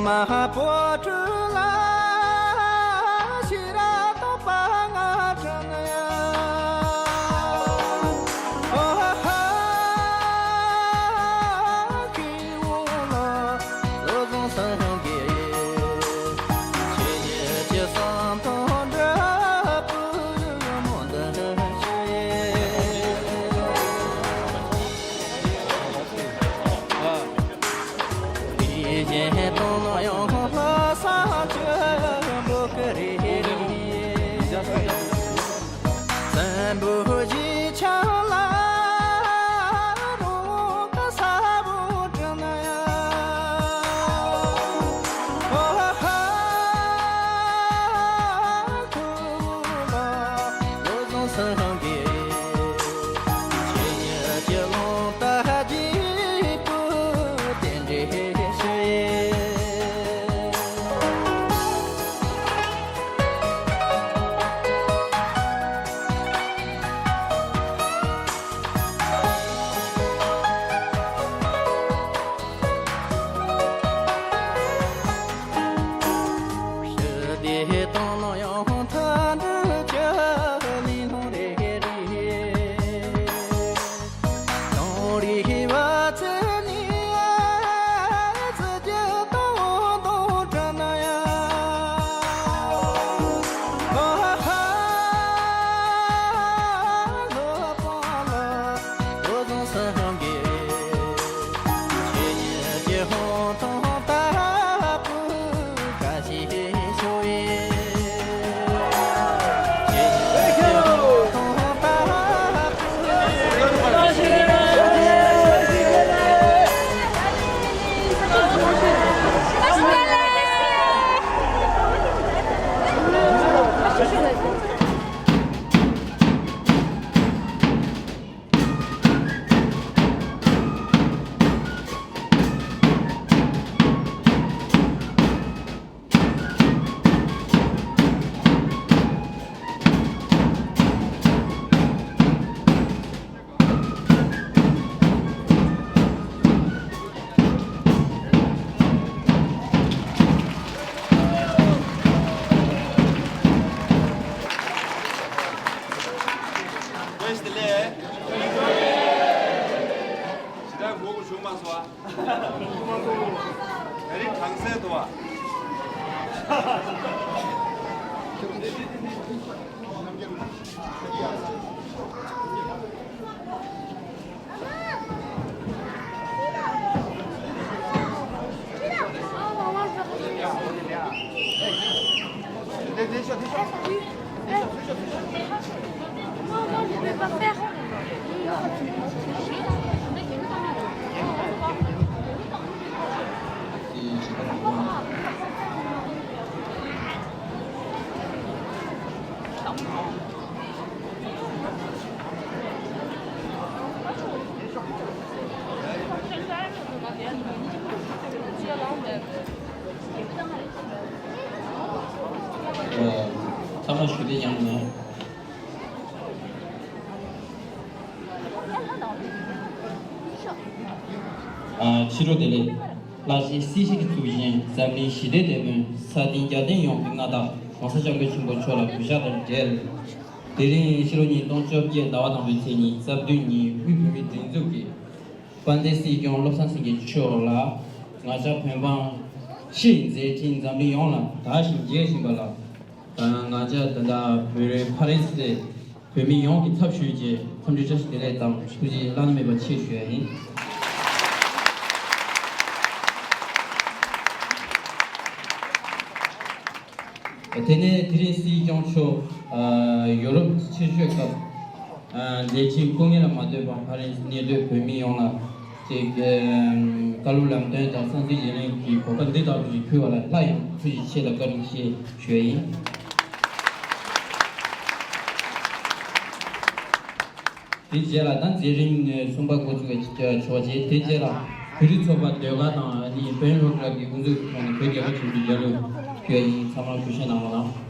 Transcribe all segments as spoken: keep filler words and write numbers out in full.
མ་པོ་ཏྲུ་ལ་ཤི་ར་ཏོ་པ་ང་ཏྲ་ན་ཡ། ཨོ་ཧ་ཧ་ཁི་འོ་ལ་བློ་བཟང་སངས་རྒྱས། ཆོས་ཉིད་ཀྱི་བསམ་དོན་འབྲས་བུ་ཡོད་མོ་འདི་ཤེས། སངས་རྒྱས། ཆོས་ཉིད་ཀྱི་ཀློང་དུ་རྒྱས་པའི་རྟེན་འབྲེལ་ཞུ། ཞི་བདེ་དང་ཡང་མཐུན་སྒྲིལ་གྱི་ལས་སྣང་རེ་རེ། དང་རིག་པ་ཚུལ་ནི་ཚུལ་གྱི་དང་དང་བྲལ་ན་ཡང་། ཨ་ཧ་ལོ་པ་ལ་བློ་བཟང་སངས་རྒྱས། ཆོས་ཉིད་ཀྱི་ཧོང་ཐོང་ལྟ་བུ་བཀྲ་ཤིས་ཤོག་ཨེ། ཆོས་ཉིད་ཀྱི་ཧོང་ཐོང་ལྟ་བུ། བཀྲ་ཤིས་བདེ་ལེགས། ཞེ་དྲག་མགོ་སྐོར་བྱུང་མ་སོང་ཨ། ད་རིང་གྲང་སའི་དུ་བ། ཚང་མ་ཞུ་བདེ་ཡང་ནས། ཨ། ཕྱི་དྲོ་བདེ་ལེགས། ལྷ་སའི་སྲིད་སྤྱི་གི་གཙུག་རྒྱན་འཛམ་གླིང་ཞི་བདེའི་དེད་དཔོན་ས་སྟེང་རྒྱལ་བསྟན་ཡོངས་ཀྱི་མངའ་བདག་༸གོང་ས་༸སྐྱབས་མགོན་ཆེན་པོ་མཆོག་ལ་གུས་ཕྱག་དང་འབྲེལ། དེ་རིང་ཕྱི་ལོ་ཉིས་སྟོང་བཅོ་བརྒྱད་ཟླ་བ་དང་པོའི་ཚེས་ཉི་ཤུ་རྩ་བདུན་ཉིན་དབུས་བོད་མིའི་སྒྲིག་འཛུགས་ཀྱི་དཔལ་ལྡན་སྲིད་སྐྱོང་བློ་བཟང་སེང་གེ་མཆོག་ལ་ང་ཅག་བོད་འབངས་སྤྱིའི་མཛད་འཕྲིན་འཛམ་གླིང་ཡོངས་ལ་དར་ཞིང་རྒྱས་བཞིན་པ་ལ། ང་ཅག་ད་ལྟ་བོད་རིགས་ཕ་རན་སི་བོད་མི་ཡོངས་ཀྱི་ཚབ་ཞུས་ཏེ་འཚམས་འདྲི་བཀྲ་ཤིས་བདེ་ལེགས་དང་ཐུགས་རྗེ་བླ་ན་མེད་པ་ཆེ་ཞུ་ཡ་ཡིན། དེ་ནས་དེ་རིང་སྲིད་སྐྱོང་མཆོག་ཡོ་རོབ་ཕྱིར་བསྐྱོད་སྐབས་མཛད་འཕྲིན་སྐུ་ངལ་ལ་མ་ལྟོས་པར་ཕ་རན་སི་གནས་སྡོད་བོད་མི་ཡོངས་ལ་ཅིག་བཀའ་སློབ་ལམ་སྟོན་དང་གསང་ཚིག་བརྗེ་ལེན་གྱི་གོ་སྐབས་འདི་ལྟ་བུ་ཞིག་ཕུལ་བ་ལ་སླར་ཡང་ཐུགས་རྗེ་ཆེ་དང་བཀའ་དྲིན་ཆེ་ཞུ་ཡ་ཡིན། དེ་རྗེས་ལ་ད་མཛད་རིམ་གསུམ་པ་འགོ་ཚུགས་པའི་ཆོག་མཆན། དེ་རྗེས་ལ་བོད་རིགས་ཚོགས་པ་ཟློས་གར་དང་ཨ་ནི་དཔོན་སློབ་གྲྭ་གི་དབུ་འཛུགས་ཐོག་ནས་བོད་རྒྱལ་ཁབ་ཆེན་པོའི་རྒྱལ་གླུ་ཕུལ་བ་ཡིན། ཚང་མ་གུས་ཞབས་གནང་རོགས་གནང་།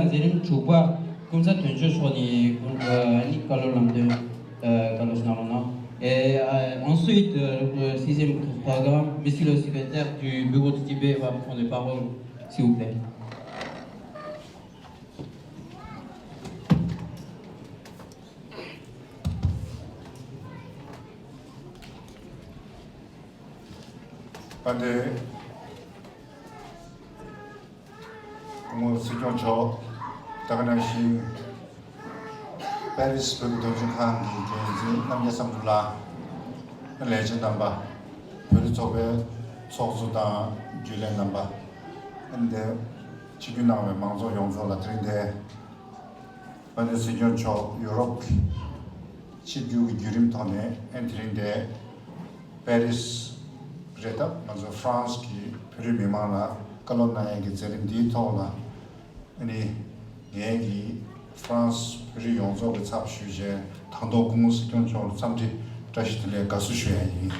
མཛད་རིམ་དྲུག་པ་ཀུན་བཟང་དོན་གཅོད་མཆོག་ནས་ནི་བཀའ་སློབ་ལམ་སྟོན་བཀའ་སློབ་གནང་རོགས་གནང་། Et euh, ensuite, euh, le sixième programme, Monsieur le secrétaire du bureau de Tibet va prendre la parole, s'il vous plaît. དཔལ་ལྡན་སྐུ་ངོ་སྲིད་སྐྱོང་མཆོག་ད་ག་ནང་བཞིན་པེ་རིས་བོད་ཀྱི་དོན་གཅོད་ཁང་གི་འགན་འཛིན་རྣམ་རྒྱལ་བསམ་གྲུབ་ལགས། ལས་བྱེད་རྣམ་པ། བོད་རིགས་ཚོགས་པའི་ཚོགས་གཙོ་དང་རྒྱུན་ལས་རྣམ་པ། ཨ་ནི་ཆིབས་བསྒྱུར་གནང་བའི་མང་ཚོགས་ཡོངས་རྫོགས་ལ་དེ་རིང་འདིར་དཔལ་ལྡན་སྲིད་སྐྱོང་མཆོག་ཡུ་རོབ་ཀྱི་ཆིབས་བསྒྱུར་གྱི་བརྒྱུད་རིམ་ཐོག་ནས་ཨ་ནི་དེ་རིང་འདིར་པེ་རིས་རེད་སྟབས། ང་ཚོ་ཧྥ་རན་སི་གི་བོད་རིགས་མི་མང་ལ་བཀའ་སློབ་གནང་ཡས་ཀྱི་མཛད་རིམ་འདིའི་ཐོག་ལ། ཨ་ནི་ངས་ཀྱིས་ཧྥ་རན་སི་བོད་རིགས་ཡོངས་རྫོགས་ཀྱི་ཚབ་ཞུས་བྱས། དང་ཐོག་སྐུ་ངོ་སྲིད་སྐྱོང་མཆོག་ལ་འཚམས་འདྲི་བཀྲ་ཤིས་བདེ་ལེགས་དགའ་བསུ་ཞུ་ཡ་ཡིན།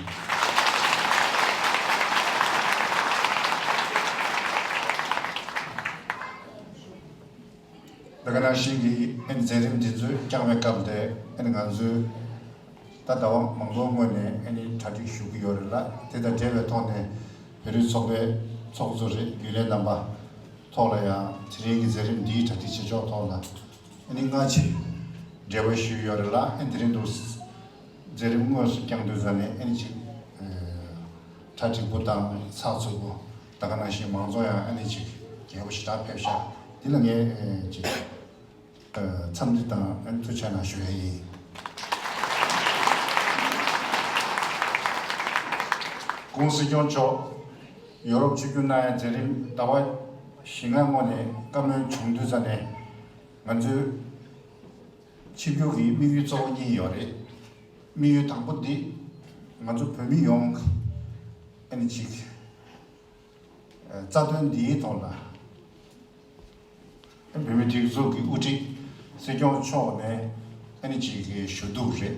ད་ག་ནང་བཞིན་གྱི་ཨ་ནི་མཛད་རིམ་འདི་ཚོ་བསྐྱངས་པའི་སྐབས་དེ། ཨ་ནི་ང་ཚོས་ད་ཟླ་བ་མང་པོའི་སྔོན་ནས་ཨ་ནི་གྲ་སྒྲིག་ཞུ་གི་ཡོད་རེད་ལ། དེ་དང་འབྲེལ་བའི་ཐོག་ནས་བོད་རིགས་ཚོགས་པའི་ཚོགས་གཙོ་རེད། རྒྱུན་ལས་རྣམ་པ་ཐོག་ལ་ཡང་དེ་རིང་གི་མཛད་རིམ་འདིའི་གྲ་སྒྲིག་བྱེད་ཕྱོགས་ཐོག་ལ་ཨ་ནི་སྔ་ཕྱིར་འབྲེལ་བ་ཞུས་ཡོད་རེད་ལ། ཨ་ནི་དེ་རིང་དུ་མཛད་རིམ་དངོས་སུ་བསྐྱངས་དུས་ཙ་ནས་ཨ་ནི་ཅིག་གྲ་སྒྲིག་པོ་དང་ཚགས་ཚུད་པོ། ད་ག་ནང་བཞིན་མང་ཚོགས་ཡང་ཨ་ནི་ཅིག་རྒྱས་པོ་ཞེ་དྲག་ཕེབས་ཤག་འདི་ལ་ངས་ཅིག་འཚམས་འདྲི་དང་ཨ་ནི་ཐུགས་རྗེ་གནང་ཞུ་ཡ་ཡིན། སྐུ་ངོ་སྲིད་སྐྱོང་མཆོག་ཡོ་རོབ་ཆིབས་བསྒྱུར་གནང་ཡའི་མཛད་རིམ་ཟླ་བ་བཞི་ལྔ་སྔོན་ནས་བཀའ་མོལ་བྱུང་དུས་ཙ་ནས་ང་ཚོའི་ཆིབས་བསྒྱུར་གྱི་དམིགས་ཡུལ་གཙོ་བོ་གཉིས་ཡོད་རེད། དམིགས་ཡུལ་དང་པོ་འདི་ང་ཚོ་བོད་མི་ཡོངས་ཨ་ནི་ཅིག་རྩ་དོན་འདིའི་ཐོག་ལ་བོད་མིའི་སྒྲིག་འཛུགས་ཀྱི་དབུ་ཁྲིད་སྲིད་སྐྱོང་མཆོག་ནས་ཨ་ནི་ཅིག་གི་ཞུ་གཏུག་རེད།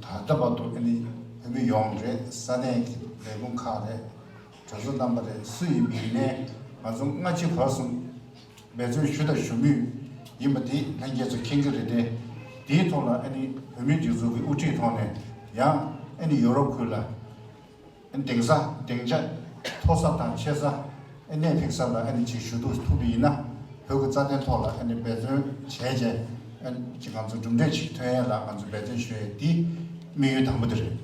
ད་ལྟ་བར་དུ་ཨ་ནི་བོད་མི་ཡོངས་རེད། ས་གནས་ཀྱི་ལས་ཁུངས་ཁག་རེད། གྲོས་ཚོགས་རྣམ་པ་རེད། སུ་ཡིན་པ་ཡིན་ནའི་ང་ཚོ་སྔ་ཕྱི་བར་གསུམ་འབད་བརྩོན་ཞུ་དང་ཞུ་མུས་ཡིན་པ་འདི་ལྷན་རྒྱས་ཚོ་མཁྱེན་གྱི་རེད་དེ། འདིའི་ཐོག་ལ་ཨ་ནི་བོད་མིའི་སྒྲིག་འཛུགས་ཀྱི་དབུ་ཁྲིད་ཐོག་ནས་ཡང་ཨ་ནི་ཡོ་རོབ་ཁུལ་ལ་ཨ་ནི་གདེང་ས་གདེང་ཆ་མཐོ་ས་དང་ཆེ་ས་ཨ་ནི་གནས་ཕིགས་ས་ལ་ཨ་ནི་ཅིག་ཞུ་གཏུག་ཐུབ་པ་ཡིན་ན། བོད་ཀྱི་རྩ་དོན་ཐོག་ལ་ཨ་ནི་འབད་བརྩོན་བྱས་རྗེས་ཨ་ནི་ཅིག་ང་ཚོ་གྲུབ་འབྲས་ཅིག་ཐོན་ཡས་ལ་ང་ཚོ་འབད་བརྩོན་ཞུ་ཡས་འདི་དམིགས་ཡུལ་དང་པོ་དེ་རེད།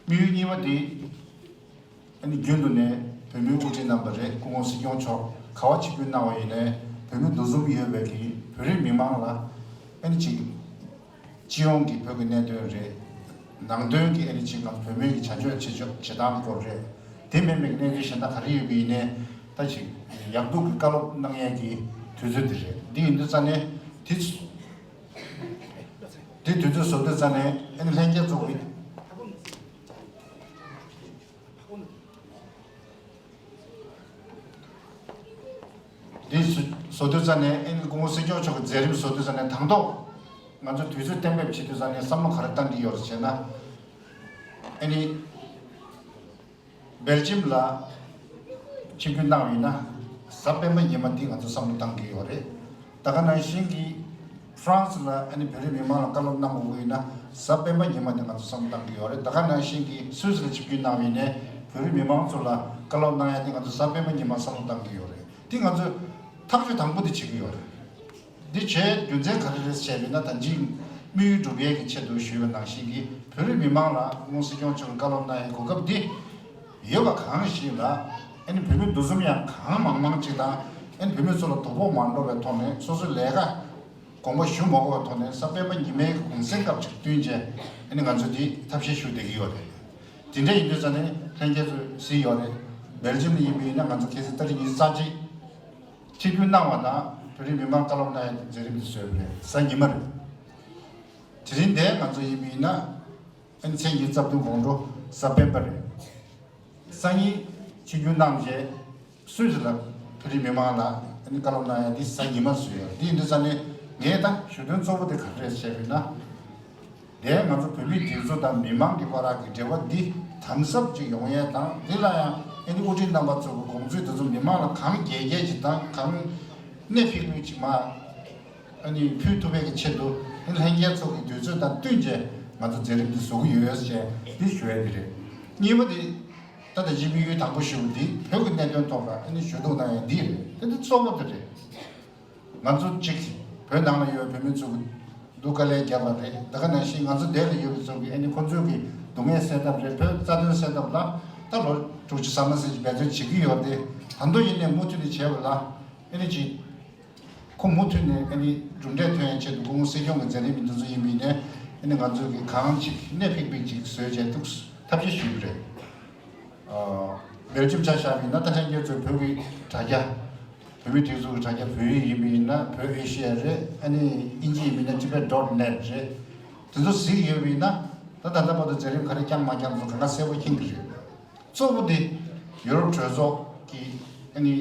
དམིགས་ཡུལ་གཉིས་པ་འདི། ཨ་ནི་རྒྱུན་དུ་ནས་བོད་མིའི་དབུ་ཁྲིད་རྣམ་པ་རེད། སྐུ་ངོ་སྲིད་སྐྱོང་མཆོག་ག་བ་ཆིབས་བསྒྱུར་གནང་བ་ཡིན་ནའི་བོད་མི་འདུ་འཛོམས་ཡོད་པའི་གི་བོད་རིགས་མི་མང་ལ་ཨ་ནི་ཅིག་སྤྱི་ཡོངས་ཀྱི་བོད་ཀྱི་གནད་དོན་རེད། ནང་དོན་གྱི་ཨ་ནི་ཅིག་ང་ཚོ་བོད་མིའི་གི་བྱ་སྤྱོད་བྱེད་ཕྱོགས་བྱེད་སྟངས་སྐོར་རེད། དེ་མིན་པའི་གནད་དོན་གཞན་དག་ག་རེ་ཡོད་པ་ཡིན་ནའི་ད་ཅིག་ཡག་སྡུག་གི་བཀའ་སློབ་གནང་ཡས་ཀྱི་དུས་ཚོད་དེ་རེད། འདི་ཡིན་དུས་ཙ་ནས་དེ་དེ་དུས་ཚོད་བཟོ་དུས་ཙ་ནས་ཨ་ནི་ལྷན་རྒྱས་ཚོ་གི་འདི་བཟོ་དུས་ཙ་ནས་ཨ་ནི་སྐུ་ངོ་སྲིད་སྐྱོང་མཆོག་གི་མཛད་རིམ་བཟོ་དུས་ཙ་ནས་དང་ཐོག་ང་ཚོ་དུས་ཚོད་གཏན་འབེབས་བྱེད་དུས་ཙ་ནས་བསམ་བློ་ག་རེ་བཏང་གི་ཡོད་རེད་ཟེར་ན། ཨ་ནི་སྦེལ་ཇམ་ལ་ཆིབས་བསྒྱུར་གནང་བ་ཡིན་ན་གཟའ་སྤེན་པ་ཉི་མ་འདི་ང་ཚོ་བསམ་བློ་བཏང་གི་ཡོད་རེད། ད་ག་ནང་བཞིན་གྱི་ཧྥ་རན་སི་ལ་ཨ་ནི་བོད་རིགས་མི་མང་ལ་བཀའ་སློབ་གནང་དགོས་ཀྱི་ཡིན་ན་གཟའ་སྤེན་པ་ཉི་མ་འདི་ང་ཚོ་བསམ་བློ་བཏང་གི་ཡོད་རེད། ད་ག་ནང་བཞིན་གྱི་སུད་སི་ལ་ཆིབས་བསྒྱུར་གནང་བ་ཡིན་ནའི་བོད་རིགས་མི་མང་ཚོ་ལ་བཀའ་སློབ་གནང་ཡ་འདི་ང་ཚོ་གཟའ་སྤེན་པ་ཉི་མ་བསམ་བློ་བཏང་གི་ཡོད་རེད། འདི་ང་ཚོས་ཐག་གཅོད་དང་པོ་འདི་བྱེད་ཀྱི་ཡོད་རེད། འདི་བྱས་རྒྱུ་མཚན་ག་རེ་རེད་ཟེར་བ་ཡིན་ན། ད་ཅིག་དམིགས་ཡུལ་འགྲུབ་ཡས་ཀྱི་ཆེད་དུ་ཞུས་པ་ནང་བཞིན་གྱི་བོད་རིགས་མི་མང་ལ་སྐུ་ངོ་སྲིད་སྐྱོང་མཆོག་གི་བཀའ་སློབ་གནང་ཡའི་གོ་སྐབས་འདི་ཡོད་པ་གང་ཞིག་ལ་ཨ་ནི་བོད་མི་འདུ་འཛོམས་ཡང་གང་མང་མང་ཅིག་དང་། ཨ་ནི་བོད་མི་ཚོ་ལ་དོ་ཕོག་མ་འགྲོ་བའི་ཐོག་ནས་སོ་སོའི་ལས་ཀ་དགོངས་པ་ཞུ་མ་དགོས་པའི་ཐོག་ནས་གཟའ་སྤེན་པ་ཉི་མའི་གུང་སེང་སྐབས་ཅིག་བསྟུན་བྱས་ཨ་ནི་ང་ཚོ་འདི་ཐབས་ཤེས་ཞུ་བསྡད་ཀྱི་ཡོད་རེད། དེ་འདྲ་ཡིན་དུས་ཙ་ནས་ལྷན་རྒྱས་ཚོས་གཟིགས་ཡོད་རེད། སྦེལ་ཇམ་ལ་ཡིན་པ་ཡིན་ན་ང་ཚོ་ཁ་སང་ཏ་རིག་ཉི་ཤུ་རྩ་གཅིག་ཆིབས་བསྒྱུར་གནང་བ་དང་བོད་རིགས་མི་མང་བཀའ་སློབ་གནང་ཡ་དེ་མཛད་རིམ་དེ་བཟོས་པ་རེད། གཟའ་ཉི་མ་རེད། དེ་རིང་འདིར་ང་ཚོ་ཡིན་པ་ཡིན་ན་ཨ་ནི་ཚེས་ཉི་ཤུ་རྩ་བདུན་དགོང་དྲོ་གཟའ་སྤེན་པ་རེད། སང་ཉིན་ཆིབས་བསྒྱུར་གནང་རྗེས་སུད་སི་ལ་བོད་རིགས་མི་མང་ལ་ཨ་ནི་བཀའ་སློབ་གནང་ཡ་འདི་གཟའ་ཉི་མ་བཟོས་ཡོད། འདི་ཡིན་དུས་ཙ་ནས་ངས་ད་ཞུ་དོན་གཙོ་བོ་དེ་ག་རེ་རེད་ཟེར་བ་ཡིན་ན། དེ་ང་ཚོ་བོད་མིའི་སྒྲིག་འཛུགས་དང་མི་མང་གི་བར་གྱི་འབྲེལ་བ་འདི་དམ་ཟབ་ཅིག་ཡོང་ཡས་དང་། འདི་ལ་ཡང་ཨ་ནི་དབུ་ཁྲིད་རྣམ་པ་ཚོ་གི་དགོངས་ཚུལ་དེ་ཚོ་མི་མང་ལ་གང་རྒྱས་རྒྱས་ཅིག་དང་། གང་ གནད་ཕིགས་ཕིགས་ཅིག་མ་ཨ་ནི་ཕུལ་ཐུབ་པའི་གི་ཆེད་དུ་ཨ་ནི་ལྷན་རྒྱས་ཚོ་གི་དུས་ཚོད་དང་བསྟུན་བྱས་ང་ཚོ་མཛད་རིམ་འདི་བཟོ་གི་ཡོད་ཅེས་འདི་ཞུ་ཡ་འདི་རེད། གཉིས་པ་འདི་ད་ལྟ་ཇི་དམིགས་ཡུལ་དང་པོ་ཞུ་བ་འདི་བོད་ཀྱི་གནད་དོན་ཐོག་ལ་ཨ་ནི་ཞུ་གཏུག་གནང་ཡ་འདི་རེད། དེ་འདི་གཙོ་བོ་འདི་རེད། ང་ཚོ་གཅིག་བོད་ནང་ལ་ཡོད་བོད་མི་ཚོ་གི་སྡུག་དཀའ་ལས་བརྒྱབ་པ་རེད། ད་ག་ནང་བཞིན་ང་ཚོ་འདས་ལ་ཡོད་པའི་ཚོ་གི་ཨ་ནི་ཁོ་ཚོའི་གི་སྡུག་བསྔལ་སེལ་ཐབས་རེད། བོད་རྩ་དོན་སེལ་ཐབས་ལ་ད་ལོ་དྲུག་ཅུ་ཟ་མ་ཟིན་ཅིག་འབད་བརྩོན་བྱེད་ཀྱི་ཡོད་རེད། ད་དུང་ཡིན་ནའི་མུ་མཐུད་ནས་བྱས་པ་ལ་ཨ་ནི་ཅིག་ཁོ་མུ་མཐུད་ནས་ཨ་ནི་གྲུབ་འབྲས་ཐོན་ཡའི་ཆེད་དུ་སྐུ་ངོ་སྲིད་སྐྱོང་གི་མཛད་རིམ་འདི་ཚོ་ཡིན་པ་ཡིན་ནའི་ཨ་ནི་ང་ཚོ་གི་གང་ཅིག་གནད་ཕིགས་ཕིགས་ཅིག་བཟོས་བྱས་འདུག་ཐབས་ཤེས་ཞུས་པ་རེད། ཨ། སྦེལ་ཇམ་ཆ་བཞག་པ་ཡིན་ན་ད་ལྷན་རྒྱས་ཚོས་བོད་ཀྱི་དྲ་རྒྱ། བོད་མིའི་སྒྲིག་འཛུགས་ཀྱི་དྲ་རྒྱ་བོད་ཡིག་ཡིན་པ་ཡིན་ན་བོད་ཨེ་ཤི་ཡ་རེད། ཨ་ནི་དབྱིན་ཇི་ཡིན་པ་ཡིན་ན་Tibet dot net རེད། དེ་ཚོ་གཟིགས་ཡོད་པ་ཡིན་ན་ད་ད་ལྟ་བར་དུ་མཛད་རིམ་ག་རེ་བསྐྱངས་མ་བསྐྱངས་ཚོ་གང་ག་གསལ་པོ་མཁྱེན་གྱི་རེད། གཙོ་བོ་དེ་ཡུ་རོབ་གྲོས་ཚོགས་ཀྱི་ཨ་ནི་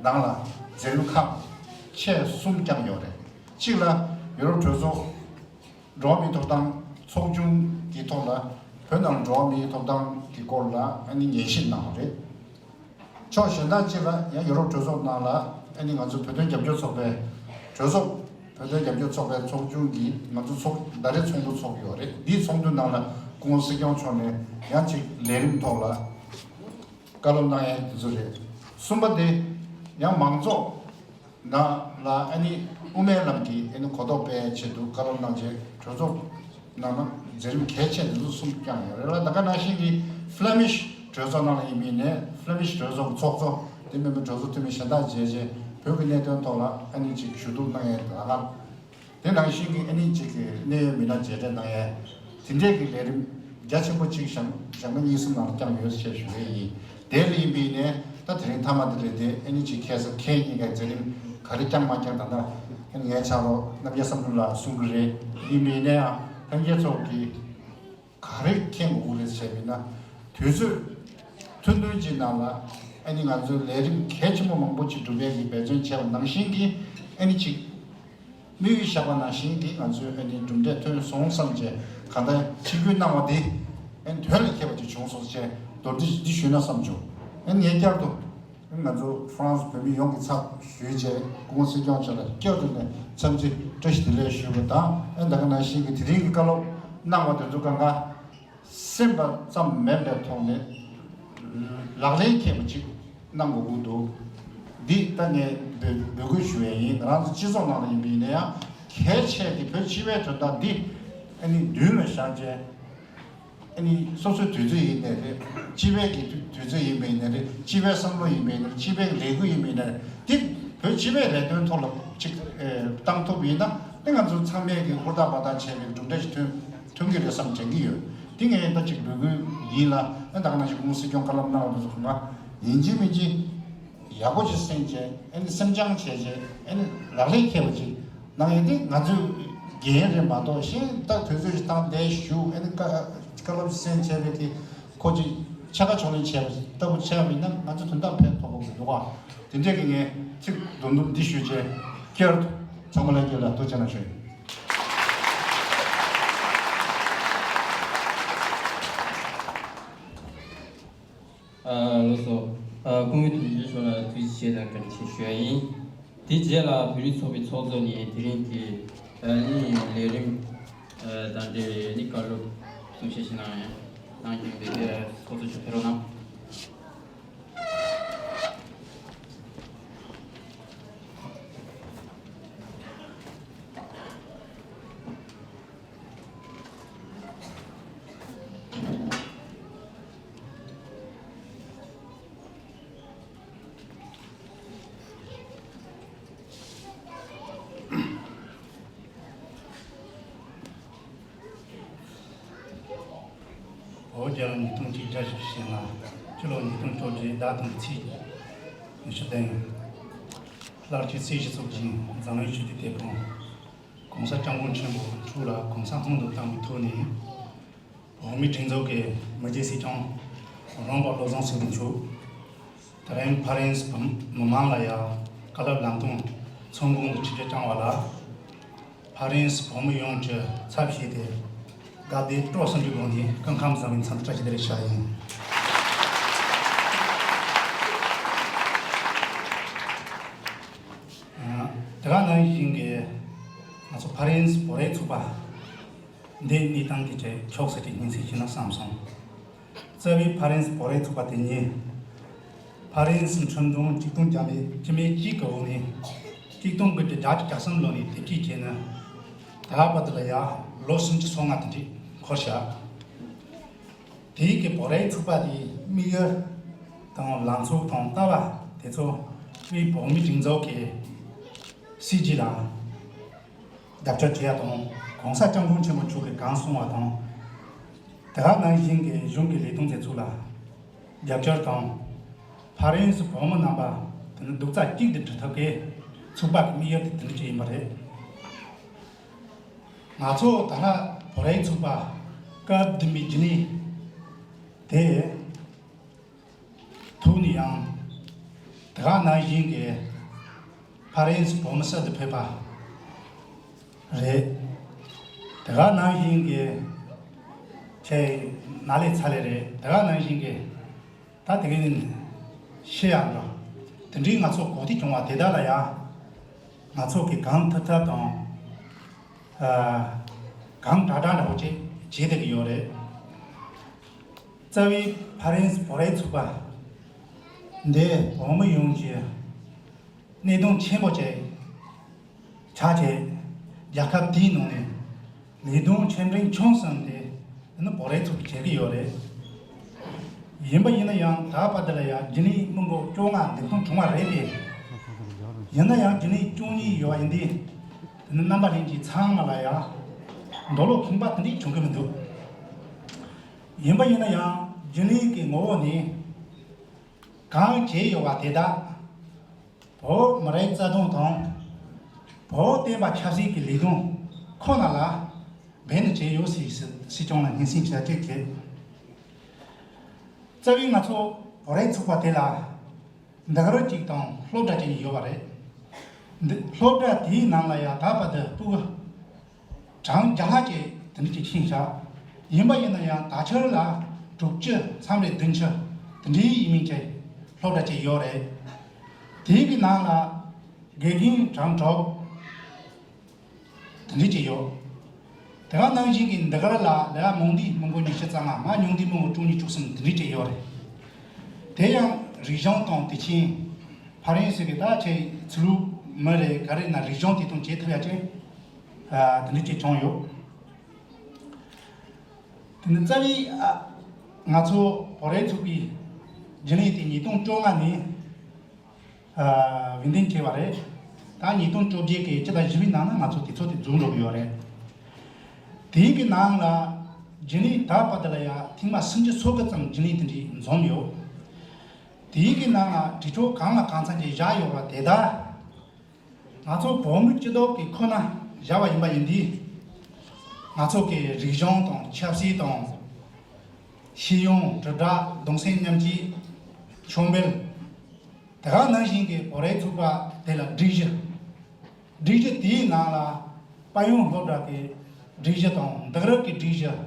ནང་ལ་མཛད་རིམ་ཁག་ཆེ་གསུམ་བསྐྱངས་ཡོད་རེད། གཅིག་ལ་ཡུ་རོབ་གྲོས་ཚོགས་འགྲོ་བ་མིའི་ཐོབ་ཐང་ཚོགས་ཆུང་གི་ཐོག་ལ་བོད་ནང་འགྲོ་བ་མིའི་ཐོབ་ཐང་གི་སྐོར་ལ་ཨ་ནི་ཉན་ཞིབ་གནང་བ་རེད། ཕྱོགས་གཞན་དག་ཅིག་ལ་ཡང་ཡུ་རོབ་གྲོས་ཚོགས་ནང་ལ་ཨ་ནི་ང་ཚོ་བོད་དོན་རྒྱབ་སྐྱོར་ཚོགས་པའི་གྲོས་ཚོགས་བོད་དོན་རྒྱབ་སྐྱོར་ཚོགས་པའི་ཚོགས་ཆུང་གིས་ང་ཚོ་ཚོགས་ཟླ་རེ་ཚོགས་འདུ་ཚོགས་ཡོད་རེད། འདིའི་ཚོགས་འདུ་ནང་ལ་སྐུ་ངོ་སྲིད་སྐྱོང་མཆོག་ནས་ཡང་ཅིག་ལས་རིམ་ཐོག་ལ་བཀའ་སློབ་གནང་ཡས་དེ་ཚོ་རེད། གསུམ་པ་དེ་ཡང་མང་ཚོགས་ནང་ལ་ཨ་ནི་དབུ་མའི་ལམ་གྱི་ཨ་ནི་གོ་རྟོགས་སྤེལ་ཆེད་དུ་བཀའ་སློབ་གནང་རྗེས་གྲོས་ཚོགས་ནང་ན་མཛད་རིམ་གལ་ཆེ་དེ་ཚོ་གསུམ་བསྐྱངས་ཡོད་རེད་ལ། ད་ག་ནང་བཞིན་གྱི་ཕ་ལེ་མིཤ་གྲོས་ཚོགས་ནང་ལ་ཡིན་མིན་ནས་ཕ་ལེ་མིཤ་གྲོས་ཚོགས་ཀྱི་ཚོགས་གཙོ་དེ་མིན་པའི་གྲོས་ཚོགས་འཐུས་མི་གཞན་དག་མཇལ་རྗེས་བོད་ཀྱི་གནད་དོན་ཐོག་ལ་ཨ་ནི་ཅིག་ཞུ་གཏུག་གནང་ཡས་དང་། དེ་ནང་བཞིན་གྱི་ཨ་ནི་གཅིག་གི་གནད་ཡོད་མི་སྣ་མཇལ་འཕྲད་གནང་ཡས་དེ་འདྲས་ཀྱི་ལས་རིམ་རྒྱ་ཆེན་པོ་གཅིག་ཞག་ཞག་མ་གཉིས་གསུམ་ནང་ལ་བསྐྱངས་ཡོད་ཅེས་ཞུ་གི་ཡིན། དེ་ལ་ཡིན་པ་ཡིན་ནའི་ད་དེ་རིང་མཐའ་མ་དེ་རེད་དེ། ཨ་ནི་གཅིག་ཁ་སང་ཁེ་གཉིས་ཀའི་མཛད་རིམ་ག་རེ་བསྐྱངས་མ་བསྐྱངས་ད་ལྟ་ཨ་ནི་ངའི་ཕྱག་རོགས་རྣམ་རྒྱལ་བསམ་འགྲུབ་ལགས་གསུང་གི་རེད། ཡིན་པ་ཡིན་ནའི་ཨ་ལྷན་རྒྱས་ཚོ་གི་ག་རེ་མཁྱེན་དགོས་ཀྱི་རེད་ཟེར་བ་ཡིན་ན། དུས་ཚོད་ཐུང་ཐུང་ཅིག་ནང་ལ་ཨ་ནི་ང་ཚོའི་ལས་རིམ་གལ་ཆེན་པོ་མང་པོ་ཅིག་སྒྲུབ་པའི་གི་འབད་བརྩོན་བྱས་པ་ནང་བཞིན་གྱི་ཨ་ནི་ཅིག་དམིགས་ཡུལ་བཞག་པ་ནང་བཞིན་གྱི་ང་ཚོའི་ཨ་ནི་གྲུབ་འབྲས་ཐོན་སོང་བསམ་བྱས་གང་ལྟར་ཆིབས་བསྒྱུར་གནང་བ་འདི་ཨ་ནི་དོན་ལ་འཁེལ་བ་ཅིག་བྱུང་སོང་ཅེས་མདོར་བསྡུས་འདི་ཞུས་ན་བསམ་བྱུང་། ཨ་ནི་ངས་བསྐྱར་དུ། ང་ཚོ་ཧྥ་རན་སི་བོད་མི་ཡོངས་ཀྱི་ཚབ་ཞུས་རྗེས་སྐུ་ངོ་སྲིད་སྐྱོང་མཆོག་ལ་བསྐྱར་དུ་ནས་འཚམས་འདྲི་བཀྲ་ཤིས་བདེ་ལེགས་ཞུ་བ་དང་། ཨ་ནི་ད་ག་ནང་བཞིན་གྱི་དེ་རིང་གི་བཀའ་སློབ་གནང་བ་དེ་ཚོ་གང་ག་སེམས་པ་ཙམ་མིན་པའི་ཐོག་ནས་ལག་ལེན་འཁེལ་བ་ཅིག་གནང་དགོས་ཀྱི་འདུག་འདི་ད་ངས་འབོད་འབོད་སྐུལ་ཞུ་ཡས་ཡིན། ང་རང་ཚོ་སྤྱི་ཚོགས་ནང་ལ་ཡིན་པ་ཡིན་ན་ཡང་གལ་ཆེ་གི་བོད་སྤྱི་པའི་དོན་དག་འདི་ཨ་ནི་མདུན་ལ་བཞག་རྗེས། ཨ་ནི་སོ་སོའི་དུས་ཚོད་ཡིན་ནའི་རེད། སྤྱི་པའི་གི་དུས་དུས་ཚོད་ཡིན་པ་ཡིན་ནའི་རེད། སྤྱི་པའི་བསམ་བློ་ཡིན་པ་ཡིན་ནའི་རེད། སྤྱི་པའི་ལས་འགུལ་ཡིན་པ་ཡིན་ནའི་རེད། འདི་བོད་སྤྱི་པའི་ལས་དོན་ཐོག་ལ་ཅིག་ཨེ་བཏང་ཐུབ་པ་ཡིན་ན་ཨ་ནི་ང་ཚོ་ཚང་མས་གི་ཧུར་ཐག་འབད་ཐག་བྱས་པའི་གྲུབ་འབྲས་ཤིག་ཐོན་ཐོན་གི་རེད་བསམ་དྲན་གི་ཡོད། འདི་ངས་ད་ཅིག་འབོད་སྐུལ་ཡིན་ལ། ཨ་ནི་ད་ག་ནང་བཞིན་སྐུ་ངོ་སྲིད་སྐྱོང་བཀའ་སློབ་གནང་བ་དེ་ཚོ་གང་ག་ཡིན་གཅིག་མིན་གཅིག་ཡག་པོ་ཞིག་གསན་བྱས། ཨ་ནི་སེམས་སྦྱང་བྱས་རྗེས་ཨ་ནི་ལག་ལེན་འཁེལ་བ་ཅིག་གནང་ཡས་དེ་ང་ཚོའི་འགན་རེད་མ་གཏོགས། གཞན་ད་དུས་ཚོད་ཅིག་བཏང་བསྡད་བཞུགས། ཨ་ནི་བཀའ་བཀའ་སློབ་གསན་བྱས་པའི་གི་ཁོ་ཅིག་ཕྱེད་ཀ་ཕྱོགས་ལེན་བྱས་པ་ལྟ་བུ་བྱས་པ་ཡིན་ན་ང་ཚོ་དོན་དག་ཕན་ཐོགས་པོ་གི་འདུག་ག་དེ་འདྲས་ཀྱི་ངས་ཚིག་དུམ་དུམ་འདི་ཞུས་བྱས་བསྐྱར་དུ་ཚང་མ་ལྷན་རྒྱས་ལ་ཐུགས་རྗེ་གནང་ཞུ་ཡིན། ཨ་ལགས་སོ། ཨ་སྐུ་ངོ་དོན་གཅོད་མཆོག་ལ་ཐུགས་རྗེ་ཆེ་དང་བཀའ་དྲིན་ཆེ་ཞུ་ཡ་ཡིན། དེ་རྗེས་ལ་བོད་རིགས་ཚོགས་པའི་ཚོགས་གཙོ་ནས་དེ་རིང་གི་ཨ་ནི་ལས་རིམ་ཨ་དང་འབྲེལ་བའི་ནི་བཀའ་སློབ་གསུང་བཤད་ཞིག་གནང་ཡ་གནང་རྒྱུ་ཡིན་པས། དེ་ཚོགས་གཙོ་མཆོག་ཕེབས་རོགས་གནང་། བོད་རྒྱལ་ལོ་ཉིས་སྟོང་གཅིག་བརྒྱ་བཞི་བཅུ་ཞེ་ལྔ། སྤྱི་ལོ་ཉིས་སྟོང་བཅོ་བརྒྱད་ཟླ་དང་པོའི་ཚེས་ཉི་ཤུ་བདུན། ལྷག་བཅས་སྲིད་སྤྱི་ཚོགས་ཀྱིས་འཛམ་གླིང་སྤྱི་འཐུས་དེ་དང་གོང་ས་སྐྱབས་མགོན་ཆེན་པོ་འཁྲུག་ལ་གོང་ས་སྔོན་དུ་བཏང་བའི་ཐོག་ནས། བོད་མིའི་སྒྲིག་འཛུགས་ཀྱི་མི་རྒྱུད་སྲིད་སྐྱོང་རོང་པ་བློ་བཟང་སེང་གེ་མཆོག་དེ་རིང་ཕ་རན་སི་མི་མང་ལ་ཡང་བཀའ་སློབ་ལམ་སྟོན་ཚོགས་ཁང་དུ་ཆིབས་བསྒྱུར་བསྐྱངས་པ་ལ། ཕ་རན་སི་བོད་མི་ཡོངས་ཀྱི་ཚབ་བྱས་ཏེ་དགའ་བདེ་སྤྲོ་གསུམ་གྱི་སྒོ་ནས་སྐུ་ཁམས་བཟང་བའི་འཚམས་འདྲི་བཀྲ་ཤིས་བདེ་ལེགས་ཞུ་བ་ཡིན། ཚོ་ཕ་རན་སི་བོད་རིགས་ཚོགས་པ་འདི་གནས་སྟངས་དེ་གྲས་ཁྱོགས་སེ་ཅིག་སྙན་སེང་ཞུས་ན་བསམ་སོང་། རྩ་བའི་ཕ་རན་སི་བོད་རིགས་ཚོགས་པ་དེ་ཉིད་ཕ་རན་སི་འཁྲུངས་སྟོན་ཆིག་སྟོང་བརྒྱ་མེད་བཅུ་མེད་གཅིག་གི་འོག་ནས་ཆིག་སྟོང་དགུ་བརྒྱ་བརྒྱད་ཅུ་གྱ་གསུམ་ལོ་ནས་དེབ་སྐྱེལ་བྱས་ནས་ད་བར་དུ་ལ་ཡ་ལོ་སུམ་ཅུ་སོ་ལྔ་དེ་འདྲས་འཁོར་བཞག་དེའི་གི་བོད་རིགས་ཚོགས་པ་དེའི་དམིགས་ཡུལ་དང་ལངས་ཕྱོགས་དང་ལྟ་བ་དེ་ཚོ་དབུས་བོད་མིའི་སྒྲིག་འཛུགས་ཀྱི་སྲིད་བྱུས་ལ་རྒྱབ་སྐྱོར་བྱེད་ཡ་དང་གོང་ས་སྐྱབས་མགོན་ཆེན་པོ་མཆོག་གིས་གང་གསུངས་པ་དང་། དེ་ག་ནང་བཞིན་གྱི་གཞུང་གི་ལས་དོན་དེ་ཚོ་ལ་རྒྱབ་སྐྱོར་དང་། ཕ་རན་སི་བོད་མི་རྣམ་པ་དེ་ནི་རྡོག་རྩ་གཅིག་ཏུ་སྒྲིལ་ཐབས་ཀྱི་ཚོགས་པ་གི་དམིགས་ཡུལ་དེ་དེ་འདྲ་ཅིག་ཡིན་པ་རེད། ང་ཚོ་ད་ལྟ་བོད་རིགས་ཚོགས་པ་སྐབས་བདུན་པའི་རྒྱུན་ལས་དེ་ཐོག་ནས་ཡང་དེ་ག་ནང་བཞིན་གྱི་ཕ་རན་སི་བོད་མི་གསར་དུ་ཕེབས་པ་རེད། དེ་ག་ནང་བཞིན་གྱི་ཁྱེད་ན་ལས་ཚ་ལས་རེད། དེ་ག་ནང་བཞིན་གྱི་ད་དེ་ག་ནས་ཤི་ཡག་འགྲོ། དེ་འདྲའི་ང་ཚོ་གོ་ཐོས་བྱུང་བ་དེ་དག་ལ་ཡང་ང་ཚོ་གི་གང་ཐུབ་ཐབས་དང་། ཨ། གང་དྲག་དྲག་འདྲ་པོ་ཅིག་བྱེད་བསྡད་ཀྱི་ཡོད་རེད། རྩ་བའི་ཕ་རན་སི་བོད་རིགས་ཚོགས་པ་འདི་བོད་མི་ཡོངས་ཀྱི་གནད་དོན་ཆེན་པོ་ཅིག་ཆགས་བྱས་རྒྱལ་ཁབ་དེའི་ནང་ནས་ལས་དོན་ཆེ་འབྲིང་ཆུང་གསུམ་དེ་ནི་བོད་རིགས་ཚོགས་པས་བྱེད་ཀྱི་ཡོད་རེད། ཡིན་པ་ཡིན་ན་ཡང་ད་བར་དུ་ལ་ཡང་རྒྱུན་ལས་མི་མགོ་བཅོ་ལྔ་འདེམས་ཐོན་བྱུང་བ་རེད་དེ། ཡིན་ན་ཡང་རྒྱུན་ལས་བཅུ་གཉིས་ཡོད་པ་ཡིན་དུས་དེ་ནི་རྣམ་པ་གླིང་གི་ཚང་མ་ལ་ཡང་འདོད་བློ་ཁེངས་པ་དེ་འདྲས་བྱུང་གི་མི་འདུག་ཡིན་པ་ཡིན་ན་ཡང་རྒྱུན་ལས་ཀྱི་ངོ་བོ་ནས་གང་བྱས་ཡོད་པ་དེ་དག་བོད་མི་རིགས་རྩ་དོན་དང་། བོད་བསྟན་པ་ཆབ་སྲིད་ཀྱི་ལས་དོན་ཁོ་ན་ལ་འབད་ནས་བྱས་ཡོད་ཟེར་སྲིད་སྲིད་སྐྱོང་ལ་སྙན་སེང་ཞུ་ཡ་གཅིག་བྱས། རྩ་བའི་ང་ཚོ་བོད་རིགས་ཚོགས་པ་དེ་ལ་འདི་ག་རུ་གཅིག་དང་སློབ་གྲྭ་གཅིག་ཡོད་པ་རེད། འདི་སློབ་གྲྭ་དེའི་ནང་ལ་ཡང་ད་བར་དུ་ཕྲུ་གུ་གྲངས་བརྒྱ་ལྷག་ཅིག་དེ་འདྲ་ཅིག་ཕྱིན་བཞག་ཡིན་པ་ཡིན་ན་ཡང་ད་ཆར་ལ་དྲུག་ཅུ་མཚམས་རེ་བདུན་ཅུ་དེ་འདྲའི་ཡིན་མིན་ཅིག་སློབ་གྲྭ་ཅིག་ཡོད་རེད། དེའི་གི་ནང་ལ་དགེ་རྒན་གྲངས་དྲུག་དེ་འདྲ་ཅིག་ཡོད། དེ་ག་ནང་བཞིན་གྱི་འདི་གར་ལ་ལས་མང་འདི་མི་མགོ་ཉི་ཤུ་རྩ་ལྔ་མ་ཉུང་འདི་མི་མགོ་དྲུག་ཉིས་དྲུག་གསུམ་དེ་འདྲ་ཅིག་ཡོད་རེད། དེ་ཡང་རིག་གཞུང་དང་དེ་ཕྱིན་ཕ་རན་སི་གི་ད་ཆེ་ཚུལ་མི་རེ་ག་རེ་ན་རིག་གཞུང་དེ་དང་བྱེད་ཐུབ་ཡ་ཅིག་ཨ། དེ་འདྲ་ཅིག་བྱུང་ཡོད། དེ་ནི་རྩ་བའི་ཨ། ང་ཚོ་བོད་རིགས་ཚོགས་པའི་རྒྱུན་ལས་དེ་ཉིས་སྟོང་བཅོ་ལྔ་ནས་ཨ། འོས་འདེམས་བྱས་པ་རེད། ད་ཉིས་སྟོང་བཅོ་བརྒྱད་ཀྱི་སྤྱི་ཟླ་བཞི་པའི་ནང་ན་ང་ཚོ་དུས་ཚོད་དེ་རྫོགས་འགྲོ་གི་ཡོད་རེད། དེའི་གི་ནང་ལ་རྒྱུན་ལས་ད་བར་དུ་ལ་ཡ་ཐེངས་མ་སུམ་ཅུ་སོ་དགུ་ཙམ་རྒྱུན་ལས་དེ་འདྲས་འཛོམས་ཡོད། དེའི་གི་ནང་ལ་དྲི་ཆོས་གང་ལ་གང་འཚམ་ཅིག་བཞག་ཡོད་པ་དེ་དག་ང་ཚོ་བོད་མི་སྤྱི་ཚོགས་ཀྱི་ཁོ་ན་བཞག་པ་ཡིན་པ་ཡིན་དུས། ང་ཚོ་གི་རིག་གཞུང་དང་ཆབ་སྲིད་དང་། ཤེས་ཡོན་དྲིལ་བསྒྲགས་གདུང་སེམས་མཉམ་སྐྱེད་མཆོད་འབུལ། དེ་ག་ནང་བཞིན་གྱི་བོད་རིགས་ཚོགས་པ་དེ་ལ་སྒྲིག་གཞི། སྒྲིག་གཞི་དེའི་ནང་ལ་དཔལ་ཡོན་སློབ་གྲྭ་གི་སྒྲིག་གཞི་དང་འདུག་རུབ་ཀྱི་སྒྲིག་གཞི། འོས་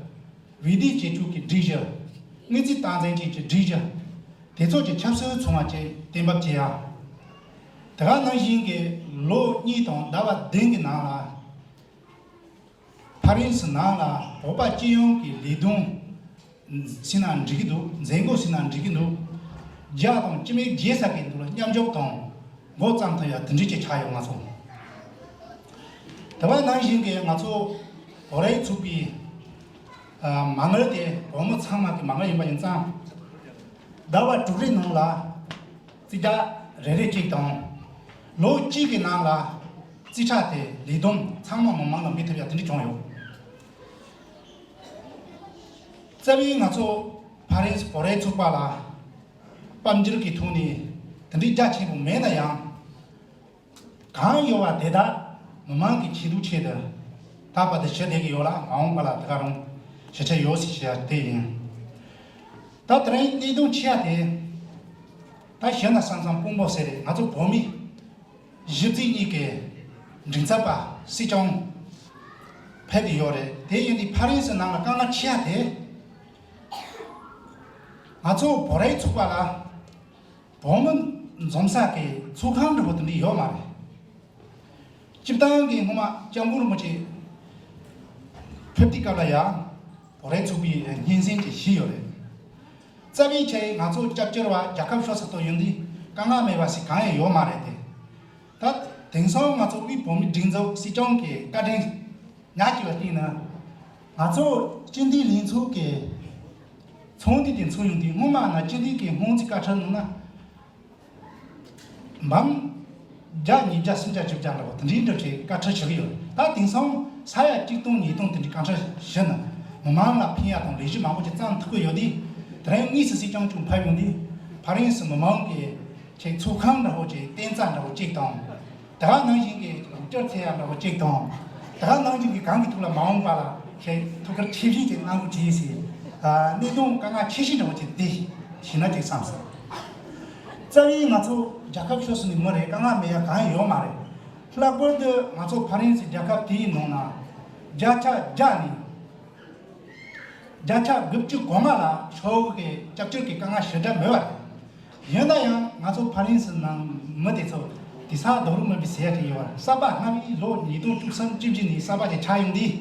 བསྡུ་བྱེད་ཕྱོགས་ཀྱི་སྒྲིག་གཞི། དངུལ་རྩིས་སྟངས་འཛིན་བྱེད་ཀྱི་སྒྲིག་གཞི། དེ་ཚོ་གི་ཆབ་སྲིད་ཚང་མ་བཅས་གཏན་འབེབས་བྱེད་ཡ། དེ་ག་ནང་བཞིན་གྱི་ལོ་གཉིས་དང་ཟླ་བ་བདུན་གྱི་ནང་ལ། ཕ་རན་སི་ནང་ལ་བོད་པ་སྤྱི་ཡོངས་ཀྱི་ལས་དོན་ཟེར་ན་འགྲིག་གི་འདུག་མཛད་སྒོ་ཟེར་ན་འགྲིག་གི་འདུག་བརྒྱ་དང་བཅུ་མེད་བརྒྱད་ས་གི་འདུག་ལ་མཉམ་འཇོག་དང་འགོ་བརྩམས་ཐུབ་ཡ་དེ་འདྲ་ཅིག་ཆགས་ཡོད་ང་ཚོ། དེ་བ་ནང་བཞིན་གྱི་ང་ཚོ་བོད་རིགས་ཚོགས་པའི་ཨ། མ་དངུལ་དེ་བོད་མི་ཚང་མ་གི་མ་དངུལ་ཡིན་པ་ཡིན་ཙང་། ཟླ་བ་དྲུག་རེའི་ནང་ལ་རྩིས་རྒྱག་རེ་རེ་གཅིག་དང་། ལོ་གཅིག་གི་ནང་ལ་རྩིས་ཁྲ་དེ་ལས་བསྡོམས་ཚང་མ་མི་མང་ལ་མི་ཐུབ་ཡ་དེ་འདྲ་བྱུང་ཡོད། རྩ་བའི་ང་ཚོ་ཕ་རན་སི་བོད་རིགས་ཚོགས་པ་ལ་དཔལ་འབྱོར་གྱི་ཐོག་ནས་དེ་འདྲའི་རྒྱ་ཆེན་པོ་མེད་ན་ཡང་། གང་ཡོད་པ་དེ་དག་མི་མང་གི་ཆེད་དུ་ཆེད་དུ་ད་བར་དུ་ཞུ་བསྡད་ཀྱི་ཡོད་ལ། མ་འོངས་པ་ལ་དེ་ག་རང་ཞུ་ཆ་ཡོད་ཟེར་ཞུ་ཡ་དེ་ཡིན། ད་དེ་རིང་གནད་དོན་ཆེ་བ་དེ་ད་ཞུ་ན་བསམ་བསམ་དཔང་པོ་ཟེར་རེད། ང་ཚོ་བོད་མི་གཞི་རྩའི་གཉིས་ཀའི་མགྲིན་ཚབ་པ་སྲིད་སྐྱོང་ཕེབས་ཀྱི་ཡོད་རེད། དེ་ཡིན་དུས་ཕ་རན་སི་ནང་ལ་དཀའ་ངལ་ཆེ་བ་དེ་ང་ཚོ་བོད་རིགས་ཚོགས་པ་ལ། བོད་མི་འཛོམས་ས་གི་ཚོགས་ཁང་འདྲ་པོ་དེ་འདྲ་ཡོད་མ་རེད། སྤྱིར་བཏང་གི་སྔོན་མ་སྐྱབས་མགོན་རིན་པོ་ཆེ་ཕེབས་དུས་སྐབས་ལ་ཡང་བོད་རིགས་ཚོགས་པའི་སྙན་སེང་ཅིག་ཞུས་ཡོད་རེད། རྩ་བའི་ཆ་ཡིས་ང་ཚོ་སྐྱབས་བཅོལ་བ་རྒྱལ་ཁབ་ཕྱོགས་སུ་གཏོགས་ཡོང་དུས་དཀའ་ངལ་མེད་པ་ཞིག་གང་ཡང་ཡོད་མ་རེད་དེ། ད་དེང་སང་ང་ཚོ་དབུས་བོད་མིའི་སྒྲིག་འཛུགས་སྲིད་སྐྱོང་གི་བཀའ་དྲིན་ཉག་གཅིག་ལ་བརྟེན་ནས་ང་ཚོ་སྤྱི་འཐུས་ལྷན་ཚོགས་ཀྱི་ཚོགས་འདུ་དེ་ཚོགས་ཡོང་དུས་སྔོན་མ་ན་སྤྱི་འཐུས་ཀྱི་སྔོན་རྩིས་བཀའ་ཁྲིད་ནང་ན། འབུམ་བརྒྱ་ཉིས་བརྒྱ་སུམ་བརྒྱ་བཅུ་བརྒྱ་འདྲ་བོ་དེ་འདྲའི་འདྲ་ཞིག་བཀའ་ཁྲིད་ཞུ་གི་ཡོད། ད་དེང་སང་ས་ཡ་གཅིག་སྟོང་ཉིས་སྟོང་དེ་འདྲའི་བཀའ་ཁྲིད་ཞུས་ནས་མི་མང་ལ་ཕན་ཡ་དང་ལས་གཞི་མང་པོ་ཅིག་བརྩམས་ཐུབ་ཀྱི་ཡོད་དུས། དེ་རིང་དངོས་སུ་སྲིད་སྐྱོང་མཆོག་ཕེབས་ཡོང་དུས་ཕ་རན་སི་མི་མང་གི་ཆེད་ཚོགས་ཁང་འདྲ་བོ་ཅིག་རྟེན་རྩ་འདྲ་བོ་ཅིག་དང་། དེ་ག་ནང་བཞིན་གྱི་རྒྱུ་སྐར་ཚེ་ཡ་འདྲ་བོ་ཅིག་དང་། དེ་ག་ནང་བཞིན་གྱི་གང་གི་ཐོག་ལ་མ་འོངས་པ་ལ་ཆེད་ཐུགས་ཁུར་ཆེ་བཞེས་ཀྱི་གནང་རོགས་གྱིས་ཟེར། གནད་དོན་དཀའ་ངལ་ཆེ་ཤོས་འདྲ་བོ་ཅིག་འདི་ཞུས་ན་ཅིག་བསམ་སོང་། རྩ་བའི་ང་ཚོ་རྒྱལ་ཁབ་ཕྱོགས་སུ་ནི་མི་རེ་དཀའ་ངལ་མེད་ཡ་གང་ཡང་ཡོད་མ་རེད། ལྷག་པར་དུ་ང་ཚོ་ཕ་རན་སི་རྒྱལ་ཁབ་དེའི་ནང་ན་བརྒྱ་ཆ་བརྒྱ་ནས་བརྒྱ་ཆ་དགུ་བཅུ་གོ་ལྔ་ལ་ཕྱོགས་ཀྱི་སྐྱབས་བཅོལ་གྱི་དཀའ་ངལ་ཞེ་དྲག་མེད་པ་རེད། ཡིན་ན་ཡང་ང་ཚོ་ཕ་རན་སི་ནང་མི་དེ་ཚོ་དེ་ས་རྡོ་རུ་མིན་པའི་ཟེར་ཡ་དེ་ཡོད་པ་རེད། གསར་པ་སྔ་མའི་ལོ་ཉིས་སྟོང་བཅུ་གསུམ་བཅུ་བཞི་ནས་གསར་པ་དེ་ཆགས་ཡོང་དུས།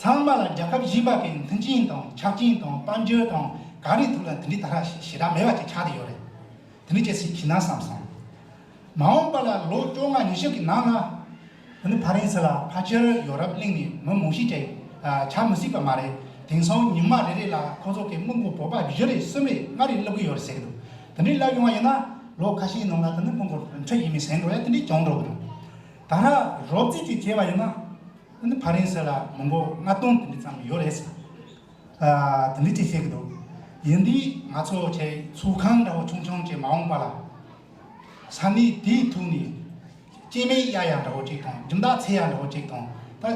ཚང་མ་ལ་རྒྱལ་ཁབ་གཞན་པ་གི་མཐུན་རྐྱེན་དང་ཆ་རྐྱེན་དང་དཔལ་འབྱོར་དང་ག་རེ་ཐོག་ལ་དེ་འདྲའི་ད་ར་ཞེ་དྲག་མེད་པ་ཅིག་ཆགས་བསྡད་ཡོད་རེད། དེ་འདྲའི་ཅིག་ཞིག་བྱས་ན་བསམ་སོང་། མ་འོངས་པ་ལ་ལོ་བཅོ་ལྔ་ཉི་ཤུ་གི་ནང་ལ། དེ་ནི་ཕ་རན་སི་ལ་ཕལ་ཆེར་ཡོ་རོབ་གླིང་ནས་མི་མང་ཤོས་ཅིག་ཆགས་མི་སྲིད་པ་མ་རེད། དེང་སང་ཉི་མ་རེ་རེ་ལ་ཁོ་ཚོ་གི་མི་མགོ་བོད་པ་བཞི་རེ་གསུམ་རེ་ལྔ་རེ་སླེབས་ཀྱི་ཡོད་རེད་ཟེར་གི་འདུག་དེ་འདྲའི་སླེབས་ཡོང་བ་ཡིན་ན་ལོ་ཁ་ཤས་ནང་ལ་དེ་ནི་མི་མགོ་ཁྲི་ཡས་མས་ཟིན་འགྲོ་ཡ་དེ་འདྲའི་བྱུང་འགྲོ་གི་འདུག་ད་ལྟ་རོབ་རྩིས་ཅིག་བྱས་པ་ཡིན་ན། དེ་ནི་ཕ་རན་སི་ལ་མི་མགོ་ལྔ་སྟོང་དེ་འདྲ་ཙམ་ཡོད་རེད་ཟེར། ཨ། དེ་འདྲ་ཅིག་བཤད་ཀྱི་འདུག་ཡིན་དུས་ང་ཚོ་ཆེད་ཚོགས་ཁང་འདྲ་བོ་ཆུང་ཆུང་ཅིག་མ་འོངས་པ་ལ། ས་གནས་དེའི་ཐོག་ནས་སྐྱེ་དམན་གཡར་ཡ་འདྲ་བོ་ཅིག་དང་སྦྱིན་བདག་འཚོལ་ཡ་འདྲ་བོ་ཅིག་དང་། ད་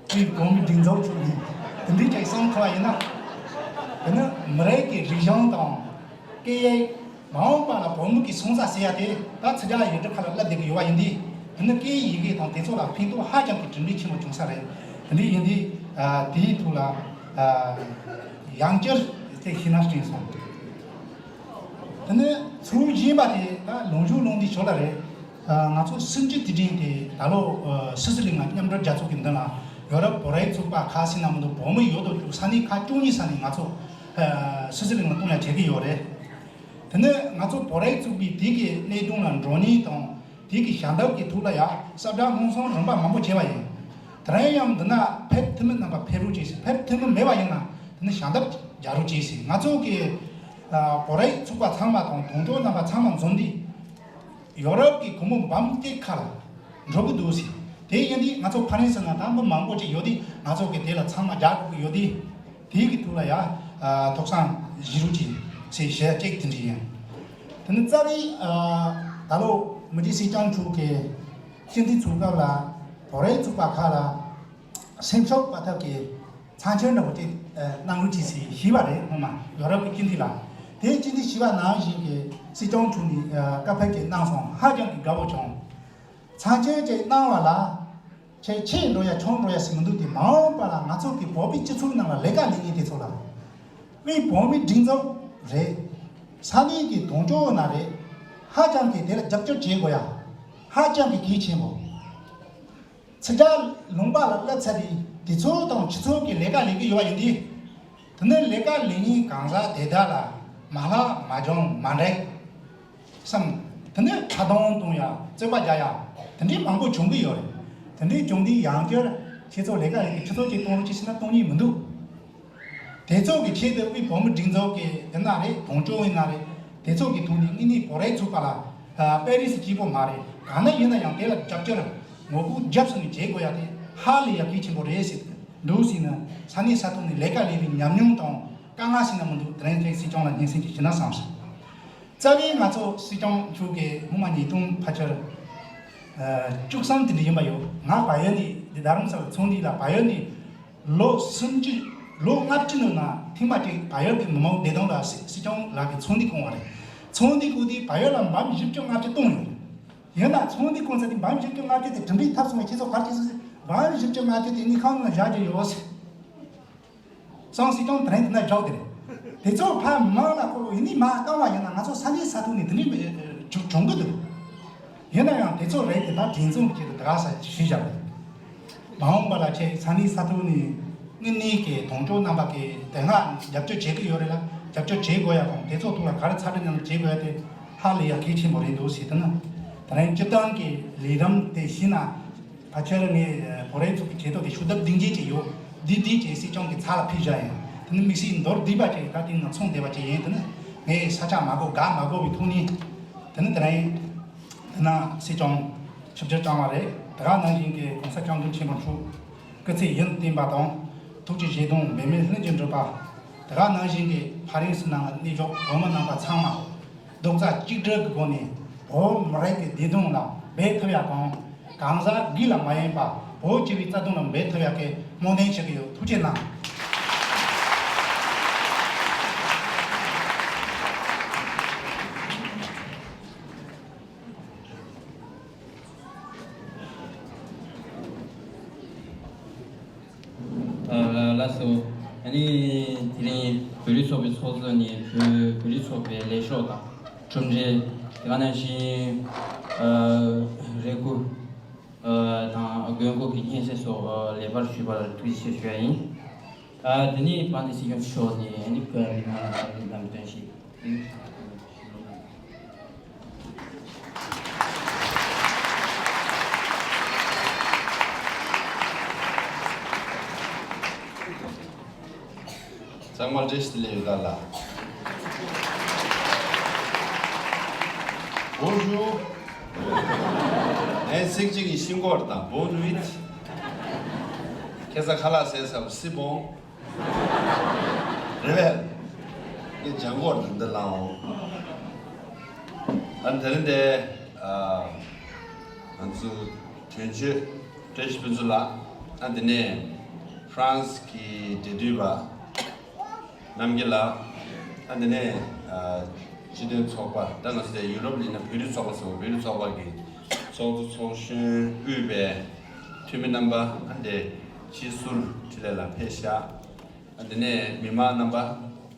དེའི་གོང་གི་སྒྲིག་འཛུགས་ཚོ་ནས་དེ་འདྲ་ཅིག་གསུངས་ཐུབ་པ་ཡིན་ན། དེ་ནི་མི་རིགས་ཀྱི་རིག་གཞུང་དང་སྐད་ཡིག་མ་འོངས་པ་ལ་བོད་མི་གི་སོང་ས་ཟེར་ཡ་དེ་ད་ཚིག་རྒྱ་ཡིག་འབྲུ་ཁ་ལ་བསླབ་བསྡད་ཀྱི་ཡོད་པ་ཡིན་དུས། དེ་ནི་སྐད་ཡིག་དང་དེ་ཚོ་ལ་ཕན་ཐོགས་ཧ་ཅང་གི་གྲུབ་འབྲས་ཆེན་པོ་བྱུང་ས་རེད། དེ་འདྲ་ཡིན་དུས། ཨ། དེའི་ཐོག་ལ་ཨ་ཡང་བསྐྱར་དེ་ཤེས་ན་དྲན་སོང་། དེ་ནི་ཚུལ་གཞན་པ་དེ་ད་ལུང་ཕྱོགས་ལུང་འདི་ཞོར་ལ་རེད། ཨ། ང་ཚོ་སུམ་ཅུ་དུས་དྲན་དེ་ད་ལོ་ཨ་སི་སི་ལིང་ལ་མཉམ་འབྲེལ་རྒྱལ་ཚོགས་ཀྱི་མདུན་ལ་ཡོ་རོབ་བོད་རིགས་ཚོགས་པ་ཁག་ཟིན་ན་མི་འདུག་བོད་མི་ཡོད་དོ་ཅོག་ས་གནས་ཁག་བཅུ་གཉིས་ས་ནས་ང་ཚོ་ཨ་སི་སི་ལིང་ལ་གཏོང་ཡ་བྱེད་ཀྱི་ཡོད་རེད། དེ་ནས་ང་ཚོ་བོད་རིགས་ཚོགས་པའི་དེ་གི་གནད་དོན་ལ་འགྲོ་ཉེན་དང་དེ་གི་ཞལ་འདེབས་ཀྱི་ཐོག་ལ་ཡང་གསལ་བསྒྲགས་སྔོན་སོང་རིམ་པ་མང་པོ་བྱས་པ་ཡིན། དེ་རིང་ཡང་འདི་ན་ཕེབས་ཐུབ་མིན་རྣམ་པ་ཕེབས་རོགས་གྱིས་ཟེར། ཕེབས་ཐུབ་མིན་མེད་པ་ཡིན་ན་དེ་ནི་ཞལ་འདེབས་རྒྱག་རོགས་གྱིས་ཟེར། ང་ཚོ་གི་ཨ་བོད་རིགས་ཚོགས་པ་ཚང་མ་དང་གདོང་གྲོགས་རྣམ་པ་ཚང་མ་འཛོམས་ཏེ། ཡོ་རོབ་ཀྱི་སྒོར་མོ་འབུམ་གཅིག་ཁ་ལ་འགྲོ་གི་འདུག་ཟེར། དེ་ཡིན་དུས་ང་ཚོ་ཕ་རན་སི་ནང་ད་མི་མང་པོ་ཅིག་ཡོད་དུས་ང་ཚོ་གི་དེ་ལ་ཚང་མ་རྒྱག་དགོས་ཀྱི་ཡོད་དུས། དེའི་གི་ཐོག་ལ་ཡ་ཨ་ཐོག་སང་བཞི་རུ་ཅིག་ཟེར་ཞལ་གཅིག་དེ་འདྲ་ཡིན། དེ་ནི་རྩ་བའི་ཨ་ད་ལོ་མི་རྗེ་སྲིད་སྐྱོང་མཆོག་གི་སྤྱི་འཐུས་ཚོགས་སྐབས་ལ་བོད་རིགས་ཚོགས་པ་ཁག་ལ་སེམས་ཤུགས་སྤར་ཐབས་ཀྱི་ཚགས་འཆར་འདྲ་པོ་ཅིག་ཨ་གནང་རོགས་གྱིས་ཟེར་ཞུས་པ་རེད། སྔོན་མ་ཡོ་རོབ་ཀྱི་སྤྱི་འཐུས་ལ། དེ་སྤྱི་འཐུས་ཞུས་པ་ནང་བཞིན་གྱི་སྲིད་སྐྱོང་མཆོག་ནས་ཨ་བཀའ་ཕེབས་ཀྱི་གནང་སོང་། ཧ་ཅང་གི་དགའ་པོ་བྱུང་། ཚགས་འཆར་ཅིག་གནང་བ་ལ་ཆེ་ཆེ་འགྲོ་ཡ་ཆུང་འགྲོ་ཡ་ཟེར་མི་འདུག་དེ་མ་འོངས་པ་ལ་ང་ཚོ་གི་བོད་པའི་སྤྱི་ཚོགས་ནང་ལ་ལས་ཀ་ལས་མཁན་དེ་ཚོ་ལ་དབུས་བོད་མིའི་སྒྲིག་འཛུགས་རེད། ས་གནས་ཀྱི་གདོང་གྲོགས་ན་རེད། ཧ་ཅང་གི་དེ་ལ་རྒྱབ་སྐྱོར་བྱེད་དགོས་ཡ་ཧ་ཅང་གི་གལ་ཆེན་པོ། ཚིག་རྒྱ་ལུང་པ་ལ་སླེབས་ཚར་དུས་དེ་ཚོ་དང་ཁྱེད་ཚོ་གི་ལས་ཀ་ལས་ཀྱི་ཡོད་པ་ཡིན་དུས། དེ་ནས་ལས་ཀ་ལས་མཁན་གང་ཟག་དེ་དག་ལ་མ་ལྷག་མ་བྱུང་མ་འགྲིག་བསམ། དེ་ནས་ཁ་རྡུང་གཏོང་ཡ་རྩོད་པ་རྒྱག་ཡ་དེ་འདྲའི་མང་པོ་བྱུང་གི་ཡོད་རེད། དེ་འདྲའི་བྱུང་དུས་ཡང་བསྐྱར་ཁྱེད་ཚོ་ལས་ཀ་ལས་ཀྱི་ཁྱེད་ཚོ་གཅིག་གཏོང་རོགས་གྱིས་ཟེར་ན་གཏོང་ཉེན་མི་འདུག་དེ་ཚོ་གི་ཆེད་དུ་དབུས་བོད་མི་སྒྲིག་འཛུགས་ཀྱི་ཡིན་ན་རེད། གདོང་གྲོགས་ཡིན་ན་རེད། དེ་ཚོ་གི་ཐོག་ནས་དངོས་གནས་བོད་རིགས་ཚོགས་པ་ལ་ཨ་པེ་རི་སི་སྐྱིད་པོ་མ་རེད། གང་ན་ཡིན་ན་ཡང་དེ་ལ་རྒྱབ་སྐྱོར་ངོ་རྒོལ་རྒྱབ་སོང་ནས་བྱེད་དགོས་ཡ་དེ་ཧ་ལས་ཡ་གལ་ཆེན་པོ་རེད་ཟེར་འདུག་ཟེར་ན། ས་གནས་ས་ཐོག་ནས་ལས་ཀ་ལས་པའི་ཉམས་མྱོང་དང་དཀའ་ངལ་ཟེར་ན་མི་འདུག་དེ་རིང་ཐེངས་སྲིད་སྐྱོང་ལ་སྙན་སེང་ཅིག་ཞུ་ན་བསམ་སོང་། རྩ་བའི་ང་ཚོ་སྲིད་སྐྱོང་མཆོག་གིས་སྔོན་མ་ཉིས་སྟོང་ཕལ་ཆེར་ཨ་བཅུ་གསུམ་དེ་འདྲ་ཡིན་པ་ཡོད། ང་བལ་ཡུལ་ནས་འདི་རྡ་རམ་ས་ལ་ཚོགས་འདུ་ལ་བལ་ཡུལ་ནས་ལོ་སུམ་ཅུ་ལོ་ལྔ་བཅུ་ནང་ན་ཐེངས་མ་གཅིག་བལ་ཡུལ་གྱི་མི་མང་བདེ་དོན་ལ་སྲིད་སྲིད་སྐྱོང་ལགས་ཀྱིས་ཚོགས་འདུ་བསྐོང་བ་རེད། ཚོགས་འདུ་བསྐོང་དུས་བལ་ཡུལ་ལ་འབུམ་བཞི་བཅུ་ལྔ་བཅུ་བཏང་ཡོད། ཡིན་ན་ཚོགས་འདུ་བསྐོང་ཚར་དུས་འབུམ་བཞི་བཅུ་ལྔ་བཅུ་དེ་གྲུབ་འབྲས་ཐོབ་སོང་བས་ཁྱེད་ཚོ་ག་རེ་བྱེད་སོང་ཟེར། འབུམ་བཞི་བཅུ་ལྔ་བཅུ་དེ་ངའི་ཁང་ནང་ལ་བཞག་རྒྱུ་ཡོད་ཟེར། སང་སྲིད་སྐྱོང་དེ་རིང་འདི་ན་བཞག་དེ་རེད། དེ་ཚོ་ཕར་མང་ལ་ཁོ་ཡིན་ནི་མ་བཏང་བ་ཡིན་ན་ང་ཚོ་ས་གནས་ས་ཐོག་ནས་དེ་འདྲའི་བྱུང་གི་འདུག་ཡིན་ན་ཡང་དེ་ཚོ་རེད་དེ་ད་དྲིན་ཚོང་གི་ཆེད་དུ་དེ་ག་ས་ཞུས་བཞག་རེད། མ་འོངས་པ་ལ་ཆེད་ས་གནས་ས་ཐོག་ནས་དངོས་གནས་ཀྱི་དོན་གཅོད་རྣམ་པ་གི་དེ་སྔ་རྒྱབ་སྐྱོར་བྱེད་ཀྱི་ཡོད་རེད་ལ། རྒྱབ་སྐྱོར་བྱེད་དགོས་ཡ་དང་དེ་ཚོ་ཐོག་ལ་ག་རེ་ཚ་དྲི་ཉམས་བྱེད་དགོས་ཡ་དེ་ཧ་ལས་ཡ་གལ་ཆེན་པོ་རེད་འདུག་ཟེར་དུས་ན། དེ་རིང་སྤྱི་བཏང་གི་ལས་རིམ་དེ་ཤེས་ན། ཕལ་ཆེར་ངས་བོད་རིགས་ཚོ་གི་ཆེད་དུ་གི་ཤུགས་ལྡབ་བདུན་བརྒྱད་ཅིག་ཡོད། འདི་འདི་ཅིག་སྲིད་སྐྱོང་གི་ཚབ་ལ་ཕུལ་བཞག་ཡིན། དེ་ནི་དམིགས་བསལ་མདོར་བསྡུས་པ་ཅིག་ད་དེ་ནི་ཚོང་བསྡད་པ་ཅིག་ཡིན། དེ་ནི་ངས་ས་ཆ་མ་གོ་དགའ་མ་གོ་བའི་ཐོག་ནས། དེ་ནི་དེ་རིང་དེ་ན་སྲིད་སྐྱོང་ཆིབས་བསྒྱུར་བསྐྱངས་པ་རེད། དེ་ག་ནང་བཞིན་གྱི་གོང་ས་སྐྱབས་མགོན་ཆེན་པོ་མཆོག་སྐུ་ཚེ་ཡུན་བརྟན་པ་དང་། ཐུགས་ཀྱི་བཞེད་དོན་འབད་མེད་ལྷུན་གྱིས་འགྲུབ་པ། དེ་ག་ནང་བཞིན་གྱི་ཕ་རན་སི་ནང་ལ་གནས་བཞུགས་བོད་མི་རྣམ་པ་ཚང་མ། རྡོག་རྩ་གཅིག་སྒྲིལ་གྱི་སྒོ་ནས་བོད་མི་རིགས་ཀྱི་བདེ་དོན་ལ་འབད་ཐུབ་ཡ་དང་། གང་ཟག་སྒེར་ལ་མ་ཡིན་པ་བོད་སྤྱི་པའི་རྩ་དོན་ལ་འབད་ཐུབ་ཡ་གི་སྨོན་འདུན་ཞུ་གི་ཡོད། ཐུགས་རྗེ་གནང་། ལགས་སོ། ཨ་ནི་དེ་རིང་བོད་རིགས་ཚོགས་པའི་ཚོགས་གཙོ་ནས་བོད་བོད་རིགས་ཚོགས་པའི་ལས་ཤོག་དང་གྲུབ་འབྲས། དེ་ག་ནང་བཞིན་རེ་སྐུལ་དང་དགོས་མཁོ་གི་སྙན་སེང་སོགས་ལེགས་པར་ཞུས་པར་ཐུགས་རྗེ་ཆེ་ཞུ་ཡ་ཡིན། དེ་ནས་བར་ནས་སྲིད་སྐྱོང་མཆོག་ནས་ཨ་ནི་བོད་མི་མང་ལ་བཀའ་དྲིན་དང་བསྟན་ཞིག་ཚང་མ་བཀྲ་ཤིས་བདེ་ལེགས་ཡོད་ད་ལ། Bonjour. ངའི་ཚིག་གཅིག་གི་ཤིང་ཀོར་དང་Bonne nuit. ཁ་སང་ཁ་ལག་ཟས་ཚར་བ་C'est bon. རེད་པས། ངས་ལྗང་ཁོག་འདི་འདི་བླངས་འོང་། ཨ་ནི་དེ་རིང་འདི་ཨ་ང་ཚོ་དོན་གཅོད་བཀྲ་ཤིས་ཕུན་ཚོགས་ལགས། ཨ་དེ་ནས་ཧྥ་རན་སི་གི་འབྲེལ་མཐུད་པ་རྣམ་རྒྱལ་ལགས། ཨ་དེ་ནས་ཨ་སྤྱི་མཐུན་ཚོགས་པ། ད་ང་ཚོ་དེ་ཡུ་རོབ་ལ་ཡིན་ན་བོད་རིགས་ཚོགས་པ་ཟེར་བ། བོད་རིགས་ཚོགས་པ་གི་ཚོགས་གཙོ་ཚོགས་གཞོན་དབུས་པའི་འཐུས་མི་རྣམ་པ། ཨ་འདི་སྤྱི་ཟུར་འཕྲིན་ལས་ལགས་ཕེབས་ཤག། ཨ་དེ་ནས་མི་མང་རྣམ་པ།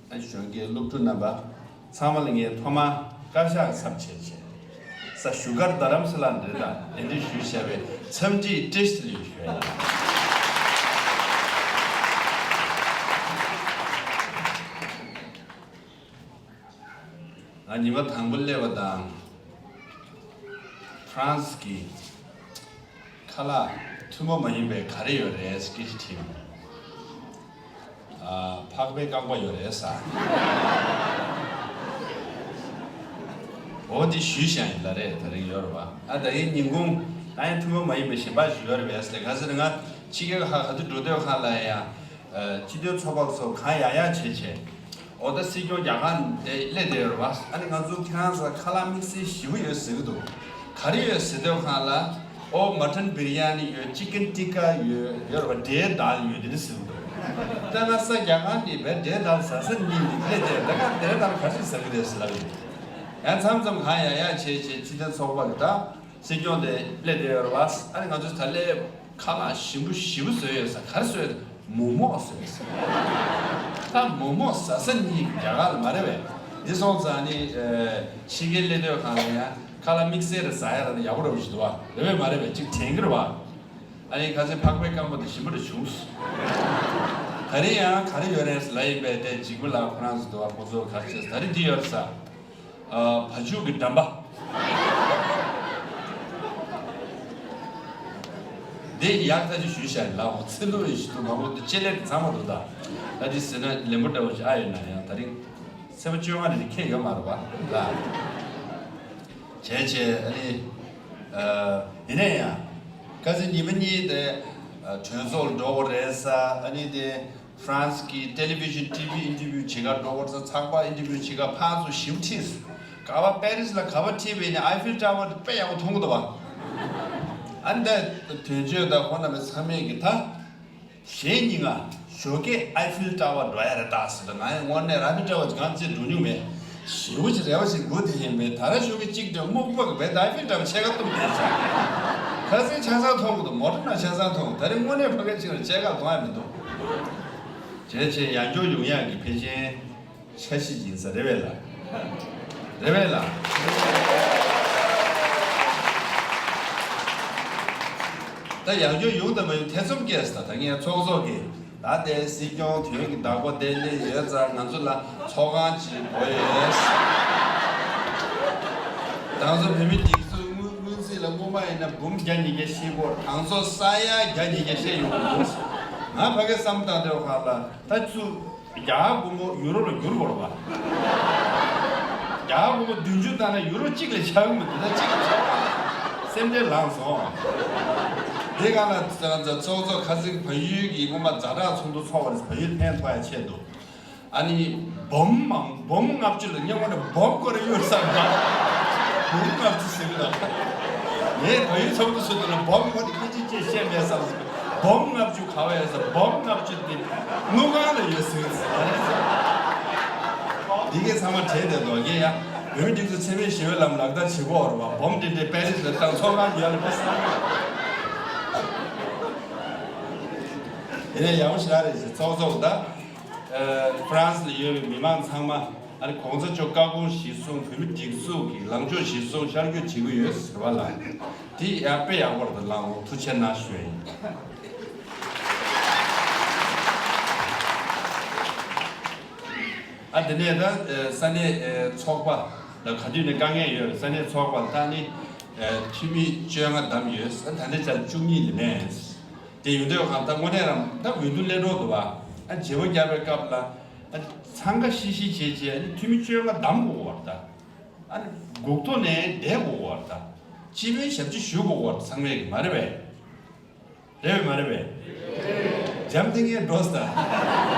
ཨ་གཞོན་སྐྱེས་སློབ་ཕྲུག་རྣམ་པ། ཚང་མ་ལ་ངས་ཐོག་མར་བཀའ་ཤག་གི་ཚབ་བྱས་བྱས། ས་བཞུགས་སྒར་རྡ་རམ་ས་ལ་འདིར་དང་གདན་འདྲེན་ཞུས་བཞག་པའི་འཚམས་འདྲིའི་བཀྲ་ཤིས་བདེ་ལེགས་ཞུ་ཡ་ཡིན། ང་ཉི་མ་དང་པོ་སླེབས་པ་དང་། ཧྥ་རན་སི་གི་ཁ་ལག་ཐུན་མོང་མ་ཡིན་པའི་ག་རེ་ཡོད་རེད་སྐད་ཆ་དྲིས། ཨ་ཕག་པའི་རྐང་པ་ཡོད་རེད་ཟེར། འོ་འདི་ཞུས་བཞག་ཡིན་ལ་རེད། དེ་རིང་ཡོད་རེད་པ། ཨ་ད་ཡིན་ཉིན་གུང་ང་ཡང་ཐུན་མོང་མ་ཡིན་པའི་གཞན་པ་ཞིག་ཡོད་རེད་པས་ཟེར། ག་ཟེར་ན་ང་ཕྱི་རྒྱལ་ཁག་ག་དུས་འགྲོ་དུས་ཁག་ལ་ཡང་སྤྱི་མཐུན་ཚོགས་པ་སོགས་གང་ཡག་ཡག་བྱས་བྱས། འོ་ད་སྲིད་སྐྱོང་རྒྱ་གར་འདི་སླེབས་བསྡད་ཡོད་རེད་པ། ཨ་ནི་ང་ཚོ་ཁྱེད་རང་ཚོ་ཁ་ལག་དམིགས་བསལ་ཞེ་པོ་ཡོད་ཟེར་གི་འདུག། ག་རེ་ཡོད་ཟེར་དུས་ཁག་ལ། འོ་མ་ཊན་བི་རི་ཡ་ནི་ཡོད། ཅི་ཀན་ཏི་ཀ་ཡོད། ཡོད་རེད་པ། འབྲས་དལ་ཡོད། དེ་འདྲ་ཟེར་གི་འདུག། ད་ང་ས་རྒྱ་གར་འདི་བས་འབྲས་དལ་ཟ་ས་གཉིས་ནི་སླེབས་བསྡད། ད་ག་འབྲས་དལ་ག་རེ་ཟ་གི་རེད་ཟེར་ལབ་ཡོད། ཡང་མཚམས་མཚམས་གང་ཡག་ཡག་བྱས་བྱས་སྤྱི་མཐུན་ཚོགས་པ་གི་ད་སྲིད་སྐྱོང་དེ་སླེབས་བསྡད་ཡོད་རེད་པ། ཨ་ནི་ང་ཚོ་ད་སླེབས། ཁ་ལག་ཞིམ་པོ་ཞེ་པོ་བཟོས་ཡོད་ས། ག་རེ་བཟོས་ཡོད། མོག་མོག་བཟོས་ཡོད་ས། ད་མོག་མོག་ཟ་ས་གཉིས་རྒྱ་གར་ལ་མ་རེད་པས། འདི་སོང་ཙང་ནི་ཕྱི་རྒྱལ་སླེབས་དུས་ཁག་ལ་ཡང་ཁ་ལག་དམིགས་བསལ་རེ་ཟ་ཡ་ར་ཡག་པོ་འདྲ་པོ་ཞིག་འདུག་པ། རེད་པས་མ་རེད་པས། ཅིག་དྲན་གི་རེད་པ། ཨ་ནི་ཁ་སང་ཕག་པའི་རྐང་པ་དེ་ཞིམ་པོ་རེ་བྱུང་སོང་། ད་རིང་ཡང་ག་རེ་ཡོད་རེད་ལབ་ཡིན་པས། དེ་འཇིགས་པ་ལ་ཁོ་རང་ཚོ་འདུག་པ། ཁོ་ཚོ་ག་རེ་བྱས། ད་རིང་འདི་ཡོད་རེད་ས། ཨ་བ་ཕྱུགས་ཀྱི་འགྲམ་པ། འདི་ཡག་ཐག་ཆོད་ཞུས་བཞག་ལ། འོ་ཚེ་ལུ་ཡི་ཞིག་ཏུ་མ་གོ་འདི་ལྕེ་ལེབ་ཚང་མ་འདུག་ད། ད་འདི་ཟེར་ན་ལེན་པོ་འདྲ་བོ་ཞིག་ཨ་ཡོད་ན་ཡང་། ད་རིང་ཚེས་པ་བཅོ་ལྔ་ནས་ཁེལ་ཡོད་མ་རེད་པ་ལ། བྱས་བྱས་ཨ་ནི་ཨ་ཡིན་ན་ཡང་ཁ་སང་ཉི་མ་གཉིས་དེ་ཨ་གྲོས་ཚོགས་ལ་འགྲོ་དགོས་རེད་ས། ཨ་ནི་དེ། ཧྥ་རན་སི་གི་ཊེ་ལི་ཝི་ཤན་ཊི་ཝི་ཨིན་ཊར་ཝིའུ་བྱེད་གར་འགྲོ་བར་ས། ཚགས་པར་ཨིན་ཊར་ཝིའུ་བྱེད་གར་ཕར་ཚུར་ཞིབ་ཁྲིད་སོང་། ག་པར་པེ་རི་སི་ལ་ག་པར་ཁྲིད་པ་ཡིན་ན་ཨའི་ཕིལ་ཊ་ཝར་དེ་དཔེ་ཡག་པོ་མཐོང་གི་འདུག་པ། ཨ་ནི་ད་དོན་གཅོད་དང་ཁོང་རྣམ་པའི་ཚང་མས་ཀྱི་ད་གཞེས་ཉིན་ང་ཞོགས་ཀས་ཨའི་ཕིལ་ཊ་ཝར་འགྲོ་ཡ་རེད་ད་ཟེར། ད་ང་ཡང་དངོས་གནས་ཨའི་ཕིལ་ཊ་ཝར་གང་ཚེ་འགྲོ་མྱོང་མེད། ཞེ་པོ་ཅིག་རེ་བ་ཞིག་སྒུག་བསྡད་ཡིན་པས། ད་ར་ཞོགས་ཀས་གཅིག་དྲན་སྨུག་པ་གི་བས་ད་ཨའི་ཕིལ་ཊ་ཝར་ཕྱེད་ཀ་བཏུམས་བསྡད་ཤག། ཁ་སང་ཆ་ཚང་མཐོང་གི་འདུག། མོ་ཊ་ནང་ཆ་ཚང་མཐོང་། ད་རིང་དངོས་གནས་ཕ་གི་ཅིག་ལ་ཕྱེད་ཀ་མཐོང་ཡ་མི་འདུག། བྱས་བྱས་ཡང་བསྐྱར་ཡོང་ཡག་གི་ཕལ་ཆེར་འཆར་གཞི་ཡིན་ས་རེད་པས་ལགས། རེད་པས་ལགས། ད་ཡང་བསྐྱར་ཡོང་དང་མ་ཡོང་ཐེ་ཚོམ་སྐྱེས་ད། ད་ངས་ཚོགས་གཙོ་གིས་ད་ལྟའི་སྲིད་སྐྱོང་དོན་གྱི་བདག་པོ་བསྟན་ནས་ཡོད་ཙང་ང་ཚོ་ལ་ཚོགས་ཁང་ཅིག་དགོས་ཡོད། ད་ང་ཚོ་བོད་མི་སྒྲིག་འཛུགས་སྔོན་སྔོན་རྩིས་ལ་སྔོན་མ་ཡིན་ན་འབུམ་བརྒྱ་ཉིས་བརྒྱ་བཞེས་དགོས། ད་ང་ཚོ་ས་ཡ་བརྒྱ་ཉིས་བརྒྱ་བཞེས་ཡོང་གི་འདུག་ང་ཕ་གི་བསམ་བཏང་དུས་ཁ་ལ་ད་ཚུ། རྒྱ་གར་སྒོར་མོ་ཡུ་རོ་ལ་བསྒྱུར་དགོས་རེད་པ། རྒྱ་གར་སྒོར་མོ་བདུན་ཅུ་བཏང་ན་ཡུ་རོ་གཅིག་ལས་ཆག་གི་མི་འདུག་ད་གཅིག་ལས་ཆག་པ་སེམས་ཁྲལ་ལངས་སོང་། དེ་ག་ལ་ཚོགས་གཙོ་ཁ་སང་བལ་ཡུལ་གྱི་སྔོན་མ་ཛ་དྲག་ཚོགས་འདུ་ཚོགས་པ་རེད། བལ་ཡུལ་ཕན་ཐོགས་ཡ་ཆེད་དུ། ཨ་ནི་འབུམ་མང་འབུམ་ལྔ་བཅུ་ལ་སྙན་ངག་ནས་འབུམ་སྐོར་གཡུར་བསམ་པ། འབུམ་ལྔ་བཅུ་ཟེར་གི་ལ། ངས་བལ་ཡུལ་ཚོགས་འདུ་ཟེར་དུས་ལ་འབུམ་ངོ་དེ་སྐད་ཆ་ཅེས་བཤད་མེད་བསམ་སོང་། འབུམ་ལྔ་བཅུ་ག་བ་ཡོད་ཟེར། འབུམ་ལྔ་བཅུ་དེ་དངུལ་ཁང་ལ་ཡོད་ཟེར་གི་ཟེར། འདི་གས་ཚང་མ་བྲལ་བསྡད་འདུག་ངས་ཡ། བོད་མི་སྒྲིག་འཛུགས་འཚེ་མེད་ཞི་བའི་ལམ་ལག་བསྟར་བྱེད་དགོས་རེད་པ། འབུམ་དེ་འདྲའི་པེ་རི་སི་ལ་བཏང་ཚོགས་ཁང་ཉོ་ཡ་ལ་དཔེ་བསགས་ཡོད། དེ་ནས་ཡག་པོ་ཞེ་དྲག་རེད་ཟེར། ཚོགས་གཙོ་ད། ཨ་ཧྥ་རན་སི་ལ་ཡོད་པའི་མི་མང་ཚང་མ་ཨ་ནི་གོང་ས་མཆོག་བཀའ་དགོངས་གཞིར་བཟུང་བོད་མི་སྒྲིག་འཛུགས་ཀྱི་ལངས་ཕྱོགས་གཞིར་བཟུང་ཤར་བསྐྱོད་བྱེད་ཀྱི་ཡོད་ཟེར་བ་ལ། དེ་ཡང་དཔེ་ཡག་པོ་རེད། ད་ལངས་འོང་ཐུགས་རྗེ་གནང་ཞུ་ཡ་ཡིན། ཨ་དེ་ནས་ད་ཨ་ས་གནས་ཨ་ཚོགས་པ་ལ་ག་དུས་ནས་དཀའ་ངལ་ཡོད་རེད། ས་གནས་ཚོགས་པ་ད་ནི་ཨ་འཐུས་མི་བཅོ་ལྔ་བདམས་ཡོད། ཨ་ད་ལྟའི་ཆར་བཅུ་གཉིས་ལས་མེད། དེ་ཡོད་དུས་གང་ལྟར་དངོས་གནས་རང་ད་འོས་བསྡུ་སླེབས་འགྲོ་འདུག་བ། ཨ་བརྗེ་པོ་བརྒྱབ་པའི་སྐབས་ལ་ཨ་འཚང་ཁ་ཤིག་ཤིག་བྱས་བྱས་ཨ་ནི་འཐུས་མི་བཅོ་ལྔ་བདམས་དགོས་པ་རེད་ད། ཨ་ནི་སྒུག་ཐོག་ནས་བསྡད་དགོས་པ་རེད་ད། སྤྱི་པའི་ཞབས་ཕྱི་ཞུ་དགོས་པ་རེད། ཚང་མས་ཀྱི་མ་རེད་པས། རེད་པས་མ་རེད་པས། འཇམ་ཐིང་ངེ་འགྲོ་ས།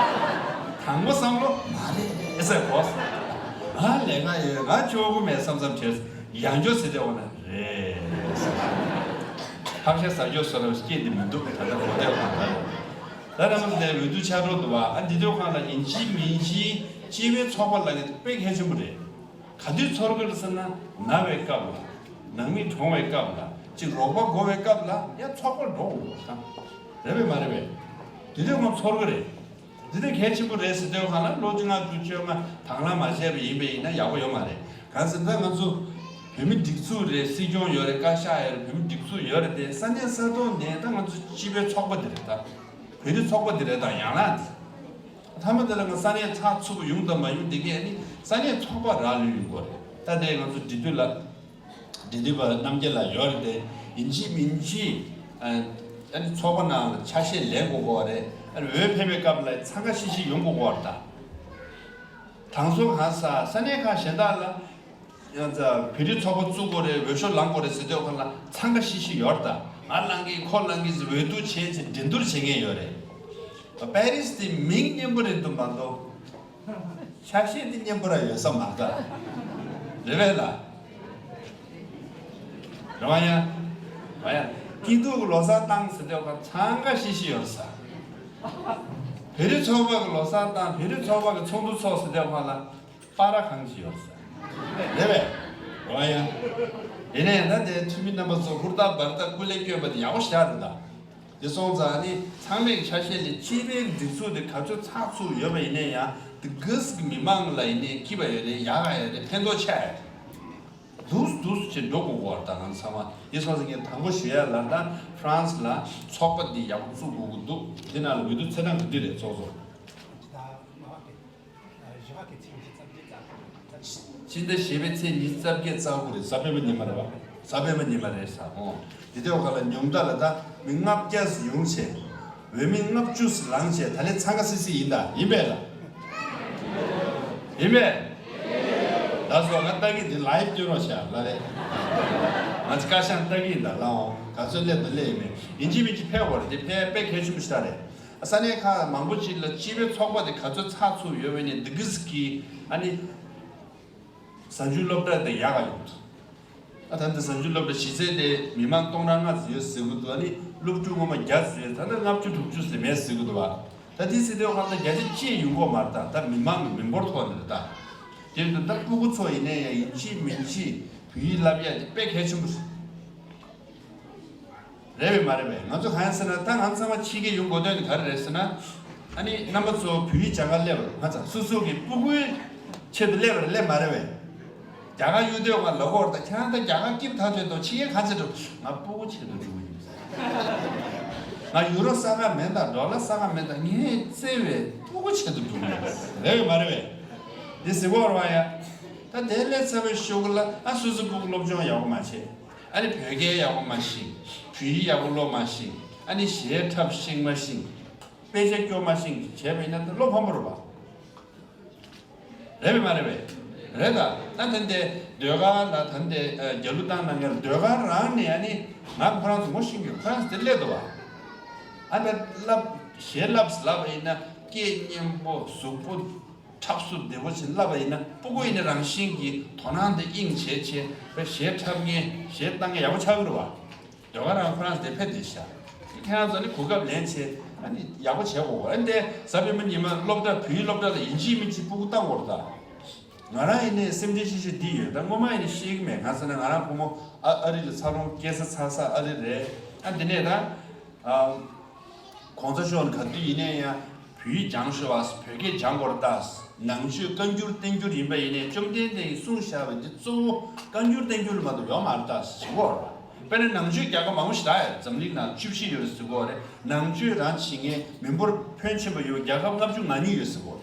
དང་པོ་བསམ་བློ་མ་རེད་ཟེར་གོ། ང་ལས་ཀ་ཡོད། ང་ཆོག་གི་མེད་བསམ་བསམ་བྱས། ཡང་བསྐྱར་ཟེར་དེ་འོ་ན་རེད། ཕག་ཤ་ཟ་རྒྱུ་བཟོ་འདྲ་བ་སྐྱེས་དེ་མི་འདུག་ད་ལྟ་གོ་བདེ་བ་གང་ལྟར། ད་ནམ་ལས་འོས་བསྡུ་ཆགས་འགྲོ་འདུག་བ། ཨ་འདི་དུས་ཁང་ལ་ཡིན་གཅིག་མིན་གཅིག་སྤྱི་པའི་ཚོགས་པ་ལ་ནི་དཔེ་གལ་ཆེན་པོ་རེད། ག་དུས་ཚོར་གི་རེད་ཟེར་ན། ན་བའི་སྐབས་ལ། ནང་མི་གྲོངས་པའི་སྐབས་ལ། ཅིག་རོགས་པ་དགོས་པའི་སྐབས་ལ་ཡང་ཚོགས་པར་འགྲོ་དགོས་པ་དང་། རེད་པས་མ་རེད་པས། དེ་དུས་ང་ཚོར་གི་རེད། དེ་དུས་གལ་ཆེན་པོ་རེད་ཟེར་དུས་གང་ལ་ལོ་ལྔ་བཅུ་བཅོ་ལྔ་དང་བླངས་མ་བྱས་པ་ཡིན་པས་ཡིན་ན་ཡག་པོ་ཡོད་མ་རེད། གང་ཟེར་ན་ང་ཚོ་བོད་མི་སྒྲིག་འཛུགས་རེད། སྲིད་སྐྱོང་ཡོད་རེད། བཀའ་ཤག་ཡོད་རེད། བོད་མི་སྒྲིག་འཛུགས་ཡོད་རེད་དེ་ས་གནས་ས་ཐོག་ནས་ད་ང་ཚོ་སྤྱི་པའི་ཚོགས་པ་འདི་རེད་ད། བོད་རིགས་ཚོགས་པ་འདི་རེད་ད་ཡང་ན་འདི། མཐའ་མ་དེ་ལ་ང་ས་གནས་ཚགས་ཚུད་པོ་ཡོང་དང་མ་ཡོང་དེ་གས་ནི་ས་གནས་ཚོགས་པ་རག་ལུས་ཡོང་དགོས་རེད། ད་དེ་ང་ཚོ་འབྲེལ་མཐུད་ལ་འབྲེལ་མཐུད་པ་རྣམ་རྒྱལ་ལགས་ཡོད་རེད་དེ་ཡིན་གཅིག་མིན་གཅིག་ཨ་ནི་ཚོགས་པ་ནང་ལ་ཆ་ཤས་ལེན་དགོས་དགོས་རེད། ཨ་ནི་འོས་འཕེན་པའི་སྐབས་ལ་འཚང་ཁ་ཤིག་ཤིག་ཡོང་དགོས་དགོས་རེད་ད། དང་སོ་གང་ས་ས་གནས་ཁག་གཞན་དག་ལ། ཡང་ཙ་བོད་རིགས་ཚོགས་པ་བཙུགས་དགོས་རེད། འོས་ཤོག་ལངས་དགོས་རེད་ཟེར་དུས་ཁོ་ལ་འཚང་ཁ་ཤིག་ཤིག་ཡོད་རེད་ད། ང་ལངས་ཀྱི་ཁོ་ལངས་ཀྱི་ཟེར་འོས་བསྡུ་བྱས་ཚེ་འགྲན་བསྡུར་བྱེད་མཁན་ཡོད་རེད། པེ་རི་སི་དེ་མིང་སྙན་པོ་རེད་འདུག་མ་གཏོགས། ཆ་ཤས་དེ་སྙན་པོ་ར་ཡོད་ས་མ་རེད་ད། རེད་པས་ལ། རེད་བ་ཡ། རེད་བ་ཡ། སྐྱིད་སྡུག་གི་ལོ་གསར་བཏང་ཟེར་དུས་ཁོ་འཚང་ཁ་ཤིག་ཤིག་ཡོད་ས། བོད་རིགས་ཚོགས་པ་གི་ལོ་གསར་བཏང་བོད་རིགས་ཚོགས་པ་གི་ཚོགས་འདུ་ཚོགས་ཟེར་དུས་ཁོ་ལ། པ་ར་གང་ཞིག་ཡོད་ས། རེད་པས། རེད་ཡ། དེ་ནས་ད་དེ་འཐུས་མི་རྣམ་པ་ཚོ་ཧུར་ཐག་འབར་ཐག་སྐུ་ལས་བསྐྱོན་པ་དེ་ཡག་པོ་ཞེ་དྲག་རེད་ད། དེ་སོང་ཙང་ནི་ཚང་མས་ཆ་ཤས་ལས་སྤྱི་པའི་སྒྲིག་འཛུགས་དེ་ག་ཚོད་ཚགས་ཚུད་ཡོད་པ་ཡིན་ན་ཡང་དེ་གིས་གི་མི་མང་ལ་ཡིན་ནའི་སྐྱིད་པ་ཡོད་རེད། ཡག་ག་ཡོད་རེད། ཕན་ཐོགས་ཆེ་ཡོད་རེད། འདུག་འདུག་ཅེས་འགྲོ་དགོས་གོ་བར་ད་ང་ཚང་མ་དེ་སོང་ཙང་ངས་དང་པོ་ཞུ་ཡ་ལ་ད་ཧྥ་རན་སི་ལ་ཚོགས་པ་འདི་ཡག་པོ་བཙུགས་དགོས་ཀྱི་འདུག་འདི་ནང་ལ་འོས་བསྡུ་ཚེས་གྲངས་ག་དུས་རེད་ཚོགས་ཚོགས། ཕྱི་ཟླ་བཞི་པའི་ཚེས་ཉི་ཤུ་རྩ་བརྒྱད་རྩ་དགུ་རེད། གཟའ་སྤེན་པ་ཉི་མ་རེད་བ། གཟའ་སྤེན་པ་ཉི་མ་རེད་ས། ཨོ། དེ་དུས་ཁ་ལ་ཉུང་མཐའ་ལ་ད་མི་ལྔ་བརྒྱ་ཙམ་ཡོང་བྱས། འོས་མི་ལྔ་བཅུ་ཙམ་ལངས་བྱས་ད་ལས་འཚང་ཁ་སིག་སིག་ཡིན་ད་ཡིན་པས་ལ། ཡིན་པས། ད་སོ་ང་ལྟ་གི་འདི་ལའིབ་སྟོན་རོགས་བྱ་ལ་རེད། ང་ཚོ་བཀའ་ཤག་ལྟ་གི་ཡིན་ད་ལ་ཨོ་ག་ཚོད་སླེབས་ད་སླེབས་ཡིན་མེད་ཡིན་གཅིག་མིན་གཅིག་ཕེབས་དགོས་རེད། དེ་ཕེབས་དཔེ་གལ་ཆེན་པོ་ཞིག་ད་རེད། ས་གནས་ཁག་མང་པོ་ཅིག་ལ་སྤྱི་པའི་ཚོགས་པ་དེ་ག་ཚོད་ཚགས་ཚུད་ཡོད་པའི་ནས་འདི་གིས་ཀྱི་ཨ་ནི། གཟའ་མཇུག་སློབ་གྲྭ་དེ་ཡག་ག་ཡོང་འདུག་ཨ་ད་ལྟ་གཟའ་མཇུག་སློབ་གྲྭ་གཞི་རྩའི་དེ་མི་མང་སྟོང་ཕྲག་ལྔ་ཙམ་ཡོད་ཟེར་གི་འདུག་ཨ་ནི་སློབ་ཕྲུག་སྔོན་མ་བརྒྱ་ཙམ་ཡོད། ད་ལྟ་ལྔ་བཅུ་དྲུག་ཅུ་ཙམ་མེད་ཟེར་གི་འདུག་བ། ད་དེ་ཟེར་དུས་ཁ་ད་བརྒྱ་ཆ་གཅིག་ཡོང་གི་མ་རེད། ད་ད་མི་མང་གི་མི་འབོར་ཐོག་ནས་རེད་ད། དེ་འདུག་ད་སྤུ་གུ་ཚོ་ཡིན་ནའི་ཡང་ཡིན་གཅིག་མིན་གཅིག་བོད་ཡིག་བསླབ་ཡ་དེ་དཔེ་གལ་ཆེན་པོ་རེད། རེད་པས་མ་རེད་པས། ང་ཚོ་གང་ཡིན་ཟེར་ན་ད་ང་ཚང་མ་ཕྱི་རྒྱལ་ཡོང་དགོས་དོན་དེ་ག་རེ་རེད་ཟེར་ན། ཨ་ནི་རྣམ་པ་ཚོ་བོད་ཡིག་སྦྱང་ག་སླེབས་པ་རེད། ང་ཚང་སོ་སོ་གི་སྤུ་གུའི་ཆེད་དུ་སླེབས་པ་རེད་སླེབས་མ་རེད་པས། རྒྱ་གར་ཡོད་དུས་ང་ལབ་ཀྱི་ཡོད་རེད། ད་ཁྱེད་རང་ད་རྒྱ་གར་སྐྱིད་ཐག་ཆོད་དོ་ཕྱི་རྒྱལ་ག་ཚོད་འགྲོ་ང་སྤུ་གུ་ཆེད་དུ་འགྲོ་གི་ཡིན། ང་ཡུ་རོ་ས་ག་མེད་དང་ཌོ་ལར་ས་ག་མེད་དང་ངས་བརྩེ་བའི་སྤུ་གུ་ཆེད་དུ་སྒྲུབ་ནས་རེད་བས་མ་རེད་བས། འདི་ཟེར་གོ་ར་བ་ཡ། ད་དེ་ལས་ཚ་བའི་ཤོག་གུ་ལ་ཨ་སོ་སོ་སྤུ་གུ་སློབ་སྦྱོང་ཡག་པོ་མ་བྱས། ཨ་ནི་བོད་སྐད་ཡག་པོ་མ་ཤེས། བོད་ཡིག་ཡག་པོ་ཀློག་མ་ཤེས། ཨ་ནི་གཞས་འཁྲབ་ཤེས་མ་ཤེས། དཔེ་ཆ་སྐྱོར་མ་ཤེས་བྱས་པ་ཡིན་ན་ད་བློ་ཕམ་པོ་རེད་བ། རེད་པས་མ་རེད་པས། རེད་ད། ད་ད་ལྟའི་ཟློས་གར་ལ་ད་ལྟའི་ཨ་རྒྱབ་ལོགས་བཏང་གནང་མཁན་ལ་ཟློས་གར་རང་ནས་ཨ་ནི་ང་ཁོ་རང་ཚོ་ངོ་ཤེས་ཀྱི་ཁོ་རང་ཚོ་དེ་སླེབས་འདུག་བ། ཨ་ད་བསླབ་གཞས་བསླབས་ལབ་པ་ཡིན་ན་སྐད་སྙན་པོ་གཟུགས་པོ་འཁྲབ་གཟུགས་བདེ་པོ་ཞིག་བསླབ་པ་ཡིན་ན་སྤུ་གུ་ཡིན་ན་རང་བཞིན་གྱིས་དོ་སྣང་དེ་དབྱིངས་བྱས་བྱས་པའི་གཞས་འཁྲབ་མཁན་གཞས་བཏང་མཁན་ཡག་པོ་ཆགས་ཀྱི་རེད་བ། ཟློས་གར་རང་ཁོ་རང་དེ་ཕེབས་བསྡད་ཤག་ཁྱེད་རང་ཚོ་ནི་གོ་སྐབས་ལེན་བྱས་ཨ་ནི་ཡག་པོ་བྱས་དགོས་ཨ་ནི་དེ་གཟའ་སྤེན་པ་ཉི་མ་སློབ་གྲྭ་བོད་ཡིག་སློབ་གྲྭ་ལ་ཡིན་གཅིག་མིན་གཅིག་སྤུ་གུ་བཏང་དགོས་རེད་ད། ང་རང་ཡིན་ནའི་སེམས་ཁྲལ་ཤིག་ཤིག་འདི་ཡོད་ད་སྔོན་མ་ཡིན་ནའི་ཤེས་ཀྱི་མེད་གང་ཟེར་ན་ང་རང་བུ་མོ་ཨ་ཨ་རི་ལ་འཚར་ལོངས་སྐྱེས་ས་འཚར་ས་ཨ་རི་རེད། ཨ་འདི་ནས་ད་ཨ། གོང་ས་མཆོག་ནས་ག་དུས་ཡིན་ནའི་ཡང་བོད་ཡིག་སྦྱང་ཤོག་ཨ། བོད་སྐད་སྦྱང་དགོས་རེད་ད། ནང་ཆོས་བཀའ་འགྱུར་བསྟན་འགྱུར་ཡིན་པ་ཡིན་ནའི་བཅོམ་ལྡན་འདས་ཀྱིས་གསུངས་བཞག་པ་འདི་གཙོ་བོ་བཀའ་འགྱུར་བསྟན་འགྱུར་ལ་མ་གཏོགས་ཡོད་མ་རེད་ད་ཟེར་གྱི་ཡོད་རེད། དཔེར་ན་ནང་ཆོས་རྒྱལ་ཁབ་མང་པོ་ཞིག་རེད་ཡ། འཛམ་གླིང་ནང་བཅུ་བཞི་ཡོད་རེད་ཟེར་གྱི་ཡོད་རེད། ནང་ཆོས་རང་བྱེད་མཁན་མི་འབོར་ཕོན་ཆེན་པོ་ཡོད་རྒྱལ་ཁབ་ལྔ་བཅུ་ང་གཉིས་ཡོད་ཟེར་གྱི་ཡོད་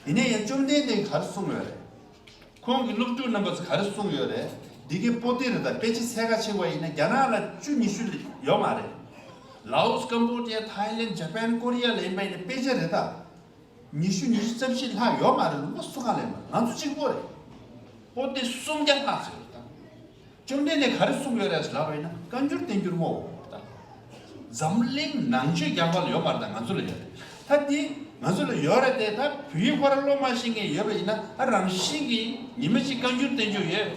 རེད། ཡིན་ནའི་ཡང་བཅོམ་ལྡན་འདས་ཀྱིས་ག་རེ་གསུངས་ཡོད་རེད། ཁོང་གི་སློབ་ཕྲུག་རྣམ་པ་ཚོ་ག་རེ་གསུངས་ཡོད་རེད། འདི་གའི་པོ་ཏི་རེད་ད་དཔེ་ཆ་ཚད་ཁ་ཆེ་བ་ཡིན་ན་རྒྱ་ནག་ལ་བཅུ་ཉི་ཤུ་ཡོད་མ་རེད། ལའོ་སི་ཀམ་པོ་ཌི་ཡ་ཐའི་ལེན་ཇ་པན་ཀོ་རི་ཡ་ལ་ཡིན་པ་ཡིན་ན་དཔེ་ཆ་རེད་ད། ཉི་ཤུ་ཉི་ཤུ་རྩ་བཞི་ལྷག་ཡོད་མ་རེད་ལུང་པ་སུ་གང་ལ་ཡིན་པ་ང་ཚོ་གཅིག་པོ་རེད། པོ་ཏི་སུམ་བརྒྱ་ལྷག་ཙམ་ཡོད་ད། བཅོམ་ལྡན་འདས་ག་རེ་གསུངས་ཡོད་རེད་ལབ་པ་ཡིན་ན་བཀའ་འགྱུར་བསྟན་འགྱུར་སྨོ། འཛམ་གླིང་ནང་ཆོས་རྒྱ་གར་ལ་ཡོད་མ་རེད་ད་ང་ཚོ་ལ་ཡོད་རེད། ད་འདི་ང་ཚོ་ལ་ཡོད་རེད་དེ་ད་བོད་ཡིག་ཁོ་རང་ཀློག་མ་ཤེས་མཁན་ཡོད་པ་ཡིན་ན་ཨ་རང་བཞིན་གྱིས་ཉི་མ་གཅིག་བཀའ་འགྱུར་བསྟན་འགྱུར་ཡོད།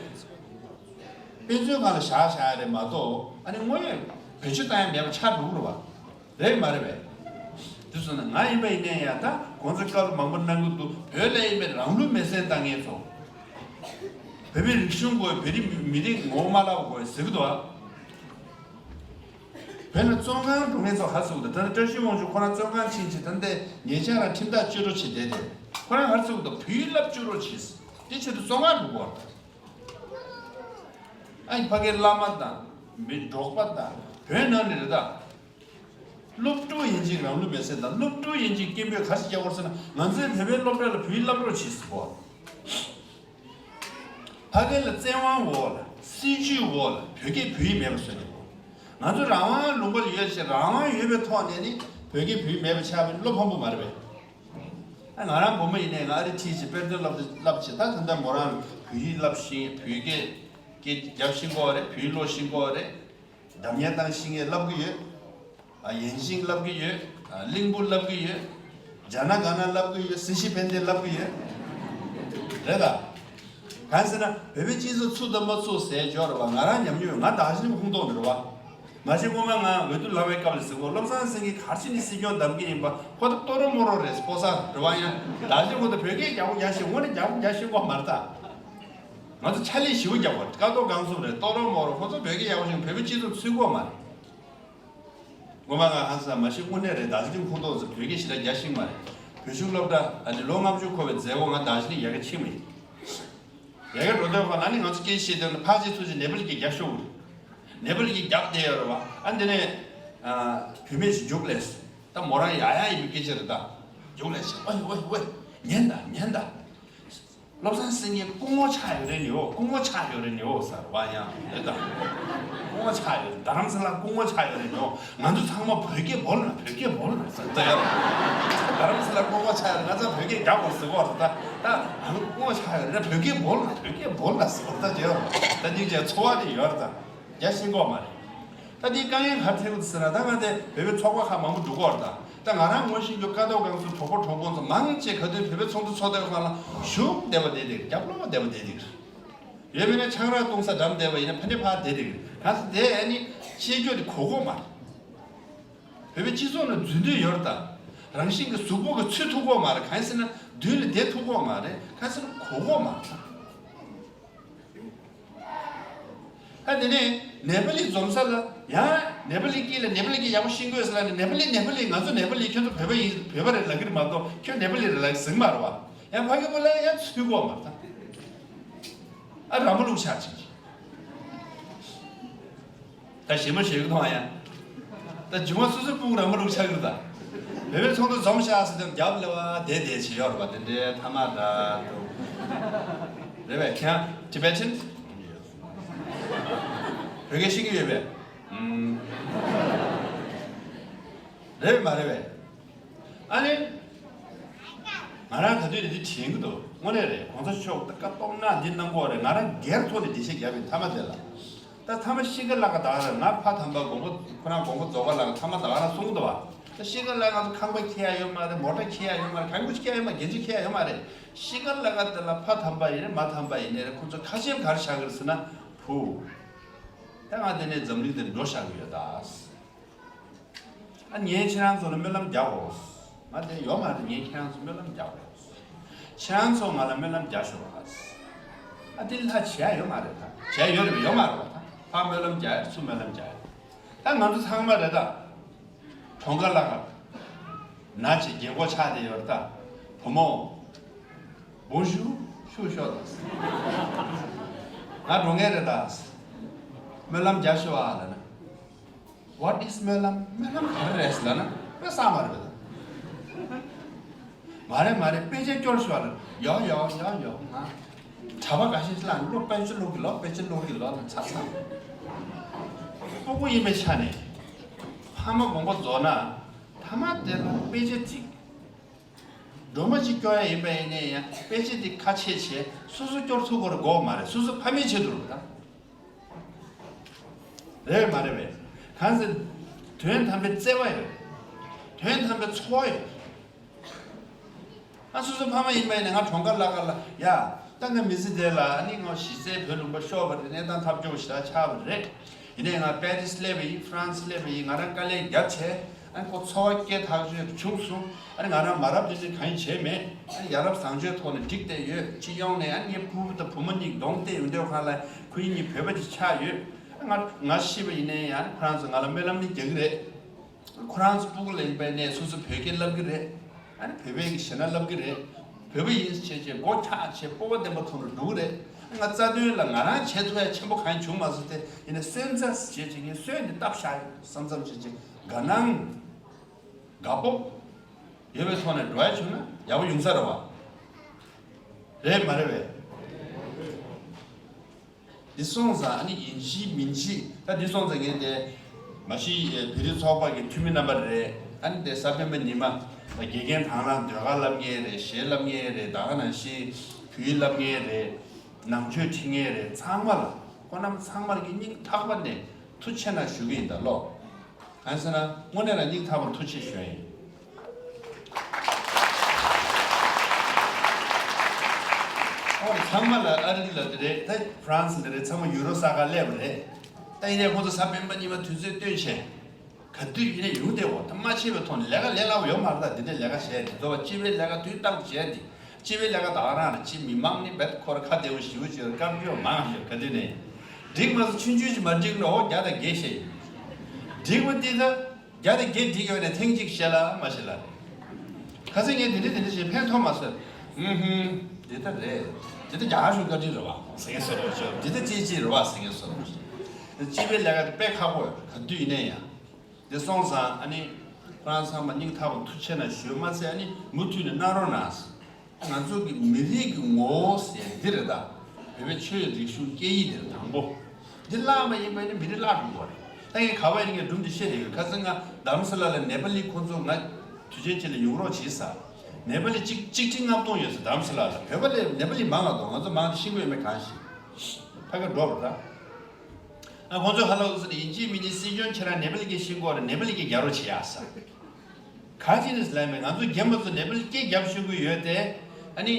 དཔེ་མཛོད་སྒང་ལ་བཞག་བཞག་ཡ་རེད་མ་གཏོགས་ཨ་ནི་དངོས་ཡོད་བེད་སྤྱོད་བཏང་ཡ་མེད་པ་ཆགས་འགྲོ་གི་རེད་བ། རེད་མ་རེད་པས། དེ་སོང་ན་ང་ཡིན་པ་ཡིན་ནའི་ཡང་ད་ཁོང་ཚོ་བཀའ་སློབ་མང་པོ་གནང་གི་འདུག་བོད་ལ་ཡིན་པའི་རང་ལུས་མེར་སྲེག་བཏང་མཁན་ཚོ། བོད་པའི་རིག་གཞུང་དགོས་བོད་རིགས་མི་རིགས་ངོ་བོ་མ་བརླག་དགོས་ཟེར་གི་འདུག་ཨ། བོད་ནང་བཙོན་ཁང་འགྲོ་མཁན་ཚོ་ཧ་ཚུགས་འདུག་ད་ནི་བཀྲ་ཤིས་དབང་ཕྱུག་ཁོ་རང་བཙོན་ཁང་ཕྱིན་ཅིག་ད་ནི་ཉེ་ཆར་རང་ཁྲིམས་ཐག་གཅོད་རོགས་བྱེད་བསྡད་དེ་ཁོ་རང་ཧ་ཚུགས་འདུག་བོད་ཡིག་བསླབ་བཅུག་རོགས་བྱེད། དེ་ཆེད་དུ་བཙོན་ཁང་འགྲོ་དགོས་པ་རེད། ཨ་ནི་ཕ་གིའི་བླ་མ་དང་མི་འབྲོག་པ་དང་བོད་ནང་ནས་རེད་ད། སློབ་ཕྲུག་ཡིན་གཅིག་རང་ལུས་མེར་སྲེག་དང་སློབ་ཕྲུག་ཡིན་གཅིག་སྐད་འབོད་ག་རེ་རྒྱག་དགོས་ཟེར་ན་ང་ཚོའི་བོད་པའི་སློབ་གྲྭ་ལ་བོད་ཡིག་བསླབ་རོགས་བྱེད་ཟེར་གོ། ཕ་གི་ལ་བཙན་དབང་འོག་ལ་སྲིད་ཇུས་འོག་ལ་བོད་སྐད་བོད་ཡིག་མེད་པ་བཟོས་ནས་གོ། ང་ཚོ་རང་དབང་ལུང་པ་ལ་ཡོད་ཅེས་རང་དབང་ཡོད་པའི་ཐོག་ནས་ནི་བོད་སྐད་བོད་ཡིག་མེད་པ་ཆགས་པའི་བློ་ཕམ་པོ་མ་རེད་པས། ཨ་ང་རང་བུ་མོ་ཡིན་ནའི་ང་ཨ་རི་ཁྲིད་ཅིག་དཔེ་སྟོན་བསླབ་བསླབ་ཅིག་ད་ད་ལྟ་མོ་རང་བོད་ཡིག་བསླབ་ཤེས་བོད་སྐད་སྐད་རྒྱབ་ཤེས་ཀྱི་ཡོད་རེད། བོད་ཡིག་ཀློག་ཤེས་ཀྱི་ཡོད་རེད། གདམ་ཉལ་བཏང་ཤེས་ཀྱི་ཡོད་བསླབ་ཀྱི་ཡོད། ཨ་ཡན་ཤིང་བསླབ་ཀྱི་ཡོད། ཨ་གླིང་བུ་བསླབ་ཀྱི་ཡོད། ཇ་ན་ག་ན་བསླབ་ཀྱི་ཡོད། སི་ཤི་ཕན་ཏེ་བསླབ་ཀྱི་ཡོད། རེད་ད། གང་ཟེར་ན་བོད་པའི་སྤྱི་ཚོགས་ཚུགས་དང་མ་ཚུགས་ཟེར་འཇོག་རེད་བ། ང་རང་ཉམས་མྱོང་ཡོད། ང་ད་གཞི་ནས་ཁུངས་གཏོགས་འདི་རེད་བ། མ་གཞི་སྔོན་མ་ང་འོས་བསྡུ་ལངས་པའི་སྐབས་ལ་ཟེར་གོ་བློ་བཟང་སེང་གེ་ག་རེ་བྱས་ནས་སྲིད་སྐྱོང་གདམ་གྱི་ཡིན་པ་ཁོ་ད་ཏོ་རོ་མོ་རོ་རེད་སྤོ་ས་རེད་བ། ཡང་ད་གཞི་ཁོ་ད་བོད་སྐད་རྒྱག་པོ་རྒྱག་ཤེས་དངོས་གནས་རྒྱག་པོ་རྒྱག་ཤེས་གོ་མ་རེད་ད། ང་ཚོ་ཕྱག་ལས་ཞེ་པོ་རྒྱག་པ་རེད། ཀ་ཏོ་སྒང་གསུམ་རེད་ཏོ་རོ་མོ་རོ་ཁོ་ཚོ་བོད་སྐད་རྒྱག་པོ་ཤེས་བོད་པའི་སྤྱི་ཚོགས་ཚུད་གོ་མ་རེད། སྔོན་མ་ང་ཧང་སང་མ་གཞི་དངོས་གནས་རེད་ད་གཞི་ཁུངས་གཏོགས་ཚོ་བོད་སྐད་ཞེ་དྲག་རྒྱག་ཤེས་མ་རེད། བོད་གཞུང་སློབ་གྲྭ་ཨ་ནི་ལོ་ལྔ་བཅུ་འཁོར་བའི་མཛད་སྒོ་ང་ད་གཞི་ནས་ཡ་གི་ཕྱིན་མ་ཡིན། ཡ་གི་འགྲོ་དོན་ཁོ་ན་ནི་ང་ཚོ་སྐད་བཤད་དོན་ལ་ཕར་ཕྱིན་ཚུར་ཕྱིན་ནེ་པ་ལི་སྐད་རྒྱག་ཤོག་གི་རེད། ནེ་པ་ལི་སྐད་རྒྱག་བསྡད་ཡོད་རེད་བ། ཨ་འདི་ནས་ཨ་བུད་མེད་ཞིག་རྒྱུགས་ལས་སོང་། ད་མོ་རང་ཡ་ཡ་ཡིན་པའི་སྐད་ཆ་རེད་ད། རྒྱུགས་ལས་སོང་ཨོའི་ཨོའི་ཨོའི། ཉན་ད་ཉན་ད། བློ་བཟང་སེང་གེ་སྐུ་ངོ་ཆགས་ཡོད་རེད་ནི་འོ། སྐུ་ངོ་ཆགས་ཡོད་རེད་ནི་འོ་ཟེར་བ་ཡང་རེད་ད། སྐུ་ངོ་ཆགས་ཡོད་རེད། རྡ་རམ་ས་ལ་སྐུ་ངོ་ཆགས་ཡོད་རེད་ནི་འོ། ང་ཚོ་ཚང་མ་བོད་སྐད་བོར་ན་བོད་སྐད་བོར་ན་ཟེར་ད་ཡ། རྡ་རམ་ས་ལ་སྐུ་ངོ་ཆགས་ཡོད་རེད། ང་ཚོ་བོད་སྐད་རྒྱག་དགོས་ཟེར་གོ་རེད་ད། ད་ང་ཚོ་སྐུ་ངོ་ཆགས་ཡོད་རེད་ན་བོད་སྐད་བོར་ན་བོད་སྐད་བོར་ན་ཟེར་གོ་རེད་ད། ད་སྙིང་རྗེ་ཚོར་བ་དེ་ཡོད་རེད་ད། རྒྱ་ཤེས་གོ་མ་རེད། ད་དེའི་དཀའ་ངལ་ག་རེ་འཕྲད་ཀྱི་འདུག་ཟེར་ན་ད་ང་དེ་བོད་པའི་ཚོགས་པ་ཁག་མང་པོ་འགྲོ་གི་ཡོད་རེད་ད། ད་ང་རང་ངོ་ཤེས་རྒྱུ་ཀ་ཏོག་སྒང་ཚོ་གྲོགས་པོ་གྲོགས་མོ་ཚོ་མང་ཆེ་ག་དུས་བོད་པའི་ཚོགས་འདུ་ཚོགས་དུས་སྒང་ལ་བཞུགས་བསྡད་པ་བསྡད་བསྡད་རྒྱབ་ལོགས་བསྡད་པ་བསྡད་བསྡད་ཡོད་མེད་ན་ཆང་རག་བཏུང་ས་འགྲམ་བསྡད་པ་ཡིན་ན་ཕ་ནི་ཕར་བསྡད་བསྡད་གང་ཟེར་དེ་ཨ་ནི་ཤེས་རྒྱུ་དེ་གོ་གོ་མ་རེད། བོད་པའི་སྤྱི་ཚོགས་ནང་འཛུལ་འདོད་ཡོད་རེད་ད། རང་བཞིན་གྱི་གཟུགས་པོ་གི་ཚུད་ཐུབ་གོ་མ་རེད། གང་ཟེར་ན་མདུན་ལ་བསྡད་ཐུབ་གོ་མ་རེད། གང་ཟེར་ན་གོ་གོ་མ་རེད་ད། ད་དེ་ནས་ནེ་པ་ལི་འཛོམས་ས་ལ་ཡང་ནེ་པ་ལི་སྐད་ལ་ནེ་པ་ལི་སྐད་ཡག་པོ་ཤེས་དགོས་ཟེར་ལ་ནི་ནེ་པ་ལི་ནེ་པ་ལི་ང་ཚོ་ནེ་པ་ལི་ཁྱོད་ཚོ་བོད་པ་ཡིན་བོད་པ་རེད་ལབ་ཀྱི་རེད་མ་གཏོགས་ཁྱོད་ནེ་པ་ལི་རེད་ལབ་ཟིན་མ་རེད་བ། ཡང་ཕ་གི་པོ་ལ་ཡང་ཚུད་གོ་མ་ད། ཨ་ར་མ་ལུག་ཆགས་ཅིག་ད་ཞེ་མ་ཞེ་གི་མཐོང་ཡ། ད་རྒྱུ་མ་སོ་སོའི་སྤུ་གུ་རང་མ་ལུག་ཆགས་ཀྱི་རེད་ད། བོད་པའི་ཚོགས་འདུ་འཛོམས་ཤག་ཟེར་དུས་རྒྱབ་ལ་བ་དེ་དེ་བྱེད་ཡོད་རེད་པ། དེ་འདྲའི་ཐ་མ་འདྲ་འདུག་རེད་པས། ཁྱེད་རང་Tibetan། བོད་སྐད་ཤེས་ཀྱི་ཡོད་པས། ཨུམ། རེད་པས་མ་རེད་པས། ཨ་ནི། ང་རང་ག་དུས་ནས་འདི་དྲན་གྱི་འདུག་དངོས་གནས་རེད། གོང་ས་མཆོག་ད་བཀའ་སྟོབས་ནག་འདི་གནང་གོ་རེད། ང་རང་སྒེར་ཐོག་ནས་འགྲེལ་བཤད་རྒྱབ་པའི་མཐའ་མ་དེ་ལ། ད་མཐའ་མ་ཤི་ཀ་ལ་ཀ་ད་ར་ང་ཕ་དམ་པ་མགོན་པོ་ཁོ་རང་མགོན་པོ་རྫོགས་པ་ལ་ཀ་མཐའ་མ་ད་ར་གསུང་གི་འདུག་བ། ད་ཤི་ཀ་ལ་ཀ་ང་ཚོ་ཁང་པ་ཁྱེར་ཡ་ཡོད་མ་རེད། མོ་ཊ་ཁྱེར་ཡ་ཡོད་མ་རེད། གང་གུ་ཁྱེར་ཡ་ཡོད་མ་རེད། རྒྱན་ཆ་ཁྱེར་ཡ་ཡོད་མ་རེད། ཤི་ཀ་ལ་ཀ་དེ་ལ་ཕ་དམ་པ་ཡིན་རེད་མ་དམ་པ་ཡིན་ནའི་རེད། ཁོ་ཚོ་ཁ་ཆེམས་ག་རེ་བཞག་གི་རེད་ཟེར་ན་བུ། ད་ང་དེ་ནས་འཛམ་གླིང་དེ་འགྲོ་བཞག་གི་ཡོད་ད། ཨ་ངས་ཁྱེད་རང་ཚོ་ལ་སྨོན་ལམ་རྒྱག་དགོས། ང་དེ་ཡོད་མ་རེད། ངས་ཁྱེད་རང་ཚོ་སྨོན་ལམ་རྒྱག་དགོས། ཁྱེད་རང་ཚོ་ང་ལ་སྨོན་ལམ་རྒྱག་ཤོག་ཨ། ཨ་དེ་ལྷ་བྱས་ཡོད་མ་རེད་ད། བྱས་ཡོད་རེད་པས། ཡོད་མ་རེད་པ་ད། ཕར་སྨོན་ལམ་རྒྱག་ཡ་ཚུར་སྨོན་ལམ་རྒྱག་ཡ། ད་ང་ཚོ་ཚང་མ་རེད་ད། གྲོངས་ཁ་ལ་ཁ། ན་ཆེ་རྒན་གོག་ཆགས་བསྡད་ཡོད་རེད་ད། བུ་མོ། Bonjour ཞུ་ཤོག་ད། ང་འགྲོ་མཁན་རེད་ད། སྨོན་ལམ་རྒྱག་ཤོག་ཨ་ལབ་ན། What is སྨོན་ལམ། སྨོན་ལམ་ག་རེ་རེད་ཟེར་ལབ་ན་དཔེ་བསམ་མ་རེད་པས། མ་རེད་མ་རེད། དཔེ་ཆ་སྐྱོར་ཤོག་ལ། ཡོ་ཡོ་ཡོ་ཡོ། ང་གྲྭ་པ་འགའ་ཤས་ལ་ནི་ལོ་དཔེ་ཆ་ཀློག་གི་ལོ། དཔེ་ཆ་ཀློག་གི་ལོ་ལ་ཚ་ཚ། སྤུ་གུ་ཡིན་པའི་ཆ་ནས་ཕ་མ་དགོངས་པ་རྫོགས་ན་ཐ་མ་དེ་ལ་དཔེ་ཆ་ཅིག་སྒྲོལ་མ་གཅིག་སྐྱོར་ཡ་ཡིན་པ་ཡིན་ནའི་ཡང་དཔེ་ཆ་དེ་ཁ་ཕྱེ་བྱས་སོ་སོ་སྐྱོར་ཐུབ་དགོས་རེད་དགོས་མ་རེད། སོ་སོ་ཕ་མའི་ཆེད་དུ་རེད་ད། རེད་མ་རེད་པས། གང་ཟེར། དོན་དམ་པའི་བརྩེ་བ་ཡོད། དོན་དམ་པའི་ཚོར་བ་ཡོད། ང་སོ་སོ་ཕ་མ་ཡིན་པ་ཡིན་ན་ང་གྲོངས་ཁ་ལ་ཁ་ལ་ཡ། ད་ང་མི་ཚེ་འདི་ལ་ཨ་ནི་ང་གཞི་རྩའི་བོད་ལུང་པ་ཤོར་བ་རེད། གནས་སྟངས་ཐབས་སྐྱོ་ཞེ་དྲག་ཆགས་པ་རེད། ཡིན་ནའི་ང་པེ་རིས་སླེབས་པ་ཡིན། ཧྥ་རན་སི་སླེབས་པ་ཡིན། ང་རང་དཀའ་ལས་བརྒྱབ་བྱས། ཨ་ནི་ཁོ་འཚོ་བ་སྐྱེལ་ཐག་ཆོད་བྱུང་སོང་། ཨ་ནི་ང་རང་མ་རབས་དེ་ཚོས་གང་ཡང་བྱས་མེད། ཨ་ནི་ཡ་རབས་བཟང་སྤྱོད་ཐོག་ནས་འགྲིག་བསྡད་ཡོད། སྤྱི་ཡོངས་ནས་ཨ་ནི་ངའི་ཕྲུ་གུ་དང་བུ་མོ་གཉིས་གདོང་གཏད་ཡོང་དུས་སྒང་ལ་ཁོ་གཉིས་བོད་པ་ཅིག་ཆགས་ཡོད། ཨ་ང་ང་ཤི་བ་ཡིན་ནའི་ཨ་ནི་ཁོ་རང་ཚོ་ང་ལ་སྨོན་ལམ་ནི་རྒྱག་གི་རེད། ཁོ་རང་ཚོ་སྤུ་གུ་ལ་ཡིན་པའི་ནས་སོ་སོ་བོད་སྐད་བསླབ་ཀྱི་རེད། ཨ་ནི་བོད་པའི་གི་གཞས་སྣ་བསླབ་ཀྱི་རེད། བོད་པ་ཡིན་ཟེར་བྱས་བྱས་སྒོ་ཕྱག་བྱས་སྤོབས་པ་ལྡན་པ་ཐོག་ནས་འགྲོ་གི་རེད། ང་རྩ་དོན་ལ་ང་རང་བྱེད་ཐུབ་ཡ་ཆེན་པོ་གང་ཡང་བྱུང་མ་སོང་སྟེ། ཡིན་ན་སོན་རྩ་བྱས་བྱས་ངས་སོན་འདི་བཏབ་བཞག་ཡོད་བསམ་བསམ་བྱས་བྱས་དགའ་སྣང་། དགའ་སྤོབས་ཡོད་པའི་ཐོག་ནས་འགྲོ་ཡ་བྱུང་ན་ཡག་པོ་ཡོང་ས་རེད་བ། རེད་མ་རེད་པས། འདི་སོང་ཙང་ཨ་ནི་ཡིན་གཅིག་མིན་གཅིག་ད་འདི་སོང་ཙང་ངས་དེ་མ་གཞི་བོད་རིགས་ཚོགས་པ་གི་འཐུས་མི་རྣམ་པ་རེད། ཨ་ནི་དེ་གཟའ་སྤེན་པ་ཉི་མ་དགེ་རྒན་དང་བླངས་ཟློས་གར་བསླབ་མཁན་རེད། གཞས་བསླབ་མཁན་རེད། ད་ག་ནང་བཞིན་བོད་ཡིག་བསླབ་མཁན་རེད། ནང་ཆོས་ཁྲིད་མཁན་རེད། ཚང་མ་ལ་ཁོང་རྣམ་ཚང་མར་གི་སྙིང་ཐག་པ་ནས་ཐུགས་རྗེ་ཆེ་གནང་ཞུ་གི་ཡིན་ད་ལོ། གང་ཟེར་ན་དངོས་གནས་ལ་སྙིང་ཐག་པ་ཐུགས་རྗེ་ཆེ་ཞུ་ཡ་ཡིན། ཨོ་ཚང་མ་ལ་ཨ་རི་ལ་དེ་རེད། ད་ཧྥ་རན་སི་ལ་རེད། ཚང་མ་ཡུ་རོབ་ས་ཁར་སླེབས་པ་རེད། ད་ཡིན་ནའི་ཁོང་ཚོ་གཟའ་སྤེན་པ་ཉི་མ་དུས་ཚོད་བཏོན་བྱས་ག་དུས་ཡིན་ནའི་ཡོང་བསྡད་འོ། ད་མ་ཕྱིན་པའི་ཐོག་ནས་ལས་ཀ་ལས་སླ་པོ་ཡོད་མ་རེད། ད་འདི་འདྲའི་ལས་ཀ་བྱས་དེ་ཚོ་བ་སྤྱི་པའི་ལས་ཀ་དུས་རྟག་ཏུ་བྱས་དེ། སྤྱི་པའི་ལས་ཀ་ད་ག་རང་རེད། སྤྱི་མི་མང་ནི་བེད་ཁོ་ར་ཁ་བདེ་བོ་ཞེ་པོ་ཅིག་ཡོད། སྐབས་བཅོ་མང་ཞིག་ག་དུས་ནས་འགྲིག་མ་སོང་། ཆུང་ཆུང་ཞིག་མ་འགྲིག་ནོ་ཨོ་བརྒྱ་དང་བརྒྱད་བཤད་ཡིན། འགྲིག་པ་འདི་ད་བརྒྱ་དང་བརྒྱད་འགྲིག་ཡོད་ནས་ཐེངས་གཅིག་བཤད་ལ་མ་བཤད་ལ་རེད། ཁ་སང་ངས་འདི་འདྲ་འདི་འདྲ་བྱས་ཕན་ཐོགས་མ་སོང་། ཧུམ་ཧུམ། འདི་ལྟ་རེད། འདི་ལྟ་རྒྱ་གར་གཞུང་བཀའ་དྲིན་རེད་བ་ཟེར་མཁན་བཟོ་འདྲ་བྱས། འདི་ལྟ་ཅི་ཅི་རེད་བ་ཟེར་མཁན་བཟོ་འདྲ་བྱས། སྤྱི་པའི་ལས་ཀ་དེ་དཔེ་ཁག་པོ་ཡོད། ག་དུས་ཡིན་ནའི་ཡང་། དེ་སོང་ཙང་ཨ་ནི་ཁོ་རང་ཚང་མ་སྙིང་ཐག་པ་ཐུགས་རྗེ་ཆེ་གནང་ཞུ་མ་ཚད་ཨ་ནི་མུ་མཐུད་ནས་གནང་རོགས་གནང་། ང་ཚོ་གི་མི་རིགས་ཀྱི་ངོ་བོ་ཟེར་འདི་རེད་ད། བོད་པའི་ཆོས་རིག་གཞུང་སྐད་ཡིག་འདི་རེད་དང་པོ། འདི་བརླག་པ་ཡིན་པ་ནི་མི་རིགས་བརླག་འགྲོ་གི་རེད། ད་ངས་ག་བ་ཡིན་ངས་སྒྲུང་འདི་བཤད་བསྡད་ཡོད། ཁ་སང་ང་རྡ་རམ་ས་ལ་ལ་ནེ་པ་ལི་ཁོང་ཚོ་ང་དུས་ཆེན་ཆེད་ལ་ཡོང་རོགས་བྱེད་ས། ནེ་པ་ལི་གཅིག་གཅིག་ཁྲི་ལྔ་སྟོང་ཡོད་ས་རྡ་རམ་ས་ལ་ལ། བོད་པ་ལས་ནེ་པ་ལི་མང་ང་འདུག་ང་ཚོ་མང་དེ་ཤེས་ཀྱི་ཡོད་མེད་གང་ཤེས། ཕ་གི་འགྲོ་རོགས་ད། ཨ་ཁོང་ཚོས་ཧ་ལོ་ཟེར་ནས་ཡིན་གཅིག་མིན་གཅིག་སྲིད་སྐྱོང་ཁྱེད་རང་ནེ་པ་ལི་སྐད་ཤེས་ཀྱི་ཡོད་རེད། ནེ་པ་ལི་སྐད་རྒྱག་རོགས་བྱེད་ཡ་ས། ག་ཅི་ནས་ལབ་མེད། ང་ཚོ་རྒན་པ་ཚོ་ནེ་པ་ལི་སྐད་རྒྱབ་ཤེས་ཀྱི་ཡོད་དེ། ཨ་ནི།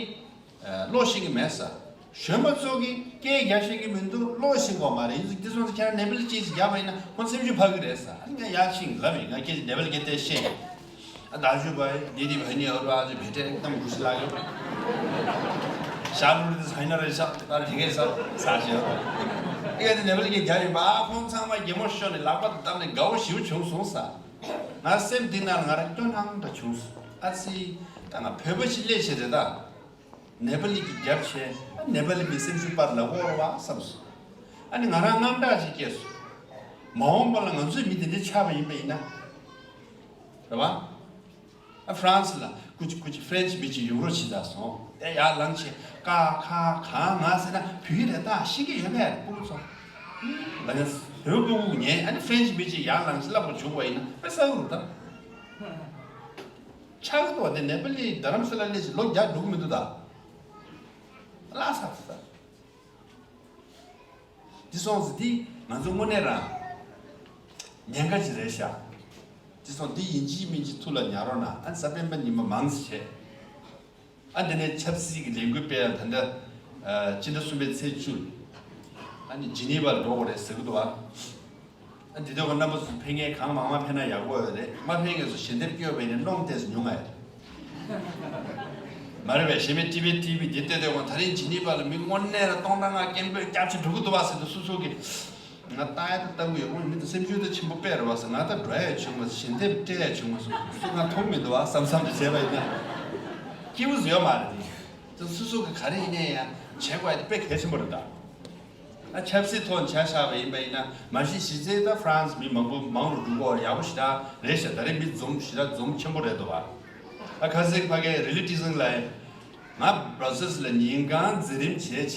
ཨ་ཀློག་ཤེས་ཀྱི་མེད་ས། གཞོན་པ་ཚོ་གིས་སྐད་རྒྱག་ཤེས་ཀྱི་མི་འདུག་ཀློག་ཤེས་ཀྱི་མ་རེད། ཡིན་ཙང་དེ་ཚོ་ཁྱེད་རང་ནེ་པ་ལི་སྐད་ཅིག་རྒྱབ་པ་ཡིན་ན་ཁོང་སེམས་ཤུགས་འཕར་གི་རེད་ས། ཨ་ནི་ང་ཡག་ཤིང་ལབ་ཡིན། ང་སྐད་ནེ་པ་ལི་སྐད་དེ་ཤེས། ཨ་ད་ཞུ་བ་ཡིན་འདི་འདི་བ་ནི་ཨ་རུ་ཨ་ཅི་བེ་ཏྲེ་ཏམ་གུ་ཤི་ལ་ཡོད། ཤ་རུ་རི་ས་ཡིན་ན་རེད་ཤ་ད་རི་གེ་ས་ས་ཞེ་ཡོད། ཨེ་དེ་ནེ་པ་ལི་སྐད་རྒྱབ་ཡིན་པ། ཨ་ཁོང་ཚང་མ་གད་མོ་ཤོར་ནས་ལག་པ་བརྡབས་ནས་དགའ་བོ་ཞེ་པོ་བྱུང་སོང་ས། ང་སེམས་གཏིང་ནང་ལ་ང་རང་སྐྱོ་སྣང་འདྲ་བྱུང་སོང་། ཨ་ཙི། ད་ང་བོད་པ་ཞིག་སླེབས་བྱས་རེད་ད། ནེ་པ་ལི་གི་རྒྱབ་བྱས་ཨ་ནེ་པ་ལི་མི་སེམས་ཤུགས་སྤར་ལ་འོར་བ་བསམ་སོང་། ཨ་ནི་ང་རང་དངངས་སྐྲག་ཅིག་སྐྱེས་སོང་། མ་འོངས་པ་ལ་ང་ཚོའི་མི་དེ་འདྲ་ཆགས་པ་ཡིན་པ་ཡིན་ན། རེད་བ། ཨ་ཧྥ་རན་སི་ལ་ཀུ་ཅི་ཀུ་ཅི་ཧྥ་རན་ཆི་མི་གཅིག་ཡོང་རོགས་བྱེད་ད་སོང་། དེ་ཡར་ལངས་བྱས་ཀ་ཁ་གང་ང་ཟེར་ན་བོད་ཡིག་རེད་ད་ཤེས་ཀྱི་ཡོད་པས་སྤུ་གུ་ཚོ། ང་ཡང་བོད་སྤུ་གུ་ཉན་ཨ་ནི་ཧྥ་རན་ཆི་མི་གཅིག་ཡར་ལངས་བྱས་བསླབ་པར་བྱུང་བ་ཡིན་ན་དཔེ་གསལ་པོ་རེད་ད། ཆགས་ཀྱི་འདུག་བ། དེ་ནེ་པ་ལི་རྡ་རམ་ས་ལ་སླེབས་བྱས་ལོ་བརྒྱ་འགྲོ་གི་མི་འདུག་ད། བརླག་ཚར་ད། འདི་སོང་ཙང་འདི་ང་ཚོ་དངོས་གནས་རང་ཉེན་ཁ་ཅིག་རེད་ཤག་འདི་སོང་འདི་ཡིན་གཅིག་མིན་གཅིག་ཐུགས་ལ་ཉར་རོགས་གནང་། ཨ་ནི་གཟའ་སྤེན་པ་ཉི་མ་མང་ཙམ་བྱས། ཨ་འདི་ནས་ཆབ་སྲིད་ཀྱི་ལས་འགུལ་སྤེལ་ཡ་ད་ལྟ་ཨ་སྤྱི་ཟླ་གསུམ་པའི་ཚེས་བཅུ། ཨ་ནི་ཇི་ནི་ཝར་འགྲོ་དགོས་རེད་ཟེར་གི་འདུག་བ། ཨ་འདི་དུས་ཀ་རྣམ་པ་ཚོ་ཕེབས་མཁན་གང་མང་མང་ཕེབས་ན་ཡག་པོ་ཡོད་རེད། མ་ཕེབས་མཁན་ཚོ་ཞལ་འདེབས་སྐྱོན་བས་ནས་སྣུམ་ཏོག་ཙམ་ཉུང་ང་ཡོད་རེད། མ་རེད་པས། གཞན་མི་ཊི་ཝི་ཊི་ཝི་འདི་ལྟོས་དུས་ཀ་དེ་རིང་ཇི་ནི་ཝར་ལ་མི་དངོས་གནས་ལ་སྟོང་ཕྲག་ལྔ་སྐད་འབོད་རྒྱབ་བྱས་འགྲོ་གི་འདུག་བ་ཟེར་དུས་སོ་སོ་གི། ང་ལྟ་ཡ་ད་ལྟ་བུ་ཡོད་མོ་མི་འདུག་སེམས་ཤུགས་ད་ཆེན་པོ་དཔེ་རེད་བ་ཟེར། ང་ད་འགྲོ་ཡ་བྱུང་མ་སོང་། ཞལ་འདེབས་སྤྲད་ཡ་བྱུང་མ་སོང་། སུ་ང་མཐོང་མི་འདུག་བ་བསམ་བསམ་དུ་བྱས་པ་ཡིན་ན། སྐྱིད་པོ་ཟེར་ཡོད་མ་རེད་དེ། ད་སུ་སུ་གི་ག་རེ་ཡིན་ནའི་ཡང་བྱེད་དགོས་ཡ་དེ་དཔེ་གལ་ཆེན་པོ་རེད་ད། ཨ་ཆབ་སྲིད་ཐོག་ནས་ཆ་བཞག་པ་ཡིན་པ་ཡིན་ན་མ་གཞི་གཞི་རྩའི་ད་ཧྥ་རན་སི་མི་མང་པོ་མང་རུ་འགྲོ་གི་ཡོད་རེད། ཡག་པོ་ཞེ་དྲག་རེད་ཤག་ད་རེས་མི་འཛོམས་ཞེ་དྲག་འཛོམས་ཆེན་པོ་རེད་འདུག་བ། ཨ་ཁ་སང་ཕ་གིའི་རི་ལི་ཊི་ཟིང་ལ་ཡིན། ང་སྦྲ་སལ་སི་ལ་ཉིན་གང་འཛིན་རིམ་བྱས་བྱས་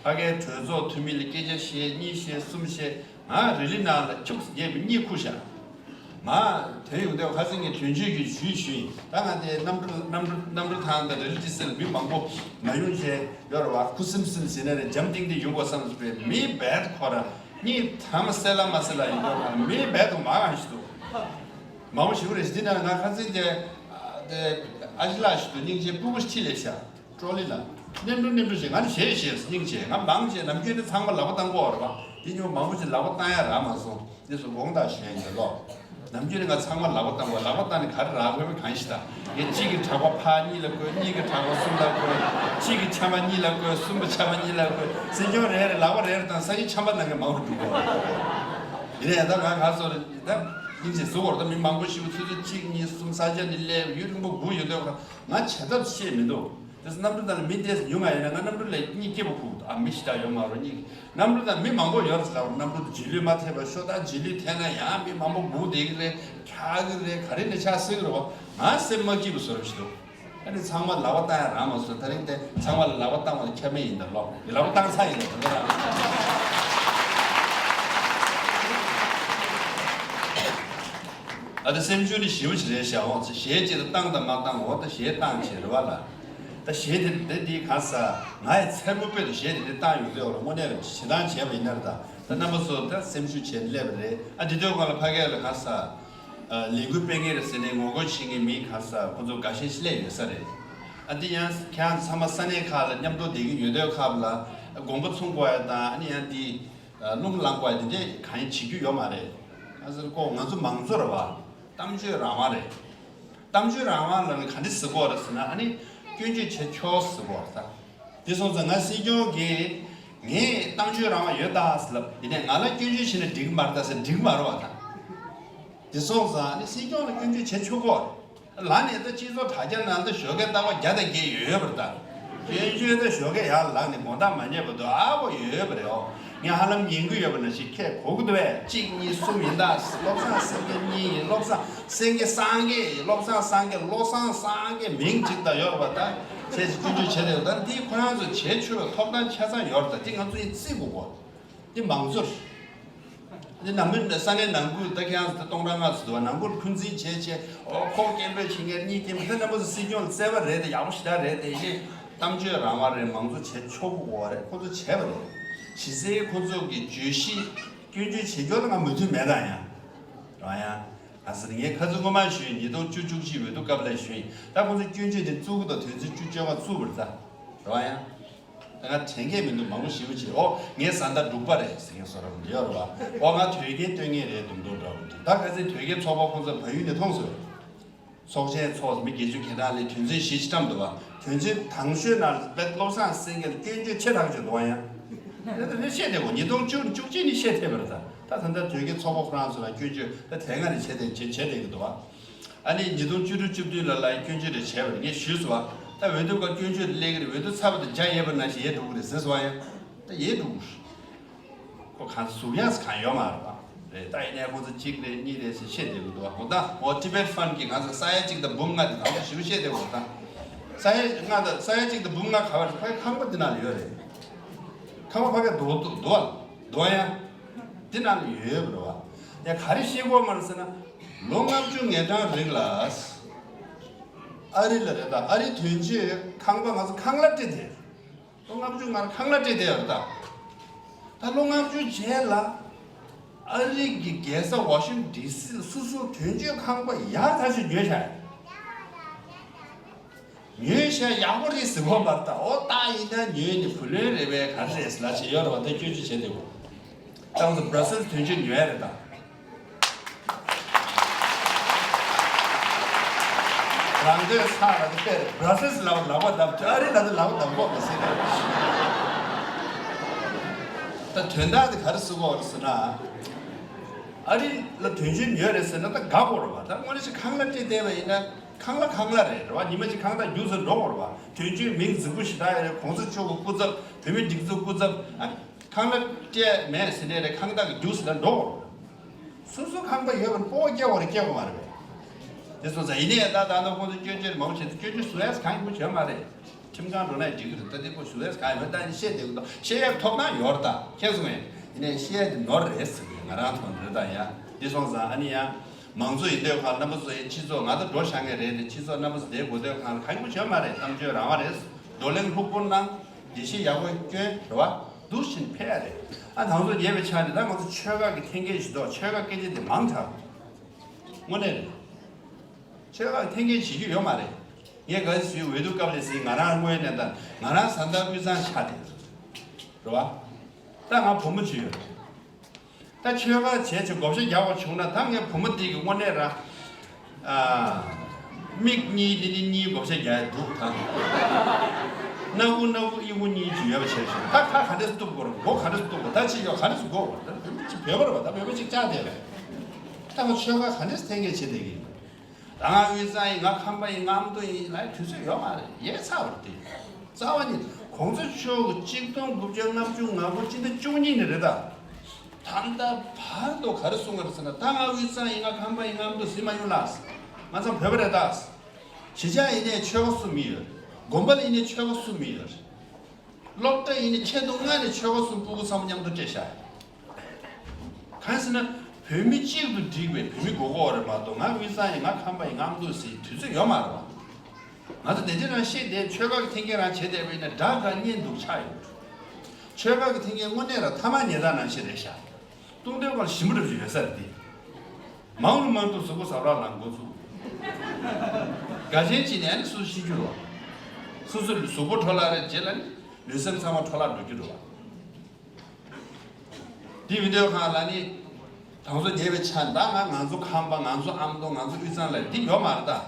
ཕ་གིའི་གྲོས་ཚོགས་འཐུས་མི་ལ་སྐད་ཆ་བཤད། གཉིས་བཤད་གསུམ་བཤད། ང་རི་ལི་ནང་ལ་ཁྱུག་ཙམ་ཉལ་བའི་གཉིད་ཁུག་ཤག་ང་དོན་ཡོང་དུས་ཁ་སང་ངས་དོན་གཅོད་ཀྱི་ཞུས་ཞུས་ཡིན། ད་ང་དེ་གནམ་གྲུ་གནམ་གྲུ་གནམ་གྲུ་ཐང་དང་རི་ལི་ཊི་ཟིང་ལ་མི་མང་པོ་མ་ཡོང་བྱས་ཡོད་རེད་བ། ཁུ་སིམ་སིམ་ཟིན་ན་རེད། འཇམ་ཐིང་ཐིང་ཡོང་དགོས་བསམ་པའི་མི་བད་ཁོ་ར་གཉིད་ཐ་མ་སེ་ལ་མ་སེ་ལ་ཡིན་དུས་ཁ་ལ་མི་བད་དུ་མ་གང་ཞིག་འདུག་མང་པོ་ཞིག་རེད། འདི་ན་ང་ཁ་སང་དེ་ཨ་དེ་ཨ་ཅེ་ལགས་ཞིག་ཏུ་སྙིང་རྗེ་སྤུ་གུ་ཁྲིད་ལས་ཤག་ཀྲོ་ལི་ལ། གནོན་འགྲོ་གནོན་འགྲོ་ཞེས་ང་ནི་ཞེས་ཞེས་སྙིང་རྗེ། ང་མང་ཆེ་ནམ་རྒྱུན་ནི་ཚང་མ་ལག་པ་བཏང་གོ་བ་རེད་པ། དེ་ཉོ་མང་པོ་ཞིག་ལག་པ་བཏང་ཡ་རག་མ་སོང་། འདི་ཚོ་དགོངས་དག་ཞུ་ཡ་ཡིན་ལོ། ནམ་རྒྱུན་ནི་ང་ཚང་མ་ལག་པ་བཏང་གོ། ལག་པ་བཏང་ནི་ག་རེ་རག་དགོས་པའི་གང་ཞིག་དང་། ངས་གཅིག་གི་གྲགས་པ་ཕར་གཉིས་ལ་བཀོད། གཉིས་ཀྱི་གྲགས་པ་གསུམ་ལ་བཀོད། གཅིག་གི་ཆམ་པ་གཉིས་ལ་བཀོད། གསུམ་པ་ཆམ་པ་གཉིས་ལ་བཀོད། སྲིད་སྐྱོང་རེ་རེ་ལག་པ་རེ་རེ་བཏང་སང་ཉིན་ཆམ་པ་ནང་གི་མང་རུ་འགྲོ་གོ། ཡིན་ནའི་ད་ང་ག་ཚོ་རེད་ད། སྙིང་རྗེ་གཟུགས་སྐོར་ད་མི་མང་པོ་ཞིག་ཚོད་ཚོད་གཅིག་གཉིས་གསུམ་ས་ཆ་ནི་སླེབས་ཡུན་རིང་པོ་སྒུག་ཡོད་དུས་ང་བྱེད་ཐབས་ཤེས་མི་འདུག་དེ་ཚོ་གནམ་གྲུ་ནང་ལ་མི་དེ་ཉུང་ང་ཡིན་ན་ང་གནམ་གྲུ་ལ་གཉིད་སྐྱིད་པོ་ཁུག་འདུག་ཨ་མི་ཞེ་དྲག་ཡོད་མ་རེད། གཉིད་གནམ་གྲུ་ནང་མི་མང་པོ་ཡོད་རེད་ཟེར་ལབ་རེད། གནམ་གྲུ་དུ་རྗེས་ལུས་མ་ཐེབས་པ་ཤོག་ད་རྗེས་ལུས་ཐེབས་ན་ཡང་མི་མང་པོ་སྒུག་བསྡད་ཀྱི་རེད། འཁྱག་གི་རེད། ག་རེ་ནས་ཆགས་སྲིད་ཀྱི་རེད་བ། ང་སེམས་མ་སྐྱིད་པོ་བཟོ་འདྲ་ཞིག་འདུག་ཨ་ནི་ཚང་མ་ལག་པ་བཏང་ཡ་རག་མ་སོང་། དེ་རིང་དེ་ཚང་མ་ལ་ལག་པ་བཏང་བ་ལ་ཁྱབ་མེད་ཡིན་ད་ལོ། ལག་པ་བཏང་ཚར་ཡིན་ད་དེ་ཚོ་རང་། ཨ་ད་སེམས་ཤུགས་ནི་ཞེ་པོ་ཅིག་རེད་ཤག་འོ་ཙི་གཞས་ཅིག་ལ་བཏང་དང་མ་བཏང་འོ་ད་གཞས་བཏང་བྱས་རེད་བ་ལ། ད་གཞས་དེ་འདི་འདི་ག་ས་ང་ཡི་མཚན་མོ་དཔེ་དུ་གཞས་དེ་འདི་བཏང་ཡོང་དུས་འོ་ལ་དངོས་གནས་རེད་བྱེད་སྟངས་བྱས་པ་ཡིན་ན་རེད་ད། ད་རྣམ་པ་ཚོ་ད་སེམས་ཤུགས་བྱས་ནས་སླེབས་པ་རེད། ཨ་འདི་དུས་སྒང་ལ་ཕ་གི་ལ་ག་ས། ལས་འགུལ་སྤེལ་མཁན་རེད་ཟེར་ནས་ངོ་རྒོལ་བྱེད་མཁན་མི་ག་ས་ཁོ་ཚོ་འགའ་ཤས་ཤིག་སླེབས་ཡོད་ས་རེད། ཨ་འདི་ཡང་ཁྱེད་རང་ཚང་མ་ས་གནས་ཁག་ལ་མཉམ་དུ་བསྡད་ཀྱི་ཡོད་དུས་ཁག་ལ་དགོན་པ་ཚུགས་དགོས་ཡ་དང་ཨ་ནི་ཡང་འདི་རླུང་ལངས་དགོས་ཡ་དེ་འདྲས་གང་ཡང་བྱེད་རྒྱུ་ཡོད་མ་རེད། ཨ་ཟེར་ཁོ་ང་ཚོ་མང་གཙོ་རེད་བ། གཏམ་བརྗོད་རང་དབང་རེད། གཏམ་བརྗོད་རང་དབང་ལ་ནི་ག་འདྲས་ཟེར་དགོས་རེད་ཟེར་ན་ཨ་ནི་སྐྱོན་བརྗོད་བྱེད་ཆོག་ཟེར་དགོས་རེད་ད། དེ་སོང་ཙང་ང་སྲིད་སྐྱོང་གིས་ངས་གཏམ་བརྗོད་རང་དབང་ཡོད་ད་ཟེར་ལབ་ཡིན་ནའི་ང་ལ་སྐྱོན་བརྗོད་བྱས་ན་འགྲིག་གི་མ་རེད་ད་ཟེར་འགྲིག་གི་མ་རེད་བ་ད། དེ་སོང་ཙང་ནི་སྲིད་སྐྱོང་ལ་སྐྱོན་བརྗོད་བྱེད་ཆོག་གོ། ལ་ནས་ད་སྤྱི་ཚོགས་དྲ་རྒྱ་ནང་ད་ཞོགས་ཀས་རྟག་པར་བརྒྱ་དང་བརྒྱད་ཡོད་ཡོད་པ་རེད་ད། སྐྱོན་བརྗོད་ད་ཞོགས་ཀས་ཡར་ལངས་ནས་དགོང་དག་མ་ཉལ་བར་དུ་ཨ་བོ་ཡོད་ཡོད་པ་རེད་ཨོ། ངས་ཧ་ལམ་ཉན་གི་ཡོད་པ་ནང་བཞིན་ཁྱེད་གོ་གི་འདུག་བས། གཅིག་གཉིས་གསུམ་ཡིན་ད། བློ་བཟང་སེང་གེ་གཉིས་ཡིན། བློ་བཟང་སེང་གེ་སངས་རྒྱས་ཡིན། བློ་བཟང་སངས་རྒྱས་བློ་བཟང་སངས་རྒྱས་མིང་གཅིག་ད་ཡོད་རེད་བ་ད། ཁྱེད་ཀྱིས་སྐྱོན་བརྗོད་བྱས་ད་ཡོད་ད། འདི་ཁོ་རང་ཚོ་བྱེད་ཆོག་པའི་ཐོབ་ཐང་ཆ་ཚང་ཡོད་རེད་ད། འདི་ང་ཚོ་ཡིན་རྩིས་དགོས་གོ། འདི་མང་གཙོ་རེད། འདི་ནང་མི་ས་གནས་ནང་ཁུལ་ད་ཁྱེད་རང་ཚོ་ད་སྟོང་ཕྲག་ལྔ་ཚོ་འདུག་བ། ནང་ཁུལ་འཁོན་འཛིན་བྱས་བྱས་ཨོ་ཁོ་སྐད་འབོད་བྱེད་མཁན་གཉིས་སྐད་འབོད་ད་རྣམ་པ་ཚོ་སྲིད་སྐྱོང་ལ་བརྩེ་བ་རེད་དེ་ཡག་པོ་ཞེ་དྲག་རེད་དེ་ཡིན་ནའི་གཏམ་བརྗོད་རང་དབང་རེད། མང་གཙོ་བྱེད་ཆོག་གི་ཡོད་རེད། ཁོ་ཚོ་བྱས་པ་རེད། གཞི་རྩའི་ཁོ་ཚོ་གི་བརྗོད་གཞི་སྐྱོན་བརྗོད་བྱེད་རྒྱུ་ལ་ང་མོས་མཐུན་མེད་ད་ཡང་རང་ཡང་ང་ཟེར་ངས་ཁ་ཚོན་ངོ་མ་ཞུས་ཉིས་སྟོང་བཅུ་བཅུ་གཅིག་འོས་བསྡུ་སྐབས་ལ་ཞུས་ཡིན། ད་ཁོ་ཚོ་སྐྱོན་བརྗོད་དེ་བཙུགས་གི་དང་དོན་ཚན་བཅུ་བཅོ་ལྔ་བཙུགས་པ་རེད་ད་རང་ཡང་། ད་ང་དྲན་མཁན་མི་འདུག་མང་པོ་ཞེ་པོ་ཅིག་ཨོ་ངའི་བཟའ་ཟླ་འབྲུག་པ་རེད་ཟེར་མཁན་བཟོ་འདྲ་པོ་འདི་ཡོད་རེད་བ། ཨོ་ང་དོལ་རྒྱལ་སྟོན་མཁན་རེད་དུང་དུང་འདྲ་པོ་འདི། ད་ཁ་སང་དོལ་རྒྱལ་ཚོགས་པ་ཁོང་ཚོ་བལ་ཡུལ་ནས་མཐོང་སོང་། ཚོགས་ཆེན་ཚོགས་མི་དགེ་བཅུ་གྱེས་དང་ལས་དོན་ཚན་བཞི་ཅིག་བཀྲམ་འདུག་བ། དོན་ཚན་དང་ཤོས་ནང་བློ་བཟང་སེང་གེ་ལ་སྐྱོན་བརྗོད་ཆེ་དྲགས་བརྗོད་འདུག་བ་ཡང་། དེ་ལྟར་བཤད་བསྡད་གོ་ཉིས་སྟོང་བཅུ་བཅུ་གཅིག་ནས་བཤད་ཐེབས་པ་རེད་ད། ད་ད་ལྟ་དོལ་རྒྱལ་ཚོགས་པ་ཁོ་རང་ཚོ་ལ་སྐྱོན་བརྗོད་ད་དེ་སྔ་ནས་བྱས་ཏེ་བྱས་བྱས་བསྡད་ཀྱི་འདུག་བ། ཨ་ནི་ཉིས་སྟོང་བཅུ་དྲུག་བཅུ་བདུན་ལ་ལ་སྐྱོན་བརྗོད་རེ་བྱས་པ་རེད། ངས་ཞུས་སོང་བ། ད་འོས་བསྡུ་སྐབས་སྐྱོན་བརྗོད་སླེབས་ཀྱི་རེད། འོས་བསྡུ་ཚར་བ་དང་འཇའ་ཡལ་བ་ནང་བཞིན་ཡལ་འགྲོ་གི་རེད་ཟེར་སོང་བ་ཡང་། ད་ཡལ་འགྲོ་གི་རེད། ཁོ་གང་ཟུག་ཡག་གང་ཡོད་མ་རེད་པ། རེད། ད་ཡིན་ནའི་ཁོང་ཚོ་གཅིག་རེད། གཉིས་རེད་ཟེར་བཤད་བསྡད་ཀྱི་འདུག་བ། འོ་ད་འོ་Tibet Fund གིས་ང་ཚོ་ས་ཡ་གཅིག་དང་འབུམ་ལྔ་དེ་དང་པོ་ཞིབ་བཤད་བསྡད་ཀྱི་འདུག་ད་ས་ཡ་ལྔ་དང་ས་ཡ་གཅིག་དང་འབུམ་ལྔ་ག་བར་ཕའི་ཁང་པ་འདི་ནང་ལ་ཡོད་རེད། ཁང་པ་ཕ་གིར་འདུག་འདུག་འདུག་བ། འདུག་ཡ། འདི་ནང་ལ་ཡོད་རེད་བ། ཡ་ག་རེ་བཤད་དགོས་མ་རེད་ཟེར་ན། ལོ་ལྔ་བཅུ་ང་གྲངས་རིང་ལ་ཨ་རི་ལ་རེད། ད་ཨ་རི་དོན་གཅོད་ཁང་པ་ང་ཚོ་ཁང་གླ་སྤྲད་དེ། ལོ་ལྔ་བཅུ་ང་ཁང་གླ་སྤྲད་བསྡད་ཡོད་རེད་ད། ད་ལོ་ལྔ་བཅུ་རྗེས་ལ་ཨ་རི་གི་རྒྱལ་ས་ཝ་ཤིང་ཊོན་ཌི་སི་ལ་སོ་སོའི་དོན་གཅོད་ཁང་པ་ཡག་ཐག་ཆོད་ཉོས་བཞག་ཉོས་བཞག་ཡག་པོ་རེད་ཟེར་གོ་མ་རེད་ད། འོ་ད་ཡིན་ད་ཉོས་ནས་བུ་ལོན་རེད་པས་ག་རེ་རེད་ཟེར་ལབ་བྱས་ཡོད་རེད་བ། ད་སྐྱོན་བརྗོད་བྱས་བསྡད་གོ། ད་ང་ཚོ་Brussels་དོན་གཅོད་ཉོ་ཡ་རེད་ད། རང་འདོད་ཚ་ར་དེ་དཔེར་Brussels་ལ་ལག་པ་བརྡབ། ཨ་རི་ལ་དེ་ལག་པ་བརྡབ་གོ་མ་ཟེར་ནས། ད་དོན་དག་དེ་ག་རེ་ཟེར་གོ་རེད་ཟེར་ན། ཨ་རི་ལ་དོན་གཅོད་ཉོས་རེད་ཟེར་ན་ད་དགའ་གོ་རེད་བ། ད་དངོས་གནས་ཅིག་ཁང་གླ་སྤྲད་བསྡད་པ་ཡིན་ན་ཁང་གླ་ཁང་གླ་རེད་རེད་བ། ཉི་མ་གཅིག་ཁང་བདག་རྒྱུགས་ཟེར་འགྲོ་གོ་རེད་བ། དོན་གཅོད་མིང་རྫིག་པོ་ཞེ་དྲག་ཡོད་རེད། གོང་ས་མཆོག་གི་སྐུ་ཚབ། བོད་མིའི་སྒྲིག་འཛུགས་སྐུ་ཚབ། ཨ། ཁང་གླ་སྤྲད་མེད་ཟེར་ནས་རེད། ཁང་བདག་གི་རྒྱུགས་ཟེར་ན་འགྲོ། སོ་སོ་ཁང་པ་ཡོད་པར་སྤོ་བོ་སྐྱེ་བ་རེད། སྐྱེ་དགོས་མ་རེད་པས། དེ་སོང་ཙང་ཡིན་ནའི་ད་ད་ནང་ཁོང་ཚོ་སྐྱོན་བརྗོད་མང་པོ་བྱེད་དུས་སྐྱོན་བརྗོད་བཟོ་ཡས་གང་ཡིན་པོ་བྱེད་མ་རེད། ཁྲིམས་ཁང་འགྲོ་ནའི་འགྲིག་གི་རེད། ད་དེ་ཁོ་བཟོ་ཡས་གང་ཡིན་པ་ད་ནི་བཤད་བསྡད་གི་འདུག་བཤད་ཡས་ཐོབ་ཐང་ཡོད་རེད་ད། མཁྱེན་སོང་ངས། ཡིན་ནའི་བཤད་ཡས་དེ་ནོར་རེད་ཟེར་གི། ང་རང་ཐོག་འདི་རེད་ད། ཡ་འདི་སོང་ཙང་ཨ་ནི་ཡ། མང་གཙོ་ཡིན་དུས་གང་རྣམ་པ་ཚོ་ཡི་སྤྱི་ཚོགས་ང་ད་འགྲོ་བཞག་མཁན་རེད་དེ། སྤྱི་ཚོགས་རྣམ་པ་ཚོ་དེའི་གོ་དོན་གང་ལ་གང་ཡང་བྱས་མ་རེད། གཏམ་བརྗོད་རང་དབང་རེད། བགྲོ་གླེང་ལྷུག་པོ་གནང་། འགྲེལ་བཤད་ཡག་པོ་སྐྱོན་རེད་བ། འདུག་བཞིན་ཕེབས་ཡ་རེད། ཨ་དང་ཚོ་ཉེ་བའི་ཆ་ནས་ད་ང་ཚོ་ཆོལ་ཁ་གི་འཐེན་འཁྱེར་བྱེད་དོ། ཆོལ་ཁ་སྐད་ཆ་དེ་མང་དྲགས། དངོས་གནས་རེད། ཆོལ་ཁ་གི་འཐེན་འཁྱེར་བྱེད་རྒྱུ་ཡོད་མ་རེད། ངས་ག་ཚོད་འོས་བསྡུ་སྐབས་ལས་ཟིན། ང་རང་དངོས་གནས་ད་ང་རང་བཟའ་ཟླ་དབུས་གཙང་ཆགས་ཏེ་རེད་བ། ད་ང་བུ་མོ་བྱས་ཡོད་རེད། ད་ཆོལ་ཁ་བྱས་བྱས་བགོ་བཤའ་རྒྱག་པ་བྱུང་ན་ད་ངའི་བུ་མོ་འདི་གི་དངོས་གནས་ར། ཨ། མིག་གཉིས་འདི་ནི་གཉིས་བགོ་བཤའ་རྒྱག་ཡ་འདུག་ད། སྣ་ཁུག་སྣ་ཁུག་ཨི་ཁུ་གཉིས་ཅིག་ཡོད་པ་བྱས་བྱུང་། ད་ཁ་ག་འདྲས་སུ་གཏུབ་དགོས་རེད། མགོ་ག་འདྲས་སུ་གཏུབ་དགོས། ད་ཅི་ཡོད་ག་འདྲས་སུ་དགོས་རེད། ད་བོད་པ་ཅིག་བོད་པ་རེད་བ། ད་བོད་པ་ཅིག་བཅག་བསྡད་རེད། ད་ང་ཆོལ་ཁ་ག་འདྲས་སུ་འཐེན་འཁྱེར་བྱེད་བསྡད་ཀྱི་ཡིན། ད་ང་དབུས་གཙང་ཡིན། ང་ཁམས་པ་ཡིན། ང་ཨ་མདོ་ཡིན་ལབ་དུས་ཚོད་ཡོད་མ་རེད། ཡལ་ཚར་བ་རེད་དེ། རྩ་བ་ནི་གོང་ས་མཆོག་གིས་གཅིག་སྟོང་དགུ་བརྒྱ་ལྔ་བཅུ་ང་དགུ་སྤྱི་ཟླ་བཅུ་གཉིས་ནས་རེད་ད། ད་ལྟ་བར་དུ་ག་རེ་གསུངས་པ་རེད་ཟེར་ན། ད་ང་དབུས་གཙང་ཡིན། ང་ཁམས་པ་ཡིན། ང་ཨ་མདོ་ཟེར་མ་ཡོང་ལགས། ང་ཚང་བོད་པ་རེད་ད། གཞིས་ཆགས་ཡིན་ནའི་ཆོལ་ཁ་གསུམ་ཡོད། དགོན་པ་ལ་ཡིན་ནའི་ཆོལ་ཁ་གསུམ་ཡོད། སློབ་གྲྭ་ཡིན་ནའི་ཆེད་དུ་ལྔ་ནས་ཆོལ་ཁ་གསུམ་སྤུ་གུ་ཚང་མ་མཉམ་དུ་སྤྲད་བཞག་གང་ཟེར་ན། བོད་མི་གཅིག་ཏུ་བསྒྲིགས་པའི་བོད་མི་དགོས་ཀྱི་ཡོད་རེད་མ་གཏོགས། ང་དབུས་གཙང་ཡིན། ང་ཁམས་པ་ཡིན། ང་ཨ་མདོ་ཟེར་དུས་ཚོད་ཡོད་མ་རེད་བ། ང་ཚོ་དེ་འདྲ་རང་བཤད་བསྡད། ཆོལ་ཁ་གི་འཐེན་འཁྱེར་རང་བྱེད་བསྡད་པ་ཡིན་ན་དགྲ་དགའ་གཉེན་སྡུག་ཆགས་ཡོད། ཆོལ་ཁ་གི་འཐེན་འཁྱེར་དངོས་གནས་རང་ཐ་མག་ཉལ་ཐ་ནང་བཞིན་རེད་ཤག་སྟོང་དོན་སྒང་ལ་ཞིམ་པོ་འདྲ་པོ་ཞིག་ཡོད་ས་རེད་དེ། མང་རུ་མང་དུ་གཟུགས་པོ་ཟབ་ར་ལངས་འགོ་ཚུགས། དགའ་ཞེན་བྱས་ནས་ཨ་ནི་སོ་སོ་ཤི་རྒྱུ་རེད་བ། སོ་སོ་གཟུགས་པོ་འཕྲོ་བརླག་རེད། རྗེས་ལ་ནི་ལུས་སེམས་ཚང་མ་འཕྲོ་བརླག་འགྲོ་རྒྱུ་རེད་བ། འདི་བི་ཌི་ཡོ་གང་ལ་ནི་དང་ཚོ་ཉེ་བའི་ཆ་ད་ང་ང་ཚོ་ཁམས་པ། ང་ཚོ་ཨ་མདོ། ང་ཚོ་དབུས་གཙང་ལ་འདི་ཡོད་མ་རེད་ད།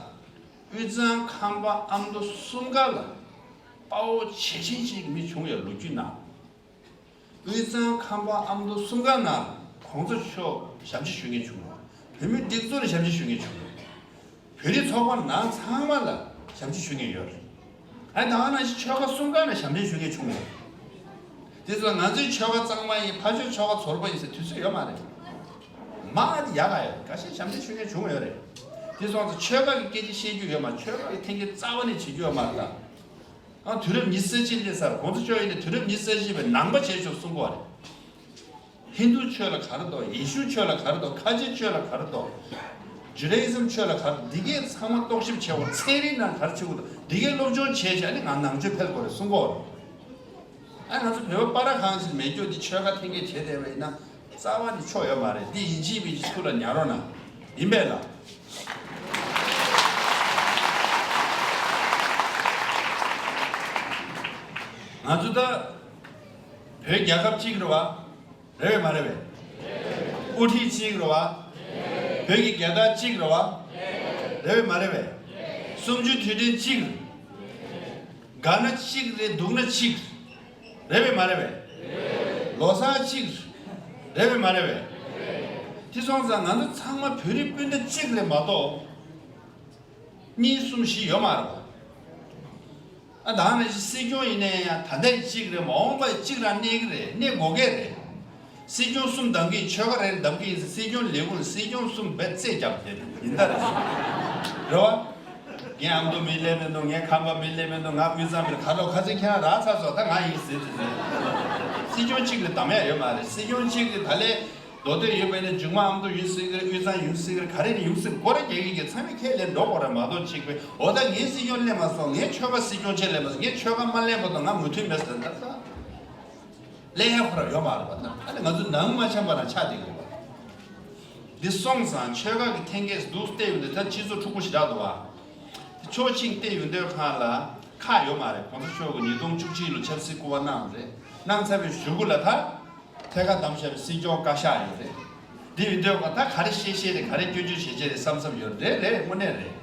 དབུས་གཙང་ཁམས་པ་ཨ་མདོ་གསུམ་ཀ་ལ་དཔའ་བོ་བྱེད་བཞིན་ཅིག་མི་བྱུང་བའི་ལོ་རྒྱུས་ནང་། དབུས་གཙང་ཁམས་པ་ཨ་མདོ་གསུམ་ཀ་ནང་གོང་ས་མཆོག་ཞབས་ཕྱི་ཞུ་མཁན་བྱུང་བ། བོད་མིའི་སྒྲིག་འཛུགས་ལ་ཞབས་ཕྱི་ཞུ་མཁན་བྱུང་བ། བོད་རིགས་ཚོགས་པ་ནང་ཚང་མ་ལ་ཞབས་ཕྱི་ཞུ་མཁན་ཡོད་རེད། ཨ་ནི་ད་ག་ནང་བཞིན་ཆོལ་ཁ་གསུམ་ཀ་ནང་ཞབས་འདྲེན་ཞུ་མཁན་བྱུང་བ་རེད། དེ་ཚོ་ང་ཚོའི་ཆོལ་ཁ་གཙང་མ་ཡིན། ཕར་ཕྱོགས་ཆོལ་ཁ་ཚོར་པ་ཡིན་ཟེར་དུས་ཚོད་ཡོད་མ་རེད། མ་ཨ་ནི་ཡག་ག་ཡོད། འགའ་ཤས་ཞབས་འདྲེན་ཞུ་མཁན་བྱུང་ཡོད་རེད། དེ་སོང་ཙང་ཆོལ་ཁ་གི་སྐད་ཆ་བཤད་རྒྱུ་ཡོད་མ། ཆོལ་ཁ་གི་འཐེན་འཁྱེར་རྩ་བ་ནས་བྱེད་རྒྱུ་ཡོད་མ་རེད་ད། ཨ་དུས་རབས་ཉི་ཤུ་རྩ་གཅིག་སླེབས་ཚར། གོང་ས་མཆོག་ཡིན་ནའི་དུས་རབས་ཉི་ཤུ་རྩ་གཅིག་པའི་ནང་པ་བྱེད་ཆོག་གསུང་གི་ཡོད་རེད། ཧིན་དུ་ཆོས་ལ་ག་རེ་འདུག་ཡེ་ཤུ་ཆོས་ལ་ག་རེ་འདུག་ཁ་ཆེ་ཆོས་ལ་ག་རེ་འདུག་ཇུ་ཌ་ཡི་ཛམ་ཆོས་ལ་ག་རེ་འདུག་འདི་གས་ཚང་མ་རྟོག་ཞིབ་བྱེད་དགོས། ཚན་རིག་ནང་ག་རེ་བྱེད་དགོས་འདུག་འདི་གས་སློབ་སྦྱོང་བྱས་བྱས་ནི་ང་ནང་ཆོས་ཕེབས་དགོས་རེད་གསུང་གི་ཡོད་རེད། ཨ་ང་ཚོ་བོད་པ་པ་ར་གང་ཞིག་མེད་རྒྱུ་འདི་ཆོལ་ཁ་འཐེན་འཁྱེར་བྱས་བསྡད་པ་ཡིན་ན། རྩ་བ་ནས་ཆོ་ཡོད་མ་རེད། འདི་ཡིན་གཅིག་མིན་གཅིག་ཐུགས་ལ་ཉར་རོགས་གནང་། ཡིན་པས་ལགས། ང་ཚོ་ད་བོད་རྒྱལ་ཁབ་གཅིག་རེད་བ། རེད་པས་མ་རེད་པས། དབུ་ཁྲིད་གཅིག་རེད་བ། བོད་ཀྱི་རྒྱལ་དར་གཅིག་རེད་བ། རེད་པས་མ་རེད་པས། གསུམ་བཅུའི་དུས་དྲན་གཅིག་རེད། དགའ་ན་གཅིག་རེད། སྡུག་ན་གཅིག་རེད་པས་མ་རེད་པས། ལོ་གསར་གཅིག་རེད་པས་མ་རེད་པས། དེ་སོང་ཙང་ང་ཚོ་ཚང་མ་བོད་རིགས་སྤུན་ཟླ་གཅིག་རེད་མ་གཏོགས། གཉིས་གསུམ་བཞི་ཡོད་མ་རེད་པ། ཨ་ད་ནང་བཞིན་སྲིད་སྐྱོང་ཡིན་ནའི་ཡང་ད་ལྟའི་གཅིག་རེད། མ་འོངས་པའི་གཅིག་རང་གནས་ཀྱི་རེད། གནས་དགོས་ཀྱི་རེད། སྲིད་སྐྱོང་གསུམ་གདམ་གི་ཡིན། ཆོལ་ཁ་རེ་གདམ་གི་ཡིན་ཟེར། སྲིད་སྐྱོང་ལས་ཁུངས་སྲིད་སྐྱོང་གསུམ་བེད་རྩེ་རྒྱབ་བསྡད་ཡིན་ད་རེད། རེད་བ། ངའི་ཨ་མདོ་མི་སླེབས་མི་འདུག་ངའི་ཁམས་པ་མི་སླེབས་མི་འདུག་ང་དབུས་གཙང་མི་རེད། ཁ་ལོ་ཁ་ཚིག་ཁྱེད་རང་རག་ཚར་སོང་། ད་ང་ཡིན་ཟེར་ཟེར་ཟེར། སྲིད་སྐྱོང་གཅིག་གིས་གདམ་ཡ་ཡོད་མ་རེད། སྲིད་སྐྱོང་གཅིག་གིས་ད་ལས་མདོ་སྟོད་ཡོད་པ་ཡིན་ན་འཇུག་མ་ཨ་མདོ་ཡིན་སྲིད་ཀྱི་རེད། དབུས་གཙང་ཡིན་སྲིད་ཀྱི་རེད། ག་རེ་ཡིན་སྲིད་ཀྱི། སྒོ་ར་རྒྱག་གི་གི་ཚང་མས་ཁས་ལེན་འགྲོ་དགོས་རེད་མ་གཏོགས་གཅིག་པས་འོ་ད་ངའི་སྲིད་སྐྱོང་སླེབས་མ་སོང་། ངའི་ཆོལ་ཁ་སྲིད་སྐྱོང་ཆེད་སླེབས་མ་སོང་། ངའི་ཆོལ་ཁ་མ་སླེབས་པ་དང་ང་མོས་མཐུན་མེད་ཟེར་ད་ད། ལས་ཡ་ཁོ་ར་ཡོད་མ་རེད་པ། ད་ཨ་ནི་ང་ཚོ་ནང་མ་འཆམ་པ་རང་ཆགས་བསྡད་ཡོད་པ། འདི་སོང་ཙང་ཆོལ་ཁ་གི་འཐེན་འཁྱེར་འདུག་བལྟས་ཡོང་དུས་ད་སྤྱི་ཚོགས་འཁྲུག་པོ་ཞེ་དྲག་འདུག་བ། ཕྱོགས་གཅིག་བལྟས་ཡོང་དུས་ཁ་ལ་ཁག་ཡོད་མ་རེད། གོང་ས་མཆོག་གིས་ཉིས་སྟོང་བཅུ་གཅིག་ལོ་ཆབ་སྲིད་སྐུ་པར་གནང་རེད། གནང་ཚར་བའི་གཞུག་གུ་ལ་ད་ཐད་ཀར་བདམས་བཞག་པའི་སྲིད་སྐྱོང་བཀའ་ཤག་ཡོད་རེད། འདི་ཡོང་དུས་ད་ག་རེ་བཤད་བཤད་རེད། ག་རེ་སྐྱོན་བརྗོད་བྱེད་བྱེད་རེད་བསམ་བསམ་ཡོད་རེད། རེད་དངོས་གནས་རེད།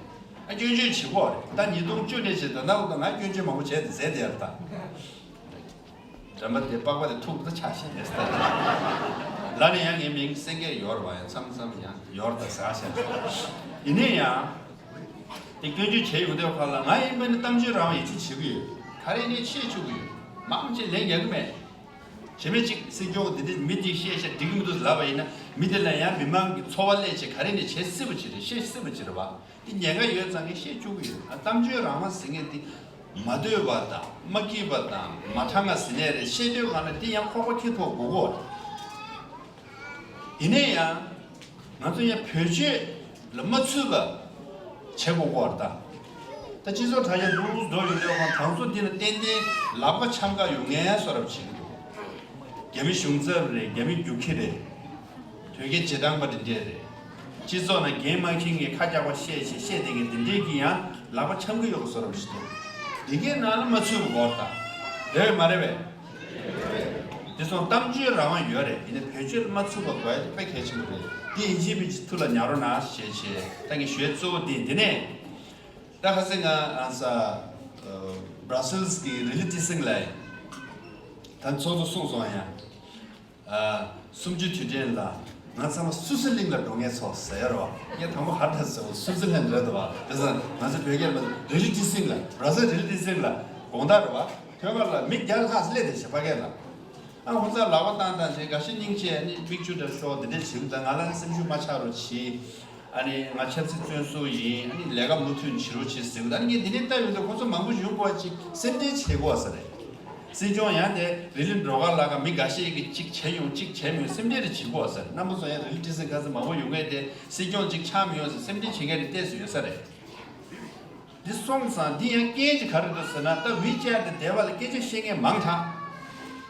ཨ་སྐྱོན་བརྗོད་བྱེད་དགོས་རེད། ད་ཉིས་སྟོང་བཅུ་ནས་བྱས་ད་ལྟ་བར་དུ་ང་སྐྱོན་བརྗོད་མང་པོ་བྱས་ཏེ་ཟད་དེ་ཡར་ད། དྲན་པ་དེ་པགས་པ་དེ་ཐུག་ད་ཆགས་ཤིང་ནས་ད། ལ་ནས་ཡང་ངའི་མིང་སེང་གེ་ཡོར་བ་ཡང་མཚམས་མཚམས་ཡང་ཡོར་ད་ཟ་ཤ། ཡིན་ནས་ཡང་། དེ་སྐྱོན་བརྗོད་བྱས་ཡོང་དུས་ཁ་ལ་ང་ཡིན་པ་ནི་གཏམ་བརྗོད་རང་ཡིད་ཆེས་བྱེད་ཀྱི་ཡོད། ག་རེ་ནས་བཤད་བཅུག་གི་ཡོད། མང་ཆེ་ལན་རྒྱག་གི་མེད། བྱེ་མེད་ཅིག་སྲིད་སྐྱོང་འདི་འདྲ་མི་འདི་བཤད་བཤད་འགྲིག་གི་མི་འདུག་ལབ་པ་ཡིན་ན་མི་འདི་ལ་ཡང་མི་མང་གི་ཚོར་བ་སླེབས་བྱས་ག་རེ་ནས་བྱེད་སྲིད་པ་ཅིག་རེད། བཤད་སྲིད་པ་ཅིག་རེད་བ། འདི་ཉེན་ཁ་ཡོད་ཙང་ངས་བཤད་བཅུག་གི་ཡོད། ཨ་གཏམ་བརྗོད་རང་མ་ཟེར་མཁན་འདི་མ་འདོད་པ་དང་མ་སྐྱིད་པ་དང་མ་དྲང་ང་ཟེར་ནས་རེད། བཤད་དུས་གང་ལ་འདི་ཡང་ཁོག་པ་འཁྱེར་ཐོག་དགོས་གོ། ཡིན་ནའི་ཡང་ང་ཚོ་ཡང་བེད་སྤྱོད་ལ་མ་ཚུད་པ་བྱེད་དགོས་གོ་རེད་ད། ད་སྤྱི་ཚོགས་དྲ་རྒྱ་འདུག་འགྲོ་ཡོད་དུས་གང་དང་ཚོ་འདི་ལ་ཏན་ཏན་ལག་པ་འཆང་ག་ཡོང་ངེས་བཟོ་འདྲ་བྱེད་ཀྱི་འདུག་རྒྱ་མི་གཞུང་ཚབ་རེད། རྒྱ་མི་རྒྱུག་ཁྱི་རེད། དོལ་རྒྱལ་རྗེས་འབྲང་པ་འདི་འདྲས་རེད། སྤྱི་ཚོགས་ནང་འགན་མ་འཁྱེར་མཁན་ཁ་རྒྱག་པ་བཤད་བྱས་བཤད་བསྡད་མཁན་འདི་འདྲས་ཀྱིས་ཡང་ལག་པ་འཆང་གི་ཡོད་པ་བཟོ་འདྲ་ཞིག་འདུག་འདི་གའི་ནང་ལ་མ་ཚུད་པ་དགོས་རེད་ད། རེད་པས་མ་རེད་པས། དེ་སོང་གཏམ་བརྗོད་རང་དབང་ཡོད་རེད། ཡིན་ནའི་བེད་སྤྱོད་ལ་མ་ཚུད་པ་དགོས་ཡ་དེ་དཔེ་གལ་ཆེན་པོ་རེད། འདི་ཡིན་གཅིག་མིན་གཅིག་ཐུགས་ལ་ཉར་རོགས་གནང་ཞེས་བྱས་ད་ངས་ཞུ་ཡ་གཙོ་བོ་འདི་འདི་ནས། ད་ཁ་སང་ང་ཨ་ས་Brussels་གི་རི་ལི་ཊི་སིང་ལ་ད་ཚོགས་གཙོ་གསུངས་སོང་ཡ། ཨ་གསུམ་བཅུའི་དུས་དྲན་ལ་ང་ཚང་མ་སུད་སི་གླིང་ལ་འགྲོ་ངེས་ཚོགས་ཟེར་རོ། ངས་དང་པོ་ཧར་ཐག་ཟེར་བ་སུད་སི་གླིང་རེད་འདུག་བ། དེ་ཚོ་ང་ཚོ་བོད་སྐད་ལ་རི་ལི་ཊི་སིང་ལ་ར་ས་རི་ལི་ཊི་སིང་ལ་དགོང་དག་རེད་བ། ཐོད་པ་ལ་མི་བརྒྱ་ལྷག་སླེབས་དེ་བྱེད་ཕ་སྐད་ལ། ཨ་ཧུར་ཐག་ལག་པ་བཏང་བཏང་བྱས་འགའ་ཤས་སྙིང་རྗེ་ནི་མིག་ཆུ་འདྲ་ཤོར་འདི་འདྲ་བྱེད་ཀྱི་འདུག་ང་ལ་སེམས་ཤུགས་མ་ཆག་རོགས་གྱིས། ཨ་ནི་ང་ཆབ་སྲིད་བཙོན་ཟུར་ཡིན། ཨ་ནི་ལས་ཀ་མུ་མཐུད་བྱེད་རོགས་བྱེད་ཟེར་གི་འདུག་ཨ་ནི་ངས་འདི་ནས་ལྟ་ཡོང་དུས་ཁོ་ཚོ་མང་པོ་ཡོང་དགོས་ཅིག་སེམས་ཁྲལ་བྱེད་དགོས་ས་རེད། སྲིད་སྐྱོང་ཡང་དེ་རི་ལི་འགྲོ་ཁ་ལ་ཁ་མི་འགའ་ཤས་ཀྱིས་གཅིག་བྱས་ཡོང་གཅིག་བྱས་མི་ཡོང་སེམས་ཁྲལ་རེ་བྱེད་དགོས་ས་རེད། རྣམ་པ་ཚོ་ཡང་རི་ལི་ཊི་སིང་ཁ་ཚ་མང་པོ་ཡོང་ངེས་དེ་སྲིད་སྐྱོང་གཅིག་ཆགས་མི་ཡོང་ཟེར་སེམས་ཁྲལ་བྱེད་མཁན་རེ་ཏོག་ཙམ་ཡོད་ས་རེད། འདི་སོང་ཙང་འདི་ཡང་རྐྱེན་གཅིག་ག་རེ་འདུག་ཟེར་ན་ད་ཝི་ཅེཊ་དེ་བསྡད་པ་ལ་སྐད་ཆ་བཤད་མཁན་མང་དྲགས།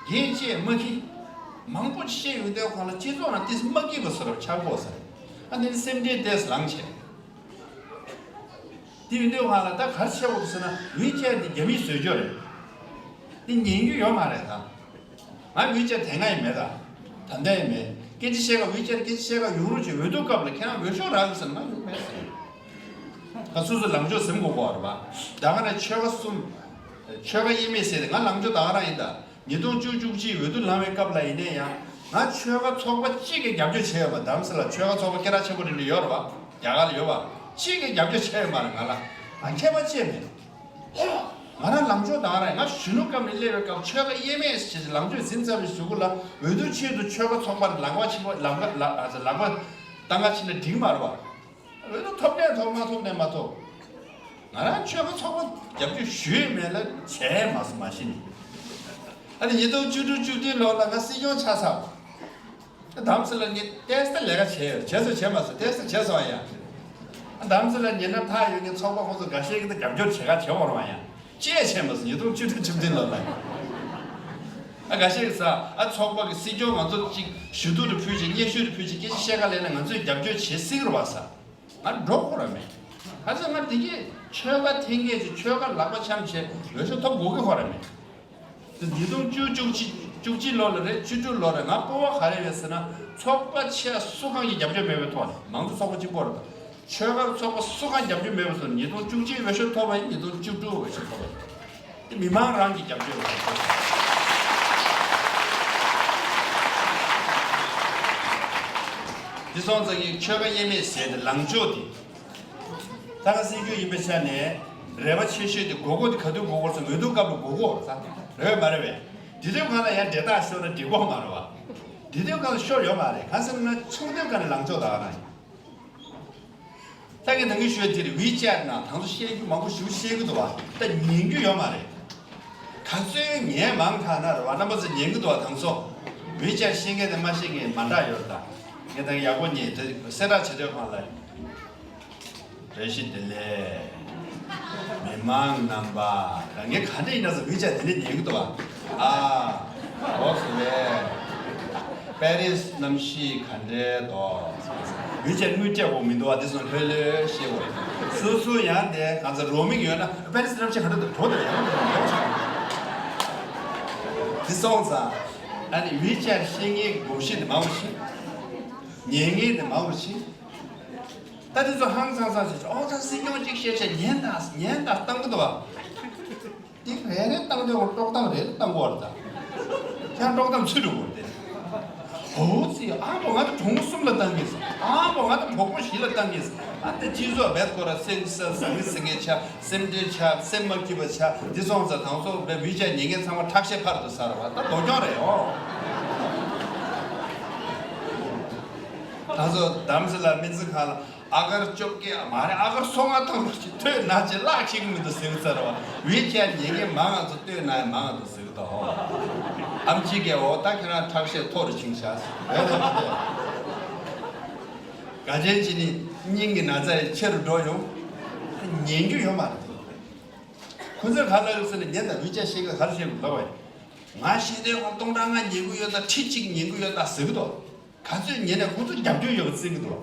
རྒྱན་བཅས་མ་ཁི། མང་པོ་བཤད་ཡོང་དུས་གང་ལ་སྤྱི་ཚོགས་ནང་ཏིས་མ་སྐྱིད་པ་བཟོ་འདྲ་ཆགས་དགོས་ས་རེད། ཨ་ནི་སེམས་ཁྲལ་ཏོག་ཙམ་ལངས་བྱས། དེ་ཡོང་དུས་གང་ལ་ད་ག་རེ་བྱེད་དགོས་ཟེར་ན་ཝི་ཅེཊ་འདི་རྒྱ་མིས་བཟོས་ཀྱི་རེད། འདི་ཉན་རྒྱུ་ཡོད་མ་རེད་ད། ང་ཝི་ཅེཊ་དེ་སྔ་ཡང་མེད་ད། ད་ལྟ་ཡང་མེད། སྐད་ཆ་བཤད་ག་ཝི་ཅེཊ་སྐད་ཆ་བཤད་ག་ཡོང་རོགས་བྱེད། འོས་བསྡུ་སྐབས་ལ་ཁྱེད་རང་འོས་ཤོག་རག་གི་ཟེར་ན་ང་ཡོང་མེད་ཟེར། ད་སོ་སོ་ལངས་ཕྱོགས་ཟིན་དགོས་གོ་རེད་པ། ད་ག་ནས་ཆོལ་ཁ་གསུམ། ཆོལ་ཁ་དབྱེ་མེད་ཟེར་ཏེ་ང་ལངས་ཕྱོགས་ད་ག་རང་ཡིན་ད། ཉིས་སྟོང་བཅུ་བཅུ་གཅིག་འོས་བསྡུ་ལངས་པའི་སྐབས་ལ་ཡིན་ནའི་ཡང་། ང་ཆོལ་ཁ་ཚོགས་པ་གཅིག་གིས་རྒྱབ་སྐྱོར་བྱས་ཡོད་མ་རེད། དམ་སེ་ལ་ཆོལ་ཁ་ཚོགས་པ་སྐད་གྲགས་ཆེན་པོ་རེ་རེ་ཡོད་རེད་པ། རྒྱ་གར་ལ་ཡོད་པ། གཅིག་གིས་རྒྱབ་སྐྱོར་བྱས་ཡོད་མ་རེད་ང་ལ། ང་ཁྱད་པར་ཅི་མེད། ང་རང་ལངས་ཕྱོགས་དང་རང་ང་གཞོན་ནུ་སྐབས་ནས་སླེབས་པའི་སྐབས་ཆོལ་ཁ་དབྱེ་མེད་ཞེས་ལངས་ཕྱོགས་ཟིན་ཚར་བའི་གཞུག་གུ་ལ་འོས་བསྡུ་ཆེད་དུ་ཆོལ་ཁ་ཚོགས་པར་ལག་པ་ཕྱིན་པ་ལག་པ་ལག་ལག་པ་བཏང་ག་ཕྱིན་ན་འགྲིག་མ་རེད་པ། འོས་བསྡུ་ཐོབ་ནས་ཐོབ་མ་ཐོབ་ནས་མ་ཐོབ། ང་རང་ཆོལ་ཁ་ཚོགས་པ་རྒྱབ་སྐྱོར་ཞུས་མེད་ལ་བྱས་མ་སོང་མ་གཞི་ནས། ཨ་ནི་ཉིས་སྟོང་བཅུ་དྲུག་བཅུ་བདུན་ལོ་ལ་ང་སྲིད་སྐྱོང་ཆགས་ཚར། དམ་སེ་ལ་ངས་ཏེས་ཏ་ལས་ཀ་བྱས་ཡོད། བྱས་སོང་བྱས་མ་སོང་ཏེས་ཏ་བྱས་སོང་ཡ། དམ་སེ་ལ་ཉེ་ན་ཐག་ཡོད་ངས་ཚོགས་པ་ཁོང་ཚོ་འགའ་ཤས་ཀྱིས་ད་རྒྱབ་སྐྱོར་བྱེད་ག་བྱེད་འོང་རོགས་ཡ། ཅི་ཡང་བྱས་མ་སོང་ཉིས་སྟོང་བཅུ་དྲུག་བཅུ་བདུན་ལོ་ལ། ཨ་འགའ་ཤས་ཀྱིས་ས་ཨ་ཚོགས་པ་གི་སྲིད་སྐྱོང་ང་ཚོ་ཅིག་ཞུ་གཏུག་རེ་ཕུལ་ཅིག་སྙན་ཞུ་རེ་ཕུལ་ཅིག་སྐད་ཆ་བཤད་ག་ལས་ན་ང་ཚོས་རྒྱབ་སྐྱོར་བྱེད་སྲིད་རོགས་པ་ས། ང་འགྲོ་ཁོ་ར་མེད། ག་ཚོད་ང་དེ་གས་ཆོལ་ཁ་འཐེན་མཁན་ཅིག་ཆོལ་ཁ་ལག་པ་འཆང་བྱས་འོས་ཤོག་ཐོབ་དགོས་ཀྱི་ཁོ་ར་མེད། དེ་ཉིས་སྟོང་བཅུ་བཅུ་གཅིག་བཅུ་གཅིག་ལོ་ལ་རེད། བཅུ་དྲུག་ལོ་རེད། ང་སྤོབས་པ་ག་རེ་རེད་ཟེར་ན་ཚོགས་པ་ཆེ་སུ་གང་གི་རྒྱབ་སྐྱོར་མེད་པའི་ཐོག་ནས་མང་གཙོ་ཚོགས་པ་གཅིག་པོ་རེད། ཆོལ་ཁ་ཚོགས་པ་སུ་གང་རྒྱབ་སྐྱོར་མེད་པའི་ཐོག་ནས་ཉིས་སྟོང་བཅུ་གཅིག་འོས་ཤོག་ཐོབ་པ་ཡིན། ཉིས་སྟོང་བཅུ་དྲུག་འོས་ཤོག་ཐོབ་པ་ཡིན། དེ་མི་མང་རང་གི་རྒྱབ་སྐྱོར་རེད། དེ་སོང་ཙང་ངས་ཆོལ་ཁ་དབྱེ་མེད་ཟེར་ཏེ་ལངས་ཕྱོགས་དེ། ད་ག་སྲིད་སྐྱོང་ཡིན་པའི་ཆ་ནས་རེ་བ་ཆེ་ཤོས་དེ་དགོས་མཁོ་དེ་ག་དུས་དགོས་མཁོ་ཟེར་འོས་བསྡུ་སྐབས་ལ་དགོས་མཁོ་རེད་ས་རེད་བས་མ་རེད་བས། དེ་དུས་གང་ལ་ཡང་འབྲེལ་ཐག་ཤོར་ན་འགྲིག་གོ་མ་རེད་བ། དེ་དུས་གང་ཤོར་ཡོད་མ་རེད། གང་ཟེར་ན་ཚོགས་འདུའི་སྒང་ནས་ལངས་ཕྱོགས་དག་ན། ད་ངས་ད་གིན་ཞུས་དེ་རེད། ཝི་ཅེཊ་ནང་དང་ཚོ་བཤད་རྒྱུ་མང་པོ་ཞིག་བཤད་གི་འདུག་བ། ད་ཉན་རྒྱུ་ཡོད་མ་རེད། ག་ཚོད་ཉན་མང་དྲགས་ན་རེད་བ། རྣམ་པ་ཚོ་ཉན་གི་འདུག་བ། དང་ཚོ་ཝི་ཅེཊ་ཤེས་མཁན་དང་མ་ཤེས་མཁན་མ་འདྲ་ཡོད་རེད། ད་ངས་ད་གིན་ཡག་པོ་ཉན་དེ་གསལ་བསྒྲགས་བྱེད་དུས་གང་ལ། བཀྲ་ཤིས་བདེ་ལེགས། མི་མང་རྣམ་པ། ད་ངས་ག་འདྲ་ཡིན་ན་ཟེར་ཝི་ཅེཊ་དེ་འདྲ་ཉན་གི་འདུག་བ། ཨ། འོ་སོ་རེད། པེ་རིས་གནམ་གཤིས་ག་འདྲ་འདུག་ཝི་ཅེཊ་དངུལ་སྤྲད་དགོས་མི་འདུག་བ། དེ་སོང་ལྷོད་ལྷོད་བཤད་དགོས། སོ་སོ་ཡང་དེ་གང་ཚ་རོ་མིང་ཡོད་ན་པེ་རིས་གནམ་གཤིས་ག་འདྲ་འདུག་འགྲོ་དེ་ཡང་འགྲོ་ཆོག་དེ་སོང་ཙང་ཨ་ནི་ཝི་ཅེཊ་ཤེས་མཁན་གོམས་གཤིས་དེ་མང་བ་ཞིག་ཉན་མཁན་དེ་མང་བ་ཞིག་ད་དེ་ཚོ་ཧང་སང་སང་བྱེད་ཆོག་ཨོ་ད་སྲིད་སྐྱོང་གཅིག་བཤད་བཤད་ཉན་དང་ཉན་དང་བཏང་གི་འདུག་བ། དེ་རེ་རེ་བཏང་དུས་དཀྲོག་གཏམ་རེ་རེ་བཏང་གི་བར་ད། ཁྱང་དཀྲོག་གཏམ་ཚུད་འགྲོ་གི་རེད། ཧོ་ཙི་ཨ་མོ་ང་ད་གྲོང་གསུམ་ལ་བཏང་གི་ཨ་མོ་ང་ད་གྲོགས་པོ་བཞི་ལ་བཏང་གི་ཨ་ད་སྤྱི་ཚོགས་བེད་ཁོ་ར་སེམས་ས་ཟང་ངི་ཟིང་ངི་ཆ་སེམས་ཁྲལ་ཆ་སེམས་མ་སྐྱིད་པ་ཆ་འདི་སོང་ཙང་དང་ཚོ་བའི་ཝི་ཅེཊ་ཉན་མཁན་ཚང་མ་ཁྲག་ཤེད་འཕར་དུ་ཟ་ར་བ་ད་ལོ་རྒྱུས་རེད་ཨོ། ད་ཚོ་དམ་སྲི་ལ་སྨན་རྩིས་ཁང་ལ་ཨ་གར་བཅོ་བརྒྱད་མ་རེད་ཨ་གར་སོ་ལྔ་བཏང་རོགས་ཀྱིས་ཐོས་ན་ཅི་ལག་ཁྱེར་གི་མི་འདུག་ཟེར་གི་ཚར་བ་ཝི་ཅེཊ་ཉན་མཁན་མང་ང་ཚོ་ལྟོས་ན་ཡང་མང་ང་ཚོ་ཟེར་གི་འདུག་ཨམ་ཆི་གས་འོ་ད་ཁྱེད་རང་ཁྲག་ཤེད་མཐོ་རུ་ཕྱིན་ཤག་ཟེར་བས་ད་མི་འདུག་ག་ཅན་ཅི་ནི་སྙིང་གི་ན་ཚ་ཡི་ཆེ་རུ་འགྲོ་ཡོང་ཉན་རྒྱུ་ཡོད་མ་རེད། ཁོ་ཚོས་ག་ལ་ཡོད་ཟེར་ནས་ཉན་དང་ཝི་ཅེཊ་ཤེས་གི་ག་རེ་བཤད་དགོས་ལབ་བས། ང་ཤེས་དོན་ཁོང་སྟོང་ཕྲག་ལྔ་ཉན་གི་ཡོད་ད་ཁྲི་གཅིག་ཉན་གི་ཡོད་ད་ཟེར་གི་འདུག་ག་ཚོད་ཉན་ནས་ཁོང་ཚོ་རྒྱབ་སྐྱོར་ཡོད་པ་བརྩི་གི་འདུག་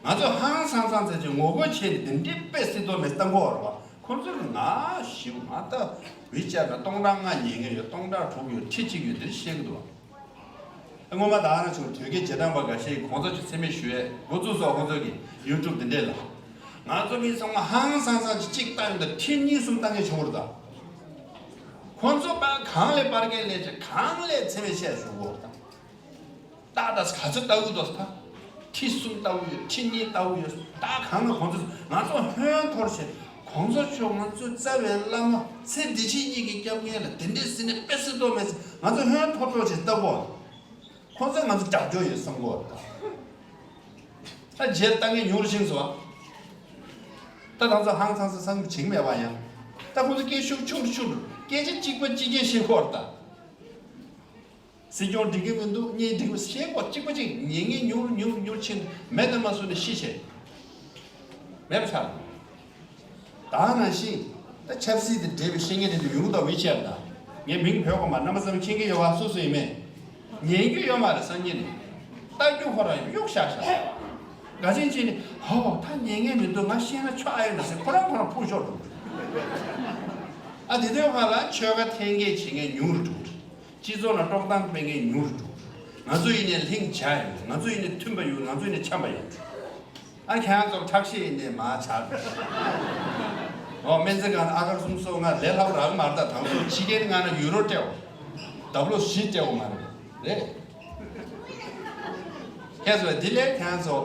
ང་ཚོ་ཧང་སང་སང་ཚེ་ཆེ་ངོ་རྒོལ་བྱས་ནས་དེ་འདྲའི་དཔེ་སྲིད་དོ་མེད་སྟངས་གོ་བར་བ་ཁོང་ཚོ་གི་ང་ཞིག་ང་ད་ཝི་ཅེཊ་ན་སྟོང་ཕྲག་ལྔ་ཉན་མཁན་ཡོད་སྟོང་ཕྲག་དྲུག་ཡོད་ཁྲི་གཅིག་ཡོད་དེ་བཤད་གི་འདུག་སྔོན་མ་ད་ང་རང་ཚོ་དོལ་རྒྱལ་རྗེས་འབྲང་པ་འགའ་ཤས་ཀྱིས་གོང་ས་མཆོག་མཚན་སྨད་ཞུ་ཡས་འགོ་བཙུགས་སོགས་ཁོང་ཚོ་གི་ཡུ་ཊུབ་འདི་འདྲས་ལ། ང་ཚོ་མི་ཚང་མ་ཧང་སང་སང་གཅིག་བཏང་ཡོད་ད་ཁྲི་གཉིས་གསུམ་བཏང་མཁན་བྱུང་བ་རེད་ད། ཁོང་ཚོ་པ་གང་ལས་པར་རྒྱག་ལས་བྱེད་གང་ལས་མཚན་སྨད་བཤད་ཞུ་གོ་ད། ཏག་ཏག་ག་ཚོད་ལྟ་གི་འདུག་ད། ཁྲི་གསུམ་ལྟ་གི་ཡོད་ཁྲི་གཉིས་ལྟ་གི་ཡོད་ད་གང་ལ་ཁོང་ཚོ་ང་ཚོ་ཧོན་འཐོར་བྱེད་གོང་ས་མཆོག་ང་ཚོའི་རྩ་བའི་བླ་མ་ཚེ་འདི་ཕྱི་གཉིས་ཀྱི་སྐྱབས་མགོན་ལ་དེ་འདྲས་ཟེར་ནས་དཔེ་སྲིད་དོ་མེད་ཟེར་ང་ཚོ་ཧོན་འཐོར་འཐོར་བྱེད་ལྟ་གོ། ཁོང་ཚོས་ང་ཚོ་རྒྱབ་སྐྱོར་ཡོད་བསམ་གོ་ད། ད་རྗེས་ལྟ་ངན་ཉུང་རུ་ཕྱིན་སོང་། ད་ང་ཚོ་ཧང་སང་སང་སང་བྱེད་ཀྱི་མེད་པ་ཡང་། ད་ཁོང་ཚོ་སྐད་ཤུགས་ཆུང་རུ་ཆུང་རུ་སྐད་ཆ་གཅིག་པ་གཅིག་རྐྱང་བཤད་ཁོ་ར་ད། སྲིད་སྐྱོང་འགྲིག་གི་མི་འདུག་གཉིས་འགྲིག་གི་བཤད་ཁོ་གཅིག་པ་གཅིག་ཉན་ངན་ཉུང་རུ་ཉུང་རུ་ཉུང་རུ་ཕྱིན་མེད་དེ་མ་སོང་ནས་ཤི་བྱས། མེད་པ་ཆགས། ད་ནང་བཞིན་ད་ཆབ་སྲིད་དེ་འབྲེལ་བའི་བཤད་མཁན་དེ་ཚོ་ཡོང་གི་འདུག་ཝི་ཅེཊ་ལ། ངས་མིང་བོས་གོ་མ་རྣམ་པ་ཚང་མ་མཁྱེན་གྱི་ཡོད་པ་སུ་སུ་ཡིན་མིན། ཉན་རྒྱུ་ཡོད་མ་རེད་སང་ཉིན་ནས། ལྟ་རྒྱུ་ཁོ་རང་གཡུག་བཞག་བཞག་ག་ཅན་ཅི་ནི་ཧོ་ད་ཉན་མཁན་མི་འདུག་ང་བཤད་ན་ཆོག་ཨ་ཡོད་ན་ཟེར་ཁོ་རང་ཁོ་རང་ཕུག་ཤོར་འདུག་ཨ་དེ་དུས་ཁ་ལ་ཆོལ་ཁ་འཐེན་འཁྱེར་བྱེད་མཁན་ཉུང་རུ་འགྲོ་གི་རེད། སྤྱི་ཚོགས་ནང་དཀྲོག་གཏམ་སྤེལ་མཁན་ཉུང་རུ་འགྲོ་གི་རེད། ང་ཚོ་ཡིན་ནའི་ལྷིང་འཇགས་ཡོད་ང་ཚོ་ཡིན་ནའི་མཐུན་པ་ཡོད་ང་ཚོ་ཡིན་ནའི་འཆམ་པ་ཡོད། ཨ་ཁྱེད་རང་ཚོ་ཁྲག་ཤེད་ཡིན་ནའི་མ་ཆགས། ཨོ་སྨན་རྩིས་ཁང་ཨ་གར་གསུམ་སོ་ལྔ་ལས་སླ་པོ་རག་མ་རེད་ད་དང་ཚོ་ཕྱི་རྒྱལ་ནང་ན་ཡུ་རོ་སྤྲད་འོ། ཌབ་ལོ་བཞི་སྤྲད་འོ་མ་རེད། རེད། ཁྱེད་ཚོ་འདི་ལས་ཁྱེད་ཚོ་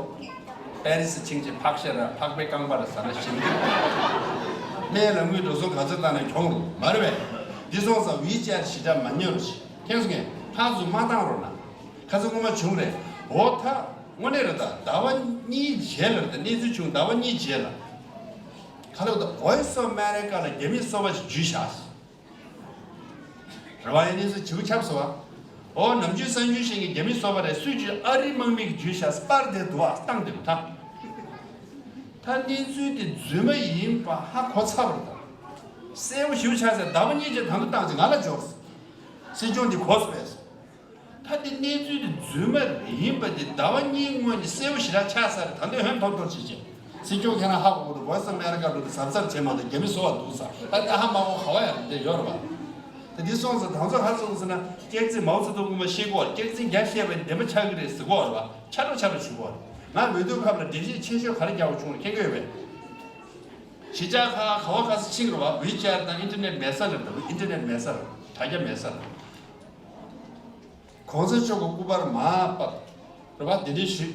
པེ་རི་སི་ཕྱིན་ཅི་ཕག་ཤ་ར་ཕག་པའི་རྐང་པ་ར་ཟ་ན་ཞིམ་གི་སྨན་ལ་དངུལ་འགྲོ་སོང་ག་ཚོད་བཏང་ན་གྱོང་རུ་མ་རེད་པས། འདི་སོང་ཙང་ཝི་ཅེཊ་ཞེ་དྲག་མ་ཉོ་རོགས་ཞེས་ཁྱེད་ཚོ་ངས་ཕར་ཚུར་མ་བཏང་རོགས་གནང་། ཁ་སང་སྔོན་མ་བྱུང་རེད། འོ་ད་དངོས་གནས་རེད་ད་ཟླ་བ་གཉིས་རྗེས་ལ་རེད་ད་གནས་ཚུལ་བྱུང་ཟླ་བ་གཉིས་རྗེས་ལ། ཁ་ལོ་ད་Voice of America ལ་རྒྱ་མི་སོ་པ་ཞིག་འཇུས་བཞག་རེ་བ་ཡིན་ནི་སུ་བྱིའུ་ཁྱབ་སོ། ཨོ་ནམ་རྒྱུན་གསར་འགྱུར་ཤེས་མཁན་རྒྱ་མི་སོ་པ་རེད་སུས་བྱིའུ་ཨ་རི་དམག་མིས་བྱིའུ་ཤ་སྤར་དེ་འདུག་ཨ་སྟངས་དེ་མཐའ། ད་གནས་ཚུལ་དེ་རྫུན་མ་ཡིན་པ་ཧ་གོ་ཚར་བ་རེད་ད། གསལ་པོ་ཞིའུ་ཆགས་ཟེར་ཟླ་བ་གཉིས་རྗེས་ད་དུང་བཏང་ཅིག་ང་ལ་འབྱོར། སྲིད་སྐྱོང་འདི་གོ་སོ་བས། ད་འདི་གནས་ཚུལ་འདི་རྫུན་མ་རེད་ཡིན་པ་འདི་ཟླ་བ་གཉིས་སྔོན་ནས་གསལ་པོ་ཞེ་དྲག་ཆགས་ཚར་རེད་ད་འདོད་ཧོན་ཐོར་ཐོར་བྱེད་ཅིང་སྲིད་སྐྱོང་ཁྱེད་རང་ཧ་གོ་གི་འདུག Voice of America འགྲོ་དུས་གཟབ་གཟབ་བྱེད་མ་གཏོགས་རྒྱ་མི་བཟོ་བ་འདུག་ས་ད་འདི་ཧ་མ་གོ་ག་བ་ཡང་འདི་ཡོད་རེད་བ། ད་འདི་སོང་ཙང་ད་ཚོ་ཧ་སོང་ཟེར་ན་སྐྱག་རྫུན་མའོ་ཙེ་ཏུང་སྔོན་མ་བཤད་གོ་སྐྱག་རྫུན་རྒྱ་བཤད་པ་འདི་བདེན་པ་ཆགས་ཀྱི་རེད་ཟེར་གོ་རེད་བ་ཆ་འགྲོ་ཆ་འགྲོ་བྱེད་གོ་རེད་ང་འོས་བསྡུ་ཁབ་ལ་འགྲེལ་བཤད་ཆེ་ཤོས་ག་རེ་རྒྱག་དགོས་བྱུང་རེད་མཁྱེན་གྱི་ཡོད་པས། གཞིས་ཆགས་ཁག་ག་བ་ག་ས་ཕྱིན་རེད་བ་ཝི་ཅེཊ་དང་ཨིན་ཊར་ནེཊ་མེད་ས་ལ་འདུག་ཨིན་ཊར་ནེཊ་མེད་ས་ལ་དྲ་རྒྱ་མེད་ས་ལ། གོང་ས་མཆོག་གི་སྐུ་པར་མར་ཕབ། རེད་བ་དེ་འདྲའི་ཞུས།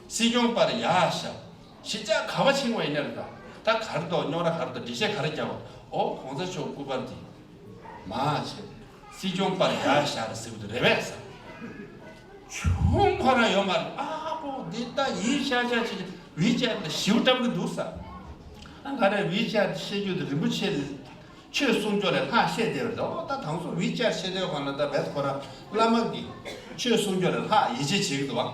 སྲིད་སྐྱོང་པར་ཡར་བཞག་གཞིས་ཆགས་ག་བ་ཕྱིན་པ་ཡིན་ན་རེད་ད། ད་ག་རེ་འདུག་རྙོག་དྲ་ག་རེ་འདུག་འགྲེལ་བཤད་ག་རེ་རྒྱབ་པ། ཨོ་གོང་ས་མཆོག་སྐུ་པར་འདི། མར་བྱས། སྲིད་སྐྱོང་པར་ཡར་བཞག་རེད་ཟེར་གི་འདུག་རེད་པས་ཟེར། ཆུང་ཁོ་རང་ཡོད་མ་རེད། ཨ་ཁོ་འདི་ལྟ་ཡིན་ཤག་ཤག་བྱེད་ཀྱི་ཝི་ཅེཊ་ལ་ཞིབ་བཀྲམ་གྱི་འདུག་ས། ཨ་ག་རེ་ཝི་ཅེཊ་བཤད་རྒྱུ་དེ་རིན་པོ་ཆེ་ཆོས་གསུང་རྒྱུ་ལས་ལྷག་བཤད་བསྡད་པ་རེད། ཨོ་ད་དང་སོ་ཝི་ཅེཊ་བཤད་དུས་གང་ལ་ད་བས་ཁོ་རང་བླ་མ་གི་ཆོས་གསུང་རྒྱུ་ལས་ལྷག་ཡིད་ཆེས་བྱེད་ཀྱི་འདུག་བ།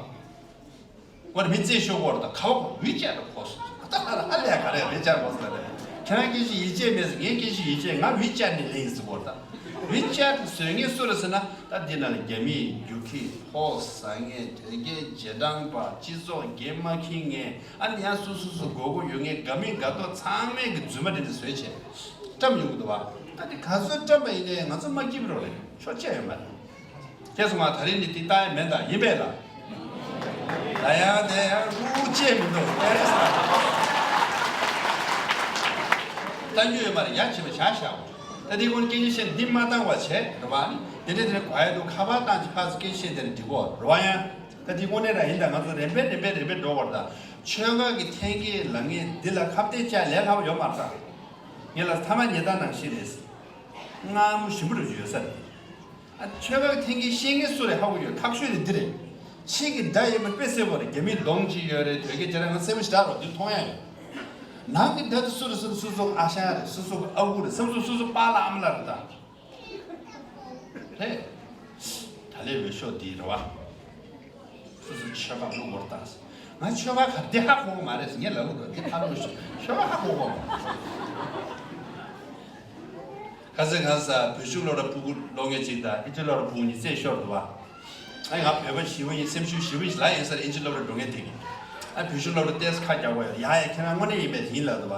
ཁོ་རང་མི་རྩེ་ཤོར་གོ་རེད། ད་ག་བ་ཁོ་ཝི་ཅེཊ་ལ་ཁོ་སོང་ད་ཧ་ལས་ག་རེ་ཝི་ཅེཊ་ཁོ་སོང་རེད། ཁྱེད་རང་སྐད་ཆ་ཡིད་ཆེས་མེད་ཟེར། ངའི་སྐད་ཆ་ཡིད་ཆེས། ང་ཝི་ཅེཊ་ནས་ལེན་ཡིན་ཟེར་གོ་རེད། ད་ཝི་ཅེཊ་བཟོ་མཁན་སུ་རེད་ཟེར་ན། ད་འདི་ན་རྒྱ་མིའི་རྒྱུག་ཁྱི་ཕོ་ཟ་མཁན་དོལ་རྒྱལ་རྗེས་འབྲང་པ་སྤྱི་ཚོགས་འགན་མ་འཁྱེར་མཁན། ཨ་ནི་ཡང་སུ་སུ་སུ་དགོས་མཁོ་ཡོད་མཁན་དགའ་མི་དགའ་མདོག་ཚང་མས་ཀྱི་རྫུན་མ་འདི་འདྲ་བཟོས་བྱས་བཀྲམ་ཡོང་གི་འདུག་བ། ད་འདི་ག་ཚོད་བཀྲམ་པ་ཡིན་ནའི་ང་ཚོ་མ་སྐྱིད་པ་རོགས་རེད། ཆོག་ཆེ་ཡོད་མ་རེད། དེ་སོང་ང་ད་རེས་ནི་འདི་ལྟ་ཡ་མེད་ད། ཡིན་པས་ལ། ད་ཡང་དེ་ཡང་རུ་ཅེས་མི་འདུག་ཨེ་རེད་ས། ལྟ་རྒྱུ་ཡོད་མ་རེད། ཡ་བྱེད་པ་བྱ་བཞག་ད་དེ་ཀུན་སྐད་ཆ་བཤད་འདི་མ་བཏང་བ་བྱས་རེད་བ། ནི་དེ་འདྲ་དེ་འདྲ་གོ་ཡ་འདུག་ཁ་པར་བཏང་ཅིག་ཕར་ཚུར་སྐད་ཆ་བཤད་དེ་འགྲིག་གོ་རེད་བ། ཡང་ད་དེ་དངོས་གནས་རང་ཡིན་ད། ང་ཚོ་རིམ་པས་རིམ་པས་རིམ་པས་འགྲོ་བར་ད། ཆོལ་ཁ་གི་འཐེན་འཁྱེར་ལངས་མཁན་འདི་ལ་ཁ་གཏད་བཅག་ལས་སླ་པོ་ཡོད་མ་རེད་ད། ངས་ལ་ཐ་མ་ཉེས་རྡུང་ནང་བཞིན་རེད། མངར་མོ་ཞིམ་པོ་རུ་ཡོད་ས་རེད། ཨ་ཆོལ་ཁ་འཐེན་འཁྱེར་ཤེས་མཁན་སུ་རེད་ཧ་གོ་ཡོད། ཁག་ཤོས་དེ་འདི་རེད། ཕྱི་གི་དགྲ་ཡོད་པ་དཔེ་གསལ་པོ་རེད། རྒྱ་མིའི་གདོང་གཅིག་ཡོད་རེད། དོལ་རྒྱལ་རྗེས་འབྲང་། ང་གསལ་པོ་ཞེ་དྲག་རོ་འདི་མཐོང་ཡ་ཡོད། ནང་གི་དགྲ་དེ་སུ་རེད་ཟེར་ན་སོ་སོ་གི་ཨ་ཞང་རེད། སོ་སོ་གི་ཨ་ཁུ་རེད། སོ་སོ་སོ་སོ་པཱ་ལགས་ཨ་མ་ལགས་རེད་ད། རེད། ད་ལས་འོས་ཤོག་འདི་རེད་བ། སོ་སོ་ཆོལ་ཁ་བླུག་དགོས་ད། ང་ཆོལ་ཁ་ག་འདི་ཧ་གོ་གི་མ་རེད་ཟེར། ངས་ལབ་དགོས་འདི་ཧ་གོ་ཤོག་ཆོལ་ཁ་ཧ་གོ་གི་མ་རེད། ཁ་སང་ཁ་སང་བོད་གཞུང་སློབ་གྲྭ་ཕྲུ་གུ་སློབ་མཁན་གཅིག་དང་ཨིན་ཇི་སློབ་གྲྭ་ཕྲུ་གུ་གཉིས་རྩེད་ཤོར་འདུག་བ། ཨ་ང་བོད་པ་ཞེ་པོ་ཡིན། སེམས་ཤུགས་ཞེ་པོ་ཡིན་ལབ་ཡིན་ཟེར། ཨིན་ཇི་སློབ་གྲྭ་འགྲོ་མཁན་དེ་གིས། ཨ་བོད་གཞུང་སློབ་གྲྭ་ཏོག་ཙམ་ཁ་རྒྱག་དགོས་ཡོད། ཡ་ཡ་ཁྱེད་རང་དངོས་གནས་ཡིན་པས་ཡིན་ལབ་འདུག་བ།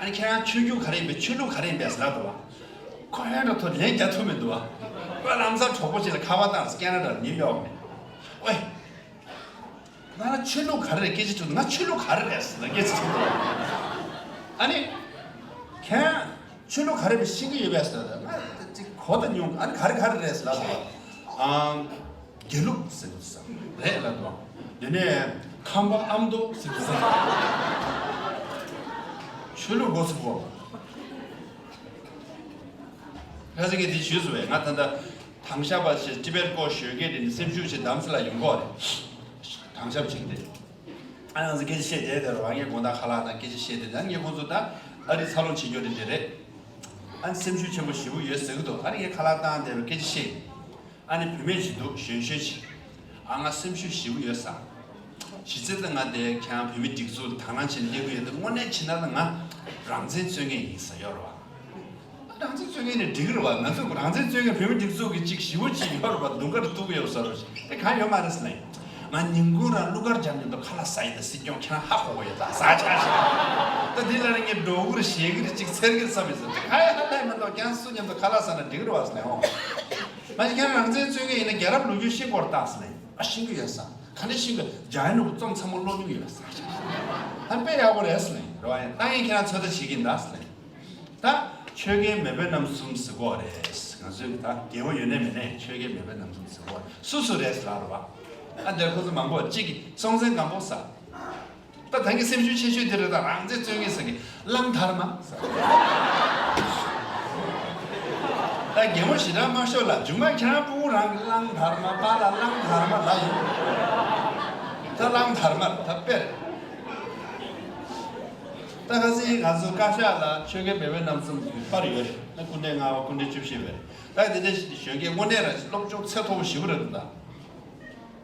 ཨ་ནི་ཁྱེད་རང་ཆོས་བརྒྱུད་ག་རེ་ཡིན་པས། ཆོས་ལུགས་ག་རེ་ཡིན་པས་ལབ་འདུག་བ། ཁོ་ཧན་ར་ཐོ་ལན་རྒྱག་ཐུབ་མི་འདུག་བ། ཁོས་ལམ་སང་གྲོགས་པོ་ཅིག་ལ་ཁ་པར་བཏང་། ཀེ་ན་ཌ་ནིའུ་ཡོག་ནས། ཨོའི། ང་ལ་ཆོས་ལུགས་ག་རེ་རེད་སྐད་ཆ་དྲིས་འདུག་ང་ཆོས་ལུགས་ག་རེ་རེད་ཟེར་ན་སྐད་ཆ་དྲིས་འདུག་ཨ་ནི། ཁྱེད་ཆོས་ལུགས་ག་རེ་རེད་ཤེས་ཀྱི་ཡོད་པས་ཟེར། ང་ཅིག་གོ་ད་མྱོང་། ཨ་ནི་ག་རེ་ག་རེ་རེད་ཟེར་ལབ་འདུག་ཨང་། དགེ་ལུགས་ཟེར་འདུག་ཟེར། རེད་ལབ་འདུག་དེ་ནས་ཁམས་པ་ཨ་མདོ་ཟེར་འདུག་ཟེར། ཆོས་ལུགས་མགོ་ཚུགས་པོ། ཁ་སང་ངས་དེ་ཞུས་སོང་བས། ང་ད་ལྟ་དྭང་ཞག་པ་ཞེས་ཊི་བེཊ་སྐོར་གཞོན་སྐྱེས་དེ་ནི་སེམས་ཤུགས་ཆེ་གདམ་ས་ལ་ཡོང་གི་རེད། དྭང་ཞག་ཅིག་དེ། ཨ་ནང་ཚོ་སྐད་ཆ་བཤད་བསྡད་དེ་རུ་ཨ་ངས་དགོང་དག་ཁ་ལག་དང་སྐད་ཆ་བཤད་བསྡད་དེ། ཨ་ངས་ཁོང་ཚོ་ད་ཨ་རི་འཚར་ལོངས་བྱེད་རྒྱུ་དེ་འདྲ་རེད། ཨ་སེམས་ཤུགས་ཆེན་པོ་ཞེ་པོ་ཡོད་ཟེར་གི་འདུག་ཨ་ནི་ངས་ཁ་ལག་བཏང་བསྡད་པའི་སྐད་ཆ་བཤད། ཨ་ནི་བུད་མེད་ཅིག་འདུག་གཞོན་གཞོན་ཅིག་ཨ་ང་སེམས་ཤུགས་ཞེ་པོ་ཡོད་ས། གཞི་རྩའི་ད་ང་དེ་ཁྱེད་རང་བོད་མི་སྒྲིག་འཛུགས་དང་བླངས་བྱས་ནས་སླེབས་ཀྱི་ཡོད་དེ། དངོས་གནས་བྱས་ན་ད་ང་རང་བཙན་རྩོད་མཁན་ཡིན་ས་ཡོད་རེད་བ། རང་བཙན་རྩོད་མཁན་ནི་འགྲིག་གི་རེད་བ། ང་ཚོ་རང་བཙན་རྩོད་མཁན་བོད་མི་སྒྲིག་འཛུགས་ཀྱི་གཅིག་ཞེ་པོ་ཅིག་ཡོད་རེད་བ། དུང་དཀར་གཏུག་གི་ཡོད་ས་རེད། དེ་གང་ཡོད་མ་རེད་ཟེར་ན། ང་ཉིན་གུང་རང་གླུ་གར་སྦྱང་མཉམ་དུ་ཁ་ལག་ཟ་ཡི་ད། སྲིད་སྐྱོང་ཁྱེད་རང་ཧ་གོ་གོ་ཡོད་ད་ཟ་ཆ་ཞིག་ད་འདི་ལ་ནི་ངས་འགྲོ་གི་རེད་བཤད་གི་རེད་ཅིག་འཚེར་གི་རེད་བསམ་ཡོད་ས། དེ་གང་ཡོད་ཧ་ལས་མི་འདུག་ཁྱེད་རང་སུ་མཉམ་དུ་ཁ་ལག་ཟ་ན་འགྲིག་གི་རེད་བ་ཟེར་ནས། ཨོ། མ་གཞི་ཁྱེད་རང་རང་བཙན་རྩོད་མཁན་ཡིན་ན་རྒྱལ་རབས་ལོ་རྒྱུས་ཤེས་དགོས་རེད་ད་ཟེར་ནས། ཨ་ཤེས་ཀྱི་ཡོད་ས། ག་འདྲ་ཤེས་ཀྱི། འཇམ་དབྱངས་ནོར་བུ་རྩོམ་ཚང་མ་ཀློག་མྱོང་ཡོད་ས། ཨ་དཔེ་ཡག་པོ་རེད་ཟེར་ནས་རེད་བ། ཡང་ད་ཡིན་ཁྱེད་རང་ཚོད་ལྟ་བྱེད་ཀྱི་ཡིན་ད་ཟེར་ནས། ད་ཆོལ་ཁའི་མེས་པོ་རྣམ་གསུམ་ཟེར་གོ་རེད། ང་ཚོས་ད་རྒྱལ་པོ་ཡོད་ནས་མེད་ནས་ཆོལ་ཁའི་མེས་པོ་རྣམ་གསུམ་ཟེར་གོ་རེད། སུ་སུ་རེད་ཟེར་ལབ་རེད་བ། ཨ་འདིར་ཁོ་ཚོ་མང་པོ་གཅིག་གིས་སྲོང་བཙན་སྒམ་པོ་ཟེར། ད་ད་གིན་སེམས་ཤུགས་ཆེ་ཤོས་དེ་རེད། ད་རང་བཙན་རྩོད་མཁན་ཟེར་གི་གླང་དར་མ་ཟེར། ད་རྒན་མོ་ཞེ་དྲག་མ་ཤོར་ལ། མཇུག་མ་ཁྱེད་རང་ཕྲུ་གུ་རང་གི་གླང་དར་མ་པཱ་ལགས་གླང་དར་མ་ལབ་ཡིན། ད་གླང་དར་མ་ད་དཔེར། ད་ཁ་སང་ང་ཚོ་བཀའ་ཤག་ལ་ཆོལ་ཁའི་མེས་པོ་རྣམ་གསུམ་གྱི་པར་ཡོད་རེད། ད་སྐུ་ཕྲེང་ལྔ་པ་སྐུ་ཕྲེང་བཅུ་བཞི་པ་རེད། ད་དེ་འདྲ་ཞིག་གཞོན་སྐྱེས་དངོས་གནས་རང་སློབ་སྦྱོང་ཚད་མཐོ་པོ་ཞེ་པོ་རེད་འདུག་ད།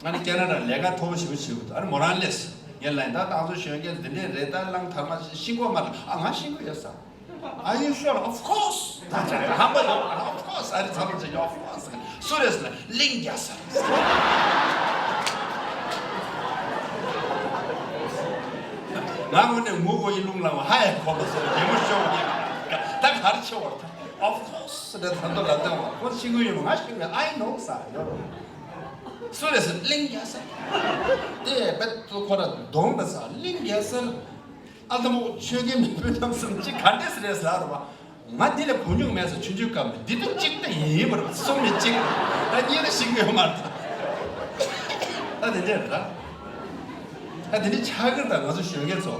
ང་ནི་ཁེ་ན་ཌ་ལས་ཀ་མཐོ་པོ་ཞེ་པོ་བྱེད་དགོས་འདུག་ཨ་ནི་མོ་རང་སླེབས་སོང་། ངས་ལབ་ཡིན། ད་ད་ང་ཚོ་གཞོན་སྐྱེས་འདི་འདྲས་རེད། ད་གླང་དར་མ་ཤེས་ཀྱི་ཡོད་མ་རེད། ཨ་ང་ཤེས་ཀྱི་ཡོད་ས། Are you sure? Of course. ད་ཆ་ཧམ་པ་ཡོད། Of course. ཨ་རི་ཚང་མ་བྱེད་ཀྱི། Of course. སུ་རེད་ཟེར་ན་གླིང་རྒྱ་ཟེར། ང་ངོ་ནས་ངུ་གོ་ཡི་རླུང་ལངས་པ་ཧ་ཡང་གོ་མ་སོང་། རྒན་མོ་ཤོར་བ་ཡིན། ད་ག་རེ་ཆེ་བར་ཐལ། Of course. རེད། ད་མདོ་ལ་ལྟ་བ་ཁོ་ཤེས་ཀྱི་ཡོད་མ། ང་ཤེས་ཀྱི་ཡོད། I know ཟེར་ཡོད་རེད། སུ་རེད་ཟེར། གླིང་རྒྱ་ཟེར། དེ་བེད་ཁོ་ར་གདོང་ད་ཟེར། གླིང་རྒྱ་ཟེར། ཨ་ལྟ་མོ་ཆོལ་ཁའི་མེས་པོ་རྣམ་གསུམ་གཅིག་ག་འདྲས་རེད་ཟེར་ར་བ། ང་འདི་ལ་གོ་མྱོང་མེད་ཟེར། ཆུང་ཆུང་སྐབས་ནས་འདི་དང་གཅིག་ད་ཡིན་པར་གསུམ་ནས་གཅིག་ད་གཉིས་ལ་ཤེས་ཀྱི་ཡོད་མ་རེད། ད་དེ་འདྲས་རེད། ད་དེ་འདྲས་ཆགས་ཀྱི་རེད། ད་ང་ཚོ་གཞོན་སྐྱེས་ཚོ་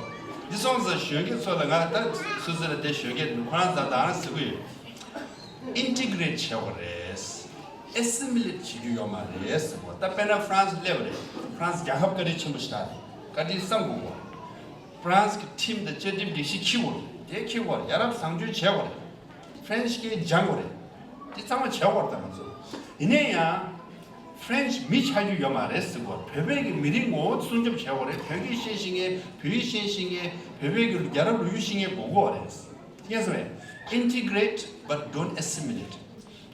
འདི་སོང་ཙང་གཞོན་སྐྱེས་ཚོ་ལ་ང་ད་སུ་ཟེར་ན་དེ་གཞོན་སྐྱེས་ཁོ་རང་ཚོ་ད་རང་ཟེར་གི་ཡོད། ཨིན་ཊི་གྷི་རེཊ་བྱེད་དགོས་རེད། ཨེ་སི་མི་ལེ་ཊི་བྱེད་རྒྱུ་ཡོད་མ་རེད་ཟེར་གོ། ད་དཔེར་ན་ཧྥ་རན་སི་སླེབས་རེད། ཧྥ་རན་སི་རྒྱལ་ཁབ་བཀའ་དྲིན་ཆེན་པོ་ཞིག་རེད། བཀའ་དྲིན་བསམ་དགོས་གོ། ཧྥ་རན་སི་གི་ཁྲིམས་དང་བཅའ་ཁྲིམས་སྒྲིག་གཞི་འཁྱེར་དགོས་རེད། དེ་འཁྱེར་དགོས་རེད། ཡ་རབས་བཟང་སྤྱོད་བྱེད་དགོས་རེད། ཧྥ་རན་སི་སྐད་སྦྱང་དགོས་རེད། དེ་ཚང་མ་བྱེད་དགོས་རེད། ད་ང་ཚོ་ཡིན་ན་ཡང་ཧྥ་རན་སི་མི་ཆགས་རྒྱུ་ཡོད་མ་རེད་ཟེར་གོ། བོད་པའི་གི་མི་རིགས་ངོ་བོ་སྲུང་སྐྱོབ་བྱེད་དགོས་རེད། བོད་སྐད་བཤད་ཤེས་མཁན། བོད་ཡིག་བཤད་ཤེས་མཁན། བོད་པའི་གི་རྒྱལ་རབས་ལོ་རྒྱུས་ཤེས་མཁན་དགོས་ཀྱི་ཡོད་རེད། ངས་ཟེར་བས། Integrate but don't assimilate.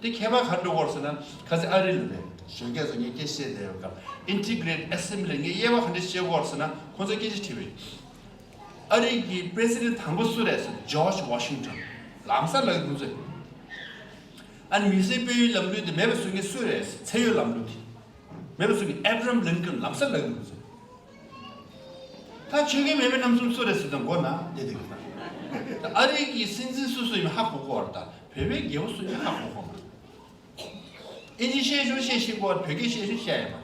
དེ་ཁྱད་པར་ག་རེ་འགྲོ་གི་ཡོད་རེད་ཟེར་ན། ཁ་སང་ཨ་རི་ལ་རེད། གཞོན་སྐྱེས་ཚོ་ངས་སྐད་བཤད་བསྡད་ཡོད་སྐབས། Integrate, assimilate ངས་དབྱེ་བ་ག་འདྲ་ཕྱེ་གི་ཡོད་རེད་ཟེར་ན། ཁོང་ཚོས་སྐད་ཆ་དྲིས་པས། ཨ་རི་གི་པི་རེ་སི་ཌེན་ཊི་དང་པོ་སུ་རེད་ཟེར། ཇོརྗ་ཝ་ཤིང་ཊོན། ལམ་སང་ལབ་ཀྱི་ཁོང་ཚོས། ཨ་ནི་དམིགས་བསལ་དཔལ་ཡོན་ལམ་ལུགས་དེ་མེད་པ་བཟོ་མཁན་སུ་རེད་ཟེར། ཚད་ཡོད་ལམ་ལུགས་དེ་མེད་པ་བཟོ་མཁན་ཨེབ་ར་ཧམ་ལིན་ཀོན། ལམ་སང་ལབ་ཀྱི་ཁོང་ཚོས། ད་ཆོས་རྒྱལ་མེས་དབོན་རྣམ་གསུམ་སུ་རེད་ཟེར་དང་མགོ་ན་བསྡད་དེ་གི། ད་ཨ་རི་གི་སྲིད་འཛིན་སུ་སུ་ཡིན་ཧ་གོ་གི་ཡོད་རེད། ད་བོད་པའི་རྒྱལ་པོ་སུ་ཡིན་ཧ་གོ་གི་མ་རེད། ཨིན་ཇི་བཤད་ཤོག་བཤད་ཤེས་ཀྱི་ཡོད་རེད། བོད་སྐད་བཤད་ཤོག་བཤད་ཡ་མ་རེད།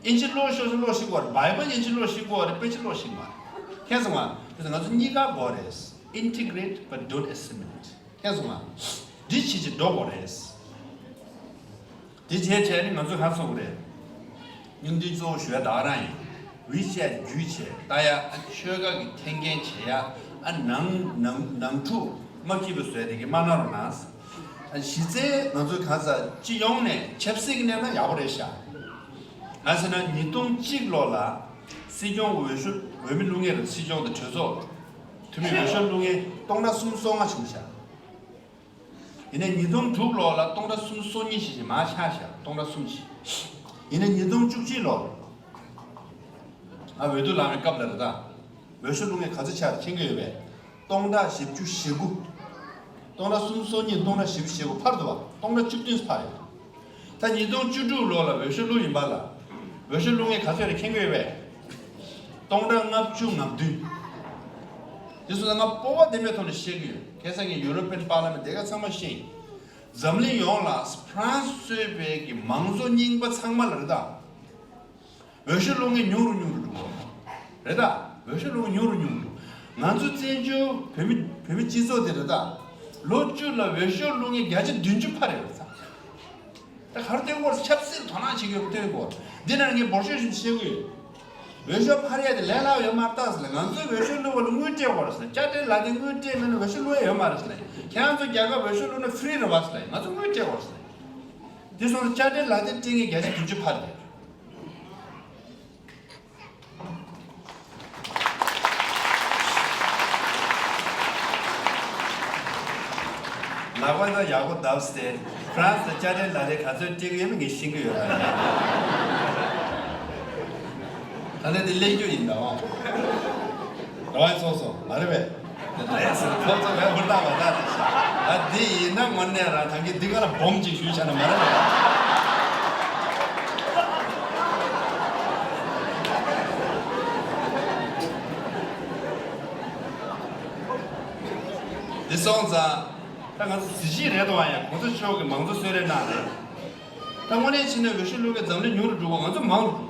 ཨིན་ཇི་ཀློག་ཤོག་ཀློག་ཤེས་ཀྱི་ཡོད་རེད། བྷའི་བལ་ཨིན་ཇི་ཀློག་ཤེས་ཀྱི་ཡོད་རེད། དཔེ་ཆ་ཀློག་ཤེས་ཀྱི་མ་རེད། མཁྱེན་སོང་ང་། དེ་ཚོ་ང་ཚོ་གཉིས་ཀ་དགོས་རེད། Integrate but don't assimilate. མཁྱེན་སོང་ང་། འདི་བྱེད་ཀྱི་འགྲོ་དགོས་རེད། དེ་བྱས་བྱས་ནས་ང་ཚོས་ག་རེ་ཟེར་དགོས་རེད། སྙིང་བསྡུས་གཙོ་བོ་ཞུ་ཡ་ད་ག་རང་ཡིན། ཝི་ཅེཊ་བརྒྱུད་བྱས་ལྟ་ཡ། ཨ་ཆོལ་ཁ་གི་འཐེན་འཁྱེར་བྱེད་ཡ། ཨ་ནང་ནང་ནང་འཁྲུག་མ་སྐྱིད་པ་བཟོས་དེ་གི་མ་གནང་རོགས་གནང་། ཨ་གཞི་རྩའི་ང་ཚོ་གང་ཟག་སྤྱི་ཡོངས་ནས་ཆབ་སྲིད་ཀྱི་གནས་སྟངས་ཡག་པོ་རེད་ཤག། གང་ཟེར་ན་ཉིས་སྟོང་གཅིག་ལོ་ལ་སྲིད་སྐྱོང་འོས་ཤོག་འོས་མི་བླུག་མཁན་རེད། སྲིད་སྐྱོང་དང་གྲོས་ཚོགས་འཐུས་མི་འོས་ཤོག་བླུག་མཁན་སྟོང་ཕྲག་སུམ་ཅུ་སོ་ལྔ་བྱུང་ཤག། ཡིན་ནའི་ཉིས་སྟོང་དྲུག་ལོ་ལ་སྟོང་ཕྲག་སུམ་ཅུ་སོ་གཉིས་ཞིག་ཞིག་མར་ཆག་ཤག། སྟོང་ཕྲག་གསུམ་ཞིག། ཡིན་ནའི་ཉིས་སྟོང་བཅུ་གཅིག་ལོ་ང་འོས་བསྡུ་ལངས་པའི་སྐབས་ལ་རེད་ད། འོས་ཤོག་བླུག་མཁན་ག་ཚོད་ཆག་རེད་མཁྱེན་གྱི་ཡོད་པས། སྟོང་ཕྲག་བཞི་བཅུ་ཞེ་དགུ། སྟོང་ཕྲག་སུམ་ཅུ་སོ་གཉིས། སྟོང་ཕྲག་བཞི་བཅུ་ཞེ་དགུ་ཕར་འདུག་བ། སྟོང་ཕྲག་བཅུ་བདུན་ཕར་ཡོད། ད་ཉིས་སྟོང་བཅུ་དྲུག་ལོ་ལ་འོས་ཤོག་བླུགས་ཡིན་པ་ལ། འོས་ཤོག་བླུགས་མཁན་ག་ཚོད་རེད་མཁྱེན་གྱི་ཡོད་པས། སྟོང་ཕྲག་ལྔ་བཅུ་ང་བདུན། དེ་སོང་ཙང་ང་སྤོབས་པ་ལྡན་པའི་ཐོག་ནས་བཤད་ཀྱི་ཡོད། ཁ་སང་གི་ཡུ་རོ་པན་པར་ལ་མེན་ཊི་དེ་ག་ཚང་མ་ཤེས་ཡིན། འཛམ་གླིང་ཡོངས་ལ་ཧྥ་རན་སི་གཙོས་པའི་གི་མང་གཙོ་རྙིང་པ་ཚང་མ་ལ་རེད་ད། འོས་ཤོག་བླུགས་མཁན་ཉུང་རུ་ཉུང་རུ་འགྲོ་གི་རེད་ད། འོས་ཤོག་བླུགས་མཁན་ཉུང་རུ་ཉུང་རུ་འགྲོ། ང་ཚོ་བཙན་བྱོལ་བོད་མི་བོད་མི་སྤྱི་ཚོགས་དེ་རེད་ད། ལོ་བཅུ་ལ་འོས་ཤོག་བླུགས་མཁན་བརྒྱ་ཆ་བདུན་ཅུ་ཕར་རེད་ད། ད་ག་རེ་སྟོན་དགོས་རེད། ཆབ་སྲིད་དོ་སྣང་བྱེད་ཀྱི་ཡོད་པ་སྟོན་དགོས། འདི་ནང་ངས་འབོར་ཤོག་ཞིག་བཤད་ཀྱི་ཡོད། འོས་ཤོག་ཕར་ཡས་དེ་ལས་སླ་པོ་ཡོད་མ་རེད་ད་ཟེར་ལ། ང་ཚོས་འོས་ཤོག་བླུགས་པ་ལ་དངུལ་སྤྲད་དགོས་རེད་ཟེར། དཔྱ་ཁྲལ་ལག་དེབ་དངུལ་སྤྲད་མེད་ན་འོས་ཤོག་བླུགས་ཡས་ཡོད་མ་རེད་ཟེར་ལ། ཁྱེད་རང་ཚོ་རྒྱལ་ཁབ་འོས་ཤོག་བླུགས་ན་ཧྥི་རི་རེད་བ་ཟེར་ལ། ང་ཚོ་དངུལ་སྤྲད་དགོས་རེད་ཟེར་ལ། དེ་སོང་ཙང་དཔྱ་ཁྲལ་ལག་དེབ་སྤྲད་མཁན་བརྒྱ་ཆ་བདུན་ཅུ་ཕར་རེད། ལག་པ་ད་ཡག་པོ་བརྡབས་ཏེ། ཧྥ་རན་སི་ལ་དཔྱ་ཁྲལ་ལག་དེབ་ག་ཚོད་སྤྲད་ཀྱི་ཡོད་མེད་ངས་ཤེས་ཀྱི་ཡོད་ད། ད་ལྟ་འདི་གླེང་རྒྱུ་ཡིན་ད། འོ། རེ་བ་ཚོགས་སོང་མ་རེད་པས། རེད་ཟེར་ཁོ་ཚོ་བས་ཧུར་ཐག་བ་ད་རེད་ཤག། ད་འདི་ཡིན་ན་དངོས་གནས་རང་ཐང་གི་འདི་ག་ལ་སྦོམ་ཅིག་ཞུས་བྱས་ན་མ་རེད་པས། འདི་སོང་ཙང་། ད་ང་ཚོ་གཟི་བརྗིད་རེད་དོ། ཨ་ཡ་གོང་ས་མཆོག་གིས་མང་གཙོ་གསོལ་རས་གནང་རེད། ད་དངོས་གནས་བྱས་ན་འོས་ཤོག་བླུགས་མཁན་འཛམ་གླིང་ཉུང་རུ་འགྲོ་གི། ང་ཚོ་མང་རུ་འགྲོ་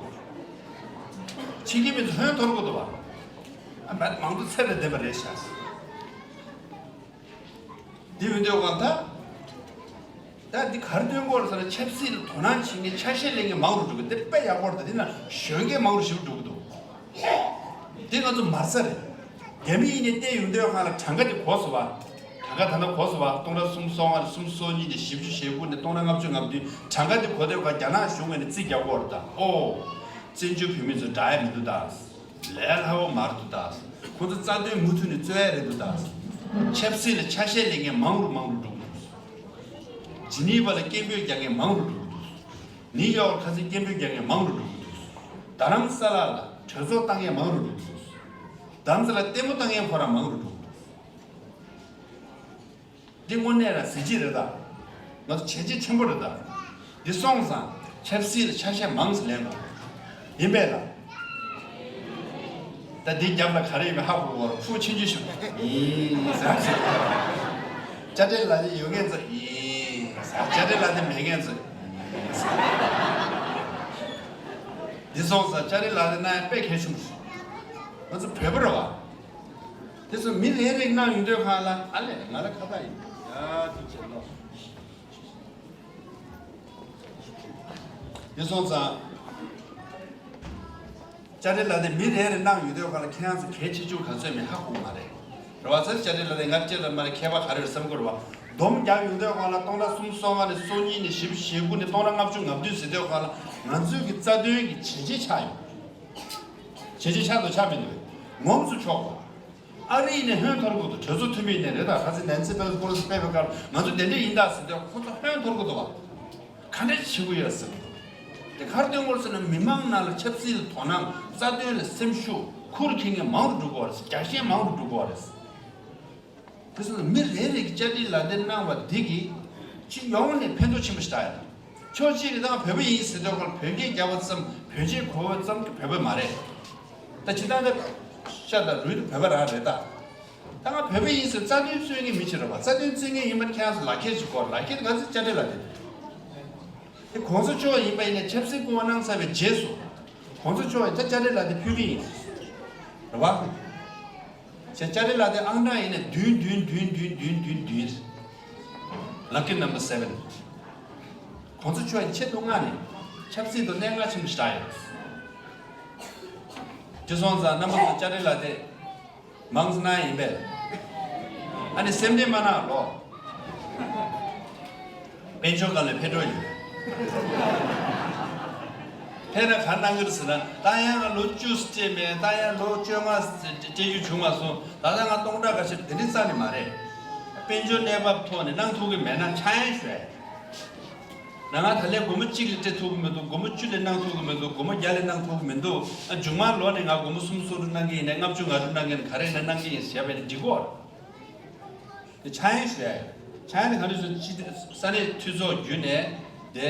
གི། ཕྱི་རྒྱལ་མི་ཚོ་ཧོན་འཐོར་གི་འདུག་བ། ཨ་མ་མང་གཙོ་ཚད་ལས་འདས་པ་རེད་ཤག། འདི་མི་འདོད་གང་ད། ད་འདི་ག་རེ་སྟོན་གྱི་ཡོད་རེད་ཟེར་ན། ཆབ་སྲིད་ལ་དོ་སྣང་བྱེད་མཁན་ཆ་ཤས་ལེན་མཁན་མང་རུ་འགྲོ་གི། འདི་དཔེ་ཡག་པོ་རེད། ད་འདི་ན་གཞོན་སྐྱེས་མང་རུ་ཞེ་པོ་འགྲོ་གི་འདུག། དེ་ང་ཚོ་མ་རྩ་རེད། རྒྱ་མི་ཡིན་ནའི་བལྟས་ཡོང་དུས་སྒང་ལ་གྲངས་ཀ་དེ་གོ་སོང་བ། གྲངས་ཀ་ད་ལྟ་གོ་སོང་བ། སྟོང་ཕྲག་སུམ་ཅུ་སོ་ལྔ་ནས་སུམ་ཅུ་སོ་གཉིས་ནས་བཞི་བཅུ་ཞེ་དགུ་ནས་སྟོང་ཕྲག་ལྔ་བཅུ་ང་བདུན། གྲངས་ཀ་དེ་གོ་དུས་སྒང་རྒྱ་ནག་གཞུང་ངོས་ནས་རྩིས་རྒྱག་གི་ཡོད་རེད་ད། ཨོ། བཙན་བྱོལ་བོད་མི་ཚོ་དྲག་ཡ་མི་འདུག་ད། ལས་སླ་པོ་མ་རེད་འདུག་ད། ཁོ་ཚོ་རྩ་དོན་མུ་མཐུད་ནས་རྩོད་ཡ་རེད་འདུག་ད། ཆབ་སྲིད་ལ་ཆ་ཤས་ལེན་མཁན་མང་རུ་མང་རུ་འགྲོ་གི་འདུག། ཇི་ནི་ཝ་ལ་སྐད་འབོད་རྒྱག་མཁན་མང་རུ་འགྲོ་གི་འདུག། ནིའུ་ཡོག་ཁ་སང་སྐད་འབོད་རྒྱག་མཁན་མང་རུ་འགྲོ་གི་འདུག། རྡ་རམ་ས་ལ་ལ་གྲོས་ཚོགས་བཏང་མཁན་མང་རུ་འགྲོ་གི་འདུག། རྡ་རམ་ས་ལ་ལྟད་མོ་བཏང་མཁན་ཁོ་རང་མང་རུ་འགྲོ་གི་འདུག། འདི་དངོས་གནས་རང་གཟི་བརྗིད་རེད་ད། ང་ཚོ་བྱས་རྗེས་ཆེན་པོ་རེད་ད། འདི་སོང་ཙང་ཆབ་སྲིད་ལ་ཆ་ཤས་མང་ཙམ་ལེན་དགོས། ཡིན་པས་ལ། ད་འདི་རྒྱབ་ལ་ག་རེ་ཡོད་མེད་ཧ་གོ་གི་ཡོད་རེད། ཕྲུ་གུ་ཆུང་ཆུང་ཞིག་ཡིན་ཟེར་ཟེར། དཔྱ་ཁྲལ་ལག་དེབ་ཡོད་མཁན་ཚོ་ཡིན་ཟེར། དཔྱ་ཁྲལ་ལག་དེབ་མེད་མཁན་ཚོ་ཡིན་ཟེར། འདི་སོང་ཙང་དཔྱ་ཁྲལ་ལག་དེབ་གནང་ཡ་དཔེ་གལ་ཆེན་པོ་རེད། ང་ཚོ་བོད་པ་རེད་བ། དེ་ཚོ་མི་རེ་རེ་གནང་ཡོང་དུས་སྒང་ལ། ཨ་ལས་ང་ལ་ཁ་བཏགས་ཡིན། ཡ་ཐུགས་རྗེ་ཆེ་ལོ། དེ་སོང་ཙང་། དཔྱ་ཁྲལ་ལག་དེབ་མི་རེ་རེ་གནང་ཡོད་དུས་ག་ལ་ཁྱེད་རང་ཚོ་གལ་ཆེ་ཆུང་ག་ཚོད་མེད་ཧ་གོ་མ་རེད། རེད་བ། ཚར་དཔྱ་ཁྲལ་ལག་དེབ་ང་སྤྲད་ལ་མ་རེད། ཁྱད་པར་ག་རེ་རེད་བསམ་གི་རེད་བ། སྡོམ་རྒྱག་ཡོང་དུས་ག་ལ་སྟོང་ཕྲག་སུམ་ཅུ་སོ་ལྔ་ནས་སོ་གཉིས་ནས་བཞི་བཅུ་ཞེ་དགུ་ནས་སྟོང་ཕྲག་ལྔ་བཅུ་ང་བདུན་ཟེར་དུས་ག་ལ་ང་ཚོའི་གི་རྩ་དོན་གི་བྱས་རྗེས་ཆགས་ཡོད། བྱས་རྗེས་ཆགས་འདུག་ཆགས་མི་འདུག་ངོམས་སུ་ཆོག་པ། ཨ་རི་ནས་ཧོན་འཐོར་དགོས་འདུག་གྲོས་ཚོགས་འཐུས་མི་ནས་རེད། ད་ཁ་སང་ནན་སི་པེ་ལོ་སི་སྐོར་ལ་སྤེལ་བའི་སྐབས་ང་ཚོ་དེ་འདྲ་ཡིན་ད་ཟེར་དུས་ཁོ་ཚོ་ཧོན་འཐོར་དགོས་འདུག་བ། ག་འདྲ་བྱེད་དགོས་ཡོད་ཟེར་གི་འདུག་དེ་ག་རེ་སྟོན་དགོས་ཟེར་ན། མི་མང་ནང་ལ་ཆབ་སྲིད་ལ་དོ་སྣང་། རྩ་དོན་ལ་སེམས་ཤུགས། ཁུར་འཁྱེར་མཁན་མང་རུ་འགྲོ་གི་ཡོད་རེད། རྒྱལ་ཞེན་མང་རུ་འགྲོ་གི་ཡོད་རེད། དེ་སོང་ཙང་མི་རེ་རེ་གིས་དཔྱ་ཁྲལ་ལག་དེབ་གནང་བ་འདི་གིས་སྤྱི་ཡོངས་ནས་ཕན་ཐོགས་ཆེན་པོ་ཞིག་བཏང་ཡོད། ཕྱོགས་གཅིག་ནས་ད་བོད་པ་ཡིན་ཟེར་དུས་ཁོ་བོད་སྐད་རྒྱབ་པ་ཙམ། བོད་ཆས་གོན་པ་ཙམ་གྱིས་བོད་པ་མ་རེད། ད་ཇི་ལྟར་ད་ཤ་དང་རུས་དང་བོད་པ་རང་རེད་ད། ད་ང་བོད་པ་ཡིན་ཟེར་རྩ་དོན་རྩོད་མཁན་མི་ཞིག་རེད་བ། རྩ་དོན་རྩོད་མཁན་ཡིན་པ་ན་ཁྱེད་རང་ཚོ་ལག་ཁྱེར་ཅིག་དགོས་རེད། ལག་ཁྱེར་དེ་ང་ཚོའི་དཔྱ་ཁྲལ་ལག་དེབ་རེད། དེ་གོང་ས་མཆོག་ཡིན་པ་ཡིན་ན་ཆབ་སྲིད་སྐུ་དབང་གནང་ཚར་བའི་རྗེས་སུ་གོང་ས་མཆོག་ཡིན་ད་དཔྱ་ཁྲལ་ལག་དེབ་ཕུལ་གི་ཡིན། རེད་བ། ཞེས་དཔྱ་ཁྲལ་ལག་དེབ་ཨང་གྲངས་ཡིན་ན་བདུན་བདུན་བདུན་བདུན་བདུན་བདུན་བདུན། Lucky number seven། གོང་ས་མཆོག་ཡིན་ཆེད་དུ་མངགས་ནས་ཆབ་སྲིད་དུ་གནད་འགག་ཆེན་པོ་ཞིག་བཞག་ཡོད། དེ་སོང་ཙང་རྣམ་པ་ཚོ་དཔྱ་ཁྲལ་ལག་དེབ་མང་ཙམ་གནང་ཡིན་པས། ཨ་ནི་སེམས་ཁྲལ་མ་གནང་ལོ། དཔལ་འབྱོར་སྒང་ལ་ཕན་ཐོགས་ཡོད། ཕན་ན་ག་གནང་གི་རེད་ཟེར་ན། ད་ཡང་ང་ལོ་བཅུ་སྤྲད་མེད། ད་ཡང་ལོ་བཅོ་ལྔ་སྤྲད་རྒྱུ་བྱུང་མ་སོང་། ད་ལྟ་ང་སྟོང་ཕྲག་ཁ་ཤས་དེ་འདྲའི་རྩ་ནས་མ་རེད། དཔལ་འབྱོར་གནས་བབ་ཐོག་ནས་གནང་ཐུབ་ཀྱི་མེད་ན་ཆག་ཡང་ཞུ་ཡ། ང་ད་ལན་སྒོར་མོ་གཅིག་ལས་སྤྲད་ཐུབ་ཀྱི་མི་འདུག་སྒོར་མོ་བཅུ་ལས་གནང་ཐུབ་ཀྱི་མི་འདུག་སྒོར་མོ་བརྒྱ་ལས་གནང་ཐུབ་ཀྱི་མི་འདུག་ཨ། མཇུག་མ་ལོ་ནས་ང་སྒོར་མོ་སུམ་ཅུ་སོ་དྲུག་གནང་གི་ཡིན་ནའི་ལྔ་བཅུ་ང་དྲུག་གནང་གི་ཡིན། ག་རེ་ཡིན་ན་གནང་གི་ཡིན་ཟེར་བས་ནི་འགྲིག་གོ། དེ་ཆག་ཡང་ཞུ་ཡ་ཡོད། ཆག་ཡང་དེ་ག་འདྲ་ཞུ་ཅི། ས་གནས་འཐུས་ཚོགས་བརྒྱུད་ནས་དེ་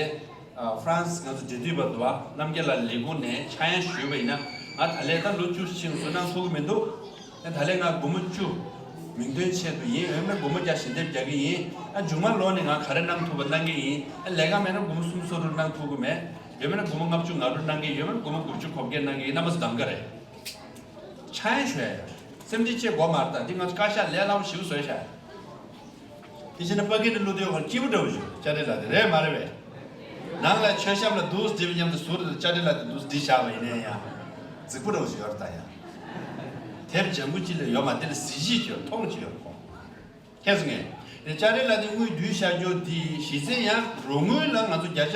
ཨ། ཧྥ་རན་སི་ང་ཚོ་འབྲེལ་མཐུད་པ་འདུག་བ། རྣམ་རྒྱལ་ལགས་ལས་ཁུངས་ནས་ཆག་ཡང་ཞུས་པ་ཡིན་ན། ང་ད་ལན་ད་ལོ་བཅུ་ཕྱིན་སོང་། གནང་ཐུབ་ཀྱི་མི་འདུག་ཨ། ད་ལན་ང་སྒོར་མོ་བཅུ་མིང་འདོན་ཆེད་དུ་ཡིན། འོན་མེད་སྒོར་མོ་བརྒྱ་ཞལ་འདེབས་རྒྱག་གི་ཡིན། ཨ། མཇུག་མ་ལོ་ནས་ང་ག་རེ་གནང་ཐུབ་པ་གནང་གི་ཡིན། ཨ། ལས་ཀ་མེད་ན་སྒོར་མོ་སུམ་ཅུ་སོ་དྲུག་གནང་ཐུབ་ཀྱི་མེད། ཡོད་མེད་ན་སྒོར་མོ་ལྔ་བཅུ་ང་དྲུག་གནང་གི་ཡིན། ཡོད་མེད་ན་སྒོར་མོ་དགུ་བཅུ་གོ་བརྒྱད་གནང་གི་ཡིན། རྣམ་པ་ཚོ་གདམ་ག་རེད། ཆག་ཡང་ཞུ་ཡ་ཡོད། སེམས་ཁྲལ་བྱེད་དགོས་མ་རེད། ད་འདི་ང་ཚོ་བཀའ་ཤག་ལས་སླ་པོ་ཞེ་པོ་བཟོས་ཤག་དེ་བྱས་ན་ཕ་གི་ནས་བླུག་དུས་ཁོ་སྐྱིད་པོ་འདྲ་བོ་ཞིག་དཔྱ་ཁྲལ་ལག་དེབ་རེད་མ་རེད་པས། ནང་ལ་མཆོད་བཤམས་ལ་འདུག་སེ་བསྒྲིགས་པ་མཉམ་དུ་ཟུར་དུ་དཔྱ་ཁྲལ་ལག་དེབ་འདུག་སེ་བསྒྲིགས་བཞག་པ་ཡིན་ནའི་ཡང་རྫིག་པོ་འདྲ་བོ་ཞིག་ཡོད་རེད། ད་ཡང་དེབ་ལྗང་གུ་གཅིག་ལས་ཡོད་མ་རེད། དེ་ལ་གཟི་བརྗིད་ཅིག་ཡོད། མཐོང་ཅིག་ཡོད་རེད་ཁོ། མཁྱེན་སོང་ངས། དེ་དཔྱ་ཁྲལ་ལག་དེབ་དངུལ་བསྡུས་བཞག་རྒྱུ་དེ་གཞི་རྩའི་ཡང་རོགས་དངུལ་ལ་ང་ཚོ་བརྒྱ་ཆ་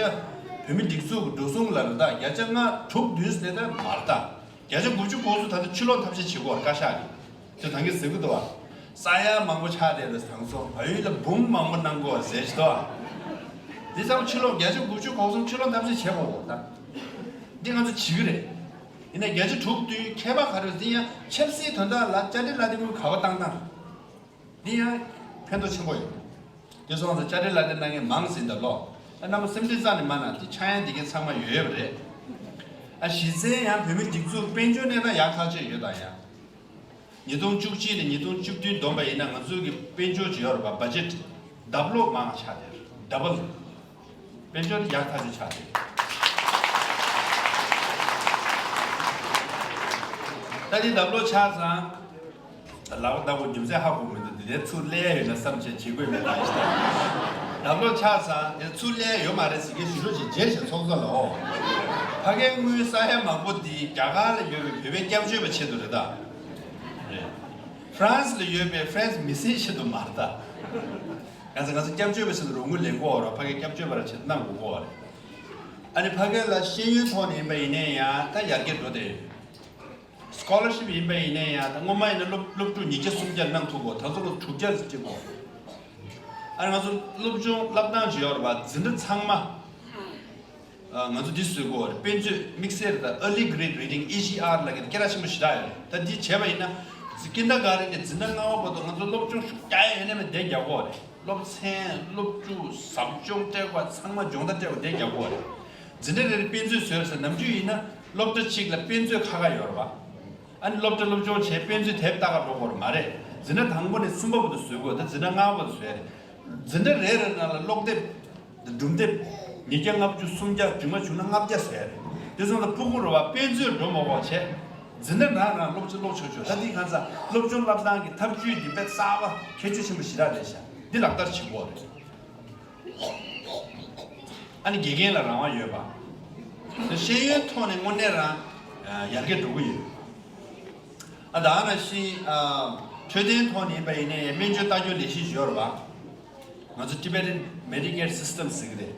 བོད་མི་སྒྲིག་འཛུགས་ཀྱི་འགྲོ་སོང་ལ་རེད། ད་བརྒྱ་ཆ་ལྔ་དྲུག་བདུན་ཟེར་ད་མ་རེད། ད་བརྒྱ་ཆ་དགུ་བཅུ་གོ་གསུམ་ད་ལྟ་ཕྱིར་སློག་ཐབས་ཤེས་བྱེད་དགོས་རེད། བཀའ་ཤག་གིས་དེ་ད་གིན་ཟེར་གི་འདུག་བ། ས་ཡ་མང་པོ་ཆགས་བསྡད་རེད། དེང་སང་ཕ་ཡུལ་ལ་འབུམ་མང་པོ་གནང་དགོས་ཟེར་གྱི་འདུག་བ། འདི་ཚང་མ་ཕྱིར་སློག་བརྒྱ་ཆ་དགུ་བཅུ་གོ་གསུམ་ཕྱིར་སློག་ཐབས་ཤེས་བྱེད་དགོས་རེད། ད་འདི་ང་ཚོ་བྱེད་ཀྱི་རེད། ཡིན་ནའི་བརྒྱ་ཆ་དྲུག་བདུན་ཁྱད་པར་ག་རེ་རེད། འདི་ཡང་ཆབ་སྲིད་དོན་དག་ལ་དཔྱ་ཁྲལ་ལག་དེབ་དངུལ་ག་པར་བཏང་སྟངས་རེད། འདི་ཡང་ཕན་ཐོགས་ཆེན་པོ་ཡོད། དེ་སོང་ཙང་དཔྱ་ཁྲལ་ལག་དེབ་གནང་མཁན་མང་ཟིན་ད་ལོ། ཨ། རྣམ་པ་སེམས་ཁྲལ་རྩ་ནས་མ་གནང་། དེ་ཆག་ཡང་དེ་གའི་ཚང་མ་ཡོད་ཡོད་པ་རེད། ཨ། གཞི་རྩའི་ཡང་བོད་མི་སྒྲིག་འཛུགས་དཔལ་འབྱོར་གནས་སྟངས་ཡག་ཐག་ཆོད་ཡོད་ད། ཡང་ཉིས་སྟོང་བཅུ་གཅིག་ནས་ཉིས་སྟོང་བཅུ་བདུན་བསྡོམས་པ་ཡིན་ན་ང་ཚོའི་གི་དཔལ་འབྱོར་ཅིག་ཡོད་རེད་པ། བ་ཇེཊ་ཌབ་ལོ་མང་ཆགས་བསྡད་རེད། ཌབ་ལ། དཔལ་འབྱོར་ཡག་ཐག་ཆོད་ཆགས་བསྡད། ད་དེ་ཌབ་ལོ་ཆགས་ཙང་། ལག་པ་བརྡབ་དགོས་རྒྱུ་མཚན་ཧ་གོ་མི་འདུག་དེ་ཚུར་སླེབས་ཡ་ཡོད་ན་བསམ་བྱས་བྱེད་དགོས་མེད་པ་ཡིན་ད། ཌབ་ལོ་ཆགས་ཙང་དེ་ཚུར་སླེབས་ཡ་ཡོད་མ་རེད་ཟེར་མཁན་ཞུ་རོགས་བྱེད། རྗེས་ཤིག་ཚོགས་གཙོ་ལགས། ཕ་གིའི་དངུལ་ས་ཡ་མང་པོ་འདི་རྒྱ་གར་ལ་ཡོད་པའི་བོད་པའི་སྐྱབས་བཅོལ་བ་ཆེད་དུ་རེད་ད། རེད། ཧྥ་རན་སི་ལ་ཡོད་པའི་ཧྥ་རན་སི་མི་སེར་ཆེད་དུ་མ་རེད་ད། ང་ཚོ་ང་ཚོ་སྐྱབས་བཅོལ་བ་ཆེད་དུ་རོགས་དངུལ་ལེན་གྱི་ཡོད་རེད། ཕ་གིའི་སྐྱབས་བཅོལ་བ་ར་ཆེད་དུ་གནང་དགོས་ཀྱི་ཡོད་རེད། ཨ་ནི་ཕ་གི་ལ་ཤེས་ཡོན་ཐོག་ནས་ཡིན་པ་ཡིན་ནའི་ཡང་ད་ཡར་རྒྱས་འགྲོ་བསྡད་ཡོད། སི་ཀོ་ལར་ཤིབ་ཡིན་པ་ཡིན་ནའི་ཡང་ད་སྔོན་མ་ཡིན་ན་སློབ་སློབ་ཕྲུག་ཉིས་བརྒྱ་སུམ་བརྒྱ་གནང་ཐུབ་གོ། ད་ཚོ་ལོ་དྲུག་བརྒྱ་ཙམ་སྤྲད་གོ། ཨ་ནི་ང་ཚོ་སློབ་སྦྱོང་སློབ་སྟངས་ཅིག་ཡོད་རེད་པ། འཛིན་གྲྭ་ཚང་མ། ཨ། ང་ཚོ་འདི་བཟོ་དགོས་རེད། དཔེ་མཛོད་དམིགས་བསལ་རེད། ད་Early Grade Reading ཨེ་ཇི་ཨར་ལབ་མཁན་སྐད་གྲགས་ཆེན་པོ་ཞེ་དྲག་ཡོད་རེད། ད་འདི་བྱས་པ་ཡིན་ན་ཀིན་ཌར་གྷར་ཌེན་ནས་འཛིན་གྲྭ་ལྔ་པ་བར་དུ་ང་ཚོ་སློབ་སྦྱོང་ཤུགས་རྒྱག་ཡ་ཡོད་ན་མེད་དེ་རྒྱག་དགོས་རེད། སློབ་ཚན། སློབ་ཕྲུག་ཟབ་སྦྱོང་སྤྲད་པ་ཚང་མ་སྦྱོང་བརྡར་སྤྲད་པ་དེ་རྒྱག་དགོས་རེད། འཛིན་གྲྭ་རེ་རེ་དཔེ་མཛོད་བཟོས་ཟེར། ནམ་རྒྱུན་ཡིན་ན་སློབ་གྲྭ་གཅིག་ལ་དཔེ་མཛོད་ཁ་ཁ་ཡོད་རེད་པ། ཨ་ནི་སློབ་གྲྭ་སློབ་སྦྱོང་བྱས་དཔེ་མཛོད་དེབ་ལྟ་ག་འགྲོ་དགོས་རེད་མ་རེད། འཛིན་གྲྭ་དང་པོ་ནས་གསུམ་པ་བར་དུ་བཟོ་དགོས། ད་འཛིན་གྲྭ་ལྔ་པ་བར་དུ་བཟོས་རེད། འཛིན་གྲྭ་རེ་རེ་ནང་ལ་ཀློག་དེབ་སྒྲུང་དེབ་ཉིས་བརྒྱ་ལྔ་བཅུ་སུམ་བརྒྱ། རྗེས་མ་བྱུང་ན་ལྔ་བརྒྱ་བཟོས་རེད། དེ་སོང་ཙང་ཕྲུ་གུ་རེད་པ། དཔེ་མཛོད་འགྲོ་མ་དགོས་བྱས། འཛིན་གྲྭ་རང་རང་སློབ་ཆ་སློབ་ཆོག་ཆོག་ད་འདི་ཁ་སང་སློབ་སྦྱོང་སློབ་སྟངས་ཀྱི་ཐབས་ཇུས་འདི་དཔེ་གསར་པ་ཁྱད་ཆོས་ཆེན་པོ་ཞེ་དྲག་རེད་ཤག་འདི་ལག་བསྟར་བྱེད་དགོས་རེད། ཨ་ནི་དགེ་རྒན་ལ་རང་དབང་ཡོད་པ། ཤེས་ཡོན་ཐོག་ནས་དངོས་གནས་རང་ཡར་རྒྱས་འགྲོ་གི་ཡོད། ཨ་ད་ནང་བཞིན་འཕྲོད་བསྟེན་ཐོག་ནས་ཡིན་པ་ཡིན་ནའི་སྨན་བཅོས་ལྟ་སྐྱོང་ལས་གཞི་ཡོད་རེད་བ། ང་ཚོ་Tibetan Medicare System ཟེར་གི་རེད།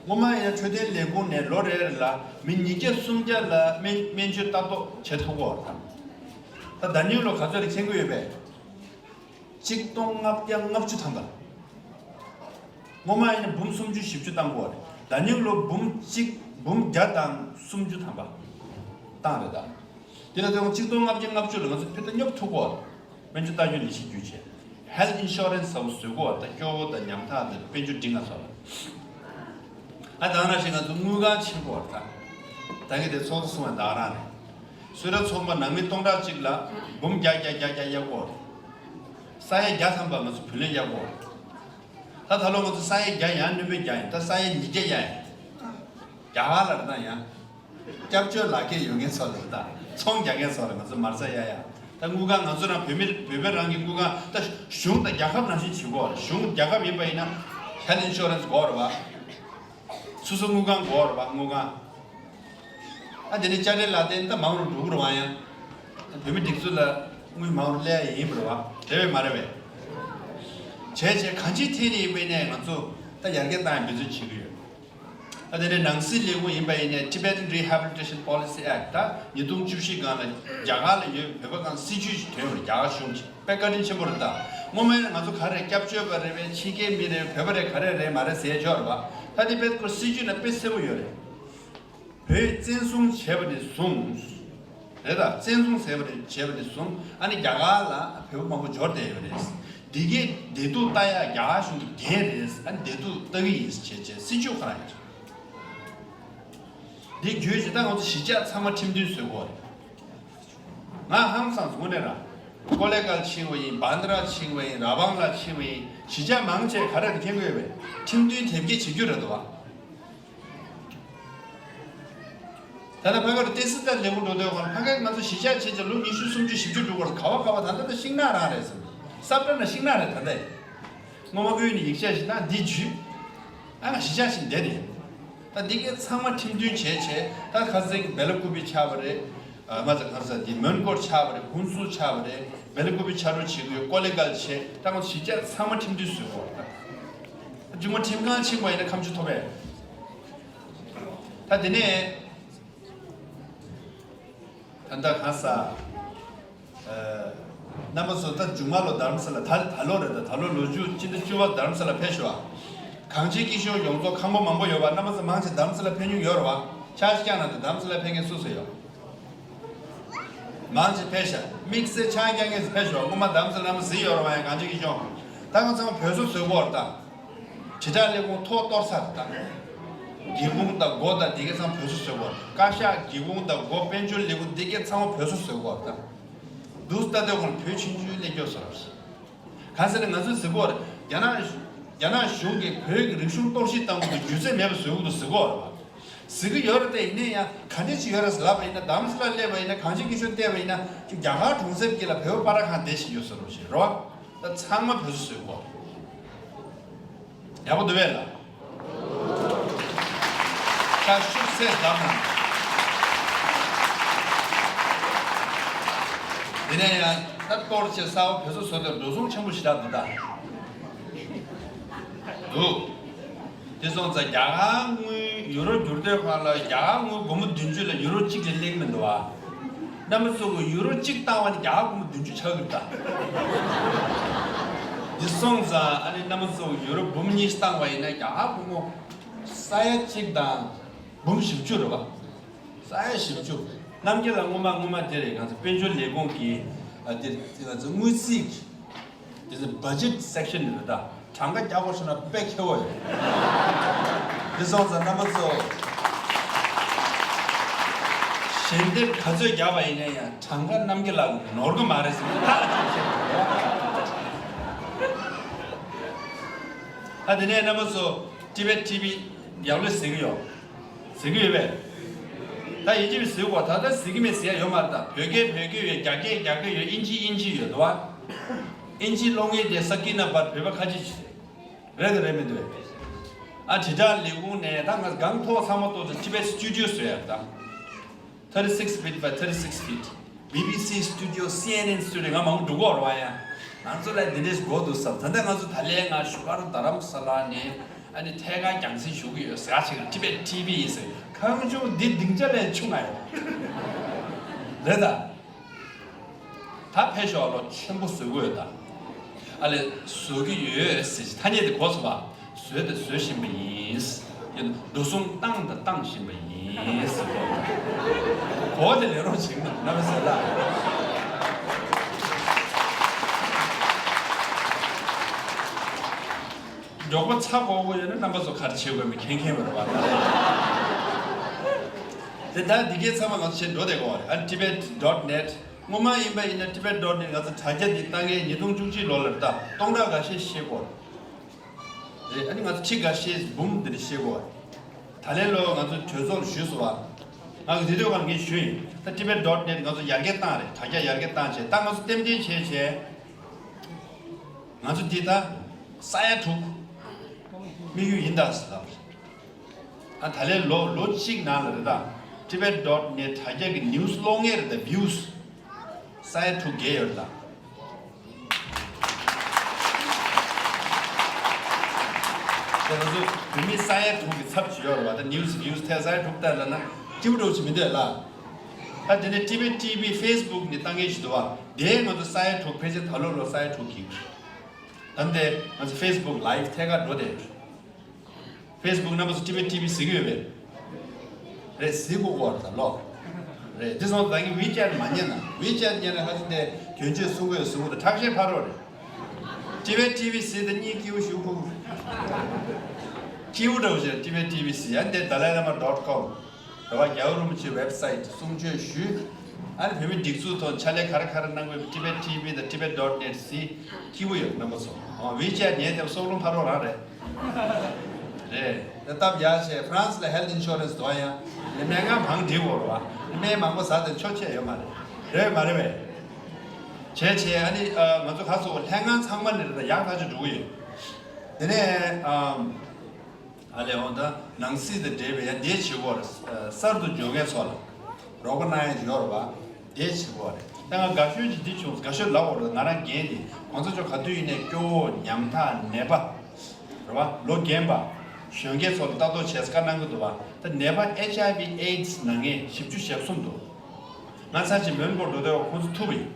སྔོན་མ་ཡིན་ན་འཕྲོད་བསྟེན་ལས་ཁུངས་ནས་ལོ་རེ་རེ་ལ་མི་ཉིས་བརྒྱ་སུམ་བརྒྱ་ལ་སྨན་སྨན་བཅོས་ལྟ་རྟོག་བྱེད་ཐུབ་ཀྱི་ཡོད་རེད་ད། ད་ད་ནིང་ལོ་ག་ཚོད་རེད་མཁྱེན་གྱི་ཡོད་པས། ཆིག་སྟོང་ལྔ་བརྒྱ་ལྔ་བཅུ་ཐམ་པ། སྔོན་མ་ཡིན་ན་འབུམ་སུམ་ཅུ་བཞི་བཅུ་བཏང་གི་ཡོད་རེད། ད་ནིང་ལོ་འབུམ་གཅིག་འབུམ་བརྒྱ་དང་སུམ་ཅུ་ཐམ་པ་བཏང་རེད་ད། དེ་ལ་ཐོན་ཆིག་སྟོང་ལྔ་བརྒྱ་ལྔ་བཅུ་ལ་ང་ཚོ་ཕུལ་ད་སྙོབ་ཐུབ་ཀྱི་ཡོད་རེད། སྨན་བཅོས་ལྟ་སྐྱོང་ལས་གཞི་བརྒྱུད་བྱས། Health Insurance ཟེར་བ་བཟོ་དགོས་པ་དང་སྐྱོ་བོ་དང་ཉམ་ཐག་དང་དཔལ་འབྱོར་འབྲིང་ང་ཚོ་ལ། ཨ་ད་ནང་བཞིན་ང་ཚོ་དངུལ་ཁང་ཕྱིན་དགོས་པ་དང་། ད་གིན་དེ་ཚོགས་གཙོ་གསུངས་པ་ད་ག་རང་རེད། གསོལ་རས་ཚོགས་པ་ནང་མི་སྟོང་ཕྲག་གཅིག་ལ་འབུམ་བརྒྱ་བརྒྱ་བརྒྱ་བརྒྱ་གཡར་དགོས་པ་རེད། ས་ཡ་བརྒྱ་ཐམ་པ་ང་ཚོ་བུ་ལོན་གཡར་དགོས་པ་རེད། ད་ད་ལོ་ང་ཚོ་ས་ཡ་བརྒྱ་ཡང་སྣོན་པ་རྒྱག་ཡིན་ད་ས་ཡ་ཉིས་བརྒྱ་གཡར་ཡིན། རྒྱ་གར་ལ་རེད་ད་ཡང་། སྐྱབས་བཅོལ་ལག་ཁྱེར་ཡོད་མཁན་ཚོ་ལ་ད་ཚོང་རྒྱག་མཁན་ཚོ་ལ་ང་ཚོ་མ་རྩ་ཡ་ཡ། ད་དངུལ་ཁང་ང་ཚོ་རང་བོད་མི་བོད་པའི་རང་གི་དངུལ་ཁང་ད་གཞུང་དང་རྒྱལ་ཁབ་ནང་བཞིན་བྱེད་དགོས་རེད། གཞུང་རྒྱལ་ཁབ་ཡིན་པ་ཡིན་ན་Health Insurance དགོས་རེད་བ། སོ་སོ་དངུལ་ཁང་དགོས་རེད་བ་དངུལ་ཁང་། ཨ་དེ་ནས་དཔྱ་ཁྲལ་ལག་དེབ་ད་མང་རུ་འགྲོ་གི་རེད་བ་ཡང་། བོད་མི་སྒྲིག་འཛུགས་ལ་དངུལ་མང་རུ་སླེབས་ཡ་ཡིན་པ་རེད་བ། རེད་བས་མ་རེད་བས། བྱས་བྱས་གང་ཅིའི་ཐད་ནས་ཡིན་པ་ཡིན་ནའི་ང་ཚོ་ད་ཡར་རྒྱས་བཏང་ཡ་འབད་བརྩོན་བྱེད་ཀྱི་ཡོད། ཨ་དེ་ནས་ནང་སྲིད་ལས་ཁུངས་ཡིན་པ་ཡིན་ནའི་Tibetan Rehabilitation Policy Act ད་ཉིས་སྟོང་བཅུ་བཞི་སྒང་ལ་རྒྱ་གར་ལ་ཡོད་བོད་པ་སྒང་སྲིད་ཇུས་ཤིག་ཐོན་ཡོད་རེད་རྒྱ་གར་གཞུང་གིས་དཔེ་བཀའ་དྲིན་ཆེན་པོ་རེད་ད། སྔོན་མ་ཡིན་ན་ང་ཚོ་ག་རེ་སྐྱབས་བཅོལ་བ་རེད་བས་ཕྱི་རྒྱལ་མི་རེད་བོད་པ་རེད་ག་རེ་རེད་མ་རེད་ཟེར་ཡ་ཅིག་ཡོད་རེད་བ། ད་དེ་དཔེ་ཁོ་སྲིད་ཇུས་ནང་དཔེ་གསལ་པོ་ཡོད་རེད། བོད་བཙན་བཟུང་བྱས་པ་ནས་བཟུང་། རེད་ད་བཙན་བཟུང་བྱས་པ་ནས་བྱས་པ་ནས་བཟུང་ཨ་ནི་རྒྱ་གར་ལ་བོད་པ་མང་པོ་འབྱོར་བསྡད་ཡོད་རེད། འདི་གའི་བདེ་སྡུག་ལྟ་ཡ་རྒྱ་གར་གཞུང་གི་འགན་རེད་ཨ་ནི་བདེ་སྡུག་ལྟ་གི་ཡིན་བྱས་བྱས་སྲིད་ཇུས་ཁོ་རང་ཡོད་རེད། འདི་བརྒྱུད་བྱས་ད་ང་ཚོ་གཞིས་ཆགས་ཚང་མ་ཁྲིམས་མཐུན་བཟོ་དགོས་རེད། ང་ཧང་སངས་དངོས་གནས་ར། ཀོ་ལེ་གལ་ཕྱིན་པ་ཡིན་བྷན་དྲ་ཕྱིན་པ་ཡིན་ར་བང་ལ་ཕྱིན་པ་ཡིན་གཞིས་ཆགས་མང་ཆེ་ག་རེ་རེད་མཁྱེན་གྱི་ཡོད་པས་ཁྲིམས་མཐུན་དེབ་སྐྱེལ་བྱེད་རྒྱུ་རེད་འདུག་བ། ད་ལྟ་ཕ་གར་ཏེ་སི་ཏ་ལེགས་པོ་འགྲོ་དུས་གོང་ཕ་གར་ང་ཚོ་གཞིས་ཆགས་ཆེ་ཆེ་ལོ་ཉི་ཤུ་སུམ་ཅུ་བཞི་བཅུ་འགྲོ་གོང་ག་བ་ག་བ་ད་ལྟ་ད་ཤིང་ནགས་རང་རེད་ཟེར། སབ་ཏྲ་ན་ཤིང་ནགས་རེད་ད་ལྟ། སྔོན་མ་ཀུན་ནས་ཡིག་ཆ་ཞིག་ན་འདི་ཇུས། ཨ་ང་གཞིས་ཆགས་ཤིག་བསྡད་དེ། ད་འདི་གའི་ཚང་མ་ཁྲིམས་མཐུན་བྱས་བྱས་ད་ཁ་སང་བེ་ལ་ཀུ་པི་ཆགས་པ་རེད། ཨ་མ་ཚ་ཁ་ས་འདི་མོན་གྷོར་ཆགས་པ་རེད་ཧུན་སུར་ཆགས་པ་རེད་བེ་ལ་ཀུ་པི་ཆགས་འགྲོ་བྱེད་དགོས་ཀོ་ལེ་གལ་བྱས་ད་ང་ཚོ་གཞིས་ཆགས་ཚང་མ་ཁྲིམས་མཐུན་བཟོས་གོ་ད། མཇུག་མ་ཁྲིམས་ཁང་ཕྱིན་པ་ཡིན་ན་ཁ་མཆུ་ཐོབ་པས། ད་དེ་ནས་ད་ལྟ་གང་ཟག་རྣམ་པ་ཚོ་ད་མཇུག་མ་ལོ་རྡ་རམ་ས་ལ་ད་ད་ལོ་རེད་ད་ད་ལོ་ལོ་མཇུག་སྤྱི་ཟླ་བཅུ་པ་རྡ་རམ་ས་ལ་ཕེབས་ཤོག་ཨ། གངས་ཅན་སྐྱིད་གཤོངས་ཡོངས་རྫོགས་ཁང་པ་མང་པོ་ཡོད་པ་རྣམ་པ་ཚོ་མང་ཆེ་རྡ་རམ་ས་ལ་ཕེབས་མྱོང་ཡོད་རེད་བ། ཕྱག་ཅིག་བརྐྱངས་གནང་དང་རྡ་རམ་ས་ལ་ཕེབས་མཁན་སུ་སུ་ཡོད། མང་ཆེ་ཕེབས་ཤག་དམིགས་བསལ་ཕྱག་རྒྱ་ངེས་སུ་ཕེབས་ཤོག་སྔོན་མ་རྡ་རམ་ས་ལ་རྣམ་པ་གཟིགས་ཡོད་རེད་བ་ཡང་གངས་ཅན་སྐྱིད་གཤོངས། ད་ང་ཚང་མ་བོད་བཟོ་བཟོས་གོ་རེད་ད། དྲིལ་བསྒྲགས་ལས་ཁུངས་ཐོག་གཏོར་ཚར་ད། སྒེའུ་ཁུང་དང་སྒོ་དང་འདི་གའི་ཚང་བོད་བཟོ་བཟོས་གོ་རེད། བཀའ་ཤག་སྒེའུ་ཁུང་དང་སྒོ་དཔལ་འབྱོར་ལས་ཁུངས་འདི་གའི་ཚང་མ་བོད་བཟོ་བཟོས་གོ་རེད་ད། འདུག་ལྟ་དུས་ཁོང་བོད་ཆུང་ཆུང་གླེང་རྒྱུ་བཟོ་རེད། གང་ཟེར་ན་ང་ཚོས་ཟེར་གོ་རེད། རྒྱ་ནག་རྒྱ་ནག་གཞུང་གིས་བོད་ཀྱི་རིག་གཞུང་གཏོར་བཤིག་བཏང་དགོས་པའི་རྒྱུ་མཚན་མེད་པ་བཟོ་གི་འདུག་ཟེར་གོ་རེད་བ། ཟེར་གི་ཡོད་རེད་དེ་ཡིན་ན་ཡང་ག་འདྲས་ཅིག་ཡོད་རེད་ཟེར་ལབ་པ་ཡིན་ན་རྡ་རམ་ས་ལ་སླེབས་པ་ཡིན་ན་གངས་ཅན་སྐྱིད་གཤོངས་བལྟས་པ་ཡིན་ན་ཅིག་རྒྱ་གར་གྲོང་གསེབ་ཀྱི་ལ་བོད་པ་སྤར་ཁང་བསྡད་བཞིན་ཡོད་ཟེར་རོ་ཞེས་རོ། ད་ཚང་མ་བོད་བཟོ་བཟོས་གོ། ཡག་པོ་འདུག་བས་ལ། ད་ཤུགས་ཚད་བདམས་ན། དེ་ནས་ཡང་ད་གཏོར་བྱས་གསར་པ་བོད་བཟོ་བཟོ་དེར་འགྲོ་སོང་ཆེན་པོ་ཞེ་དྲག་འདུག་ད། འདུག་དེ་སོང་ཙང་རྒྱ་གར་དངུལ་ཡུ་རོ་བསྒྱུར་དུས་སྒང་ལ་རྒྱ་གར་དངུལ་སྒོར་མོ་བདུན་ཅུ་ལ་ཡུ་རོ་གཅིག་ལས་ལེགས་མི་འདུག་ཨ། རྣམ་པ་ཚོ་གི་ཡུ་རོ་གཅིག་བཏང་བ་ནི་རྒྱ་གར་སྒོར་མོ་བདུན་ཅུ་ཆགས་ཀྱི་རེད་ད། འདི་སོང་ཙང་ཨ་ནི་རྣམ་པ་ཚོ་གི་ཡུ་རོ་འབུམ་གཉིས་བཏང་བ་ཡིན་ན་རྒྱ་གར་སྒོར་མོ་ས་ཡ་གཅིག་དང་འབུམ་བཞི་བཅུ་རེད་པ། ས་ཡ་བཞི་བཅུ། རྣམ་རྒྱལ་ལགས་སྔོན་མ་སྔོན་མ་དེ་རེད་ང་ཚོ་དཔལ་འབྱོར་ལས་ཁུངས་ཀྱི་ཨ་དེ་ང་ཚོ་དངུལ་རྩིས། This is budget section རེད་ད། གྲངས་ཀ་རྒྱག་དགོས་བྱུང་ན་དཔེ་ཁེ་བོ་ཡོད། འདི་སོང་ཙང་རྣམ་པ་ཚོ། ཞལ་འདེབས་ག་ཚོད་རྒྱག་པ་ཡིན་ན་ཡང་གྲངས་ཀ་རྣམ་རྒྱལ་ལགས་ནོར་གི་མ་རེད་ཟེར་ནས་ཐག་ཆོད་བྱས། ཨ་དེ་ནས་རྣམ་པ་ཚོ་ཊི་བེཊ་ཊི་ཝི་ཡག་ལོས་ཟེར་གི་ཡོད། ཟེར་གི་ཡོད་པས། ད་ཡིན་གཅིག་མིན་གཅིག་ཟེར་བ་ད་ལྟ་ཟེར་གི་མེད་ཟེར་ཡ་ཡོད་མ་རེད་ད། བོད་སྐད་བོད་སྐད་ཡོད། རྒྱ་སྐད་རྒྱ་སྐད་ཡོད། ཨིན་ཇི་ཨིན་ཇི་ཡོད་དོ། ཨིན་ཇི་ཀློག་མཁན་དེ་ས་དཀྱིལ་ན་བར་བོད་པ་ཁ་ཅིག་ཅིག་རེད། རེད་དང་རེད་མི་འདུག་ཨ་དྲིལ་བསྒྲགས་ལས་ཁུངས་ནས་ད་ང་སྒང་ཐོག་ཚང་མ་གཏོགས་ཚོ་Tibet Studio བཟོས་ཡ་ད། Thirty six feet by thirty six feet། B B C studio, C N N studio ང་མང་པོ་འགྲོ་གི་ཡོད་རེད་བ་ཡ། ང་ཚོ་ལ་འདི་འདྲས་དགོས་འདུག་བསམ། ད་ལྟ་ང་ཚོ་ད་ལན་ང་བཞུགས་སྒར་རྡ་རམ་ས་ལ་ནས་ཨ་ནི་ཐད་ཀར་རྒྱང་སྲིང་ཞུ་གི་ཡོད་ཟེར་ཅིག Tibet T V ཡིན་ཟེར། གང་བྱུང་འདི་སྡིངས་ཆ་ལས་ཆུང་ང་ཡོད་རེད་ད། ད་ཕེབས་ཤོག་ལོ་ཆེན་པོ་བཟོ་གི་ཡོད་ད། ཨ་ལས་བཟོ་གི་ཡོད་ཟེར་ཐ་སྙད་དེ་གོ་སོང་བ། བཟོས་དང་བཟོ་བཞིན་པ་ཡིན། ཡིན་འགྲོ་སོང་བཏང་དང་བཏང་བཞིན་པ་ཡིན་ཟེར་གོ། གོ་དེ་ལས་རོགས་བྱེད་མི་འདུག་ན་མི་ཟེར་ལ། མགྱོགས་པོ་ཚ་གོ་གོ་ཡོད་ན་རྣམ་པ་ཚོ་ག་རེ་བྱེད་དགོས་མིན་མཁྱེན་མཁྱེན་པ་རེད་བ། དེ་ད་འདི་གའི་ཚང་མ་ང་ཚོ་བྱེད་འགྲོ་བསྡད་དགོས་བ་རེད། ཨ་Tibet dot net སྔོན་མ་ཡིན་པ་ཡིན་ན་Tibet dot net ང་ཚོ་དྲ་རྒྱ་འདི་བཏང་མཁན་ཉིས་སྟོང་བཅུ་གཅིག་ལོ་ལ་རེད་ད། སྟོང་ཕྲག་འགའ་ཤས་ཤེས་དགོས་རེད། ཨ་ནི་ང་ཚོ་ཁྲི་འགའ་ཤས་འབུམ་འདི་འདྲ་ཤེས་དགོས་བ། ད་ལན་ལོ་ང་ཚོ་གྲོས་ཚོགས་ལ་ཞུས་སོང་བ། ང་གི་དེ་དུས་ང་གིས་ཞུས་ཡིན། ད་Tibet dot net ང་ཚོ་ཡར་རྒྱས་བཏང་རེད། དྲ་རྒྱ་ཡར་རྒྱས་བཏང་བྱས་ད་ང་ཚོ་རྟེན་འབྲེལ་བྱས་བྱས། ང་ཚོ་འདི་ད་ས་ཡ་དྲུག་དམིགས་ཡུལ་ཡིན་ད་ཟེར་ལབ་རེད། ཨ་ད་ལན་ལོ་ལོ་གཅིག་ནང་ལ་རེད་ད། Tibet dot net དྲ་རྒྱ་གི་news ཀློག་མཁན་རེད་ད་views ས་ཡ་དྲུག་བརྒལ་ཡོད་རེད་ད། དེ་ང་ཚོ་བོད་མི་ས་ཡ་དྲུག་གི་ཚབ་བྱེད་ཡོད་རེད་བ། ད་news views ཐད་ས་ཡ་དྲུག་ལྟར་ལ་ན་སྐྱིད་པོ་འགྲོ་ཅིག་མི་འདུག་ལ། ད་དེ་ནས་Tibet T V Facebook ནས་བཏང་མཁན་ཞིག་འདུག་བ། དེའི་ང་ཚོ་ས་ཡ་དྲུག་ཕལ་ཆེར་ད་ལོ་ལོ་ས་ཡ་དྲུག་གི། ད་ལྟ་ང་ཚོ་Facebook live ཐད་ཀར་འགྲོ་བསྡད་ཡོད། Facebook རྣམ་པ་ཚོ་Tibet T V གཟིགས་ཀྱི་ཡོད་པས། རེད་གཟིགས་དགོས་ཀྱི་ཡོད་རེད་ད་ལོ། རེད་འདི་སོང་ད་གིན་WeChat མ་ཉན་ན་WeChat ཉན་ན་ཧ་ཅང་དེ་གྱོན་ཆས་སྲུང་གི་ཡོད་གཟིགས་དགོས་ད་ཁྲག་ཤེད་འཕར་རོགས་རེད། Tibet T V གཟིགས་ད་གཉིད་སྐྱིད་པོ་ཞུ་ཁུག་སྐྱིད་པོ་འདྲ་བོ་ཞིག་Tibet T V གཟིགས་ཡ་འདི་Dalai Lama dot com རེད་བ། རྒྱལ་བ་རིན་པོ་ཆེ་website གསུང་ཆོས་ཞུས། ཨ་ནི་བོད་མི་སྒྲིག་འཛུགས་ཐོག་ཕྱག་ལས་ག་རེ་ག་རེ་གནང་དགོས་Tibet T V དང་Tibet dot net གཟིགས་སྐྱིད་པོ་ཡོད་རྣམ་པ་ཚོ། ཨོ་WeChat ཉན་དེ་སྲོག་རླུང་འཕར་རོགས་རང་རེད། རེད། ད་སྟབས་ཡག་བྱས་France ལ་health insurance འདུག་ཡ། ནི་སྨན་ཁང་བང་སྒྲིག་དགོས་རེད་བ། ནི་སྨན་མང་པོ་ཟ་དེ་ཆོག་ཆེ་ཡོད་མ་རེད། རེད་མ་རེད་བས། བྱས་བྱས་ཨ་ནི་ཨ་ང་ཚོ་ག་ཚོད་ལྷན་ཁང་ཚང་མ་ནས་རེད་ད་ཡག་ཐག་ཆོད་འགྲོ་གི་ཡོད། དེ་ནས་ཨམ། ཨ་ལས་འོ་ད་ནང་སྲིད་དང་འབྲེལ་བའི་ཡ་དེ་བྱེད་དགོས་རེད། གསར་དུ་འབྱོར་མཁན་ཚོ་ལ་རོགས་པ་གནང་ཡ་ཅིག་ཡོད་རེད་བ། དེ་བྱེད་དགོས་རེད། ད་ང་དགའ་ཤོས་ཅིག་འདི་བྱུང་། དགའ་ཤོས་ལབ་དགོས་རེད། ང་རང་རྒན་དེ་གོང་ས་མཆོག་ག་དུས་ཡིན་ནའི་སྐྱོ་བོ་ཉམ་ཐག་ནད་པ་རེད་བ། ལོ་རྒན་པ་གཞོན་སྐྱེས་ཚོ་ལ་ལྟ་རྟོག་བྱས་བཀའ་གནང་གི་འདུག་བ། ད་ནད་པ་H I V AIDS ན་མཁན་བཞི་བཅུ་ཞེ་གསུམ་འདུག་ང་ཚར་གཅིག་མོན་གྷོ་འགྲོ་དུས་ཁོང་ཚོ་ཐུག་པ་ཡིན།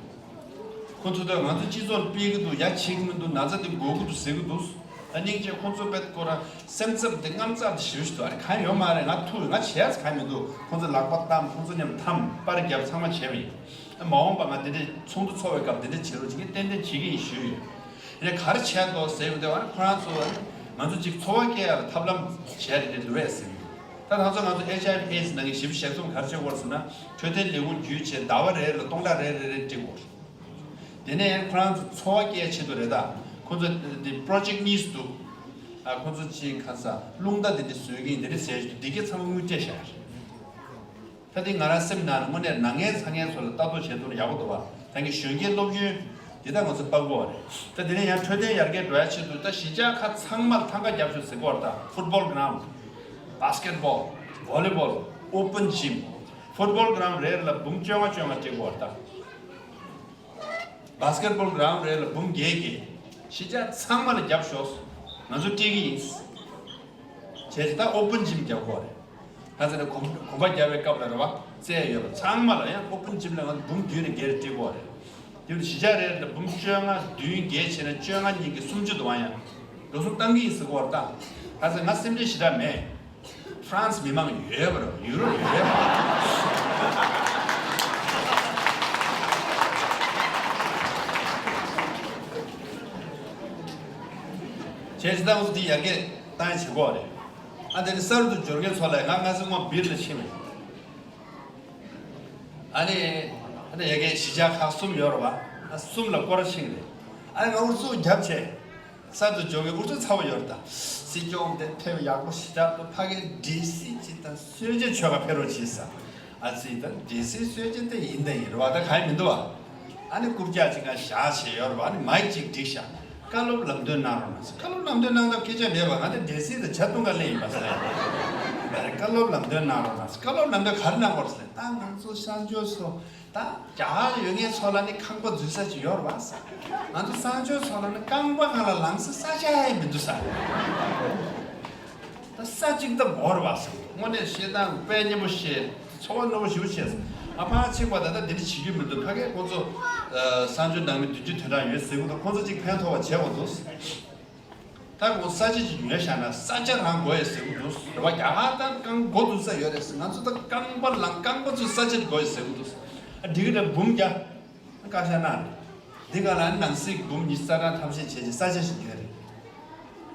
ཁོ་ཚོ་ད་ང་ཚོ་སྤྱི་ཚོགས་ལ་ཕན་གྱི་འདུག་ཡ་བྱེད་ཀྱི་མི་འདུག་ན་ཚ་འདི་འགོ་གི་འདུག་ཟེར་གྱི་འདུག་ད་སྙིང་རྗེ་ཁོ་ཚོ་དཔེ་ཁོ་རང་སེམས་འཚབ་འདི་དངངས་འཚབ་འདི་ཞེ་པོ་ཞིག་འདུག་ཨ་རེ་གང་ཡོད་མ་རེད། ང་ཐུག་ང་བྱས་ཚེ་གང་མི་འདུག་ཁོ་ཚོ་ལག་པ་བསྡམས། ཁོ་ཚོ་མཉམ་འཐམ། པར་རྒྱབ། ཚང་མ་བྱས་པ་ཡིན། ཨ་མ་འོངས་པ་ང་འདི་འདྲའི་ཚོགས་འདུ་ཚོགས་པའི་སྐབས་འདི་འདྲ་བྱེད་ཀྱི་ཡིན། ཞེ་གི་ཏན་ཏན་བྱེད་ཀྱི་ཡིན་ཞུས་ཡོད། རེད་ག་རེ་བྱས་འདུག་ཟེར་ཡོང་དུས་ཨ་རེ་ཁོ་རང་ཚོ་ང་ཚོ་ཅིག་འཚོ་བ་སྐྱེལ་ཡ་ལ་ཐབས་ལམ་བྱས་རེད་དེ་འདུག་བས་ཟེར་གྱི་ཡོད། ད་ང་ཚོ་ང་ཚོ་H I V AIDS ནང་གི་ཞེ་པོ་ཞེ་གསུམ་ག་རེ་བྱེད་དགོས་རེད་ཟེར་ན་འཕྲོད་བསྟེན་ལས་ཁུངས་བརྒྱུད་བྱས་ཟླ་བ་རེ་ལ་སྟོང་ཕྲག་རེ་རེ་རེ་སྤྲད་དགོས་རེད། དེ་ནས་ཁོ་རང་ཚོ་འཚོ་བ་སྐྱེལ་ཆེད་དུ་རེད་ད། ཁོ་ཚོ་དེ་པྲོ་ཇེཀ་གཉིས་སུ་འདུག་ཨ་ཁོ་ཚོ་གཅིག་ཁ་ས་རླུང་རྟ་དེ་འདྲ་བཟོས་ཀྱིན་དེ་འདྲ་ཟེར་བཞིན་འདུག་འདི་གའི་ཚང་མ་དངུལ་སྤྲད་བཞག་རེད། ད་དེ་ང་རང་སེམས་ནང་ལ་དངོས་གནས་ན་མཁན་ཚ་མཁན་ཚོ་ལ་ལྟ་རྟོག་བྱེད་ཐུབ་ན་ཡག་པོ་འདུག་བ། ད་གིན་གཞོན་སྐྱེས་སློབ་ཡོན་འདི་ད་ང་ཚོ་སྤར་དགོས་བ་རེད། ད་དེ་ནས་ཡང་འཕྲོད་བསྟེན་ཡར་རྒྱས་འགྲོ་ཡ་ཆེད་དུ་ད་གཞིས་ཆགས་ཁག་ཚང་མ་ལ་ཐང་ག་རྒྱབ་ཤོག་ཟེར་དགོས་བ་རེད། ད་ཕུཊ་བོལ་གྷི་རའུན་ཌི། བྷ་སི་ཀེཊ་བོལ། བྷོ་ལི་བྷོལ། ཨོ་པན་ཇིམ། ཕུཊ་བོལ་གྷི་རའུན་ཌི་རེ་ལ་འབུམ་བཅོ་ལྔ་བཅོ་ལྔ་སྤྲད་དགོས་བ་རེད་ད། བྷ་སི་ཀེཊ་བོལ་གྷི་རའུན་ཌི་རེ་ལ་འབུམ་བརྒྱད་བརྒྱད། གཞིས་ཆགས་ཚང་མ་ལ་རྒྱབ་ཤོག་ང་ཚོ་སྤྲད་ཀྱི་ཡིན། བྱས་ཙང་ད་ཨོ་པན་ཇིམ་རྒྱབ་དགོས་རེད། ད་ཚེ་ནས་གོམ་གོམ་པ་རྒྱབ་པའི་སྐབས་ལ་རེད་བ། རྩེད་ཡོད་པ་ཚང་མ་ལ་ཡང་ཨོ་པན་ཇིམ་ལ་ང་ཚོ་འབུམ་བདུན་ནས་བརྒྱད་རེ་སྤྲད་དགོས་རེད། དེ་བཞིན་གཞིས་ཆགས་རེ་ལ་འབུམ་བཅོ་ལྔ་བདུན་བརྒྱད་བྱས་ན་བཅོ་ལྔ་གཉིས་ཀྱི་སུམ་ཅུ་དུ་བ་ཡང་འགྲོ་སོང་བཏང་གི་ཡིན་ཟེར་གོ་རེད་ད། ད་ཚེ་ང་སེམས་ཁྲལ་ཞེ་དྲག་མེད། ཧྥ་རན་སི་མི་མང་ཡོད་པ་རེད། ཡུ་རོབ་ཡོད་པ་རེད། བྱས་ཙང་ད་ང་ཚོ་འདི་ཡར་རྒྱས་བཏང་ཡ་བྱེད་དགོས་རེད། ཨ་དེ་ནི་གསར་དུ་འབྱོར་མཁན་ཚོ་ལ་ང་ང་ཚོ་སྔོན་སྦིར་ལ་ཕྱིན་པ་ཡིན། ཨ་ནི་ཨ་ནི་ཡ་གི་གཞིས་ཆགས་ཁག་གསུམ་ཡོད་རེད་བ། ཨ་གསུམ་ལ་སྐོར་ར་ཕྱིན་རེད། ཨ་ནི་ང་ཨུ་ཚུགས་རྒྱབ་བྱས། གསར་དུ་འབྱོར་མཁན་ཨུ་ཚུགས་ཚ་བོ་ཡོད་རེད་ད། སྲིད་སྐྱོང་དེ་ཕེབས་ཡག་པོ་ཞེ་དྲག་འདུག་ཕ་གིར་ཌི་སི་ཅིག་དང་གསོལ་ཇ་མཆོད་ག་ཕེབས་རོགས་གྱིས་ཟེར། ཨ་ཙི་ད་ཌི་སི་གསོལ་ཇ་དེ་ཡིན་དང་ཡིན་རེད་བ། ད་གང་ཡང་མི་འདུག་བ། ཨ་ནི་རྐུབ་བཀྱག་ཅིག་ང་བཞག་བྱས་ཡོད་རེད་བ། ཨ་ནི་མའིག་ཅིག་བསྒྲིགས་ཤག་བཀའ་སློབ་ལམ་སྟོན་གནང་རོགས་གནང་ཟེར། བཀའ་སློབ་ལམ་སྟོན་གནང་སྟབས་སྐད་ཆ་མེད་པ། ང་ཚོ་འདྲེ་སྲིན་དང་ཇ་འཐུང་ག་སླེབས་ཡིན་པ་ཟེར། བཀའ་སློབ་ལམ་སྟོན་གནང་རོགས་གནང་ཟེར། བཀའ་སློབ་ལམ་སྟོན་ག་རེ་གནང་དགོས་རེད་ཟེར། ད་ང་ཚོ་གསར་འབྱོར་ཚོ། ད་རྒྱ་གར་ཡོད་མཁན་ཚོ་ལ་ནི་ཁང་པ་འཛུལ་ས་ཅིག་ཡོད་རེད་པ་ཟེར། ང་ཚོ་གསར་འབྱོར་ཚོ་ལ་ནི་རྐང་པ་སྒང་ལ་ལངས་ས་ས་ཆ་ཡང་མི་འདུག་ཟེར། ད་ས་གཅིག་ད་འབོར་བ་ཟེར། དངོས་གནས་བཤད་སྟངས་དཔེ་སྙན་པོ་བཤད། ཚོར་བ་རྣོ་པོ་ཞེ་པོ་བྱས། ཨ་ཕ་ཕྱིན་པ་ད་ལྟ་འདི་འདྲ་བྱེད་རྒྱུ་མི་འདུག་ཕ་གིར་ཁོང་ཚོ་ཨ་གསར་འབྱོར་ནང་མི་བདུན་ཅུ་དོན་གྲངས་ཡོད་ཟེར་གྱི་འདུག་ཁོང་ཚོ་གཅིག་ཕན་ཐོགས་པ་བྱེད་དགོས་འདུག་ད་ཁོང་ས་ཆ་ཅིག་ཉོས་བཞག་ན་ས་ཆ་རང་དགོས་ཡོད་ཟེར་གྱི་འདུག་རེད་པ། རྒྱ་གར་ད་རྐང་སྒོ་འཛུགས་ས་ཡོད་རེད་ཟེར། ང་ཚོ་ད་རྐང་པ་ལངས། རྐང་པ་འཛུགས་ས་ཆ་དགོས་ཡོད་ཟེར་གྱི་འདུག་ཨ་འགྲིག་གི་རེད། འབུམ་བརྒྱ། བཀའ་ཤག་གནང་རེད། འདི་ག་ལ་ནང་སྲིད་འབུམ་ཉི་ཤུ་རྩ་གྲངས་ཐབས་ཤེས་བྱས་ཀྱི་ས་ཆ་ཞིག་ཡོད་རེད།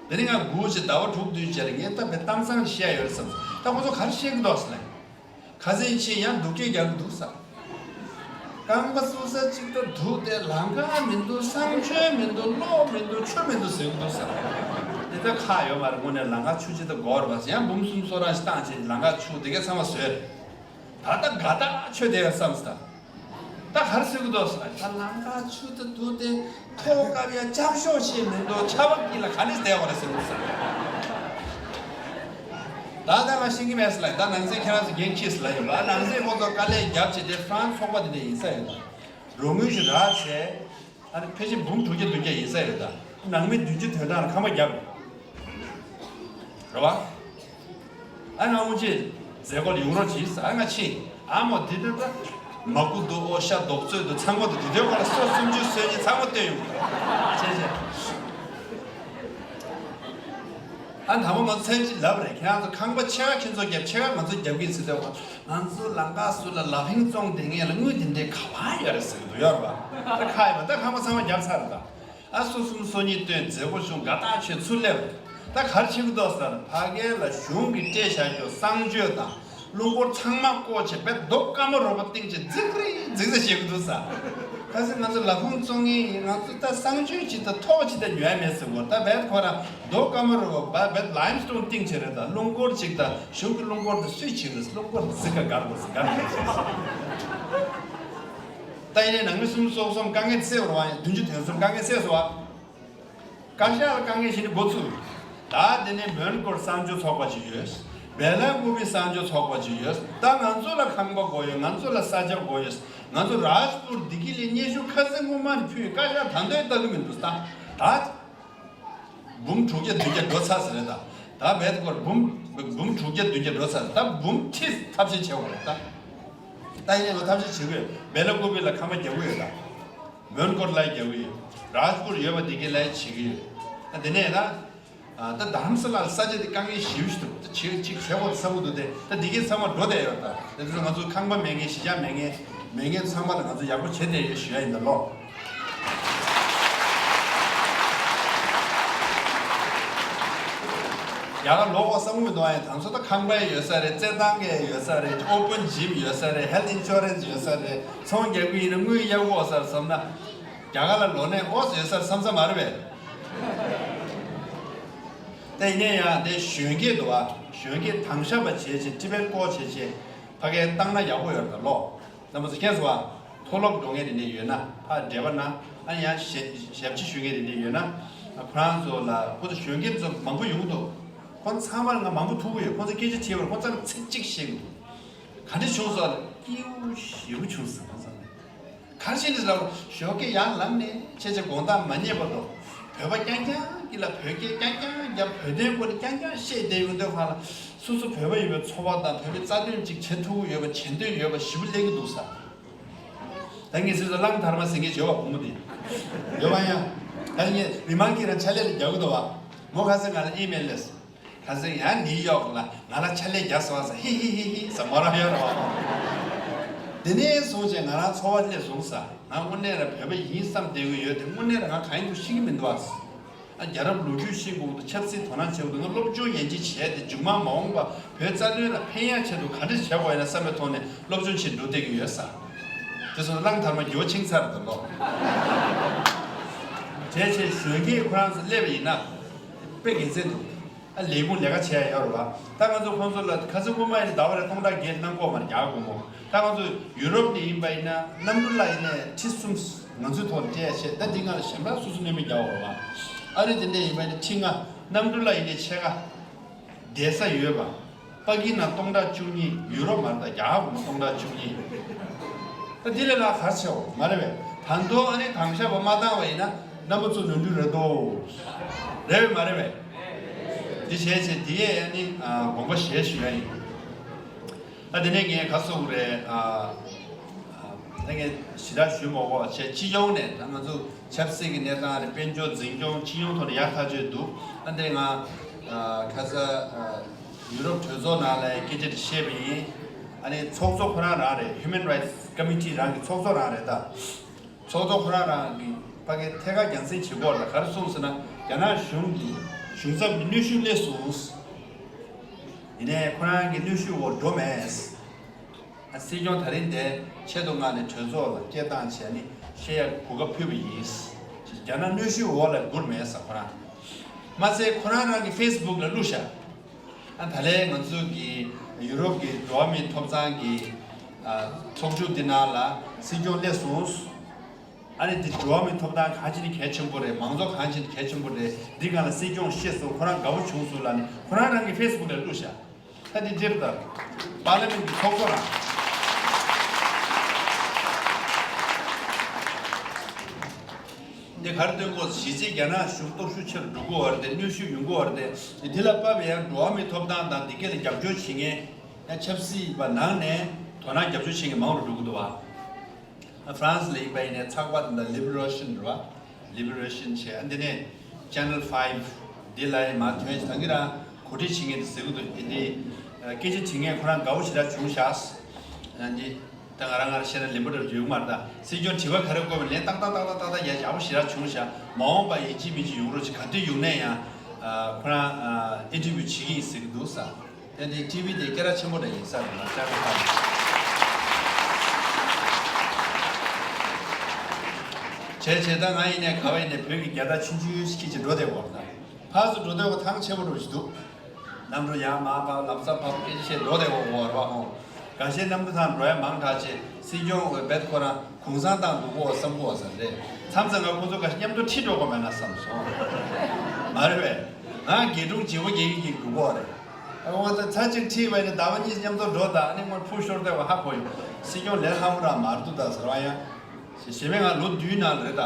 དེ་ནི་ང་སྒུག་བྱས་ཟླ་བ་དྲུག་བདུན་རྗེས་ལ་ངས་ད་དཔེ་གཏམ་བཟང་བཤད་ཡོད་རེད་བསམ། ད་ཁོ་ཚོ་ག་རེ་བཤད་ཀྱི་འདུག་ཟེར་ན། ཁ་སང་ཕྱིན་ཡང་སྡུག་སྐད་རྒྱག་གི་འདུག་ཟེར། རྐང་པ་འཛུགས་ས་གཅིག་ད་འདུག་སྟེ་ལམ་ཁ་མི་འདུག་གསང་སྤྱོད་མི་འདུག་གློག་མི་འདུག་ཆུ་མི་འདུག་ཟེར་གྱི་འདུག་ཟེར། དེ་ད་ཁག་ཡོད་མ་རེད། དངོས་གནས་ལམ་ཁ་ཆུ་ཅིག་ད་དགོས་རེད་པ་ཟེར། ཡང་འབུམ་གསུམ་སོ་རང་ཞིག་བཏང་བྱས་ལམ་ཁ་ཆུ་དེ་གས་ཚང་མ་བཟོས་རེད། ད་ལྟ་དགའ་ཐག་ཆོད་བསྡད་ཡོད་བསམ་སྟེ། ད་ག་རེ་ཟེར་གྱི་འདུག་ཟེར་ན། ད་ལམ་ཁ་ཆུ་ཚོད་འདུག་སྟེ་ཐོག་བཀབ་ཡ་ལྕགས་ཤོག་ཞིག་མི་འདུག་ཆར་པ་དཀྱིལ་ལ་ག་ནས་བསྡད་པ་རེད་ཟེར་གྱི་འདུག་ཟེར། ད་ལྟ་ང་ཤེས་ཀྱི་མེད་ཟེར་ལ། ད་ནང་སྲིད་ཁྱེད་རང་ཚོ་འགན་འཁྱེར་ཟེར་ལ་ཡོད་པ། ནང་སྲིད་ཁོང་ཚོ་དཀའ་ལས་བརྒྱབ་བྱས་ཏེ་ཧྥ་རན་སི་ཚོགས་པ་དེ་འདྲ་ཡིན་ས་ཡོད་ད། རོགས་དངུལ་ཞིག་རག་བྱས། ཨ་ནི་ཕལ་ཆེར་འབུམ་དྲུག་བརྒྱ་བདུན་བརྒྱ་ཡིན་ས་ཡོད་ད། ནང་མི་བདུན་ཅུ་དོན་གྲངས་ལ་ཁ་མ་བརྒྱབ། རེད་བ། ཨ་ང་དབུ་འབྱེད་མཛད་སྒོ་ལ་ཡོང་རོགས་གྱིས་ཟེར། ཨ་ང་ཕྱིན། ཨ་མོ་འདི་ནི་ད་མ་ཀུ་འདུག་ཨོ་ཤ་རྡོག་བཙོས་འདུག་ཚང་མ་འདུག་དེ་དུས་ཁོ་ལ་སོ་སུམ་ཅུ་སོ་གཉིས་ཚང་མ་བསྟན་ཡོང་། བྱས་བྱས། ཨ་དང་པོ་ང་ཚོ་མཚན་གཅིག་ལབ་རེད། ཁྱེད་རང་ཚོ་ཁང་པ་ཕྱེད་ཀ་ཁྱེད་ཚོ་རྒྱབ། ཕྱེད་ཀ་ང་ཚོ་རྒྱབ་ཀྱི་ཟེར་དུས། ང་ཚོ་ལམ་ཁ་ཟུར་ལ་ལ་ཕིང་བཙོང་བསྡད་མཁན་ལ་དངུལ་དེ་འདྲའི་ག་པར་ཡོད་རེད་ཟེར་གྱི་འདུག་ཡོད་རེད་པ། ད་ཁག་ཡོད་པ། ད་ཁང་པ་ཚང་མ་བརྒྱབ་ཚར་རེད་ད། ཨ་སོ་སུམ་སོ་གཉིས་བཏོན། མཛད་སྒོ་བྱུང་། དགའ་ཐག་ཆོད། ཚུར་སླེབས། ད་ག་རེ་བྱེད་ཀྱི་འདུག་ཟེར་ན། ཕ་གི་ལ་གཞུང་གིས་སྤྲད་བཞག་རྒྱུ་གསང་སྤྱོད་དང་རླུང་འཁོར་ཚང་མ་བཀོག་བྱས་དཔེ་རྡོ་དཀར་མོ་རོ་པ་བཏིང་བྱས་རྫིག་རི་རྫིག་རི་བྱེད་ཀྱི་འདུག་ཟེར། ཁ་སང་ང་ཚོ་ལ་ཕུང་བཙོང་མཁན་ཡིན། ང་ཚོ་ད་གསང་སྤྱོད་ཅིག་དང་ཐོག་ཅིག་ད་ཉོ་ཡ་མེད་ཟེར་གོ། ད་རྦད་ཁོ་རང་རྡོ་དཀར་མོ་རོ་པ་རྦད་ལའིམ་སི་ཊོན་བཏིང་བྱས་རེད། ད་རླུང་འཁོར་ཅིག་ད་གཞུང་གི་རླུང་འཁོར་དེ་སུས་བྱེད་དགོས། རླུང་འཁོར་རྫིག་ག་འགག་དགོས་ཟེར། འགག་མེད་ཟེར། ད་ཡིན་ནའི་ནང་མི་སུམ་ཅུ་སོ་གསུམ་དཀའ་ངལ་སེལ་བ་རེད་བ། བདུན་ཅུ་དོན་གསུམ་དཀའ་ངལ་སེལ་སོང་བ། བཀའ་ཤག་ལ་དཀའ་ངལ་ཞིག་ནི་འགོ་ཚུགས། ད་དེ་ནས་མོན་གྷོར་གསར་འབྱོར་ཚོགས་པ་ཅིག་ཡོད། བེ་ལ་ཀུ་པི་གསར་འབྱོར་ཚོགས་པ་ཅིག་ཡོད། ད་ང་ཚོ་ལ་ཁང་པ་དགོས་ཡོད། ང་ཚོ་ལ་ས་ཆ་དགོས་ཡོད། ང་ཚོ་རཱཇ་པུར་བདེ་སྐྱིད་གླིང་སྙན་ཞུ་ཁ་སང་སྔོན་མ་ནས་ཕུལ། བཀའ་ཤག་ད་དུང་ལྟ་གི་མི་འདུག་ད་ད་འབུམ་དྲུག་བརྒྱ་བདུན་བརྒྱ་འགྲོ་ཚར་ཟེར་རེད་ད། ད་བེད་སྐོར་འབུམ་འབུམ་དྲུག་བརྒྱ་བདུན་བརྒྱ་འགྲོ་ཚར། ད་འབུམ་ཁྲི་ཐབས་ཤེས་བྱེད་དགོས་རེད་ད། ད་ཡིན་ནའི་ང་ཐབས་ཤེས་བྱེད་ཀྱི་ཡོད། བེ་ལ་ཀུ་པི་ལ་ཁང་པ་རྒྱག་གི་ཡོད་ད། མོན་གྷོར་ལ་རྒྱག་གི་ཡོད། རཱཇ་པུར་ཡོད་པ་དེ་གའི་ལ་བྱེད་ཀྱི་ཡོད། ད་དེ་ནས་ད་ཨ་ད་རྡ་རམ་ས་ལ་ལ་ས་ཆ་དེ་དཀའ་ངལ་ཞེ་པོ་ཞིག་འདུག་ད་བྱེད་ཅིག་བྱེད་དགོས་བསམ་གྱི་འདུག་དེ་ད་དེ་གའི་ཚང་མ་འགྲོ་བསྡད་ཡོད་ད། དེ་ཚོ་ང་ཚོ་ཁང་པ་མེད་མཁན། གཞིས་ཆགས་མེད་མཁན། མེད་མཁན་ཚང་མ་ལ་ང་ཚོ་ཡག་པོ་བྱེད་བསྡད་ཡོད་ཞུ་ཡ་ཡིན་ད་ལོ། ཡ་ལ་ལོག་པ་བསམ་གྱི་མི་འདུག་ཨ་ཡ། ད་ཚོ་ད་ཁང་པ་ཡོད་ས་རེད། རྩེད་ཐང་གི་ཡོད་ས་རེད། ཨོ་པན་ཇིམ་ཡོད་ས་རེད། ཧེལ་ཐི་ཨིན་ཤོ་རན་སི་ཡོད་ས་རེད། ཚོང་རྒྱག་གི་ཡིན་ན་དངུལ་ཡག་པོ་ཡོད་ས་རེད་བསམ་ན། རྒྱ་གར་ལ་ལོག་ནས་ཨོ་ཡོད་ས་རེད་བསམ་ས་མ་རེད་པས། ད་ཡིན་ནའི་ཡང་དེ་གཞོན་སྐྱེས་འདུག་ཨ། གཞོན་སྐྱེས་དྭངས་ཤ་པ་བྱས་བྱས་ཊི་བེཊ་སྐོར་བྱས་བྱས་ཕ་གིར་བཏང་ན་ཡག་པོ་ཡོད་རེད་ད་ལོ། རྣམ་པ་ཚོ་མཁྱེན་སོང་ཨ། མཐོ་སློབ་འགྲོ་མཁན་རེ་གཉིས་ཡོད་ན། ཕར་འབྲེལ་བ་གནང་། ཨ་ནི་ཡང་ཞབས་ཞབས་ཕྱི་ཞུ་མཁན་རེ་གཉིས་ཡོད་ན། ཁོ་རང་ཚོ་ལ་ཁོ་ཚོ་གཞོན་སྐྱེས་ཚོ་མང་པོ་ཡོང་གི་འདུག་ཁོ་ཚང་མར་ང་མང་པོ་ཐུག་གི་ཡོད། ཁོ་ཚོ་སྐད་ཆ་དྲིས་པར་ཁོ་ཚང་ཚིག་གཅིག་བཤད་གི་འདུག་ག་འདྲ་བྱུང་སོང་ཨ། སྐྱིད་པོ་ཞེ་པོ་བྱུང་སོང་ཁོ་ཚང་ལ། ག་རེ་བྱས་ནས་ལབ། ཞོགས་ཀས་ཡར་ལངས་ནས་ཆེ་ཆེ་དགོང་དག་མ་ཉལ་བར་དུ་བོད་པ་རྐྱང་རྐྱང་གི་ལ་བོད་སྐད་རྐྱང་རྐྱང་རྒྱབ། བོད་དོན་སྐོར་ནས་རྐྱང་རྐྱང་བཤད་བསྡད་ཡོང་དུས་ཁ་ལ་སོ་སོ་བོད་པ་ཡིན་པའི་ཚོར་བ་དང་། བོད་པའི་རྩ་དོན་ཅིག་བྱེད་ཐུབ་ཀྱི་ཡོད་པ། བྱེད་འདོད་ཡོད་པ་ཞེ་པོ་སླེབས་ཀྱི་འདུག་ས། ད་ངས་སོ་སོ་གླང་དར་མ་ཟེར་མཁན་བྱོས་པ་བུ་མོ་དེ་ཡོད་པ་ཡང་། ད་ངས་མི་མང་གིས་རང་ཕྱག་ལས་ལ་རྒྱག་གི་འདུག་བ། མོ་ཁ་སང་ང་ལ་ཨི་མེལ་སླེབས། ཁ་སང་ཡང་ནིའུ་ཡོག་ལ་ང་ལ་ཕྱག་ལས་རྒྱག་སོང་ཟེར། ཧི་ཧི་ཧི་ཧི་ཟེར་མོ་རང་ཡོད་རེད་བ། དེ་ནས་བཟུང་བྱས་ང་རང་ཚོར་བ་སླེབས་སོང་ཟེར། ང་དངོས་གནས་རང་བོད་པ་ཡིན་བསམ་བསྡད་ཀྱི་ཡོད་དེ། དངོས་གནས་རང་ང་གང་ཡིན་འདུག་ཤེས་ཀྱི་མི་འདུག་ཨ། ཨ་རྒྱལ་རབས་ལོ་རྒྱུས་ཤེས་དགོས་ཀྱི་འདུག་ཆབ་སྲིད་དོ་སྣང་བྱེད་དགོས་འདུག་ང་སློབ་སྦྱོང་ཡན་ཆད་བྱས་ཏེ་མཇུག་མ་མ་འོངས་པ་བོད་རྩ་དོན་ལ་ཕན་ཡག་ཆེད་དུ་ག་འདྲ་བྱེད་དགོས་ཡིན་ན་བསམ་པའི་ཐོག་ནས་སློབ་སྦྱོང་བྱེད་འགྲོ་བསྡད་ཀྱི་ཡོད་ཟེར། དེ་སོང་གླང་དར་མ་འགྱུར་བ་ཕྱིན་ཚར་འདུག་ལོ། བྱས་བྱས་གཞོན་སྐྱེས་ཁོ་རང་ཚོ་སླེབས་པ་ཡིན་ན་དཔེ་དགེ་མཚན་འདུག་ཨ་ལས་ཁུངས་ལས་ཀ་བྱས་ཡོད་རེད་བ། ད་ང་ཚོ་ཁོང་ཚོ་ལ་ཁ་སང་སྔོན་མ་ཡིན་ན་ཟླ་བ་རེ་སྟོང་ཕྲག་བརྒྱད་གནང་གི་ཡོད་མ་རེད། རྒྱ་གར་སྒོར་མོ། ད་ང་ཚོ་ཡུ་རོབ་ནས་ཡིན་པ་ཡིན་ན་གནམ་གྲུ་ལ་ཡིན་ནའི་ཁྲི་གསུམ། ང་ཚོའི་ཐོག་ལ་སྤྲད་བྱས། ད་འདི་སྒང་ལ་གཞན་པ་སོ་སོ་གནས་མི་རྒྱག་པ་རེད་བ། ཨ་རི་དེ་འདྲ་ཡིན་པ་ནི་ཁྲི་ལྔ། གནམ་གྲུ་ལ་ཡིན་ནའི་ཕྱེད་ཀ། བསྡད་ས་ཡོད་པ། པ་ཀི་ནང་སྟོང་ཕྲག་བཅུ་གཉིས། ཡུ་རོབ་མ་རེད་ད། རྒྱ་གར་མ་སྟོང་ཕྲག་བཅུ་གཉིས། ད་འདི་ལས་ལྷག་ག་རེ་བྱེད་འོ། མ་རེད་པས། ད་དུང་ཨ་ནི་དང་ཤ་བ་མ་བཏང་བ་ཡིན་ན་རྣམ་པ་ཚོ་ནོར་འཁྲུལ་རེད་དོ། རེད་པས་མ་རེད་པས། འདི་བྱས་བྱས་འདི་ཡས་ཨ་ནི་དགོངས་པ་བཞེས་ཞུ་ཡ་ཡིན། ཨ་དེ་ནས་ངས་ག་སོགས་རེད། ཨ་ཨ་ད་ངས་ཞེ་དྲག་ཞུས་མ་དགོས་པ་བྱས། སྤྱི་ཡོངས་ནས་ད་ང་ཚོ་ཆབ་སྲིད་ཀྱི་གནས་སྟངས་རེད། དཔལ་འབྱོར་འཛིན་སྐྱོང་སྤྱི་ཡོངས་ཐོག་ནས་ཡག་ཐག་ཆོད་འདུག་ཨ་འདི་ང་ཨ་ཁ་ས་ཨ་ཡུ་རོབ་གྲོས་ཚོགས་ནང་ལ་སྐད་ཆ་དེ་བཤད་པ་ཡིན། ཨ་ནི་ཚོགས་གཙོ་ཁོ་རང་རང་རེད། Human Rights Committee རང་གི་ཚོགས་གཙོ་རང་རེད་ད། ཚོགས་གཙོ་ཁོ་རང་རང་གི་ཕ་གིར་ཐད་ཀར་རྒྱང་སྲིང་བྱེད་དགོས་ལ། ག་རེ་གསུངས་ཟེར་ན། རྒྱ་ནག་གཞུང་གིས་གཞུང་ཚབ་ཀྱི་གནོན་ཤུགས་སླེབས་སོང་། ཡིན་ནའི་ཁོ་རང་གི་གནོན་ཤུགས་འོག་འགྲོ་མེད། ཨ་སྲིད་སྐྱོང་ད་རིང་དེ་ཆེད་དུ་མངགས་ནས་གྲོས་ཚོགས་ལ་སྐད་བཏང་བྱས་ནི་བཤད་ཡ་གོ་སྐབས་ཕུལ་བ་ཡིན། རྒྱ་ནག་གནོན་ཤུགས་འོག་ལ་སྒུར་མེད་ཟེར་ཁོ་རང་། མ་ཚད་ཁོ་རང་རང་གི་ཕེ་སི་བུག་ལ་བླུགས་ཤག་ཨ་ད་ལན་ང་ཚོ་གི་ཡུ་རོབ་ཀྱི་འགྲོ་བ་མིའི་ཐོབ་ཐང་གི་ཨ་ཚོགས་ཆུང་འདི་ནང་ལ་སྲིད་སྐྱོང་སླེབས་སོང་། ཨ་ནི་འདི་འགྲོ་བ་མིའི་ཐོབ་ཐང་གང་ཅི་ནི་གལ་ཆེན་པོ་རེད། མང་གཙོ་གང་ཅི་ནི་གལ་ཆེན་པོ་རེད། འདི་སྒང་ལ་སྲིད་སྐྱོང་ཤེས་སོང་། ཁོ་རང་དགའ་པོ་བྱུང་སོང་ལབ་ནི་ཁོ་རང་རང་གི་ཕེ་སི་བུག་ལ་བླུགས་ཤག་ད་འདི་འདིར་ལྟར། པར་ལི་མེན་གྱི་ཚོགས་གཙོ་རང་། འདི་ག་རེ་སྟོན་གོ། གཞི་རྩའི་རྒྱ་ནག་གཞུང་སྟོབས་ཤུགས་ཆེ་རུ་འགྲོ་གི་ཡོད་རེད་དེ། གནོན་ཤུགས་ཡོང་གི་ཡོད་རེད་དེ། འདི་ལ་དཔག་པའི་ཡང་འགྲོ་བ་མིའི་ཐོབ་ཐང་དང་འདི་སྐད་ལ་རྒྱབ་སྐྱོར་བྱེད་མཁན་ཡང་ཆབ་སྲིད་པ་ནང་ནས་དོ་སྣང་རྒྱབ་སྐྱོར་བྱེད་མཁན་མང་རུ་འགྲོ་གི་འདུག་བ། ཨ་ཧྥ་རན་སི་ལ་ཡིན་པ་ཡིན་ནའི་ཚགས་པར་འདི་ལ་Liberation རེད་བ། Liberation བྱས། ཨ་འདི་ནས་Channel Five འདི་ལ་ཡང་མར་ཐོན། ད་གིན་རང་གོ་སྒྲིག་བྱེད་མཁན་དེ་ཟེར་གི་འདུག་འདི་འདི་སྐད་ཆ་དྲི་མཁན་ཁོ་རང་དགའ་བོ་ཞེ་དྲག་བྱུང་ཤག་ཨ་འདི་ད་ང་རང་ང་རང་བཤད་ན་ལན་པོ་འདྲ་ཡོད་མ་རེད་ད། སྲིད་སྐྱོང་དྲི་བ་ག་རེ་བཀོད་པ་ལན་ཏག་ཏག་ཏག་ཏག་ཏག་ཏག་ཡ་ཡག་པོ་ཞེ་དྲག་བྱུང་ཤག་མ་འོངས་པ་ཡིན་གཅིག་མིན་གཅིག་ཡོང་རོགས་གྱིས། ག་དུས་ཡོང་ནས་ཡང་ཨ་ཁོ་རང་ཨ་ཨིན་ཊར་བིའུ་བྱེད་ཀྱི་ཡིན་ཟེར་གི་འདུག་ས། དེ་འདི་ཊི་ཝི་དེ་སྐད་གྲགས་ཆེན་པོ་འདྲ་ཡིན་ས་རེད་ལ། ཅང་ཁ་བྱས་བྱས་ད་ང་ཡིན་ནའི་ག་བ་ཡིན་ནའི་བོད་ཀྱི་རྒྱལ་དར་ཆུང་ཆུང་ཁྱེར་ཅིག་འགྲོ་བསྡད་ཡོད་རེད་ད། ཕར་ཚུར་འགྲོ་བསྡད་ཡོད་ཐང་ཆེན་པོ་འགྲོ་བཞིན་འདུག་གནམ་གྲུ་ཡར་མར་འཕགས་ལམ་སང་འཕགས་སྐད་ཆ་བཤད་འགྲོ་བསྡད་ཡོད་རེད་བ་ཧོ། འགའ་ཤས་གནམ་གྲུ་ཐང་འགྲོ་ཡ་མང་དྲགས་བྱས། སྲིད་སྐྱོང་འོས་བེད་ཁོ་རང་གུང་སེང་བཏང་འདུག་གོ་བསམ་གོ་བསམ་རེད། མཚམས་མཚམས་ང་ཁོ་ཚོ་འགའ་ཤས་མཉམ་དུ་ཁྲིད་འགྲོ་དགོས་མེད་ན་བསམ་སོང་། མ་རེད་པས། ང་དགེ་སྒྲུང་བརྗེ་པོ་རྒྱག་གི་འདུག་གོ་རེད། ཨ་ཁོ་ཚོ་ཚར་གཅིག་ཁྲིད་པ་ཡིན་ན་ཟླ་བ་གཉིས་མཉམ་དུ་འགྲོ་ད། ཨ་ནི་སྔོན་ཕུ་ཤོར་བསྡད་པ་ཧ་གོ་ཡོང་། སྲིད་སྐྱོང་ལས་སླ་པོ་རང་མ་རེད་འདུག་ད་ཟེར་བ་ཡང་། ཞེ་མེད་ང་ལོ་བདུན་ནང་ལ་རེད་ད།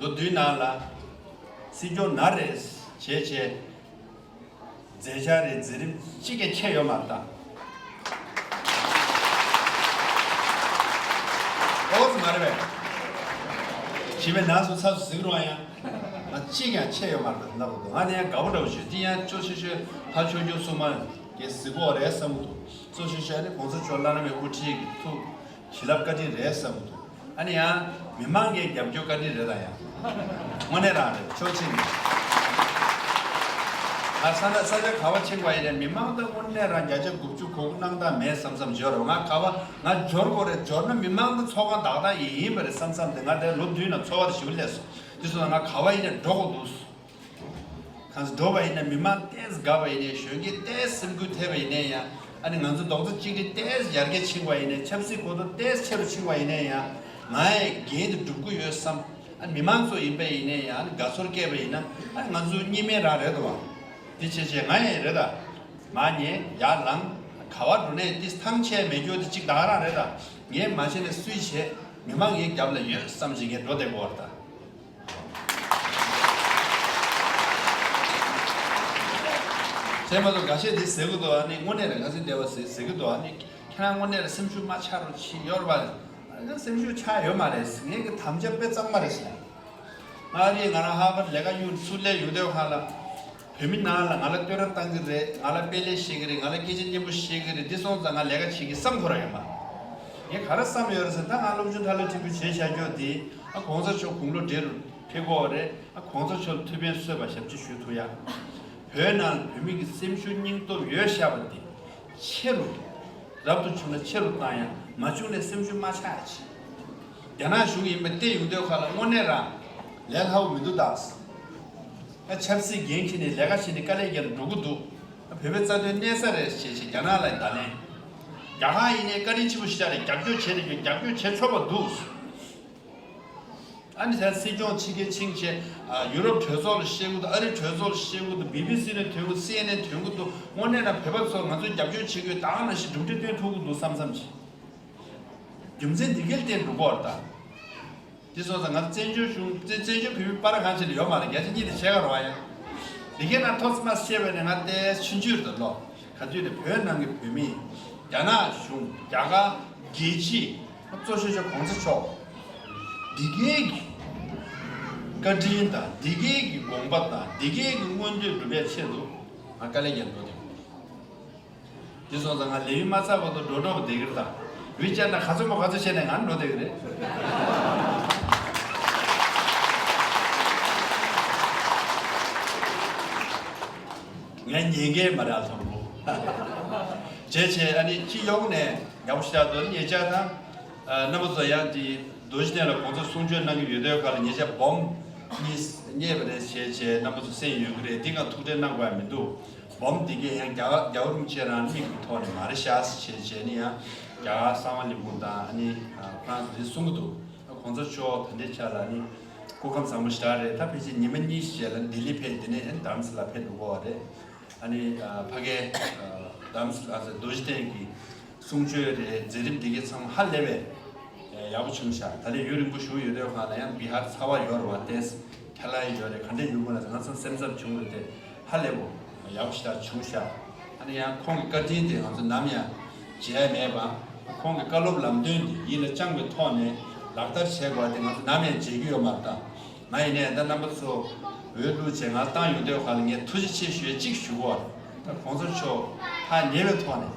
ལོ་བདུན་ནང་ལ་སྲིད་སྐྱོང་ན་རེ་བྱས་བྱས། མཛད་འཆར་རེ་མཛད་རིམ་གཅིག་ཀྱང་ཆད་ཡོད་མ་རེད་ད། ཨོ་ཙི་མ་རེད་པས། ཞེ་མེད་ནང་སུ་ཚ་སུ་ཟིག་རུང་ཡང་ང་གཅིག་ཀྱང་ཆད་ཡོད་མ་རེད་ད། ལབ་འདུག་ང་ནི་ཡང་དགའ་པོ་འདྲ་པོ་བྱོས། འདི་ཡང་ཅོ་ཤོད་ཤོད་ཕར་ཆོས་རྒྱུགས་སྲུང་མ་གི་ཟིག་གོ་རེད་བསམ་གི་འདུག་གཙོ་ཆེ་ཤོས་ཨ་ནི་གོང་ས་མཆོག་བླ་ན་མེད་དབུ་ཁྲིད་ཀྱི་ཐུགས་བྱིན་རླབས་བཀའ་དྲིན་རེད་བསམ་གི་འདུག་ཨ་ནི་ཡང་མི་མང་གི་རྒྱབ་སྐྱོར་བཀའ་དྲིན་རེད་ད། ཡང་དངོས་གནས་རང་རེད། ཕྱོགས་གཅིག་ནས་ང་ས་ན་ས་ཆ་ག་བ་ཕྱིན་པ་ཡིན་ནའི་མི་མང་དང་དངོས་གནས་རང་བརྒྱ་ཆ་དགུ་བཅུ་གོ་དགུ་གནང་སྟངས་མེད་བསམ་བསམ་འབྱོར་རོགས། ང་ག་བ་ང་འབྱོར་དགོས་རེད། འབྱོར་ན་མི་མང་དང་ཚོགས་ཁང་བདག་བདག་ཡིན་ཡིན་པ་རེད་བསམ་བསམ་དེ། ང་དེ་ལོ་བདུན་ནང་འཚོ་བ་དེ་ཞེ་པོ་སླེབས་སོང་། དེ་སོང་ཙང་ང་ག་བ་ཡིན་ནའི་འགྲོ་དགོས་འདུག་གང་ཟེར་འགྲོ་བ་ཡིན་ན་མི་མང་ཏོག་ཙམ་དགའ་བ་ཡིན་ནའི། གཞོན་སྐྱེས་ཏོག་ཙམ་སེམས་འགུལ་ཐེབས་པ་ཡིན་ནའི་ཡང་། ཨ་ནི་ང་ཚོ་རྡོག་རྩ་གཅིག་སྒྲིལ་ཏོག་ཙམ་ཡར་རྒྱས་ཕྱིན་པ་ཡིན་ནའི། ཆབ་སྲིད་གོ་རྟོགས་ཏོག་ཙམ་ཆེ་རུ་ཕྱིན་པ་ཡིན་ནའི་ཡང་། ང་ཡི་འགན་དེ་སྒྲུབ་ཀྱི་ཡོད་བསམ། ཨ་ནི་མི་མང་ཚོ་ཡིན་པ་ཡིན་ནའི་ཡང་། ཨ་ནི་དགའ་ཚོར་སྐྱེས་པ་ཡིན་ན། ཨ་ནི་ང་ཚོ་གཉིས་སྨན་རང་རེད་དོ། དེ་བྱས་བྱས་ང་ཡི་རེད་ད། མ་ཉེས་ཡར་ལངས། ག་བ་འགྲོ་ནའི་ཏིས་ཐང་ཆད་མེད་རྒྱུ་དེ་གཅིག་ད་ག་རང་རེད་ད། ངས་མ་བྱས་ནས་སུས་བྱེད། མི་མང་ངའི་རྒྱབ་ལ་ཡོད་བསམ་བྱས་ངས་འགྲོ་བསྡད་དགོས་པ་རེད་ད། བྱས་མ་གཏོགས་འགའ་ཤས་དེ་ཟེར་གི་འདུག་ཨ་ནི་དངོས་གནས་རེད། ཁ་སང་འདས་པ་ཟེར་ཟེར་གི་འདུག་ཨ་ནི་ཁྱེད་རང་དངོས་གནས་རེད། སེམས་ཤུགས་མ་ཆག་རོགས་བྱེད་ཡོད་རེད་པ། ཨ་ནི་སེམས་ཤུགས་ཆག་ཡོད་མ་རེད། ངས་གི་དམ་བཅའ་དཔེ་གཙང་མ་རེད་ཟེར། ང་རེད། ང་རང་ཧར་བར་ལས་ཀ་གཡུག་ཚུར་སླེབས་ཡོང་དུས་ཁ་ལ། བོད་མི་ནང་ལ་ང་ལ་བསྟོད་ར་བཏང་གི་རེད། ང་ལ་དཔེ་ལེགས་བཤད་གི་རེད། ང་ལ་སྐད་ཆ་སྙན་པོ་བཤད་གི་རེད། འདི་སོང་ཙང་ང་ལས་ཀ་བྱེད་ཀྱི་བསམ་ཁོ་རང་ཡོད་མ། ངས་ག་རེ་བསམ་ཡོད་རེད་ཟེར། ད་ང་སློབ་སྦྱོང་ཐ་ལ་ཕྲན་བུ་བྱས་བཞག་རྒྱུ་དེ། ཨ་གོང་ས་མཆོག་དགུང་ལོ་བགྲེས་རུ་ཕེབས་ཀྱི་ཡོད་རེད། ཨ་གོང་ས་མཆོག་ལ་ཐུགས་ཕན་གསོས་པ་ཞབས་ཕྱི་ཞུ་ཐུབ་ཡ། བོད་ནང་ལ་བོད་མི་གི་སེམས་ཤུགས་སྙིང་སྟོབས་ཡོད་ཤག་པ་དེ་ཆེ་རུ། རབ་ཏུ་བྱུང་ན་ཆེ་རུ་བཏང་ཡ། མ་བྱུང་ན་སེམས་ཤུགས་མ་ཆག་ཡ་བྱེད། རྒྱ་ནག་གཞུང་ཡིན་པ་བལྟས་ཡོང་དུས་ཁ་ལ་དངོས་གནས་རང་ལས་སླ་པོ་མི་འདུག་ད། ཨ་ཆབ་སྲིད་འགན་འཁྱེར་ནས་ལས་ཀ་བྱས་ནས་དཀའ་ལས་རྒྱག་ནས་འགྲོ་གི་འདུག་ཨ་བོད་པའི་རྩ་དོན་གནས་ས་རེད་ཞེས་ཞེས་རྒྱ་ནག་ལ་བརྡ་ལན། རྒྱ་གར་ཡིན་ནའི་བཀའ་དྲིན་ཆེན་པོ་ཞེ་དྲག་རེད། རྒྱབ་སྐྱོར་བྱས་ནས་ཡོད། རྒྱབ་སྐྱོར་བྱེད་ཆོག་པ་འདུག་ཨ་ནི་ད་སྲིད་སྐྱོང་ཕྱི་རྒྱལ་ཕྱིན་བྱས། ཨ། ཡུ་རོབ་གྲོས་ཚོགས་ལ་བཤད་གི་འདུག་ཨ་རི་གྲོས་ཚོགས་ལ་བཤད་གི་འདུག་བི་བི་སི་ནས་ཐོན་གི། སི་ཨེན་ཨེན་ཐོན་གི་འདུག་དངོས་གནས་ན་བོད་པ་ཚོ་ང་ཚོས་རྒྱབ་སྐྱོར་བྱེད་དགོས། ད་ག་ནང་བཞིན་གྲུབ་འབྲས་སྟོན་ཐུབ་གི་འདུག་བསམ་བསམ་བྱས། རྒྱུ་མཚན་འདི་གའི་སྟེང་འགྲོ་གི་ཡོད་རེད་ད། དེ་སོང་ཙང་ང་ཚོ་བཙན་བྱོལ་གཞུང་བཙན་བཙན་བྱོལ་བོད་མི་པར་གང་ཅི་ལ་ཡོད་མ་རེད། བརྒྱ་ཆ་གཉིས་དེ་བྱས་ག་རེ་བ་ཡ། འདི་གའི་ནང་ཐོག་མར་བཤད་པ་ནས་ང་ཏོག་ཙམ་ཆུང་ཆུང་རེད་ལོ། ག་དུས་ནས་བོད་ནང་གི་བོད་མི། རྒྱ་ནག་གཞུང་། རྒྱ་གར་རྒྱལ་སྤྱི། གཙོ་ཆེ་ཤོས་གོང་ས་མཆོག་འདི་གའི་གི་བཀའ་དྲིན་དང་། འདི་གའི་གི་དགོངས་པ་དང་། འདི་གའི་གི་མངོན་འདོད་སྒྲུབ་པའི་ཆེད་དུ་ང་དཀའ་ལས་རྒྱག་འགྲོ་དེ། དེ་སོང་ཙང་ང་ལས་ཡུན་མ་ཚར་བར་དུ་འགྲོ་འགྲོ་བསྡད་ཀྱི་རེད་ད། ཝི་ཅར་ནང་ག་ཚོད་མོ་ག་ཚོད་བྱས་ནས་ང་འགྲོ་བསྡད་ཀྱི་རེད། ངས་ཉན་གྱི་མ་རེད་ཨ་ཚང་པོ། བྱས་བྱས་ཨ་ནི་སྤྱི་ཡོངས་ནས་ཡག་པོ་ཞེ་དྲག་འདུག་ཉེ་ཆར་དང་། ཨ། རྣམ་པ་ཚོ་ཡང་དེ་རྡོ་རྗེ་གདན་ལ་གོང་ས་གསུང་ཆོས་གནང་གི་ཡོད་དུས་ག་ལ་ཉེ་ཆར་སྦོམ་གཉིས་རྙེད་པ་རེད། བྱས་བྱས་རྣམ་པ་ཚོ་གསན་ཡོད་ཀྱི་རེད། འདི་ག་ཐུགས་ཁྲལ་གནང་དགོས་ཡ་མི་འདུག་སྦོམ་འདི་གས་ཡང་རྒྱ་རྒྱལ་བ་རིན་པོ་ཆེ་རང་མིག་གི་ཐོག་ནས་མ་རེད་ཤག་བྱས་བྱས་ནི་ཡང་རྒྱ་གར་གསང་བ་གླིང་སྐོར་དང་ཨ་ནི་ཨ་ཧྥ་རན་སི་འདི་གསུང་གི་འདུག་གོང་ས་མཆོག་ད་ལྟའི་ཆ་ལ་ནི་སྐུ་ཁམས་བཟང་པོ་ཞེ་དྲག་རེད། ད་ཕལ་ཆེར་ཉི་མ་གཉིས་ཤིག་རྗེས་ལ་ལྡི་ལི་ཕེབས། དེ་ནས་ཨ་ནི་དྷ་རམ་ས་ལ་ཕེབས་འགྲོ་གི་རེད། ཨ་ནི་ཨ་ཕ་གའི་ཨ་དྷ་རམ་ས་ལ་རྡོ་རྗེ་གདན་གྱི་གསུང་ཆོས་རེད། མཛད་རིམ་འདི་གས་ཚང་མ་ཧ་ལས་པའི་ཡག་པོ་བྱུང་ཤག་ད་ལན་ཡུན་རིང་པོ་བཞུགས་ཡོད་དུས་སྒང་ལ་ཡང་བི་ཧར་ཚ་བ་ཡོད་རེད་བ། ཏོག་ཙམ་ཁ་ལག་ཡོད་རེད། ག་འདྲ་ཡོད་དགོས་ན་ང་ཚོ་སེམས་འཚབ་བྱུང་རེད་དེ། ཧ་ལས་པོ་ཡག་པོ་ཞེ་དྲག་བྱུང་ཤག་ཨ་ནི་ཡང་ཁོང་གི་བཀའ་དྲིན་དེ་ང་ཚོ་ནམ་ཡང་བརྗེད་ཡ་མེད་པ། ཁོང་གི་བཀའ་སློབ་ལམ་སྟོན་དེ་ཡིད་ལ་བཅངས་པའི་ཐོག་ནས་ལག་བསྟར་བྱེད་དགོས་པ་དེ་ང་ཚོ་ནམ་ཡང་བརྗེད་རྒྱུ་ཡོད་མ་རེད་ད། ང་ཡིན་ནའི་ད་རྣམ་པ་ཚོ་འོས་བླུགས་བྱས་ང་བཏང་ཡོང་དུས་སྒང་ལ་ངས་ཐུགས་རྗེ་ཆེ་ཞུ་ཡ་གཅིག་ཞུ་གི་ཡོད་རེད། ད་གོང་ས་མཆོག་ཐག་ཉེ་བའི་ཐོག་ནས་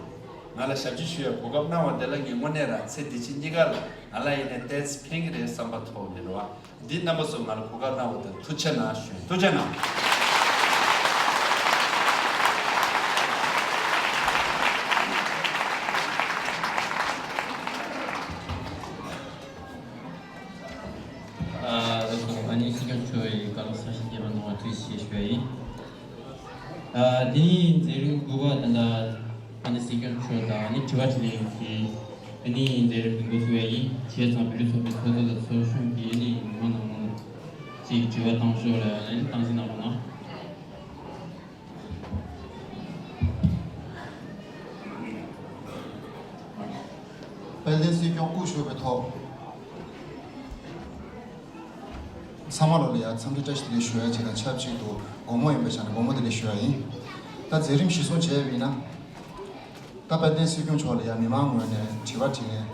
ང་ལ་ཞབས་ཕྱི་ཞུ་ཡ་གོ་སྐབས་གནང་བ་དེ་ལ་ངས་དངོས་གནས་རང་ཚེ་འདི་ཕྱི་གཉིས་ཀ་ལ་ང་ལ་ཡིན་ནའི་ཏོག་ཙམ་ཕན་གྱི་རེད་བསམ་པ་ཐོག་ནས་རེད་བ། འདི་རྣམ་པ་ཚོ་ང་ལ་གོ་སྐབས་གནང་བ་དེར་ཐུགས་རྗེ་གནང་ཞུ། ཐུགས་རྗེ་གནང་། ཨ་ཨ་ནི་སྲིད་སྐྱོང་མཆོག་གི་བཀའ་སློབ་གསར་ཞིག་རྒྱས་པ་གནང་བར་ཐུགས་རྗེ་ཆེ་ཞུ་བ་ཡིན། ཨ་དེ་ནས་མཛད་རིམ་དགུ་པ་ད་ལྟ་ཨ་ནི་སྲིད་སྐྱོང་མཆོག་དང་ཨ་ནི་དྲི་བ་དྲིས་ལན་གྱི་ཨ་ནི་མཛད་རིམ་འགོ་ཚུགས་པ་ཡིན། བྱས་ཙང་བོད་རིགས་ཚོགས་པའི་ཚོགས་གཙོ་དང་ཚོགས་གཞོན་གྱིས་ཨ་ནི་མི་མང་ནང་ལ་ཅིག་དྲི་བ་བཏང་ཤོག་ལ་ཨ་ནི་སྟངས་འཛིན་གནང་རོགས་གནང་། དཔལ་ལྡན་སྲིད་སྐྱོང་དབུ་བཞུགས་པའི་ཐོག་ཚང་མ་ལོ་ལ་ཡ་འཚམས་འདྲི་བཀྲ་ཤིས་བདེ་ལེགས་ཞུ་ཡ་བྱས་དང་ཆབས་ཅིག་ཏུ་དགོང་མོ་ཡིན་པའི་ཆ་ནས་དགོང་མོ་བདེ་ལེགས་ཞུ་ཡ་ཡིན། ད་མཛད་རིམ་གཞིར་བཟུང་བྱས་པ་ཡིན་ན། ད་དཔལ་ལྡན་སྲིད་སྐྱོང་མཆོག་ལ་ཡ་མི་མང་ངོས་ནས་དྲི་བ་དྲིས་ལན་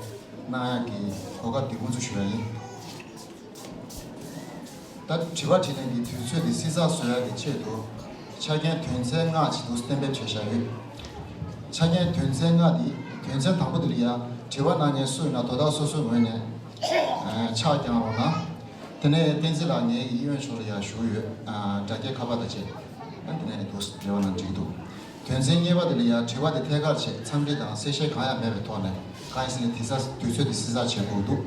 གནང་ཡ་གི་གོ་སྐབས་འདི་དབུ་འཛུགས་ཞུ་ཡ་ཡིན། ད་དྲི་བ་དྲིས་ལན་གྱི་དུས་ཚོད་འདི་བསྲི་ཚགས་བཟོ་ཡག་གི་ཆེད་དུ་ཆ་རྐྱེན་དོན་ཚན་ལྔ་ཅིག་འདུག་གཏན་འབེབས་བྱས་བཞག་ཡོད། ཆ་རྐྱེན་དོན་ཚན་ལྔ་འདི་དོན་ཚན་དང་པོ་འདི་ལ་ཡང་དྲི་བ་གནང་མཁན་སུ་ཡིན་ན་དོ་བདག་སོ་སོའི་ངོས་ནས་ཕྱག་བརྐྱང་རོགས་གནང་། དེ་ནས་བསྟན་འཛིན་ལགས་ངེད་ཀྱི་གཡས་གཡོན་ཕྱོགས་ལ་ཡང་བཞུགས་ཡོད། སྒྲ་སྐྱེལ་ཁ་པར་དང་བཅས། དེ་ནས་འདུག་འབྲེལ་བ་གནང་འགྲིག་འདུག་དོན་ཚན་གཉིས་པ་དེ་ལ་ཡང་དྲི་བ་དེ་ཐད་ཀར་བྱས་འཚམས་འདྲི་དང་གསལ་བཤད་གང་ཡང་མེད་པའི་ཐོག་ནས་གང་ཡིན་ཟེར་ན་དེ་ས་དུས་ཚོད་དེ་བསྲི་ཚགས་བྱེད་དགོས་འདུག་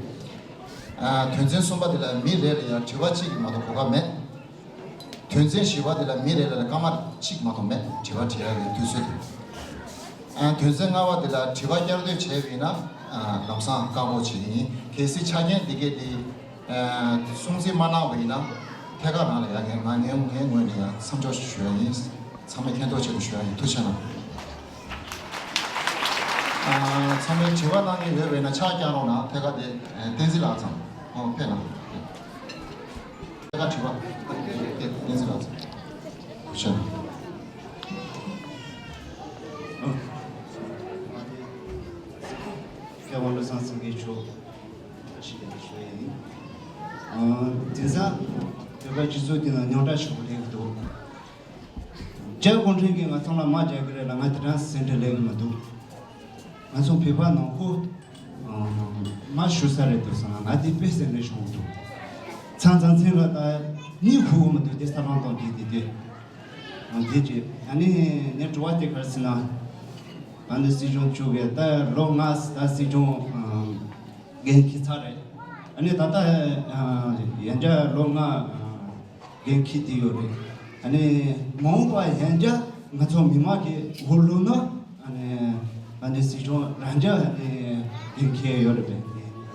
ཨ། དོན་ཚན་གསུམ་པ་དེ་ལ་མི་རེ་ལ་ཡང་དྲི་བ་གཅིག་གིས་མ་གཏོགས་གོ་སྐབས་མེད། དོན་ཚན་བཞི་པ་དེ་ལ་མི་རེ་ལ་ལ་སྐར་མ་གཅིག་མ་གཏོགས་མེད་དྲི་བ་དྲི་ཡག་གི་དུས་ཚོད་དེ། ཨ། དོན་ཚན་ལྔ་པ་དེ་ལ་དྲི་བ་བསྐྱར་ཟློས་བྱས་པ་ཡིན་ན། ཨ། ལམ་སང་བཀག་འགོག་བྱེད་ཀྱི་ཡིན། གལ་སྲིད་ཆ་རྐྱེན་དེ་གས་དེ། ཨ། སྲུང་བརྩི་མ་གནང་བ་ཡིན་ན། ཐད་ཀར་རང་ལ་ཡང་ངས་ང་ངའི་ངའི་ངོས་ནས་ཡང་མཚམས་འཇོག་ཞུ་ཡ་ཡིན། ཚང་མས་མཁྱེན་རྟོགས་ཆེད་དུ་ཞུ་ཡ་ཡིན། ཐུགས་རྗེ་གནང་། ཨ། ཚང་མས་དྲི་བ་གནང་མཁན་ཡོད་པ་ཡིན་ན་ཕྱག་བརྐྱང་རོགས་གནང་། ཐད་ཀར་དེ་བསྟན་འཛིན་ལགས་ཚང་ཨོ་ཕེབས་གནང་། ཐད་ཀར་དྲི་བ་དེ་བསྟན་འཛིན་ལགས་ཚང་། ཐུགས་རྗེ་གནང་། མཁས་དབང་བློ་བཟང་སེང་གེ་མཆོག་ཞིག་ཡང་ཞུ་ཡ་ཡིན། ཨ། དེང་སང་བོད་པ་སྤྱི་ཚོགས་དེ་ན་རྙོག་དྲ་ཞིག་སླེབས་འདུག་རྒྱ་གུང་ཁྲན་གྱིས་ང་ཚང་ལ་དམག་རྒྱག་གི་རེད་ལ། ང་དེ་རང་སེམས་ཁྲལ་སླེབས་ཀྱི་མི་འདུག་ང་ཚོ་བོད་པ་ནང་ཁུལ་དམག་ཤོར་ས་རེད་འདུག་བསམ་ན་ང་དེ་དཔེ་སེམས་ཁྲལ་བྱུང་འདུག་ཚང་ཚང་ཚིང་ལ་ད་གཉིད་ཁུག་གི་མི་འདུག་དེ་ས་ལམ་སྟོང་དེ་དེ་དེ་དེ་ཅི། ཨ་ནི་ངས་དྲི་བ་དེ་ག་རེ་ཟེར་ན། ཨ་ནི་སྲིད་སྐྱོང་མཆོག་གིས་ད་ལོ་ལྔ་ད་སྲིད་སྐྱོང་འགན་འཁྱེར་ཚར་རེད། ཨ་ནི་ད་ལྟ་ཡང་བསྐྱར་ལོ་ལྔ་འགན་འཁྱེར་བསྡད་ཡོད་རེད། ཨ་ནི་མ་འོངས་པ་ཡང་བསྐྱར་ང་ཚོ་མི་མང་གིས་འོས་བླུགས་ན། ཨ་ནི་ཨ་ནི་སྲིད་སྐྱོང་རང་འཇགས་ཨ་ནི་འགན་འཁྱེར་ཡོད་རེད་པས།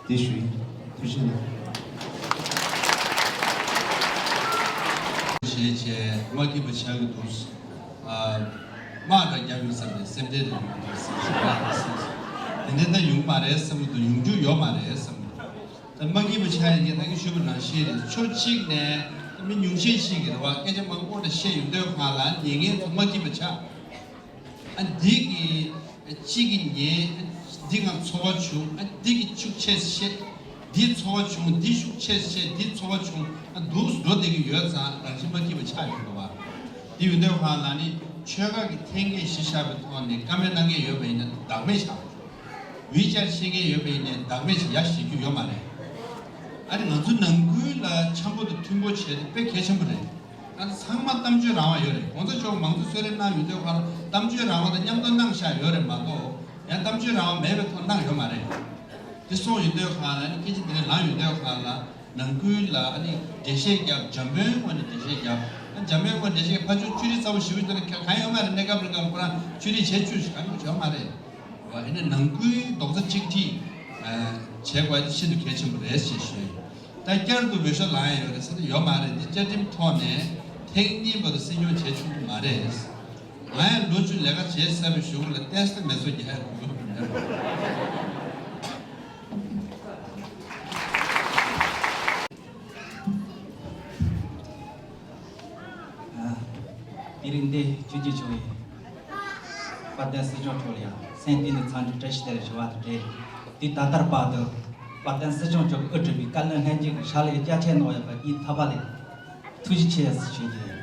དེ་ཞུ་ཡིན། ཐུགས་རྗེ་གནང་། བྱས་བྱས་མ་སྐྱིད་པ་ཆགས་ཀྱི་འདུག་ཨ། དམག་འདྲ་བརྒྱབ་ཡོང་བསམ་པའི་སེམས་ཁྲལ་འདྲ་ཡོང་གི་འདུག་ཟེར་ཟེར་བ་དེ་འདྲ་ད་ཡོང་མ་རེད་བསམ་གྱི་འདུག་ཡོང་རྒྱུ་ཡོད་མ་རེད་བསམ་གྱི་འདུག་ད་མ་སྐྱིད་པ་ཆགས་ཡིན་གྱི་ད་གིན་ཞུས་པ་ནང་བཞིན་རེད། ཕྱོགས་གཅིག་ནས་མི་ཉུང་ཤས་ཤིག་གིས་རེད་བ། སྐད་ཆ་མང་པོ་འདྲ་བཤད་ཡོང་དུས་སྒང་ལ་ཉན་མཁན་ཚོ་མ་སྐྱིད་པ་ཆགས། ཨ། འདི་གི་གཅིག་གིས་ཉན། འདི་ང་ཚོར་བ་བྱུང་། ཨ། འདི་གི་ཤུགས་ཆེ་བཤད། འདི་ཚོར་བ་བྱུང་། འདི་ཤུགས་ཆེ་བཤད། འདི་ཚོར་བ་བྱུང་། ཨ། འདུག་འགྲོ་བསྡད་ཀྱི་ཡོད་ཙང་རང་བཞིན་མ་སྐྱིད་པ་ཆགས་ཡོང་གི་རེད་བ། འདི་ཡོང་དུས་སྒང་ལ་ནི་ཆོལ་ཁ་གི་འཐེན་འཁྱེར་གཞི་བཞག་པའི་ཐོག་ནས་བཀའ་མོལ་གནང་མཁན་ཡོད་པ་ཡིན་ན་བདག་མེད་བཞག་ཝི་ཅར་བཤད་མཁན་ཡོད་པ་ཡིན་ནའི་བདག་མེད་ཅིག་ཡར་བཞེས་རྒྱུ་ཡོད་མ་རེད། ཨ་ནི་ང་ཚོ་ནང་ཁུལ་ལ་འཆམ་པོ་དང་མཐུན་པོ་བྱས་ཏེ་དཔེ་གལ་ཆེན་པོ་རེད། ཨ་ནི་ཚང་མ་གཏམ་བརྗོད་རང་དབང་ཡོད་རེད། གོང་ས་མཆོག་མང་གཙོ་གསོལ་རས་གནང་ཡོང་དུས་སྒང་ལ་གཏམ་བརྗོད་རང་དབང་དང་མཉམ་དུ་གནང་བཞག་ཡོད་རེད་མ་གཏོགས། ཡང་གཏམ་བརྗོད་རང་དབང་མེད་པའི་ཐོག་གནང་ཡོད་མ་རེད། དེ་སོང་ཡོང་དུས་སྒང་ལ་ཨ་ནི་སྐད་ཆ་འདི་འདྲ་ལངས་ཡོང་དུས་སྒང་ལ། ནང་ཁུལ་ལ་ཨ་ནི་འགྲེལ་བཤད་རྒྱབ། འཇམ་པོའི་ངོས་ནས་འགྲེལ་བཤད་རྒྱབ། ཨ། འཇམ་པོའི་ངོས་འགྲེལ་བཤད་ཕར་ཕྱོགས་བཅོས་སྒྲིག་ཚ་པོ་ཞེ་པོ་ཞིག་གཏོང་ན་གང་ཡང་ཡོད་མ་རེད། གནས་སྐབས་རིང་ག་ལ་ཁོ་རང་བཅོས་སྒྲིག་བྱེད་བཅུག་ཞིག་གང་ཡང་བྱེད་ཡོད་མ་རེད། ཨ་ནི་ནང་ཁུལ་རྡོག་རྩ་གཅིག་སྒྲིལ་བྱེད་དགོས་དེ་ཤིན་ཏུ་གལ་ཆེན་པོ་རེད་ཅེས་ཞུ་ཡིན། ད་བསྐྱར་དུ་འོས་ཤོག་ལངས་ཡོད་རེད་ཟེར་ན་ཡོད་མ་རེད། འདི་བཅའ་ཁྲིམས་ཐོག་ནས་ཐེངས་གཉིས་བར་དུ་སྲིད་སྐྱོང་བྱེད་ཆོག་གི་མ་རེད། ང་ཡང་ལོ་བཅུ་ལས་ཀ་བྱས་ཚར་བའི་གཞུག་ལ་ཏོག་ཙམ་མེ་སོར་རྒྱག་ཡག་དགོས་ཀྱི་འདུག་ཨ། དེ་རིང་འདི་ཆོས་རྒྱལ་མཆོག་གིས་དཔལ་ལྡན་སྲིད་སྐྱོང་མཆོག་ལ་ཡང་སེམས་གཏིང་ནས་འཚམས་འདྲི་བཀྲ་ཤིས་བདེ་ལེགས་ཞུ་བ་དང་འབྲེལ། དུས་ད་ལྟར་བར་དུ་དཔལ་ལྡན་སྲིད་སྐྱོང་མཆོག་གིས་དབུ་ཁྲིད་པའི་བཀའ་བློན་ལྷན་རྒྱས་ཀྱི་ཕྱག་ལས་རྒྱ་ཆེ་གནང་ཡོད་པ་ཉིད་ཐག་པ་ལས་ཐུགས་རྗེ་ཆེ་ཞུ་རྒྱུ་ཡིན།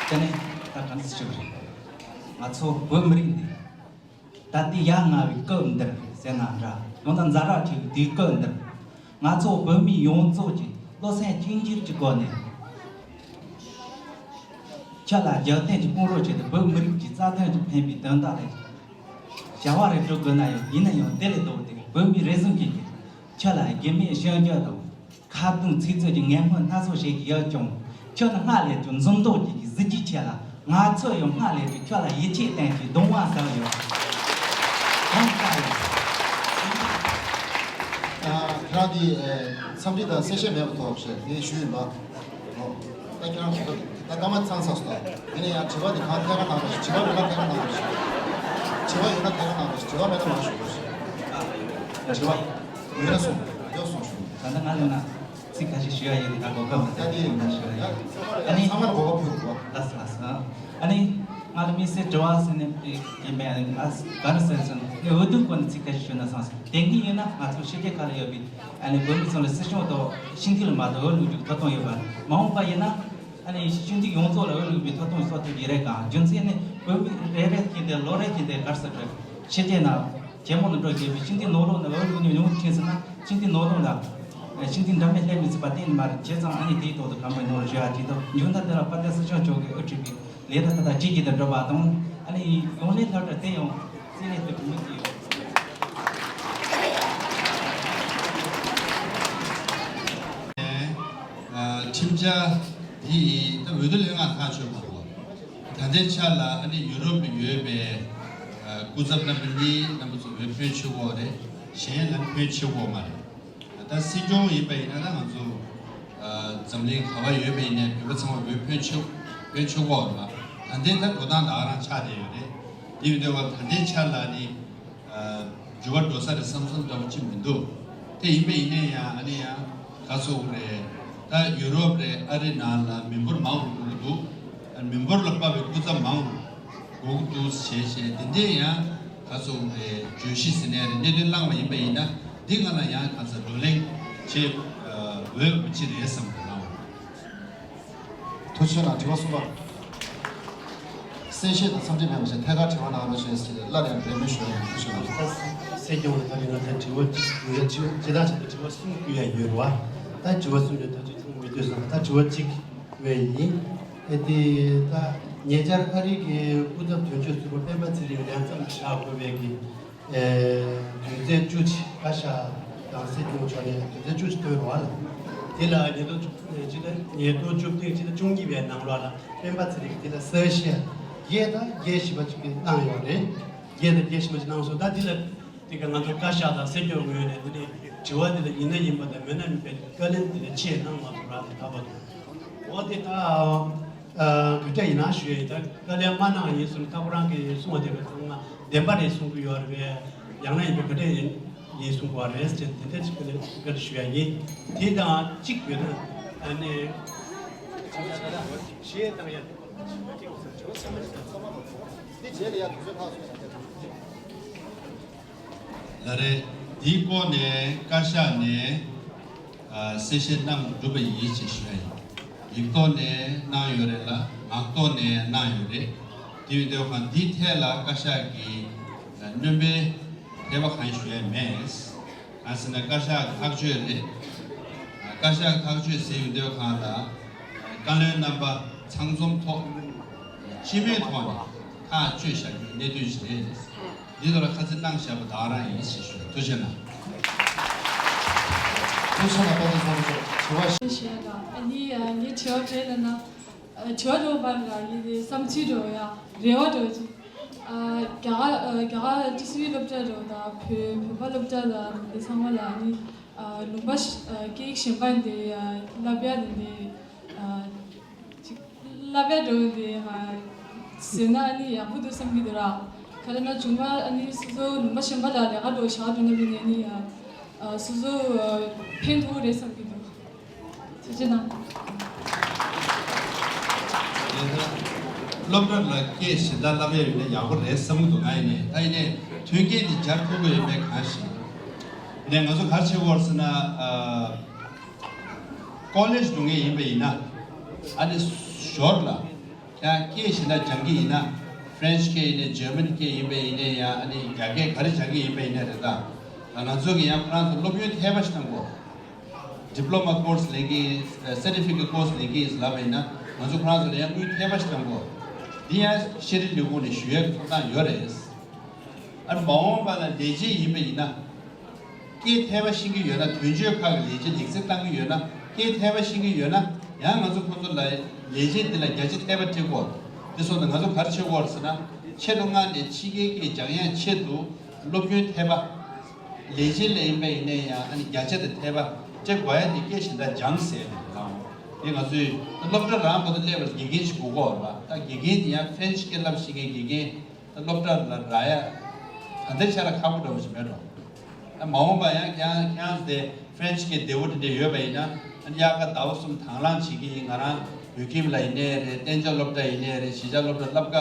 དེ་ནས་ད་ག་འདྲ་ཞུ་དགོས་རེད། ང་ཚོ་བོད་མི་རིགས་འདི། ད་ལྟའི་ཡ་ང་བའི་སྐབས་འདིར་ཟེར་ན་འདྲ། ཡང་ན་ཛ་དྲག་ཆེ་བའི་དུས་སྐབས་འདིར། ང་ཚོ་བོད་མི་ཡོངས་རྫོགས་ཀྱིས་བློ་སེམས་གཅིག་གྱུར་གྱི་སྒོ་ནས། ཁྱོད་ལ་རྒྱབ་རྟེན་གྱི་དཔུང་རོགས་བྱས་ཏེ་བོད་མི་རིགས་ཀྱི་རྩ་དོན་གྱི་ཕན་པའི་དོན་དག་ལ་བྱ་བ་རེ་སྒྲུབ་དགོས་ན་ཡང་། ཡིན་ན་ཡང་དེ་ལས་ལྡོག་སྟེ་བོད་མི་རེ་ཟུང་གིས་ཁྱོད་ལ་དགེ་མེད་སྐྱོན་བརྗོད་དང་། ཁ་རྡུང་ཚིག་རྩུབ་ཀྱི་ངན་སྨོན་སྣ་ཚོགས་བྱེད་ཀྱི་ཡོད་ཀྱང་། ཁྱོད་ནི་སྔར་ལས་ཀྱང་འཛུམ་མདངས་ཀྱི་གཟི་བརྗིད་ཆེ་ལ། ང་ཚོ་ཡང་སྔར་ལས་ཀྱང་ཁྱོད་ལ་ཡིད་ཆེས་བསྟན་གྱི་གདུང་བ་ཟ་ཡོད། ཨ། ཁྱེད་རང་འདི་འཚམས་འདྲི་དང་གསལ་བཤད་མེད་པ་ཐོག་ཞེས་དེ་ཞུས་ཡིན་པ། ཨོ། ད་ཁྱེད་རང་ད་སྐར་མ་ཚང་ཚར་སོང་། དེ་ནས་ཡང་དྲི་བ་འདི་གང་ཐད་ཀར་གནང་རོགས་ཞེས། དྲི་བ་མེད་ན་ཐད་ཀར་གནང་རོགས་ཞེས། དྲི་བ་ཡོད་ན་ཐད་ཀར་གནང་རོགས་ཞེས། དྲི་བ་མེད་ན་མ་ཞུ་རོགས་ཞེས། དྲི་བ་ཡོད་ན་གསུངས། ཡོད་གསུངས་ཞུ། ད་ལྟ་ང་ལ་ན། ཚིག་ཁ་ཤས་ཞུ་ཡ་ཡོད། ད་གོ་སྐབས་མ་ད་དེ་ཡིན་ན་ཞུ་ཡ་ཡོད། ཨ་ནི་ཚང་མར་གོ་སྐབས་ཕུལ་དགོས། ལགས་སོ་ལགས་སོ། ཨ་ནི་ང་ལ་དམིགས་བསལ་དྲི་བ་ཟེར་ནས་ཡིན་པས། ཨ་ནི་ང་ག་རེ་ཟེར་ཟེར་ན་ངས་འོས་བསྡུ་སྐོར་ནས་ཚིག་ཁ་ཤས་ཞུ་ན་བསམ་སོང་། དེ་སྔོན་ཡིན་ན་ང་ཚོ་ཕྱི་རྒྱལ་ཁག་ལ་ཡོད་པའི་ཨ་ནི་བོད་མི་ཚོ་ལ་སྲིད་སྐྱོང་དང་སྤྱི་འཐུས་ལ་མ་གཏོགས་འོས་བླུག་རྒྱུ་ཐོབ་ཐང་ཡོད་པ། མ་འོངས་པ་ཡིན་ན་ཨ་ནི་སྤྱི་འཐུས་ཡོངས་རྫོགས་ལ་འོས་བླུག་པའི་ཐོབ་ཐང་སོགས་ཐོབ་ཀྱི་རེད་གང་། རྒྱུ་མཚན་ནི་བོད་མི་རེ་རེ་བཞིན་དེ་ལོ་རེ་བཞིན་དེ་ག་རེ་ཟེར་དགོས། ཕྱི་རྒྱལ་ནང་རྒྱལ་མོ་ནང་འགྲོ་བཞིན་པའི་སྤྱི་འཐུས་ནང་ལོགས་ནས་འོས་བླུག་མཁན་ཉུང་ཕྱིན་ཟེར་ན། སྤྱི་འཐུས་ནང་ལོགས་ལ་སྤྱི་འཐུས་འདྲ་མིན་སླེབས་མི་སྲིད་པ་གཏན་ནས་མ་རེད། བྱས་ཙང་ཨ་ནི་དེའི་ཐོག་ཏུ་གང་མིན་ནོར་ཞུ་ཡ་གཅིག་དང་། མཇུག་མཐར་དེ་ལ་དཔལ་ལྡན་སྲིད་སྐྱོང་མཆོག་གིས་དབུ་ཁྲིད་པའི་ལས་ད་ད་ལྟ་ཅིག་གི་དང་འགྲོ་བ་དང་། ཨ་ནི་ཡོང་ལས་ལྷག་དྲག་དེ་ཡང་རྩིས་ལས་དེ་མི་དེ་ཡོད། ཁྲིམས་འཆར་འདི་ད་འོས་བསྡུ་ལྷན་ཁང་ཐག་ཆོད་པ་རེད། ད་ལྟའི་ཆ་ལ་ཨ་ནི་ཡུ་རོབ་ལ་ཡོད་པའི་སྐུ་ཚབ་རྣམ་པ་གཉིས་རྣམ་པ་ཚོ་འོས་ཐོན་ཆོག་གི་རེད། གཞན་ལ་ཐོན་ཆོག་གི་མ་རེད། ད་སྲིད་སྐྱོང་ཡིན་པ་ཡིན་ན་ང་ཚོ་འཛམ་གླིང་ག་བ་ཡོད་པ་ཡིན་ནའི་བོད་པ་ཚང་མ་འོས་ཐོན་ཆོག་ཐོན་ཆོག་གི་རེད་པ། ད་ལྟའི་ད་འགྲོ་སྟངས་ད་ག་རང་ཆགས་བསྡད་ཡོད་རེད། དེ་ཡིན་དུས་ད་ལྟའི་ཆ་ལ་ནི། འགྱུར་བ་འགྲོ་ས་རེད་བསམ་བསམ་འདྲ་བོ་ཅིག་མི་འདུག་དེ་ཡིན་པ་ཡིན་ནའི་ཡང་ཨ་ནི་ཡང་ག་ཚོད་རེད། ད་ཡུ་རོབ་རེད། ཨ་རི་ནང་ལ་མི་འབོར་མང་རུ་འགྲོ་གི་འདུག་མི་འབོར་ལ་དཔག་པའི་སྐུ་ཚབ་མང་རུ་དགོས་ཀྱི་འདུག་ཞེས་བཤད། དེ་འདྲའི་ཡང་ག་ཚོད་རེད། བརྗོད་གཞི་ཟེར་ནའི་རེད། གནད་དོན་བླངས་པ་ཡིན་པ་ཡིན་ན་འདི་སྒང་ལ་ཡང་ག་ཚོད་བགྲོ་གླེང་བྱེད་འོས་པ་ཅིག་རེད་བསམ་གྱི་འདུག་ཐུགས་རྗེ་ཆེ་གནང་། དྲི་བ་གསུམ་པ། གསལ་བཤད་དང་འཚམས་འདྲི་མེད་པ་བྱས་ཐད་ཀར་དྲི་བ་གནང་རོགས་ཞེས་སླར་ཡང་འབོད་སྐུལ་ཞུ་ཡ་ཡིན། ཐུགས་རྗེ་ཆེ་གནང་། ད་སྲིད་སྐྱོང་ལ་ད་ལྟ་ང་ཚོས་དྲི་བ་གཅིག་ཞུ་ཡ། དྲི་བ་ཇི་ལྟར་བྱས་ཏེ་དྲི་བ་གསུམ་བསྐུལ་ཡ་ཡོད་རེད་བ། ད་དྲི་བ་གསུམ་ལས་ཐག་གཅོད་ཐུབ་མི་འདུག་བསམ། ད་དྲི་བ་གཅིག་བས་ཡིན། ཨེ་དེ་ད་ཉེ་ཆར་ཨ་རི་གི་སྐུ་ཚབ་དོན་གཅོད་ཟུར་པ་སྤེན་པ་ཚེ་རིང་ལས་མཚམས་བཞག་དགོས་པའི་གི་ཨེ། དོན་ཚན་བཅུ་གཅིག་བཀའ་ཤག་དང་སྲིད་སྐྱོང་མཆོག་ནས་དོན་ཚན་བཅུ་གཅིག་བཏོན་རོགས་ལ། དེ་ལ་ཉིས་སྟོང་བཅུ་གཅིག་ལ་ཉིས་སྟོང་བཅུ་བདུན་སྤྱི་ཟླ་བཅུ་གཉིས་པའི་ནང་ལོགས་ལ་སྤེན་པ་ཚེ་རིང་གིས་དེ་ལ་གསལ་བཤད་བརྒྱད་དང་བརྒྱད་བཞི་པ་ཅིག་གནང་ཡོད་རེད། བརྒྱད་དང་བརྒྱད་བཞི་པ་ཅིག་གནང་སོང་། ད་དེ་ལ་ དེ་ག་ང་ཚོ་བཀའ་ཤག་དང་སེམས་སྐྱོང་ངོས་ནས་འདི་ནས་དྲི་བ་འདི་ལ་ཡིན་ན་ཡིན་པ་དང་མིན་ན་མིན་པའི་བཀའ་ལན་འདི་ལ་ཆེས་གནང་མ་ཐུབ་ར་དེ་ད་བར་དུ། འོ་དེ་ད་ག་འདྲ་ཡིན་ན་ཞུ་ཡ་ཡིན། ད་བཀའ་ལན་མ་གནང་ཡིན་གསུངས། ད་ཁོ་རང་གིས་གསུངས་པ་དེ་ག་ཚང་མ་བདེན་པ་རེད་གསུང་གི་ཡོད་རེད་པས། ཡང་ན་ཡིན་པའི་ག་འདྲ་ཡིན་ཡིན་གསུང་གི་ཡོད་རེད་ཟེར་དེ་འདྲ་ཅིག་བཀའ་ལན་བཀའ་འདྲི་ཞུ་ཡ་ཡིན། དེ་དང་གཅིག་ཡོད་ན་ཨ་ནི་ཞེས་དང་ཡ། ལགས་རེད། འདིའི་སྐོར་ནས་བཀའ་ཤག་ནས་ཨ་གསལ་བཤད་གནང་གྲུབ་པ་ཡིན་ཞེས་ཞུ་ཡ་ཡིན། ཡིག་ཐོག་ནས་གནང་ཡོད་རེད་ལ་ངག་ཐོག་ནས་གནང་ཡོད་རེད། དེ་ཡིན་དུས་གང་འདིའི་ཐད་ལ་བཀའ་ཤག་གིས་སྣོན་པའི་འཐད་པ་གང་ཞུ་ཡ་མེད། གང་ཟེར་ན་བཀའ་ཤག་གི་ཐག་གཅོད་རེད། བཀའ་ཤག་གི་ཐག་གཅོད་ཟེར་ཡོང་དུས་གང་ལ་བཀའ་བློན་རྣམ་པ་ཚང་འཛོམས་ཐོག་སྤྱི་མོས་ཐོག་ནས་ཐག་གཅོད་བྱ་རྒྱུའི་གནད་དོན་ཞིག་རེད། འདི་ལ་ཁ་ཚིག་གནང་བཞག་པ་དག་རང་ཡིན་ཞེས་ཞུ། ཐུགས་རྗེ་གནང་། ཐུགས་རྗེ་གནང་། དཔལ་ལྡན་ཚོགས་གཙོ་མཆོག་དྲི་བ་ཞིག་ཞུ་ཡ་དང་ཨ་ནི་ངའི་དྲི་བ་དེ་ལ་ན། དྲི་བ་འགྲོ་བ་ལ་ཡིན་ཏེ་བསམ་ཚུལ་འགྲོ་ཡ་རེ་བ་འགྲོ་ཅིག་རྒྱ་གར་རྒྱ་གར་ཊི་སི་ཝི་སློབ་གྲྭ་འགྲོ་དང་བོད་བོད་པ་སློབ་གྲྭ་ལ་འདི་ཚང་མ་ལ་ནི་ལུང་པ་སྐད་ཡིག་གཞན་པ་འདི་བསླབ་ཡ་འདི་འདི་ཅིག་བསླབ་ཡ་འགྲོ་འདི་ཟེར་ན་ནི་ཡག་པོ་འདུག་བསམ་གྱི་འདུག་ར། ག་རེ་ན་བྱུང་བ་ནི་སོ་སོ་ལུང་པ་གཞན་པ་ལ་ལས་ཀ་འགྲོ་བྱ་བ་འགྲོ་ན་མིན་ནས་ནི་སོ་སོ་ཕན་ཐོགས་རེད་བསམ་གྱི་འདུག་ཐུགས་རྗེ་གནང་། སློབ་གྲྭ་ལ་སྐད་གཞན་དག་བསླབ་ཡ་ཡོད་ན་ཡག་པོ་རེད་བསམ་གྱི་འདུག་ང་ཡིན་ནའི་ད་ཡིན་ནའི་མཐུན་རྐྱེན་དེ་སྦྱར་ཐུབ་ཀྱི་ཡོད་མེད་གང་ཤེས། ཡིན་ནའི་ང་ཚོ་ག་རེ་བྱེད་དགོས་རེད་ཟེར་ན། ཀོ་ལེཇ་འགྲོ་མཁན་ཡིན་པ་ཡིན་ན་ཨ་ནི་ཞོར་ལ་ཁྱེད་རང་སྐད་གཞན་དག་སྦྱང་གི་ཡིན་ན་ཕ་རན་སི་སྐད་ཡིན་ནའི་ཇར་མན་སྐད་ཡིན་པ་ཡིན་ནའི་ཡང་ཨ་ནི་རྒྱ་སྐད་ག་རེ་སྦྱང་གི་ཡིན་པ་ཡིན་ནའི་རེད། ད་ང་ཚོ་གི་ཡང་ཁོ་རང་ཚོ་སློབ་ཡོན་ཐེབས་པ་ཞིག་གཏང་དགོས། ཌི་པི་ལོ་མ་ཀོར་སི་ལེན་གྱི་ཡིན། སར་ཊི་ཕི་ཀེཊ་ཀོར་སི་ལེན་གྱི་ཡིན་ལབ་པ་ཡིན་ན་ང་ཚོ་ཁོ་རང་ཚོ་ལ་ཡང་དངུལ་ཐེབས་པ་ཞིག་གཏང་དགོས། འདི་ཡང་ཤེས་རིག་ལས་ཁུངས་ནས་ཞུ་ཡག་གི་ཐོབ་ཐང་ཡོད་རེད། ཨ་ནི་མ་འོངས་པ་ལ་ལས་བྱེད་ཡིན་པ་ཡིན་ན། སྐད་ཐེབས་པ་ཤེས་ཀྱི་ཡོད་ན་དོན་གཅོད་ཁག་གི་ལས་བྱེད་ལས་བྱེད་བཏང་གི་ཡོད་ན་སྐད་ཐེབས་པ་ཤེས་ཀྱི་ཡོད་ན་ཡང་ང་ཚོ་ཁོ་ཚོ་ལ་ལས་བྱེད་འདི་ལ་བརྒྱ་ཆ་ཐེབས་པ་སྤྲད་དགོས། དེ་སོང་ཙང་ང་ཚོ་ག་རེ་བྱེད་དགོས་རེད་ཟེར་ན་ཆེད་དུ་མངགས་ནས་ཕྱི་རྒྱལ་སྐད་སྦྱང་ཡག་ཆེད་དུ་སློབ་ཡོན་ཐེབས་པ། ལས་བྱེད་ལ་ཡིན་པ་ཡིན་ནའི་ཡང་ཨ་ནི་བརྒྱ་ཆ་དེ་ཐེབས་པ་སྤྲད་དགོས་ཡ་དེ་སྐད་གཞན་དག་སྦྱང་ཟེར་ནས་ལབ། དེ་ང་ཚོས་སློབ་གྲྭ་རང་བར་དུ་སླེབས་པར་དགེ་རྒན་ཞིག་དགོས་ཀྱི་ཡོད་རེད་པ། ད་དགེ་རྒན་དེ་ཡང་ཕ་རན་སི་སྐད་བསླབ་ཤེས་མཁན་དགེ་རྒན་ད་སློབ་གྲྭ་ལ་རག་ཡ་ད་ལྟའི་ཆ་ལ་ཁག་པོ་འདྲ་བོ་ཞིག་མེད་འགྲོ། ད་མ་འོངས་པ་ཡང་ཁྱེད་རང་ཁྱེད་རང་ཚོ་དེ་ཕ་རན་སི་སྐད་བདེ་བོ་དེ་འདྲ་ཡོད་པ་ཡིན་ན་ཨ་ནི་དབྱར་ཁ་ཟླ་བ་གསུམ་དང་བླངས་བྱེད་ཀྱི་ཡིན། ང་རང་བོད་ཁྱིམ་ལ་ཡིན་ནའི་རེད། གཏན་འཇགས་སློབ་གྲྭ་ཡིན་ནའི་རེད། གཞིས་ཆགས་སློབ་གྲྭ་བསླབ་ག་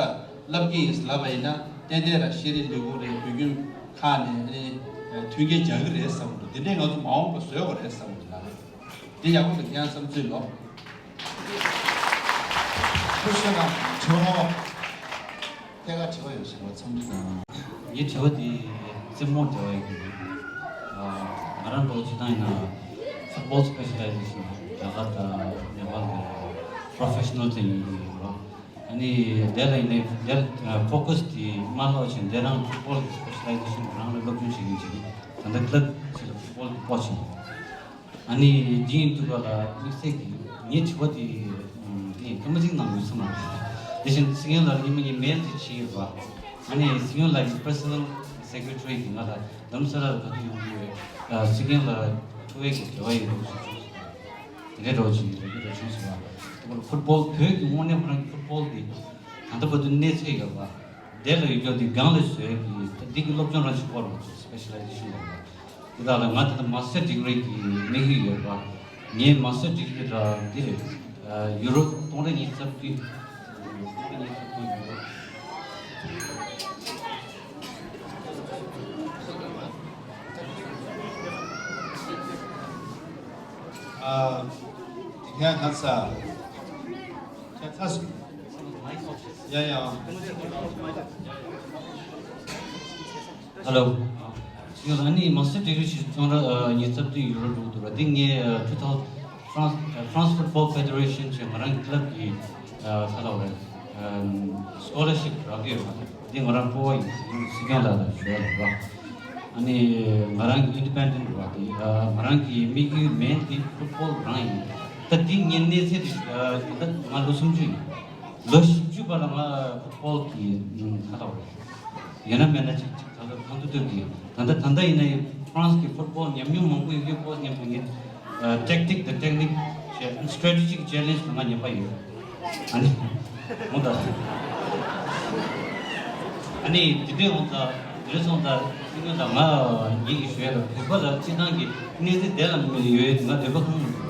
བསླབ་ཀྱི་ཡིན་ལབ་པ་ཡིན་ན་ཏན་ཏན་ར་ཤེས་རིག་ལས་ཁུངས་རེད། བོད་ཁྱིམ་ཁག་ནས་ཨ་ནི་མཐུན་རྐྱེན་སྦྱར་གི་རེད་བསམ་གྱི་འདུག་དེ་འདྲའི་ང་ཚོ་མ་འོངས་པ་བཟོ་དགོས་རེད་བསམ་གྱི་འདུག་ལགས། དེ་ཡག་པོ་འདུག་ཁྱེད་རང་བསམ་ཚུལ་ལོ། ཐུགས་རྗེ་གནང་། དྲི་བ་ཐད་ཀར་དྲི་བ་ཡོད་ཞེས་པ་ཚང་མ་དང་། ངའི་དྲི་བ་དེ་རྩེད་མོ་འབྲེལ་བ་ཡོད་ཀྱི་འདུག་ང་རང་འདྲ་བོ་སྤྱིར་བཏང་ཡིན་ན་ཕུཊ་བོལ་སི་པེ་ཤ་ལའི་ཟེ་ཤན་རྒྱ་གར་དང་ནེ་པཱལ་གྱི་པྲོ་ཕེ་ཤ་ནལ་ཚོ་ཡིན་གྱི་ཡོད་རེད། ཨ་ནི་དེ་ལ་ཡིན་ནའི་དེར་ཕོ་ཀ་སི་དེ་མ་ལྷག་ཕྱིན་དེ་རང་ཕུཊ་བོལ་གྱི་སི་པེ་ཤ་ལའི་ཟེ་ཤན་རང་ལ་སློབ་སྦྱོང་བྱེད་ཀྱི་ཡིན་ཅིག་ད་ལྟ་ཀླབ་ཅིག་ལ་ཕུཊ་བོལ་གྱི་སྤོ་ཕྱིན། ཨ་ནི་འདི་ཡིན་དུས་ག་ལ་དམིགས་བསལ་གྱི་ངའི་དྲི་བ་དེ་དེ་ཡིན་སྐར་མ་གཅིག་ནང་ཡོད་ས་མ་རེད། དེ་བཞིན་སྲིད་སྐྱོང་ལ་ཉི་མ་ངས་མེལ་དེ་བྱས་ཡོད་པ། ཨ་ནི་སྲིད་སྐྱོང་ལགས་ཀྱི་པར་སོ་ནལ་སེ་ཀེ་རེ་ཊ་རི་གིས་ང་ལ་ལམ་སང་ར་ག་དུས་ཡོང་གི་ཡོད། སྲིད་སྐྱོང་ལ་ཐུག་ཡས་ཀྱི་རེ་བ་ཡོད་འདུག་ཟེར་དེ་འདྲའི་འདྲ་བོ་ཅིག་རེ་སྐུལ་འདྲ་བྱུང་སོང་བ། དེ་ཕུཊ་བོལ་བོད་ཀྱི་དངོས་གནས་ཁོ་རང་གི་ཕུཊ་བོལ་དེ་ད་ལྟ་བར་དུ་གནས་ཚད་ཡོད་པ། དེ་ལ་ཡོད་རྒྱུ་དེ་སྒང་ལ་བཟོས་ཀྱི་ད་འདི་གི་སློབ་སྦྱོང་རང་བྱེད་དགོས་རེད་མ་གཏོགས་སི་པེ་ཤ་ལའི་ཟེ་ཤན་ཡོད་པ། དེ་དག་ལ་ང་ད་ལྟ་མ་སི་ཊར་ཌི་གི་རི་གི་དམིགས་ཡུལ་ཡོད་པ། ངའི་མ་སི་ཊར་ཌི་གི་རི་ར་འདི་རེད། ཡུ་རོ་སྟོང་ཕྲག་ཉི་ཤུ་རྩ་བདུན། སྟོང་ཕྲག་ཉི་ཤུ་རྩ་བདུན་ཡུ་རོ། ཨ། དེ་ཁྱེད་ཁ་ས། ཁྱེད་ཚ་སུ། ཡ་ཡ། ཧེ་ལོ། ཡོད་ཨ་ནི་མ་སི་ཊར་ཌི་གི་རི་ཞིག་ཚོང་ར་ཉི་ཤུ་རྩ་བདུན་ཡུ་རོ་འགྲོ་འདུག་ར། འདི་ངས་ཕུཊ་བོལ་France France Football Federation ཞེས་ང་རང་གི་ཀླབ་ཀྱི་ཁ་ལ་བ་སི་ཀོ་ལར་ཤིབ་རག་གི་ཡོད་པ། འདི་ང་རང་སྤོ་བ་ཡིན། སྲིད་སྐྱོང་ལགས་ལ་ཞུ་ཡ་ལ་བ། ཨ་ནི་ང་རང་གི་ཨིན་ཌི་པེན་ཌེན་ཊི་རེད་བ། དེ་ང་རང་གི་དམིགས་ཡུལ་མེན་དེ་ཕུཊ་བོལ་རང་ཡིན། ད་འདི་ངའི་གནས་ཚད་དེ་ད་ང་ལོ་སུམ་ཅུ་ཡིན། ལོ་བཞི་བཅུ་བར་ལ་ང་ཕུཊ་བོལ་གི་ཁ་ལ་བ་ཡོད་ན་མེད་ན་ཅིག་ད་ལྟ་ཐང་དུ་སྟོད་ཀྱི་ད་ལྟ་ད་ལྟ་ཡིན་ན་ཡང་ཧྥ་རན་སི་གི་ཕུཊ་སྦོལ་ཉམས་མྱོང་མང་པོ་ཡོད་ཀྱི་ཕོ་ཉམས་པོ་ངས་ཊེག་ཊིག་དང་ཊེག་ནིག་བྱས་སི་ཊེ་རེ་ཊི་ཇིག་ཅེ་ལེན་ཇི་ལ་ང་ཉན་པ་ཡོད། ཨ་ནི་འོ་ད་ཨ་ནི་དེ་འདྲའི་འོ་ད་དེ་རེད་སོང་ད་སྲིད་སྐྱོང་ད་ང་ངེད་ཀྱི་ཞུ་ཡ་ལ་བོད་པ་ལ་སྤྱི་བཏང་གི་གནས་ཚུལ་དེ་ལ་མི་ཡོད་ང་བོད་པ་ཁང་མི་འདུག་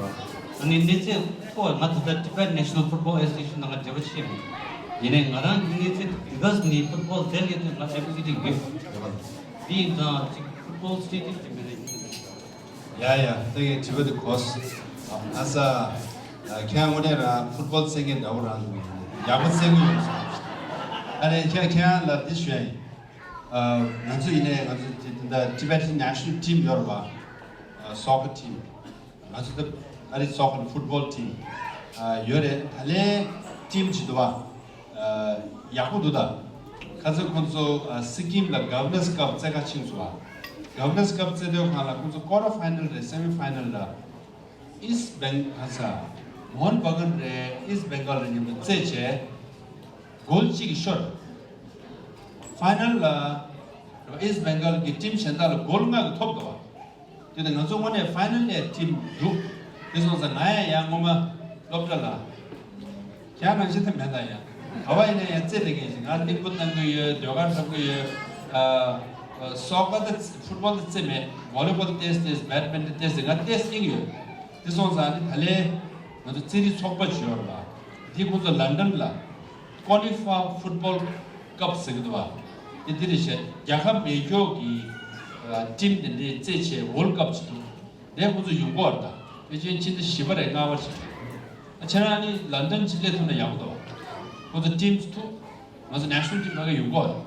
ཨ་ནི་གནས་ཚུལ་ཁོ་ང་ད་ལྟ་Tibet National Football Association ནང་ང་འབྲེལ་བ་བྱས་མེད། ཡིན་ནའི་ང་རང་གི་གནས་ཚུལ་དེ་ག་ནི་ཕུཊ་སྦོལ་དེ་ལ་ཡོད་དུས་ང་ཨེ་བི་ཌི་ཡོད་རེད་བ། དེ་ཡིན་ཙང་ཅིག་ཕུཊ་སྦོལ་སི་ཊེ་ཌི་ཡམ་དེ་མེད་ན་ཡིན་ཡ་ཡ་ད་ངས་དྲི་བ་དེ་གོ་སོང་། ཨ་ས་ཁྱེད་དངོས་གནས་རང་ཕུཊ་སྦོལ་རྩེད་མཁན་འདྲ་བོ་རང་འདུག་ཡག་པོ་རྩེད་གི་ཡོད་སོང་། ཨ་ནི་ཁྱེད་ཁྱེད་རང་ལ་འདི་ཞུ་ཡ་ཡིན། ཨ་ང་ཚོ་ཡིན་ནའི་ང་ཚོ་དེ་ད་Tibetan National Team ཡོད་རེད་བ། ཨ་soccer team། ང་ཚོ་ད་ཨ་རི་སོག་པོ་ཕུཊ་སྦོལ་ཊིམ་ཡོད་རེད། ད་ལན་ཊིམ་ཅིག་འདུག་བ། ཡག་པོ་འདུག་ད་ཁ་ཚོད་ཁོང་ཚོ་སི་ཀིམ་ལ་ག་ཝ་ནར་སི་ཀབ་རྩེ་ག་ཕྱིན་སོང་བ། ག་ཝ་ནར་སི་ཀབ་རྩེ་དུས་སྒང་ལ་ཁོང་ཚོ་ཀོ་ཊར་ཕའི་ནལ་རེད། སེ་མི་ཕའི་ནལ་ལ་ཨིསཊ་བེང་ག་ས་མོ་ཧན་བྷ་གན་རེད། ཨིསཊ་བེང་གལ་རེད་མཉམ་དུ་རྩེད་བྱས་གོལ་གཅིག་གིས་ཤོར། ཕའི་ནལ་ལ་ཨིསཊ་བེང་གལ་གྱི་ཊིམ་གཞན་དག་ལ་གོལ་ལྔ་གིས་ཐོབ་འདུག་བ། དེ་ནས་ང་ཚོ་དངོས་གནས་ཕའི་ནལ་ལ་ཊིམ་འདུག་དེ་སོང་ཙང་ང་ཡང་ཡང་སྔོན་མ་སློབ་གྲྭ་ལ་ཁྱེད་རང་ནང་བཞིན་དེ་མེད་ད་ཡང་ག་བ་ཡིན་ན་ཡང་རྩེད་དེ་མཁན་ཞིག་ང་གླིང་བུ་བཏང་གི་ཡོད། ཟློས་གར་འཁྲབ་གི་ཡོད། ཨ་སོག་ཀར་དང་ཕུཊ་སྦོལ་དེ་རྩེད་མེད། བོ་ལི་བོལ་ཏེས་ཏེས་བེཌ་མིན་ཊོན་ཏེས་ཏེས་ང་ཏེས་ཀྱིན་ཡོད། དེ་སོང་ཙང་ནི་ད་ལན་ང་ཚོ་རྩེད་རིགས་ཚོགས་པ་ཅིག་ཡོད་རེད་པ། དེ་ཁོང་ཚོ་ལན་ཌན་ལ་ཀོ་ནི་ཧྥ་ཕུཊ་སྦོལ་ཀབ་ཟེར་གི་འདུག་བ། དེ་འདི་རེད་བཤད། རྒྱལ་ཁབ་མེད་སྐྱོག་གི་ཊིམ་དེ་འདྲའི་རྩེད་ཆེད་ཝོལ་ཀབ་ཅིག་འདུག་དེ་ཁོ་ཚོ་ཡོང་གི་ཡོད་རེད་ད། ཕལ་ཆེར་ཕྱི་ཟླ་བཞི་པ་རེད། ལྔ་པ་ཞིག་རེད། ཨ་ཁྱེད་རང་ནི་ལན་ཌན་ཅིག་སླེབས་ཐུབ་ན་ཡག་པོ་འདུག་ཁོ་ཚོ་ཊིམ་ཚོ་ཐུག་ང་ཚོ་ནེ་ཤ་ནལ་ཊིམ་ཕ་གི་ཡོང་གི་ཡོད་རེད།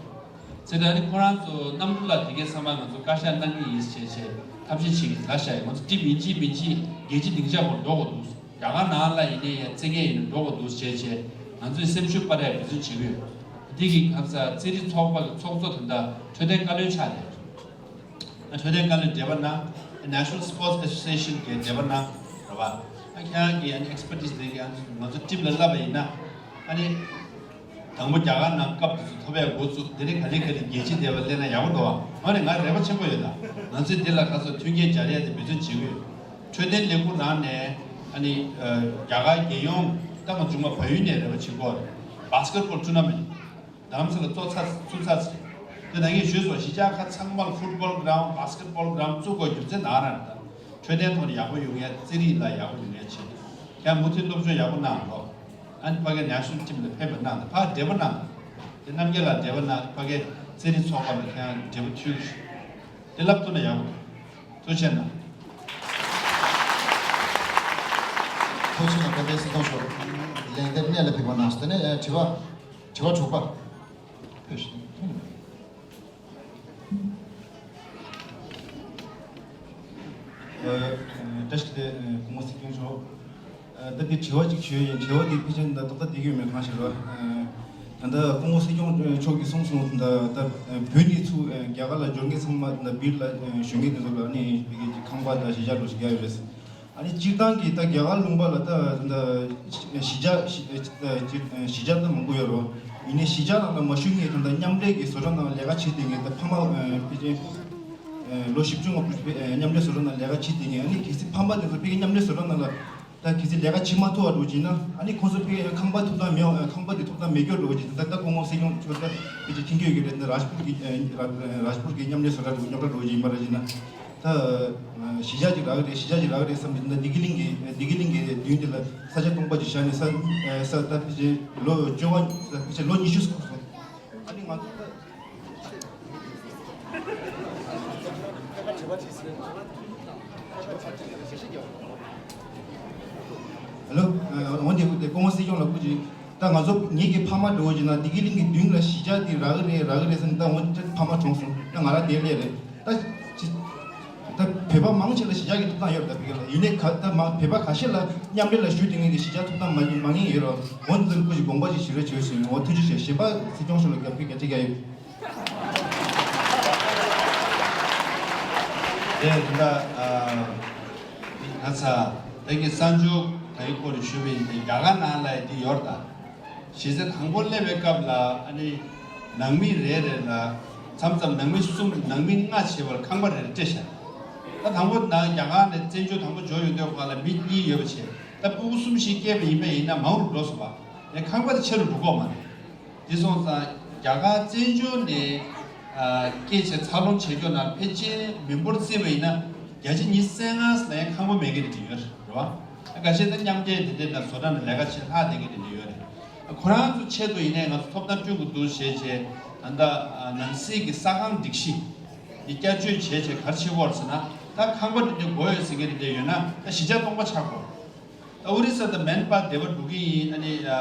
ཟེར་ད་ནི་ཁོ་རང་ཚོ་གནམ་གྲུ་ལ་དེ་གའི་ཚང་མ་ང་ཚོ་བཀའ་ཤག་གནང་གི་ཡིན་ཞེས་བྱས་ཐབས་ཤེས་བྱེད་ཀྱི་ལ་ཤ་ཡིན། ང་ཚོ་ཊིམ་ཡིན་གཅིག་མིན་གཅིག་རྒྱལ་སྤྱི་སྡིངས་ཆ་བར་འགྲོ་དགོས་འདུག་རྒྱ་གར་ནང་ལ་ཡིན་ནའི་ཡང་རྩེད་མཁན་ཡིན་ན་འགྲོ་དགོས་འདུག་བྱས་བྱས་ང་ཚོས་སེམས་ཤུགས་སྤར་ཡག་འབད་བརྩོན་བྱེད་ཀྱི་ཡོད། འདི་གི་ཁ་ས་རྩེད་རིགས་ཚོགས་པ་གི་ཚོགས་གཙོ་དེ་འདྲ་འཕྲོད་བསྟེན་བཀའ་བློན་ཆགས་ནས། འཕྲོད་བསྟེན་བཀའ་བློན་འབྲེལ་བ་གནང་། National Sports Association གི་འབྲེལ་བ་གནང་། རེད་བ། ཨ་ཁྱེད་རང་གི་ཨ་ནི་ཨེག་སི་པར་ཊི་སི་དེ་གི་ཨ་ནི་ང་ཚོ་ཊིམ་ལ་བསླབ་པ་ཡིན་ན། ཨ་ནི། དང་པོ་རྒྱ་གར་ནང་སྐབས་དེ་ཚོ་ཐོབ་ཡག་འགོ་བཙུགས། དེ་ནས་ག་ལེ་ག་ལེ་རྒྱལ་སྤྱི་དེ་བ་སླེབས་ན་ཡག་པོ་འདུག་བ། ང་ནི་ང་རེ་བ་ཆེན་པོ་ཡོད་ད། ང་ཚོས་འདི་ལ་ཁ་སོ་མཐུན་རྐྱེན་སྦྱར་ཡག་དེ་འབད་བརྩོན་བྱེད་ཀྱི་ཡོད། འཕྲོད་བསྟེན་ལས་ཁུངས་ནང་ནས་ཨ་ནི། རྒྱ་གར་རྒྱལ་ཡོངས་ད་ང་ཚོ་མ་བལ་ཡུལ་ནས་རེ་བ་བྱེད་ཀྱི་ཡོད་རེད། བྷ་སི་ཀེཊ་བྷོལ་ཊུར་ན་མེན་ཊི། རྡ་རམ་ས་ལ་གཙོ་ཚ་ཚུགས་ཚ་ཚེ། དེ་ནང་གི་ཞུས་སོ་གཞིས་ཆགས་ཁག་ཚང་མར་ཕུཊ་སྦོལ་གི་རའུན་ཌི་བྷ་སི་ཀེཊ་བྷོལ་གི་རའུན་ཌི་བཙུགས་དགོས་རྒྱུ་མཚན་ནང་རང་རེད། འཕྲོད་བསྟེན་ཐོག་ནས་ཡག་པོ་ཡོང་ཡ་རྩེད་རིགས་ལ་ཡག་པོ་ཡོང་ཡ་ཆེད། ཁྱེད་མུ་མཐུད་སློབ་སྦྱོང་ཡག་པོ་གནང་རོགས། ཨ་ནི་ཕ་གའི་ནེ་ཤ་ནལ་ཊིམ་ལ་ཕེབས་པ་གནང་དང་ཕར་འབྲེལ་བ་གནང་དང་། དེ་རྣམ་རྒྱལ་ལགས་འབྲེལ་བ་གནང་ཕ་གའི་རྩེད་རིགས་ཚོགས་པ་ལ་ཁྱེད་འབྲེལ་བ་མཐུད་ཞུ། དེ་ལབ་ཐུབ་ན་ཡག་པོ་འདུག་ཐུགས་རྗེ་ཆེ་གནང་། ཐུགས་རྗེ་ཆེ་གནང་། བཀའ་དྲིན་སྲིད་སྐྱོང་མཆོག་ལན་འདེབས་གནད་ལ་ཕེབས་པ་གནང་སོང་། དེ་ནས་དྲི་བ། དྲི་བ་དྲུག་པ། ཕེབས་ཤིག་ཨ། བཀྲ་ཤིས་བདེ་ལེགས། སྐུ་ངོ་སྲིད་སྐྱོང་མཆོག་ད་ལྟའི་དྲི་བ་གཅིག་ཞུ་ཡ་ཡིན། དྲི་བ་འདི་ཕལ་ཆེར་ད་ཏག་ཏག་བསྡད་ཀྱི་ཡོད་མེད་གང་ཤེས་རོ། ད་ལྟ་སྐུ་ངོ་སྲིད་སྐྱོང་མཆོག་གིས་གསུངས་སོང་། ད་ད་བོད་ནས་ཚུར་རྒྱ་གར་ལ་འབྱོར་མཁན་ཚང་མ་ད་སྦིར་ལ་བཞུགས་མཁན་དེ་ཚོ་ལ་ནི་བོད་ཀྱི་ཁང་པ་དང་གཞིས་ཆགས་འགྲོ་ཞིག་རྒྱག་ཡོད་རེད། ཨ་ནི་སྤྱིར་བཏང་གི་ད་རྒྱ་གར་ལུང་པ་ལ་ད་ད་གཞིས་ཆགས་གཞིས་ཆགས་ད་མང་པོ་ཡོད་རོ། ཡིན་ནའི་གཞིས་ཆགས་ནང་ལ་མ་བཞུགས་མཁན་ད་ད་མཉམ་འབྲེལ་གྱི་བཟོ་གྲྭ་ནང་ལས་ཀ་བྱེད་བསྡད་མཁན་ད་ཕ་མ་ཕལ་ཆེར་ལོ་བཞི་བཅུ་ལྔ་བཅུ་མཉམ་འབྲེལ་བཟོ་གྲྭ་ནང་ལས་ཀ་བྱེད་བསྡད་མཁན། ཨ་ནི་གལ་སྲིད་ཕ་མ་དེ་ཚོ་ཕ་གི་མཉམ་འབྲེལ་བཟོ་གྲྭ་ནང་ལ་ད་གལ་སྲིད་ལས་ཀ་བྱེད་མ་ཐུབ་པ་འགྲོ་བྱས་ན། ཨ་ནི་ཁོང་ཚོ་ཕ་གི་ཁང་པ་ཐོབ་ཐང་མེད། ཁང་པ་དེ་ཐོབ་ཐང་མེད་སྐྱོ་འགྲོ་བྱས། ད་ད་སྐུ་ངོ་སྲིད་སྐྱོང་མཆོག་ད་ཕལ་ཆེར་མཁྱེན་གྱི་ཡོད་ཀྱི་རེད། ད་རཱཇ་པུར་གི་རཱཇ་པུར་གི་མཉམ་འབྲེལ་བཟོ་གྲྭ་རྙོག་དྲ་འགྲོ་བྱས་ཡིན་པ་རེད་བྱས་ན། ད་གཞིས་ཆགས་ཅིག་རག་གི་རེད། གཞིས་ཆགས་ཅིག་རག་གི་རེད་བསམ་གྱི་འདུག་ད་བདེ་སྐྱིད་གླིང་གི་བདེ་སྐྱིད་གླིང་གི་མདུན་དེ་ལ་ས་ཆ་སྟོང་པ་ཅིག་བཞག་ནས་ས་ས་ད་ཕལ་ཆེར་ལོ་བཅོ་ལྔ་ཕལ་ཆེར་ལོ་ཉི་ཤུ་འཁོར་སོང་། ཨ་ནི་ང་ཚོ་ད། ཧེ་ལོ། འོན་ཏེ་སྐུ་ངོ་སྲིད་སྐྱོང་ལ་སྐུ་མཁྱེན། ད་ང་ཚོ་ངེད་ཀྱི་ཕ་མ་འགྲོ་བ་ཅིག་ན་བདེ་སྐྱིད་གླིང་གི་མདུན་ལ་གཞིས་ཆགས་དེ་རག་གི་རེད་རག་གི་རེད་ཟེར་ནས། ད་འོན་ཏེ་ཕ་མ་གྲོངས་སོང་། ད་ང་རང་དེར་སླེབས་རེད། ད་ཅི། ད་བོད་པ་མང་ཆེ་ལ་གཞིས་ཆགས་ཀྱི་ཐོབ་ཐང་ཡོད་རེད། ད་བོད་ལ་ཡིན་ནའི་ག་ད་མ་བོད་པ་ཁ་ཤས་ལ་མཉམ་འབྲེལ་ལ་ཞུགས་བསྡད་མཁན་གྱི་གཞིས་ཆགས་ཐོབ་ཐང་མ་མ་རྙེད་ཡོད་རེད། འོན་ཏེ་སྐུ་མཁྱེན་དགོངས་པ་ཅིག་ཞུ་རོགས་བྱེད་ཞུ་ཡིན། འོ་ཐུགས་རྗེ་ཆེ། གཞན་པ་སྲིད་སྐྱོང་མཆོག་ལ་རྒྱབ་སྐྱོར་རྒྱ་ཆེ་རྒྱག་ཡོད། དེ་ད་ལྟ་ང་ཚ་ད་གི་གསར་འགྱུར་ད་གི་སྐོར་ཞུ་བ་ཡིན་ཏེ། རྒྱ་གར་ནང་ལ་འདི་ཡོད་རེད་ད། གཞིས་རྩེ་དང་པོ་སླེབས་པའི་སྐབས་ལ་ཨ་ནི་ནང་མི་རེ་རེ་ལ་ མཚམས་མཚམས་ནང་མི་གསུམ་ནང་མི་ལྔ་བྱེད་པར་ཁང་པ་རེ་རེ་སྤྲད་བཞག་ད་དང་པོ་ནང་རྒྱ་གར་ནས་བཙན་བྱོལ་དང་པོ་འབྱོར་ཡོང་དུས་སྒང་ལ་མི་གཉིས་ཡོད་པ་བྱས། ད་སྤུ་གུ་གསུམ་བཞི་སྐྱེས་པ་ཡིན་པ་ཡིན་ན་མང་རུ་འགྲོ་སོང་བ། ཡང་ཁང་པ་དེ་ཆེ་རུ་འགྲོ་གི་ཡོད་མ་རེད། དེ་སོང་ཙང་རྒྱ་གར་བཙན་བྱོལ་ནས་ཨ་སྐྱེས་བྱས་འཚར་ལོངས་བྱེད་མཁན་ནང་ཕལ་ཆེར་མི་འབོར་བརྩིས་པ་ཡིན་ན་བརྒྱ་ཆ་ཉི་ཤུ་རྩ་ལྔ་ལ་ཡང་ཁང་པ་མེད་མཁན་དེ་འདྲ་ཡོད་རེད་བ། ཁ་ཤས་ད་མཉམ་འབྲེལ་དེ་འདྲའི་ནང་བཟོ་གྲྭ་ནང་ལས་ཀ་བྱེད་ལྷག་བསྡད་མཁན་དེ་འདྲ་ཡོད་རེད། ཁོ་རང་ཚོ་ཆེད་དུ་ཡིན་ནའི་ང་ཚོ་ཐོབ་ཐང་བསྐྲུན་དགོས་འདུག་ཞེས་བྱས། ད་ལྟ་ནང་སྲིད་ཀྱི་ས་ཁང་སྒྲིག་གཞི་འདི་བསྐྱར་བཅོས་བྱས་བྱས་ག་རེ་བྱེད་དགོས་རེད་ཟེར་ན། ད་ཁང་པ་འདི་འདྲ་དགོས་ཡོད་ཟེར་མཁན་འདི་འདྲ་ཡོད་ན་ད་གཞིས་ཆགས་སྟོང་པ་ཆགས་དགོས། ཨོ་རི་ས་དང་མན་པ་སྡེ་པ་འགྲོ་གི་ཡིན། ཨ་ནི་ཨ་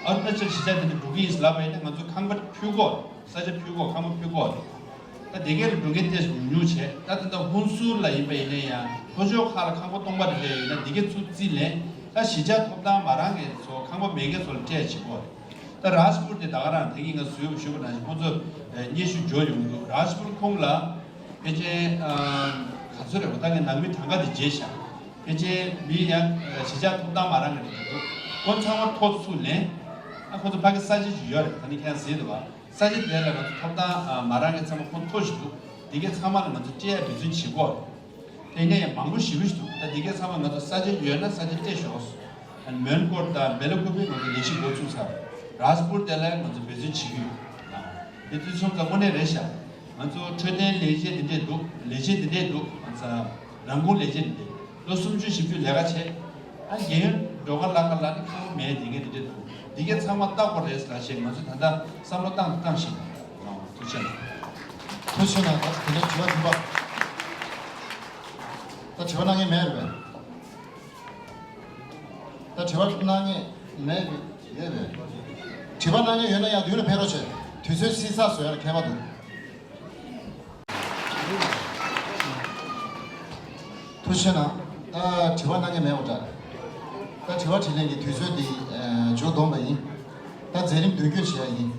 ཨ་རུ་ན་ཅལ་གཞིས་ཆགས་དེ་འདྲ་འགྲོ་གི་ཡིན་ལབ་པ་ཡིན་ན་ང་ཚོ་ཁང་པ་ཕུལ་དགོས། ས་ཆ་ཕུལ་དགོས། ཁང་པ་ཕུལ་དགོས། ད་དེ་གའི་ལ་འགྲོ་མཁན་ཏོག་ཙམ་ཉུང་ཉུང་བྱས། ད་ད་ལྟ་ཧུན་སུར་ལ་ཡིན་པ་ཡིན་ན་ཡང་ལྷོ་ཕྱོགས་ཁག་ལ་ཁང་པ་སྟོང་པ་རེ་རེ་ཡོད་ན་འདི་གའི་ཚུར་རྩིས་ལེན། ད་གཞིས་ཆགས་ཐོབ་ཐང་མ་རག་མཁན་ཚོ་ཁང་པ་མེད་མཁན་ཚོ་ལ་སྤྲད་བྱེད་དགོས། ད་རཱཇ་པུར་དེ་ད་ག་རང་ད་གིན་ང་ཚོས་ཞུས་པ་ནང་བཞིན་ཁོང་ཚོ་སྙན་ཞུ་འབྱོར་ཡོང་གི་འདུག་རཱཇ་པུར་ཁོངས་ལ་ཕལ་ཆེར་ག་ཚོད་རེད་བ། ད་ངས་ནང་མི་གྲངས་ཀ་དེ་བརྗེད་ཤག་ཕལ་ཆེར་མི་ཡང་གཞིས་ཆགས་ཐོབ་ཐང་མ་རག་མཁན་རེད་འདུག་ཁོ་ཚང་མ་ཐོ་ཚུར་ལེན། ཨ་ཁོ་ཚོ་ཕ་གི་ས་ཆ་ཅིག་ཡོད་རེད། ད་ནི་ཁྱེད་རང་གཟིགས་འདུག་བ། ས་ཆ་དེ་ལ་ང་ཚོ་ཐོབ་ཐང་མ་རག་མཁན་ཚང་མ་ཁོ་ཐོ་ཞིག་འདུག་དེ་གའི་ཚང་མ་ལ་ང་ཚོ་སྤྲད་ཡ་འབད་བརྩོན་བྱེད་དགོས། དེ་ནས་མང་པོ་ཞེ་པོ་ཞིག་འདུག་ད་དེ་གའི་ཚང་མ་ང་ཚོ་ས་ཆ་ཡོད་ན་ས་ཆ་སྤྲད་ཤོག་མོན་གྷོ་དང་བེ་ལ་ཀུ་པེ་ང་ཚོ་ལས་གཞི་འགོ་བཙུགས་ཚར། རཱཇ་པུར་དེ་ལ་ང་ཚོ་འབད་བརྩོན་བྱེད་ཀྱི་ཡོད། དེ་དུས་སོང་ཙང་དངོས་གནས་རེད་ཤག་ང་ཚོ་འཕྲོད་བསྟེན་ལས་བྱེད་དེ་འདྲས་འདུག་ལས་བྱེད་དེ་འདྲས་འདུག་ང་ཚོ་རང་ཁུངས་ལས་བྱེད་དེ་འདྲས་ལོ་སུམ་ཅུ་བཞི་བཅུ་ལས་ཀ་བྱས། ཨ་རྒན་ཡོལ་འགྲོ་ག་ལ་ག་ལ་ནི་ཁང་པ་མེད་དེ་ངས་དེ་འདྲས་འདུག་འདི་གའི་ཚང་མ་བལྟ་དགོས་རེད་ལབ་བྱས་ང་ཚོ་ད་ལྟ་བསམ་བློ་བཏང་བཏང་བཞིན་པ། ཐུགས་རྗེ་ཆེ། ཐུགས་རྗེ་ཆེ་གནང་། ད་དེ་ནས་དྲི་བ་བདུན་པ། ད་དྲི་བ་གནང་མཁན་མེད་རེད་པས། ད་དྲི་བ་གནང་མཁན་མེད་རེད་པས། དྲི་བ་གནང་མཁན་ཡོད་ན་ཡང་མདུན་ལ་ཕེབས་རོགས་བྱེད། དུས་ཚོད་བསྲེ་ས་བཟོ་ཡ་ལ་མཁས་པ་འདུག་ཐུགས་རྗེ་ཆེ་གནང་། ད་དྲི་བ་གནང་མཁན་མེད་པ་འདྲ། ད་དྲི་བ་དྲིས་ལན་གྱི་དུས་ཚོད་འདི་མཇུག་བསྡོམས་པ་ཡིན། ད་མཛད་རིམ་མདུན་སྐྱོད་བྱེད་ཡ་ཡིན།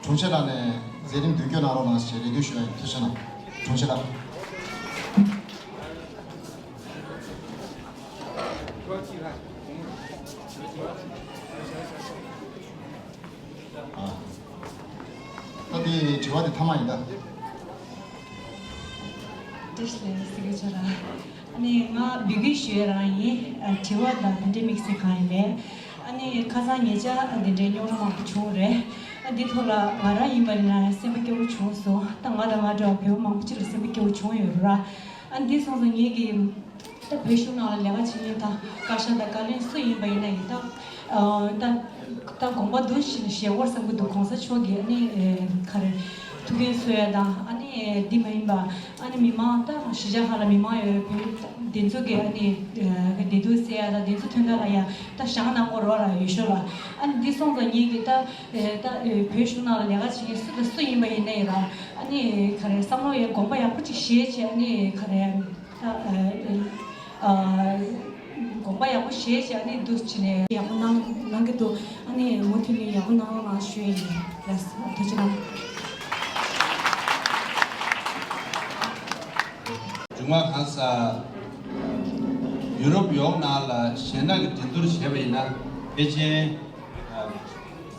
དྲུང་ཆེ་ལགས་ནས་མཛད་རིམ་མདུན་སྐྱོད་གནང་རོགས་གནང་ཞེས་རེ་འདུན་ཞུ་ཡ་ཡིན། ཐུགས་རྗེ་ཆེ་གནང་། དྲུང་ཆེ་ལགས། ཨ། ད་དེ་དྲི་བ་དེ་མཐའ་མ་ཡིན་ད། བཀྲ་ཤིས་བདེ་ལེགས་སྲིད་སྐྱོང་མཆོག་ལགས། ཨ་ནི་ང་འབོད་སྐུལ་ཞུ་ཡ་རང་ཡིན། ཨ། དྲི་བ་དང་དེ་འདྲའི་དམིགས་བསལ་གང་ཡིན་མེད། ཨ་ནི་ཁ་སང་ཉེ་ཆར་དེ་འདྲའི་རྙོག་དྲ་མང་པོ་བྱུང་རེད། ཨ། འདི་ཐོག་ལ་ང་རང་ཡིན་པ་ཡིན་ན་སེམས་པ་སྐྱོ་བོ་བྱུང་སོང་། ད་ང་དང་ང་འདྲ་བ་བོད་པ་མང་པོ་ཅིག་ལ་སེམས་པ་སྐྱོ་བོ་བྱུང་ཡོད་རེད་ར། ཨ། འདི་སོང་ཙང་ངེད་ཀྱི་ད་བོད་གཞུང་ནང་ལ་ལས་ཀ་བྱེད་མཁན་དང་བཀའ་ཤག་དང་བཀའ་བློན་སུ་ཡིན་པ་ཡིན་ན་ཡིན། ད་ཨ་ད་ད་དགོངས་པ་འདུག་ཞིག་བཞེས་སྐོར་བསམ་གྱི་འདུག་གོང་ས་མཆོག་གིས་ཨ་ནི་ཨེ་ག་རེ་ཐུགས་འགན་གསོ་ཡ་དང་། ཨ་ནི་འདི་མ་ཡིན་པ་ཨ་ནི་མི་མང་ད་གཞིས་ཆགས་ཁག་ལ་མི་མང་ཡོད་པའི་དེ་ཚོ་གི་ཨ་ནི་ཨེ་བདེ་སྡུག་སེལ་ཡ་དང་དེ་ཚོ་དོན་དག་ལ་ཡ་ད་བཞེངས་གནང་དགོས་རོགས་ར་ཡོད་ཤོས་ལ། ཨ་ནི་འདི་སོང་ཙང་ངེད་ཀྱི་ད་ཨེ་ད་ཨེ་བོད་གཞུང་ནང་ལ་ལས་ཀ་བྱེད་མཁན་སུ་དང་སུ་ཡིན་པ་ཡིན་ན་ཡིན་ར། ཨ་ནི་ག་རེ་བསམ་བློ་ཡ་དགོངས་པ་ཡག་པོ་ཅིག་བཞེས་བྱས། ཨ་ནི་ག་རེ། ད་ཨ་དགོངས་པ་ཡག་པོ་བཞེས་བྱས་ཨ་ནི་འདུག་བྱས་ནས་ཡག་པོ་གནང་གནང་གི་འདུག་ཨ་ནི་མུ་མཐུད་ནས་ཡག་པོ་གནང་རོགས་གནང་ཞུ་ཡ་ཡིན། ལགས་སོ། ཐུགས་རྗེ་གནང་། མཇུག་མ་གང་ཟག་ཡུ་རོབ་ཡོངས་ནང་ལ་གཞས་སྣ་གི་འགྲན་བསྡུར་བྱས་པ་ཡིན་ན་ཕལ་ཆེར་ཨ་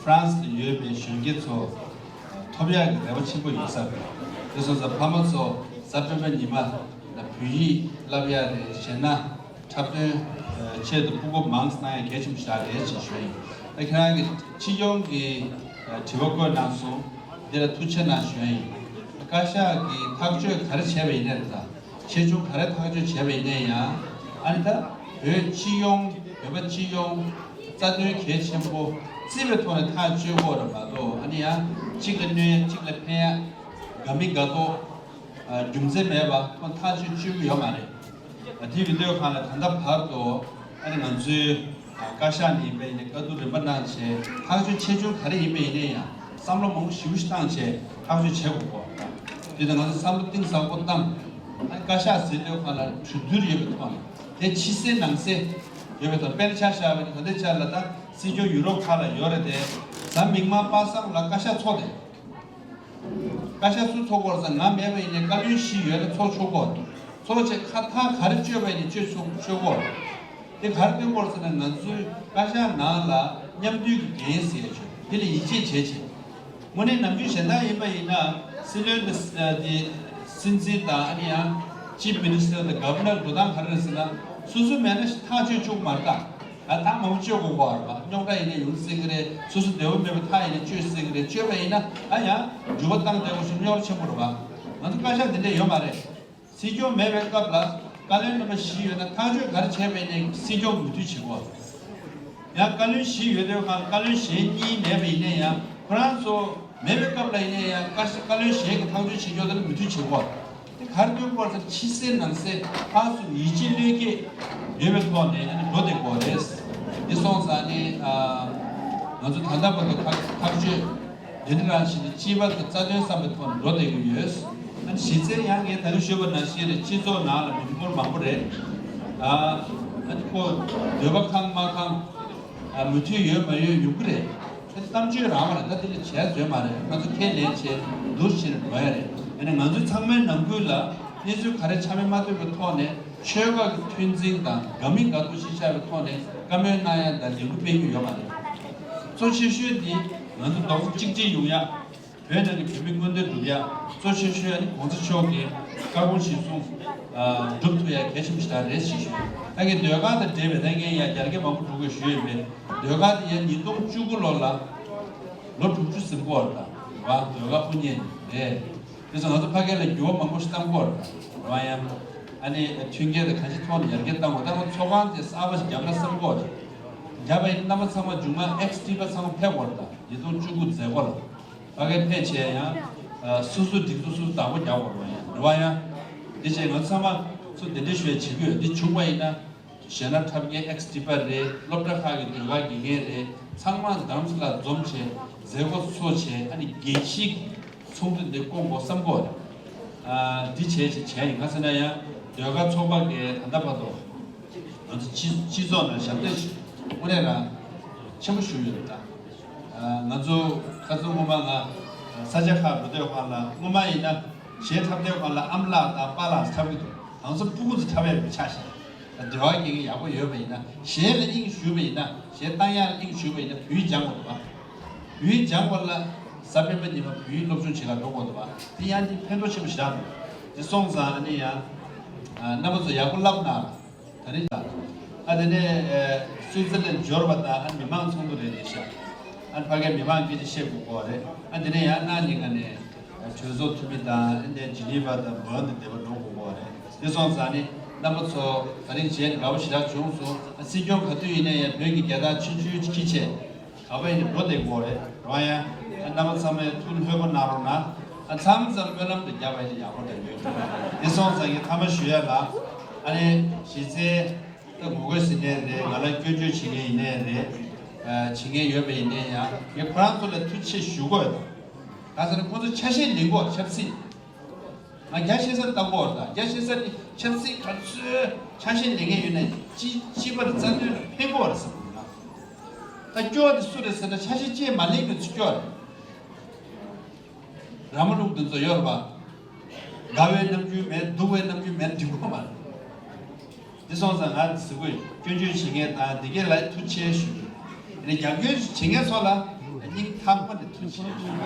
ཧྥ་རན་སི་ལ་ཡོད་པའི་གཞོན་སྐྱེས་ཚོ་ཐོབ་ཡག་གི་རེ་བ་ཆེན་པོ་ཡོད་ས་རེད། དེ་སོང་ཙང་ཕ་མ་ཚོ་གཟའ་སྤེན་པ་ཉི་མ་ལ་བོད་ཡིག་བསླབ་ཡག་རེད། གཞས་སྣ་འཁྲབ་སྟོན་ཆེད་དུ་ཕྲུ་གུ་མང་གནང་ཡག་གལ་ཆེན་པོ་ཞིག་རེད་ཅེས་ཞུ་ཡ་ཡིན། ད་ཁྱེད་རང་གིས་ཕྱི་ཡོང་གི་དྲི་བ་བཀོད་གནང་སོང་། འདི་ལ་ཐུགས་རྗེ་གནང་ཞུ་ཡ་ཡིན། བཀའ་ཤག་གིས་ཐག་གཅོད་ག་རེ་བྱས་པ་ཡིན་ནའི་རེད། ད་ཆེ་ཆུང་ག་རེ་ཐག་གཅོད་བྱས་པ་ཡིན་ནའི་ཡང་ཨ་ནི་ད་བོད་སྤྱི་ཡོངས་བོད་པ་སྤྱི་ཡོངས་རྩ་དོན་གལ་ཆེན་པོ་བརྩི་བའི་ཐོག་ནས་ཐག་གཅོད་དགོས་རེད་མ་གཏོགས། ཨ་ནི་ཡང་གཅིག་ལ་གནོད་ཡ་གཅིག་ལ་ཕན་ཡ་དགའ་མི་དགའ་མདོག་རྒྱུ་མཚན་མེད་པ་ཐོག་ཐག་གཅོད་གཅོད་ཀྱི་ཡོད་མ་རེད། དེ་ཡིན་དུས་གང་ལ་ད་ལྟ་བར་དུ་ཨ་ནི་ང་ཚོའི་བཀའ་ཤག་ནས་ཡིན་པ་ཡིན་ནའི་བཀའ་བསྡུར་རིམ་པ་གནང་བྱས་ཐག་གཅོད་ཆེ་ཆུང་ག་རེ་ཡིན་པ་ཡིན་ནའི་ཡང་བསམ་བློ་མང་པོ་ཞེ་པོ་ཞིག་བཏང་བྱས་ཐག་གཅོད་བྱེད་དགོས་གོ། དེ་ལྟར་ང་ཚོ་བསམ་བློ་གཏིང་ཟབ་པོ་བཏང་། ཨ་ནི་བཀའ་ཤག་ཟེར་དུས་གང་ལ་གྲོས་བསྡུར་ཡོད་པའི་ཐོག་ནས་དེ་ཕྱི་གསལ་ནང་གསལ་ཡོད་པའི་ཐོག་དཔེར་ན་ཆ་བཞག་པ་ཡིན་ན་ད་ལྟའི་ཆར་ལ་ད་སྲིད་སྐྱོང་ཡུ་རོབ་ཁག་ལ་ཡོད་རེད་དེ། གཟའ་མིག་དམར་པ་སངས་ལ་བཀའ་ཤག་ཚོགས་ཏེ། བཀའ་ཤག་སུ་ཚོགས་དགོས་ཟེར་ང་མེད་པ་ཡིན་ནའི་བཀའ་བློན་བཞི་ཡོད་ན་ཚོགས་ཆོག་གོ། ཚོགས་བྱས་ཁ་ཐག་ག་རེ་གཅོད་པ་ཡིན་ནའི་གཅོད་ཆོག་གཅོད་གོ། དེ་ག་རེ་སྟོན་དགོས་ཟེར་ན་ང་ཚོའི་བཀའ་ཤག་ནང་ལ་མཉམ་འདུས་ཀྱི་འགན་ཟེར་ཡ་ཆོག་དེ་ལ་ཡིད་ཆེས་བྱས་བྱས། དངོས་གནས་ནམ་རྒྱུན་གཞན་དག་ཡིན་པ་ཡིན་ན་སྲིད་བློན་དང་དེ་སྲིད་འཛིན་དང་ཨ་ནི་ཡང་Chief Minister་དང་Governor་འགྲོ་སྟངས་ག་རེ་རེད་ཟེར་ན། སོ་སོ་མེད་ན་ཐག་གཅོད་བཅུག་མ་རེད་ད། ཨ་ཐག་མང་པོ་གཅོད་དགོས་གོ་བ་རེད་པ། རྙོག་དྲ་ཡིན་ན་ཡོང་སྲིད་ཀྱི་རེད། སོ་སོ་བདེ་བོ་མེད་པ་ཐག་ཡིན་ན་གཅོད་སྲིད་ཀྱི་རེད། གཅོད་པ་ཡིན་ན་ཨ་ཡང་འགྱུར་བ་བཏང་བསྡད་དགོས་ཤིང་རྙོག་དྲ་ཆེན་པོ་རེད་པ། ང་ཚོ་བཀའ་ཤག་འདི་འདྲ་ཡོད་མ་རེད། སྲིད་སྐྱོང་མེད་པའི་སྐབས་ལ་བཀའ་བློན་རྣམ་པ་བཞི་ཡོད་ན་ཐག་གཅོད་ག་རེ་བྱས་པ་ཡིན་ནའི་སྲིད་སྐྱོང་མོས་མཐུན་བྱེད་དགོས། ཡང་བཀའ་བློན་བཞི་ཡོད་དུས་ཁར་བཀའ་བློན་གཞན་གཉིས་མེད་པ་ཡིན་ན་ཡང་ཁོ་རང་ཚོ་མེད་པའི་སྐབས་ལ་ཡིན་ན་ཡང་བཀའ་བཀའ་བློན་གཞན་གྱིས་ཐག་གཅོད་བྱེད་ཆོག་དེ་ལ་མོས་མཐུན་བྱེད་དགོས། དེ་ག་རེ་སྟོན་དགོས་ཟེར་ན་ཕྱི་གསལ་ནང་གསལ་ཕར་ཚུར་ཡིད་ཆེས་བློས་འགེལ་ཡོད་པའི་ཐོག་ནས་ཨ་ནི་འགྲོ་བསྡད་དགོས་རེད། འདི་སོང་ཙང་ནི་ང་ཚོ་ད་ལྟ་བར་དུ་ཐག་ཐག་གཅོད། དེ་འདྲ་རང་བཞིན་གྱི་སྤྱི་པ་དང་རྩ་དོན་བསམ་པའི་ཐོག་ནས་འགྲོ་བསྡད་ཀྱི་ཡོད། ཨ་ནི་གཞི་རྩའི་ཡང་ངས་ད་རིང་ཞུས་པ་ནང་བཞིན་རེད། སྤྱི་ཚོགས་ནང་ལ་མི་འདུ་འབོར་མང་པོ་རེད། ཨ་ཨ་ནི་ཁོ་འདོད་པ་ཁེངས་མ་ཁེངས། ཨ་མོས་མཐུན་ཡོད་མ་ཡོད་ཡོང་གི་རེད། ཨ་ནི་གཏམ་བརྗོད་རང་མ་རེད། ད་དེ་ལས་བྱས་བཟོས་མ་རེད། ང་ཚོ་ཁས་ལེན་བྱས་འདུག་བྱས་ནས་འགྲོ་ཡ་རེད། ཨ་ནི་ང་ཚོ་ཚང་མའི་ནང་ཁུལ་ལ་གནས་ཚུལ་ག་རེ་ཆ་མེད་མ་ཐོན་པའི་ཐོག་ནས། ཆོལ་ཁ་གི་འཐུས་འཛིང་དང་དགའ་མི་དགའ་ཐོག་ཤི་ཆགས་པའི་ཐོག་ནས་བཀའ་མོལ་གནང་ཡ་དང་ལས་འགུལ་སྤེལ་རྒྱུ་ཡོད་མ་རེད། གཙོ་ཆེ་ཤོས་འདི་ང་ཚོ་རྡོག་རྩ་གཅིག་སྒྲིལ་ཡོང་ཡ། བོད་ནང་གི་བོད་མི་མངོན་འདོད་སྒྲུབ་ཡ། གཙོ་ཆེ་ཤོས་ཨ་ནི་གོང་ས་མཆོག་གི་བཀའ་དགོངས་གཞིར་བཟུང་སྒྲུབ་ཐུབ་ཡ་གལ་ཆེན་པོ་ཞིག་ད་རེད་ཞེས་ཞུ། ད་གིན་ཟློས་གར་དང་འབྲེལ་བའི་ད་ངས་ཡ་རྒྱ་སྐད་མང་པོ་འགྲོ་དགོས་ཞུས་ཡོད་པས། ཟློས་གར་དེ་ཡ་ཉིས་སྟོང་བཅུ་དགུ་ལོ་ལ་ལོ་དྲུག་ཅུ་ཟིན་གོ་ར་ད་བ་ཟློས་གར་དབུ་བརྙེས་རེད། དེ་ཚོ་ང་ཚོ་ཕ་གི་ལ་འགྱུར་བ་མང་པོ་ཞིག་བཏང་གི་ཡོད་རེད། རེད་པ། ཡང་ཨ་ནི་མཐུན་རྐྱེན་དང་གང་ཅིའི་ཐོག་ནས་ཡར་རྒྱས་བཏང་དགོས། ད་ང་ཚོགས་ཁང་དེ་གསར་པ་ཞིག་བརྒྱབ་ན་བསམ་གི་ཡོད་རེད། བརྒྱབ་པ་ཡིན་ན་རྣམ་པ་ཚང་མ་མཇུག་མ་ཨེགས་ཊི་པ་ཚང་མ་ཕེབས་དགོས་རེད། ད་ཉིས་སྟོང་བཅུ་དགུ་མཛད་སྒོ་ལ་ཕ་གིར་ཕེབས་བྱས་ཡང་སོ་སོའི་སྒྲིག་འཛུགས་སོ་སོ་བདག་པོ་རྒྱག་དགོས་རེད་པ། ཡང་རེད་པ། ཡང་དེ་བྱས་ང་ཚོ་ཚང་མ་ཚོ་དེ་འདྲ་ཞུ་ཡ་བྱེད་ཀྱི་ཡོད། འདི་བྱུང་བ་ཡིན་ན། གཞས་སྣ་འཁྲབ་མཁན་ཨེགས་ཊི་པ་རེད། སློབ་གྲྭ་ཁག་གི་ཟློས་གར་དགེ་རྒན་རེད། ཚང་མ་རྡ་རམ་ས་ལ་འཛོམས་བྱས་མཛད་སྒོ་ཚོགས་བྱས། ཨ་ནི་རྒྱལ་སྤྱིའི་ཚོགས་འདུ་འདི་སྐོང་དགོས་བསམ་གི་ཡོད་རེད། ཨ་འདི་བྱས་བྱས་བྱས་ཡིན། ག་ཟེར་ན་ཡང་ཟློས་གར་ཚོགས་པ་གིས་ད་ལྟ་བར་དུ་ང་ཚོ་སྤྱི་སྤྱི་ཚོགས་ནང་ཞབས་འདེགས་ཤིག་དངོས་གནས་རང་ཆེན་པོ་ཞུས་ཡོད་རེད། ད་ང་ཚོ་ཁ་སང་སྔོན་མ་ང་ས་ཆ་ཁག་འགྲོ་དུས་སྒང་ལ་སྔོན་མ་ཡིན་ན་གཞས་འཁྲབ་དུས་སྒང་ལ་ཨ་མ་ལགས་དང་པཱ་ལགས་འཁྲབ་ཀྱི་འདུག་ང་ཚོ་སྤུ་གུ་ཚོ་འཁྲབ་ཡག་གི་ཆགས་ཤག་ད་ཟློས་གར་དགེ་རྒན་ཡག་པོ་ཡོད་པ་ཡིན་ན། གཞས་ལ་དབྱིངས་ཞུགས་པ་ཡིན་ན། གཞས་བཏང་ཡག་ལ་དབྱིངས་ཞུགས་པ་ཡིན་ན་བོད་ཡིག་སྦྱང་དགོས་འདུག་པ། བོད་ཡིག་སྦྱང་བ་ལ་གཟའ་སྤེན་པ་ཉི་མ་བོད་ཡིག་སློབ་སྦྱོང་བྱེད་ག་འགྲོ་དགོས་འདུག་པ། དེ་ཡང་དེ་ཕན་ཐོགས་ཆེན་པོ་ཞེ་དྲག་འདུག་དེ་སོང་ཙང་ཨ་ནི་ཡང་རྣམ་པ་ཚོ་ཡག་པོ་བསླབ་གནང་། ད་རེས་ལ་ཨ་དེ་ནས་སུའི་ཙི་ལན་འབྱོར་བ་དང་ཨ་མི་མང་ཚོགས་འདུ་རེད་དེ་ཤག་ཨ་ཕ་གིར་མི་མང་སྐད་ཆ་བཤད་དགོས་གོ་རེད། ཨ་དེ་ནས་ཡང་གནངས་ཉིན་ཀ་ནས། གྲོས་ཚོགས་འཐུས་མི་དང་ཨ་ནི་ཇི་ནི་ཝ་དང་བོན་དུ་བསྡད་པ་འགྲོ་དགོས་གོ་རེད། དེ་སོང་ཙང་ནི་རྣམ་པ་ཚོ་ད་རིང་བྱས་ནས་ར་བ་ཞེ་དྲག་བྱུང་སོང་། ཨ་སྲིད་སྐྱོང་ག་དུས་ཡིན་ན་ཡང་བོད་ཀྱི་རྒྱལ་དར་ཆུང་ཆུང་ཅིག་འཁྱེར་བྱས་ག་པར་ཡིན་ན་འགྲོ་བསྡད་དགོས་རེད། རང་ཡང་ཨ་རྣམ་པ་ཚང་མས་ཐུགས་ལྷོད་པོ་གནང་རོགས་གནང་། ཨ་མཚམས་མཚམས་སྨོན་ལམ་དུ་རྒྱབ་པ་ཡིན་ན་ཡག་པོ་འདྲ་ཡོད་འདུག་དེ་སོང་ཙང་ངས་མཐའ་མ་ཞུ་ཡ་ལ་ཨ་ནི་གཞི་རྩའི། ད་ངོ་རྒོལ་ཟེར་མཁན་རེད། ང་ལ་སྐྱོན་བརྗོད་བྱེད་མཁན་ཡིན་ནའི་རེད། ཨ་བྱེད་མཁན་ཡོད་པ་ཡིན་ནའི་ཡང་ངས་ཁོ་རང་ཚོ་ལ་ཐུགས་རྗེ་ཆེ་ཞུ་དགོས་ཡོད། གང་ཟེར་ན་ཁོ་ཚོ་ཆ་ཤས་ལེན་དགོས། ཆབ་སྲིད་ང་རྒྱ་ཆེ་སར་བཏང་དགོས་རེད། རྒྱ་ཆེ་སར་ནི་ཆབ་སྲིད་ག་ཚོད་ཆ་ཤས་ལེན་མཁན་ཡོད་ན་སྤྱི་སྤྱི་པར་རྩ་དོན་ལ་ཕན་དགོས་རེད་བསམ་གྱི་འདུག་ད་སྐྱོ་བ་དེ་སུ་རེད་ཟེར་ན་ཆ་ཤས་ཅིག་མ་ལེན་མཁན་ཚོ་སྐྱོ་བ་རེད། ར་མ་ལུག་འདི་ཚོ་ཡོད་རེད་པ། དགའ་བའི་རྣམ་འགྱུར་མེད། སྡུག་པའི་རྣམ་འགྱུར་མེད་འགྲིག་གི་མ་རེད། འདི་སོང་ཙང་ང་ཟེར་དགོས། སྐྱོན་བརྗོད་བྱེད་མཁན་དང་འདི་གའི་ལ་ཐུགས་རྗེ་ཆེ་ཞུ། རྒྱབ་སྐྱོར་བྱེད་མཁན་ཚོ་ལ་སྙིང་ཐག་པ་ནས་ཐུགས་རྗེ་ཆེ་ཞུ།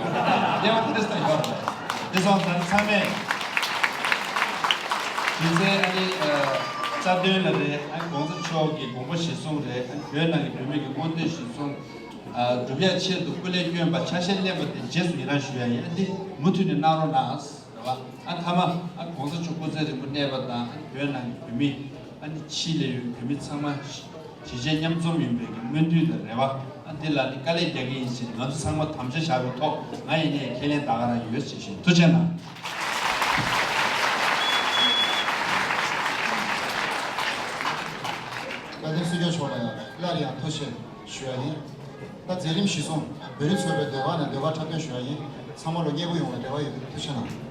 དེ་བ་དེ་འདྲ་ས་ཡོད་རེད། འདི་སོང་ཙང་ཚང་མས་གཞི་རྩའི་ཨ་ནི་རྩ་དོན་ལ་རེད། ཨ་ནི་གོང་ས་མཆོག་གི་དགོངས་པ་གཞིར་བཟུང་རེད། ཨ་ནི་བོད་ནང་གི་བོད་མི་གི་མངོན་འདོད་གཞིར་བཟུང་སྒྲུབ་ཡག་ཆེད་དུ་སྐུ་ལས་བསྐྱོན་པ་ཆ་ཤས་ལེན་པ་དེ་རྗེས་སུ་ཡི་རང་ཞུ་ཡ་ཡིན། ཨ་འདི་མུ་མཐུད་ནས་གནང་རོགས་གནང་། རེད་པ། ཨ་མཐའ་མ་ཨ་གོང་ས་མཆོག་སྐུ་ཚེ་རིང་པོ་གནས་པ་དང་། ཨ་བོད་ནང་གི་བོད་མི་ཨ་ནི་ཕྱི་ལ་ཡོད་བོད་མི་ཚང་མ་གཞིས་བྱེས་མཉམ་འཛོམས་ཡིན་པའི་གི་སྨོན་འདུན་དང་རེ་བ། ཨ་འདི་ལ་ནི་དཀའ་ལས་རྒྱག་གི་ཡིན་ཞེས་ང་ཚོ་ཚང་མ་དམ་བཅའ་བཞག་པའི་ཐོག་ང་ཡིན་ནའི་ཁས་ལེན་ད་ག་རང་ཡོད་ཅེས་ཞུ། ཐུགས་རྗེ་གནང་། བཀའ་བསྟན་སྲིད་སྐྱོང་མཆོག་ལ་ཡང་སླར་ཡང་ཐུགས་རྗེ་ཆེ་ཞུ་ཡ་ཡིན། ད་མཛད་རིམ་གཞིར་བཟུང་བོད་རིགས་ཚོགས་པའི་ཟློས་གར་ནས་ཟློས་གར་འཁྲབ་སྟོན་ཞུ་ཡ་ཡིན། ཚང་མ་ལ་མཉེས་པོ་ཡོང་བའི་རེ་བ་ཡོད། ཐུགས་རྗེ་གནང་།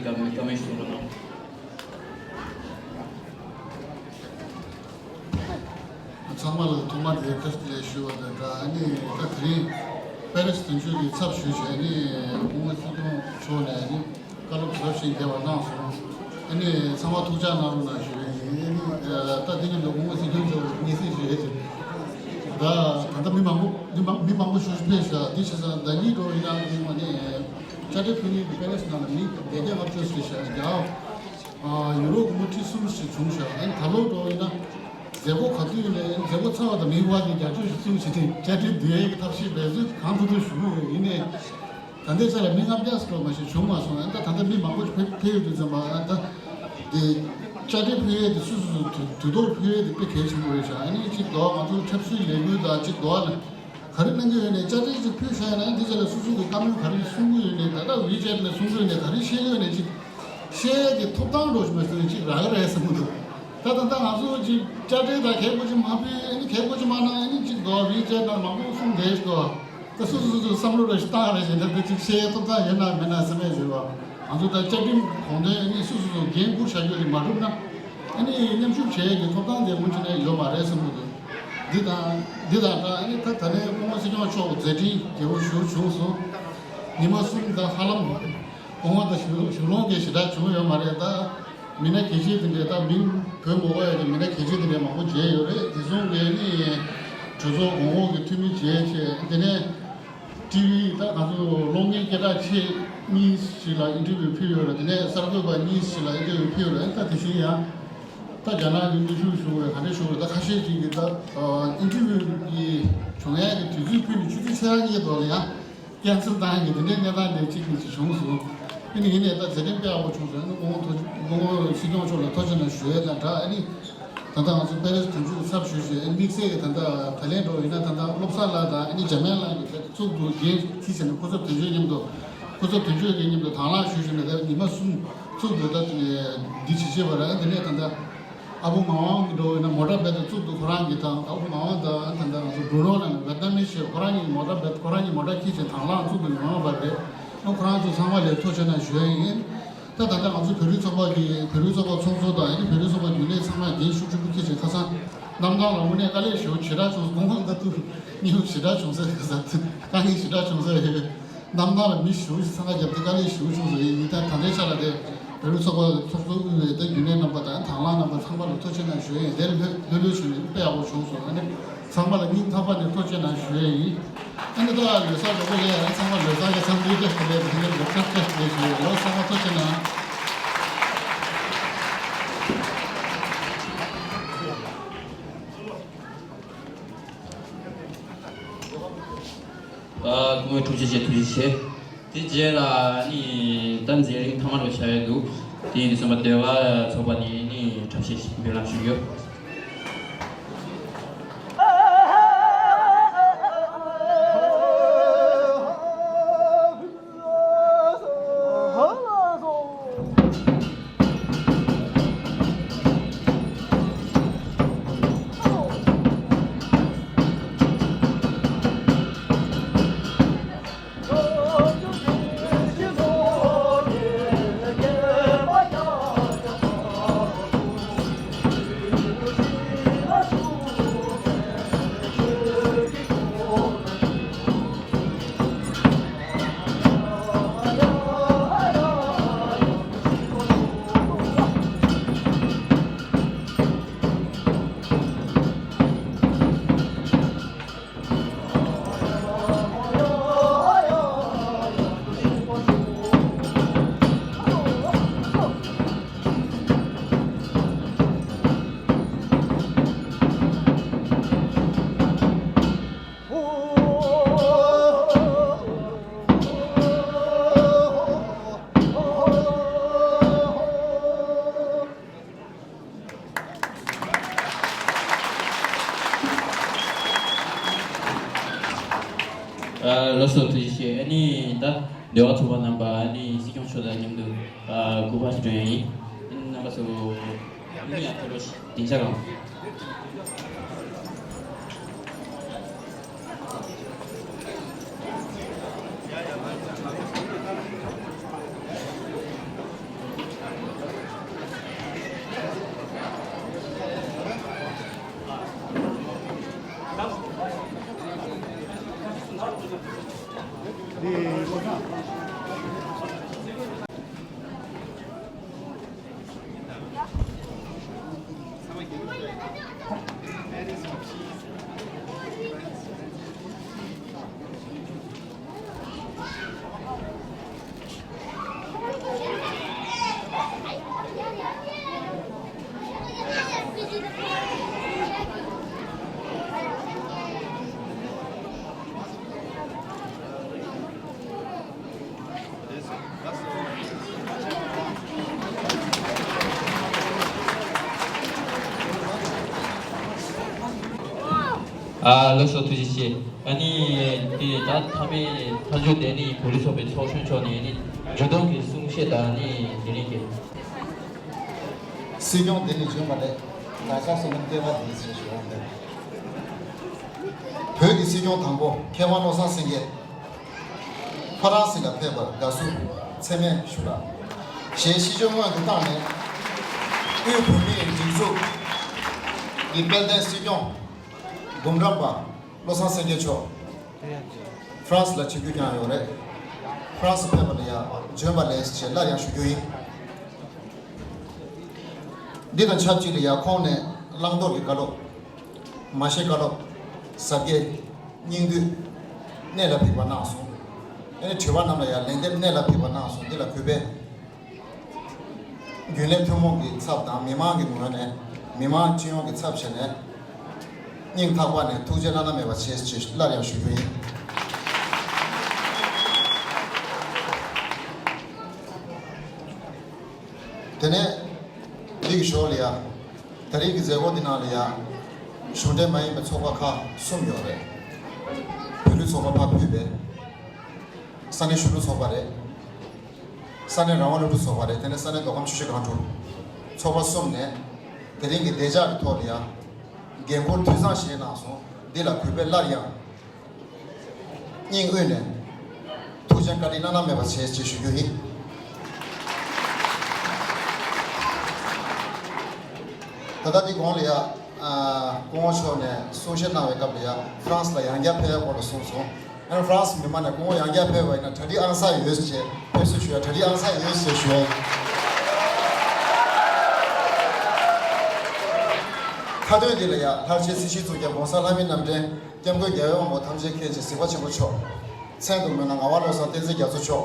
བཀའ་མོལ་བཀའ་མོལ་ཞུ་རོགས་གནང་། ཚང་མ་ལ་ཐོག་མར་དེ་བཀྲ་ཤིས་བདེ་ལེགས་ཞུ་བ་དང་སྦྲགས། ཨ་ནི་ད་དེ་རིང་པེ་རེ་སི་དོན་གཅོད་ཀྱི་ཚབ་ཞུས་བྱས་ནས་སྐུ་ངོ་སྲིད་སྐྱོང་མཆོག་ནས་ཨ་ནི་བཀའ་སློབ་ཟབ་ཞིང་རྒྱས་པ་གནང་སོང་། ཨ་ནི་ཚང་མ་ཐུགས་ཅག་གནང་རོགས་གནང་ཞུ་ཡས་ཡིན། ཨ་ནི་ད་འདི་མཉམ་དུ་སྐུ་ངོ་སྲིད་སྐྱོང་མཆོག་སྙན་སེང་ཞུ་ཡས་ཅིག་ད་ད་ལྟ་མི་མང་པོ་མི་མང་མི་མང་པོ་ཞུ་ཕེབས་ཤག་འདི་བྱས་ཙང་ཟླ་གཉིས་འགྲོ་ཡིན་ན་ཨ་ནི་དཔེ་མ་ནི་དཔྱ་ཁྲལ་ཕུལ་མཁན་གྱི་པེ་རེ་སི་ནང་ལ་མི་བརྒྱད་བརྒྱ་ལྔ་བཅུ་ཞིག་བཞག་རྒྱ། ཡུ་རོ་སྒོར་མོ་ཁྲི་གསུམ་ཞིག་བྱུང་ཤག་ཨ་ནི་ད་ལོ་འགྲོ་ཡིན་ན་མཛད་སྒོ་ག་དུས་ནས་མཛད་སྒོ་ཚར་བ་དང་མི་བར་གྱི་བརྒྱ་ཅུ་ཞིག་བཙུགས་བྱས་ཏེ་བཅའ་ཁྲིམས་བསྡུ་ཡས་ཀྱི་ཐབས་ཤེས་འབད་རྩོལ་གང་ཐུབ་ཐུབ་ཞུ་གི་ཡོད། ཡིན་ནའི་ད་ལྟའི་ཆ་ལ་མི་ལྔ་བརྒྱ་ཙམ་མ་ཞིག་བྱུང་མ་སོང་། ཨ་ནི་ད་ད་ལྟ་མི་མང་པོ་ཞིག་ཕེབས་ཕེབས་ཡོད་དུས་ཙམ་པ་ཨ་ནི་ད་དེ་བཅའ་ཁྲིམས་ཕུལ་ཡས་དེ་སུ་སུ་སུ་དུས་ཐོག་ཕུལ་ཡས་དེ་དཔེ་གལ་ཆེན་པོ་རེད་ཤག་ཨ་ནི་གཅིག་འདུག་ང་ཚོ་ཆབ་སྲིད་ལས་འགུལ་དང་གཅིག་འདུག་ཨ་ནི། ག་རེ་གནང་གི་ཡོད་ནས་བཅའ་ཁྲིམས་ཅིག་ཕུལ་བཞག་ཡོད་ན་འདི་ཚོ་ལ་སོ་སོ་གི་བཀའ་མོལ་ག་རེ་གསུང་གི་ཡོད་ནས་ད་ལྟ་ཝི་ཅེ་ཊི་ནས་གསུང་གི་ཡོད་ནས་ག་རེ་བཤད་ཀྱི་ཡོད་ནས་ཅིག་བཤད་ཀྱི་ཐོབ་ཐང་འགྲོ་བཞིན་པ་ཞིག་ཅིག་རག་གི་རེད་བསམ་གི་འདུག་ད་ད་ལྟ་ང་ཚོ་ཅིག་བཅའ་ཁྲིམས་དང་གལ་དགོས་ཅིག་མ་ཕུལ་ཨ་ནི་གལ་དགོས་ཅིག་མ་གནང་ཨ་ནི་ཅིག་འདུག་ཝི་ཅེ་ཊི་ནང་མང་པོ་གསུང་བསྡད་ཤག་འདུག་ད་སོ་སོ་སོ་སོ་བསམ་བློ་རེ་ཞིག་བཏང་རེ་བྱས་ན་ད་ཅིག་བཤད་ཐོབ་ཐང་ཡོད་ན་མེད་ན་བསམ་ཡས་བྱས་པ་ང་ཚོ་ད་བཅའ་ཁྲིམས་དགོངས་དོན་ཨ་ནི་སོ་སོ་སོ་འགན་འཁུར་བྱ་རྒྱུ་དེ་མ་གྲུབ་ན་ཨ་ནི་མཉམ་ཞུགས་བྱེད་ཡས་ཀྱི་ཐོབ་ཐང་དེ་སྔོན་ཆད་ནས་ཡོད་མ་རེད་བསམ་གི་འདུག་འདི་དང་འདི་དང་སྦྲགས་ཨ་ནི་ད་ད་ལན་སྐུ་ངོ་སྲིད་སྐྱོང་མཆོག་མཛད་འཕྲིན་རྒྱས་པོ་ཞིག་བྱུང་སོང་། ཉི་མ་གསུམ་དང་ཧ་ལམ་དགོངས་པ་དང་ཞུ་ཞུ་ལོང་གི་ཞེ་དྲག་བྱུང་ཡོད་མ་རེད། ད་མི་སྣ་གལ་ཆེ་དེ་འདྲས་ད་མིང་འབོད་མ་དགོས་ཡ་གི་མི་སྣ་གལ་ཆེ་དེ་འདྲས་མང་པོ་མཇལ་ཡོད་རེད། དེ་སོང་ངས་ནི་གྲོས་ཚོགས་གོང་འོག་གི་འཐུས་མི་མཇལ་བྱས་དེ་ནས་ཊི་ཝི་ད་ང་ཚོ་གློག་བརྙན་སྐད་གྲགས་ཆེ་གཉིས་ཤིག་ལ་ཨིན་ཊར་བིའུ་ཕུལ་ཡོད་རེད། དེ་ནས་གསར་འགོད་པ་གཉིས་ཤིག་ལ་ཨིན་ཊར་བིའུ་ཕུལ་ཡོད་རེད། ད་དེ་བཞིན་ཡང་། ད་རྒྱ་ནག་གི་དངོས་ཤུགས་ཞུ་བའི་ག་འདྲ་ཞུ་བའི་ད་ཁ་ཤས་ཅིག་གིས་ད་ཨིན་ཊར་བིའུ་གི་བྱུང་ཡག་གི་དུས་ཚོད་ཕུལ་ནས་ཆུ་ཚོད་ཕྱེད་ཀ་གཉིས་ཐོག་ལ་ཡང་ཀན་སེལ་བཏང་ཡག་གི་དེ་འདྲའི་གནས་སྟངས་དེ་གཅིག་གཉིས་ཅིག་བྱུང་སོང་། ཨ་ནི་ཡིན་ནའི་ད་མཛད་རིམ་དཔེ་ཡག་པོ་བྱུང་སོང་། ཨ་ནི་སྐུ་ངོ་ཐོ་སྐུ་ངོ་སྲིད་སྐྱོང་མཆོག་ལ་ཐུགས་རྗེ་གནང་ཞུ་ཡས་དང་སྦྲགས་ཨ་ནི་ད་ལྟ་ང་ཚོ་པེ་རེ་སི་དོན་གཅོད་ཚབ་ཞུས་བྱས་ཨ་ནི་དམིགས་བསལ་གྱི་ད་ལྟ་ད་ལན་འགྲོ་ཡིན་ན་ད་ལྟ་བློ་བཟང་ལགས་དང་ཨ་ནི་འཇམ་དབྱངས་ལགས་ཀྱིས་གཙུག་ཏུ་འགན་འཁྱེར་བྱས་ནས་སྐུ་ཚབ་དོན་གཅོད་མཉམ་དུ་སྐུ་ཚབ་དོན་གཅོད་ཀྱི་མཉམ་དུ་དང་བླངས་ཞུས་བྱས་ནས་ད་ཉི་མ་གསུམ་གཙུག་ཏུ་ད་འདི་བྱེད་བྱས་པ་རེད། ཨ་ནི་དེ་ནས་ད་ལྟ། ཨ་བུ་ངག་དབང་གི་འགྲོ་བས་ན་མོ་ཊ་བེད་དུ་བཙུགས་འདུག་ཁོ་རང་གིས་དང་ཨ་བུ་ངག་དབང་དང་ད་ལྟ་ང་ཚོ་བྷྲུ་ནོ་ལ་ནི་ཝེད་ནམ་མི་ཞིག་ཁོ་རང་གཉིས་མོ་ཊ་བེད་ཁོ་རང་གཉིས་མོ་ཊ་འཁྱེར་བྱས་དང་བླངས་བཙུགས་འདུག་ཡོང་བ་རེད། ཨ་ཁོ་རང་ཚོ་ཚང་མ་ལ་ཐུགས་རྗེ་གནང་ཞུ་ཡས་ཡིན། ད་ད་ལྟ་ང་ཚོ་བོད་རིགས་ཚོགས་པ་གི་བོད་རིགས་ཚོགས་པ་ཚོགས་གཙོ་དང་ཡང་ན་བོད་རིགས་ཚོགས་པ་རྒྱུན་ལས་ཚང་མ་འགན་ཤུགས་ཆེན་པོ་འཁྱེར་བྱས་ཁ་སང་གནམ་ཐང་ལ་དངོས་གནས་དཀའ་ལས་ཞེ་པོ་ཞེ་དྲག་བྱུང་སོང་། དགོངས་པ་ད་ཐུག་སྙིང་རུས་ཞེ་དྲག་བྱུང་ཟེར་ཁ་སང་དཀའ་ངལ་ཞེ་དྲག་བྱུང་ཟེར། གནམ་ཐང་ལ་མི་ཞེ་པོ་ཞིག་འཚང་ཁ་བརྒྱབ་སྟེ་དཀའ་ལས་ཞེ་པོ་བྱུང་ཟེར་ཡིན། ད་ད་ལྟའི་ཆ་ལ་དེ་བོད་རིགས་ཚོགས་པ་ཚོགས་གཙོ་དབུས་པའི་དེ་རྒྱུན་ལས་རྣམ་པ་དང་དང་བླངས་རྣམ་པ་ཚང་མ་ལ་ཐུགས་རྗེ་གནང་ཞུ་ཡིན། དེར་ལྷོད་ལྷོད་ལྷོད་བྱུང་ནས་དཔེ་ཡག་པོ་བྱུང་སོང་། ཨ་ནི་ཚང་མ་ལ་སྙིང་ཐག་པ་ནས་ཐུགས་རྗེ་གནང་ཞུ་ཡིན། ཨ་ནི་ད་ལོ་གསར་ཡག་པོ་ཡིན། ཨ་ནི་ཚང་མ་ལོ་གསར་གྱི་འཚམས་འདྲི་བཀྲ་ཤིས་བདེ་ལེགས་དང་ལོ་གསར་བཀྲ་ཤིས་བདེ་ལེགས་ཞུ་ཡིན། ལོ་ཚང་མ་ཐུགས་རྗེ་གནང་། ཨ། སྐུ་ངོ་ཐུགས་རྗེ་ཆེ། ཐུགས་རྗེ་ཆེ། དེ་རྗེས་ལ་ནི་ད་མཛད་རིམ་ཐ་མ་རུ་བྱ་ཡས་འདུག་དེ་ཡིན་དུས་ཙམ་པ་ཟློས་གར་ཚོགས་པ་ནས་ནི་འཁྲབ་གཞས་ཤིག་འབུལ་ལམ་ཞུ་རྒྱུ། ཨ། ལགས་སོ། ཐུགས་རྗེ་ཆེ། ཨ་ནི་ད་ཟློས་གར་ཚོགས་པ་རྣམ་པ་ཨ་ནི་སྲིད་སྐྱོང་མཆོག་དང་མཉམ་དུ་ཨ་སྐུ་པར་ཞིག་སྒྲོན་ཡ་ཡིན། ཨ་ནི་རྣམ་པ་ཚོ་ཨ་ནི་ཡང་ཐོ་རོ་ཞིག་སྡིངས་ཆ་གང་། ཨ་ལགས་སོ། ཐུགས་རྗེ་ཆེ། ཨ་ནི་དེ་ད་མཐའ་མའི་མཐའ་མཇུག་དེ་ནི་བོད་རིགས་ཚོགས་པའི་ཚོགས་གཞོན་མཆོག་ནས་ནི་འབྱུང་སྟངས་ཀྱི་གསུང་བཤད་དང་ནི་དེ་རིང་གི་སྲིད་སྐྱོང་དེ་ནི་བྱོན་པ་ལས་ལ་ས་སོ་ནམ་སྐལ་བ་དེ་ཞེས་ཞུ་བ་འདི། བོད་ཀྱི་སྲིད་སྐྱོང་དང་པོ་མཁས་དབང་བློ་བཟང་སེང་གེ། ཧྥ་རན་སི་ལ་ཕེབས་པར་དགའ་བསུ་ཚད་མེད་ཞུ་ལགས། ཞེས་ཤིས་བརྗོད་སྔོན་དུ་བཏང་ནས། དབུས་བོད་མིའི་སྒྲིག་འཛུགས་ཀྱི་དཔལ་ལྡན་སྲིད་སྐྱོང་འབུམ་རམས་པ་བློ་བཟང་སེང་གེ་མཆོག་ཧྥ་རན་སི་ལ་ཆིབས་བསྒྱུར་བསྐྱངས་ཡོད་རེད། ཧྥ་རན་སི་ཕེབས་པ་ལ་ཡང་བྱོན་པ་ལེགས་ཞེས་སླར་ཡང་ཞུ་རྒྱུ་ཡིན། འདི་དང་ཆབས་ཅིག་ལ་ཡང་ཁོང་ནས་བླང་དོར་གྱི་བཀའ་སློབ། མ་ཤེས་བཀའ་སློབ། ཟབ་རྒྱས། སྙིང་བསྡུས། གནད་ལ་འཕིགས་པ་གནང་སོང་། ཨ་ནི་དྲི་བ་རྣམས་ལ་ཡང་ལན་འདེབས་གནད་ལ་འཕིགས་པ་གནང་སོང་། འདི་ལ་གུས་པས། རྒྱུན་ལས་ཐུན་མོང་གི་ཚབ་དང་མི་མང་གི་ངོས་ནས་མི་མང་སྤྱི་ཡོངས་ཀྱི་ཚབ་བྱས་ནས། སྙིང་ཐག་པ་ནས་ཐུགས་རྗེ་བླ་ན་མེད་པ་ཆེ་ཞེས་སླར་ཡང་ཞུ་རྒྱུ་ཡིན། དེ་ནས་འདི་གི་ཞོར་ལ་ཡ། ད་རེས་ཀྱི་མཛད་སྒོ་འདི་ནང་ལ་ཡ། གཞུང་འབྲེལ་མ་ཡིན་པའི་ཚོགས་པ་ཁག་གསུམ་ཡོད་རེད། བོད་རིགས་ཚོགས་པ་ཕར་ཕུད་པའི། ས་གནས་གཞོན་ནུ་ཚོགས་པ་རེད། ས་གནས་རང་དབང་སློབ་ཕྲུག་ཚོགས་པ་རེད། དེ་ནས་ས་གནས་མདོ་ཁམས་ཆུ་བཞི་སྒང་དྲུག་ཚོགས་པ་གསུམ་ནས་དེ་རིང་གི་བདེ་འཇགས་ཀྱི་ཐོག་ལ་ཡ། འགན་འཁུར་དུས་བཟང་བཞེས་གནང་སོང་། འདི་ལ་གུས་པས་སླར་ཡང་། སྙིང་དབུས་ནས་ཐུགས་རྗེ་བཀའ་དྲིན་བླ་ན་མེད་པ་ཆེ་ཞེས་ཞུ་རྒྱུ་ཡིན། ད་ལྟ་འདི་གོང་ལ་ཡ། སྐུ་ངོ་མཆོག་ནས་གསུང་བཤད་གནང་བའི་སྐབས་ལ་ཡ་ཧྥ་རན་སི་ལ་ཡང་བསྐྱར་ཕེབས་ཡག་སྐོར་ལ་གསུངས་སོང་། ཨ་ནི་ཧྥ་རན་སི་མི་མང་ནས་སྐུ་ངོ་ཡང་བསྐྱར་ཕེབས་པ་ཡིན་ན་གྲ་སྒྲིག་ཨང་གསར་ཡོད་ཅེས་ཕེབས་བསུ་ཞུ་ཡ། གྲ་སྒྲིག་ཨང་གསར་ཡོད་ཅེས་ཞུ་ཡ། ཁ་སྟོན་འདི་ལ་ཡ་ལྷར་བཅས་སྲིད་ཞིའི་གཙུག་རྒྱན་༸གོང་ས་ལྷ་མིའི་རྣམ་འདྲེན། སྐྱབས་མགོན་རྒྱལ་བའི་དབང་པོ་ཐམས་ཅད་མཁྱེན་ཅིང་གཟིགས་པ་ཆེན་པོ་མཆོག་མཚན་དུ་སྨོས་ན་ངག་དབང་བློ་བཟང་བསྟན་འཛིན་རྒྱ་མཚོ་མཆོག་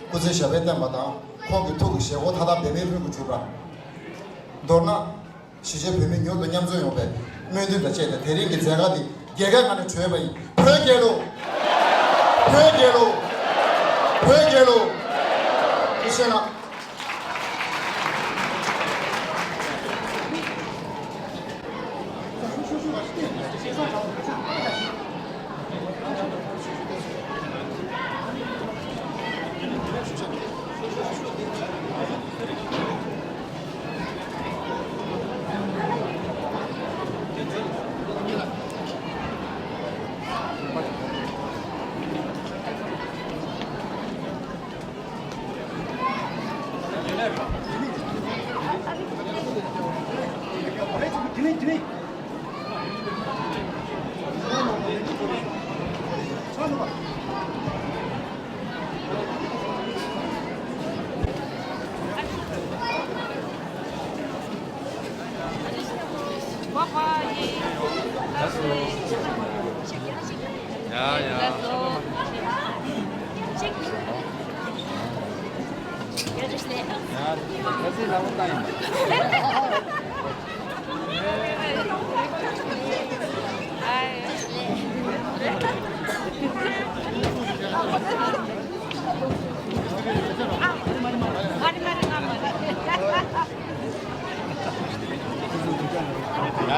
སྐུ་ཚེ་ཞབས་པད་བརྟན་པ་དང་། ཁོང་གི་ཐུགས་ཀྱི་བཞེད་དགོངས་མཐའ་དག་འབད་མེད་ལྷུན་གྱིས་གྲུབ་པ། མདོར་ན། གཞིས་བྱེས་བོད་མི་མྱུར་དུ་མཉམ་འཛོམས་ཡོང་བའི་སྨོན་འདུན་དང་བཅས་ཏེ་དེ་རིང་གི་མཛད་སྒར་འདི་རྒྱལ་ཁའི་ངང་ནས་གྲོལ་བ་ཡིན། བོད་རྒྱལ་ལོ། བོད་རྒྱལ་ལོ། བོད་རྒྱལ་ལོ། ཐུགས་རྗེ་གནང་།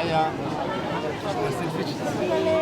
ཡ་ཡ།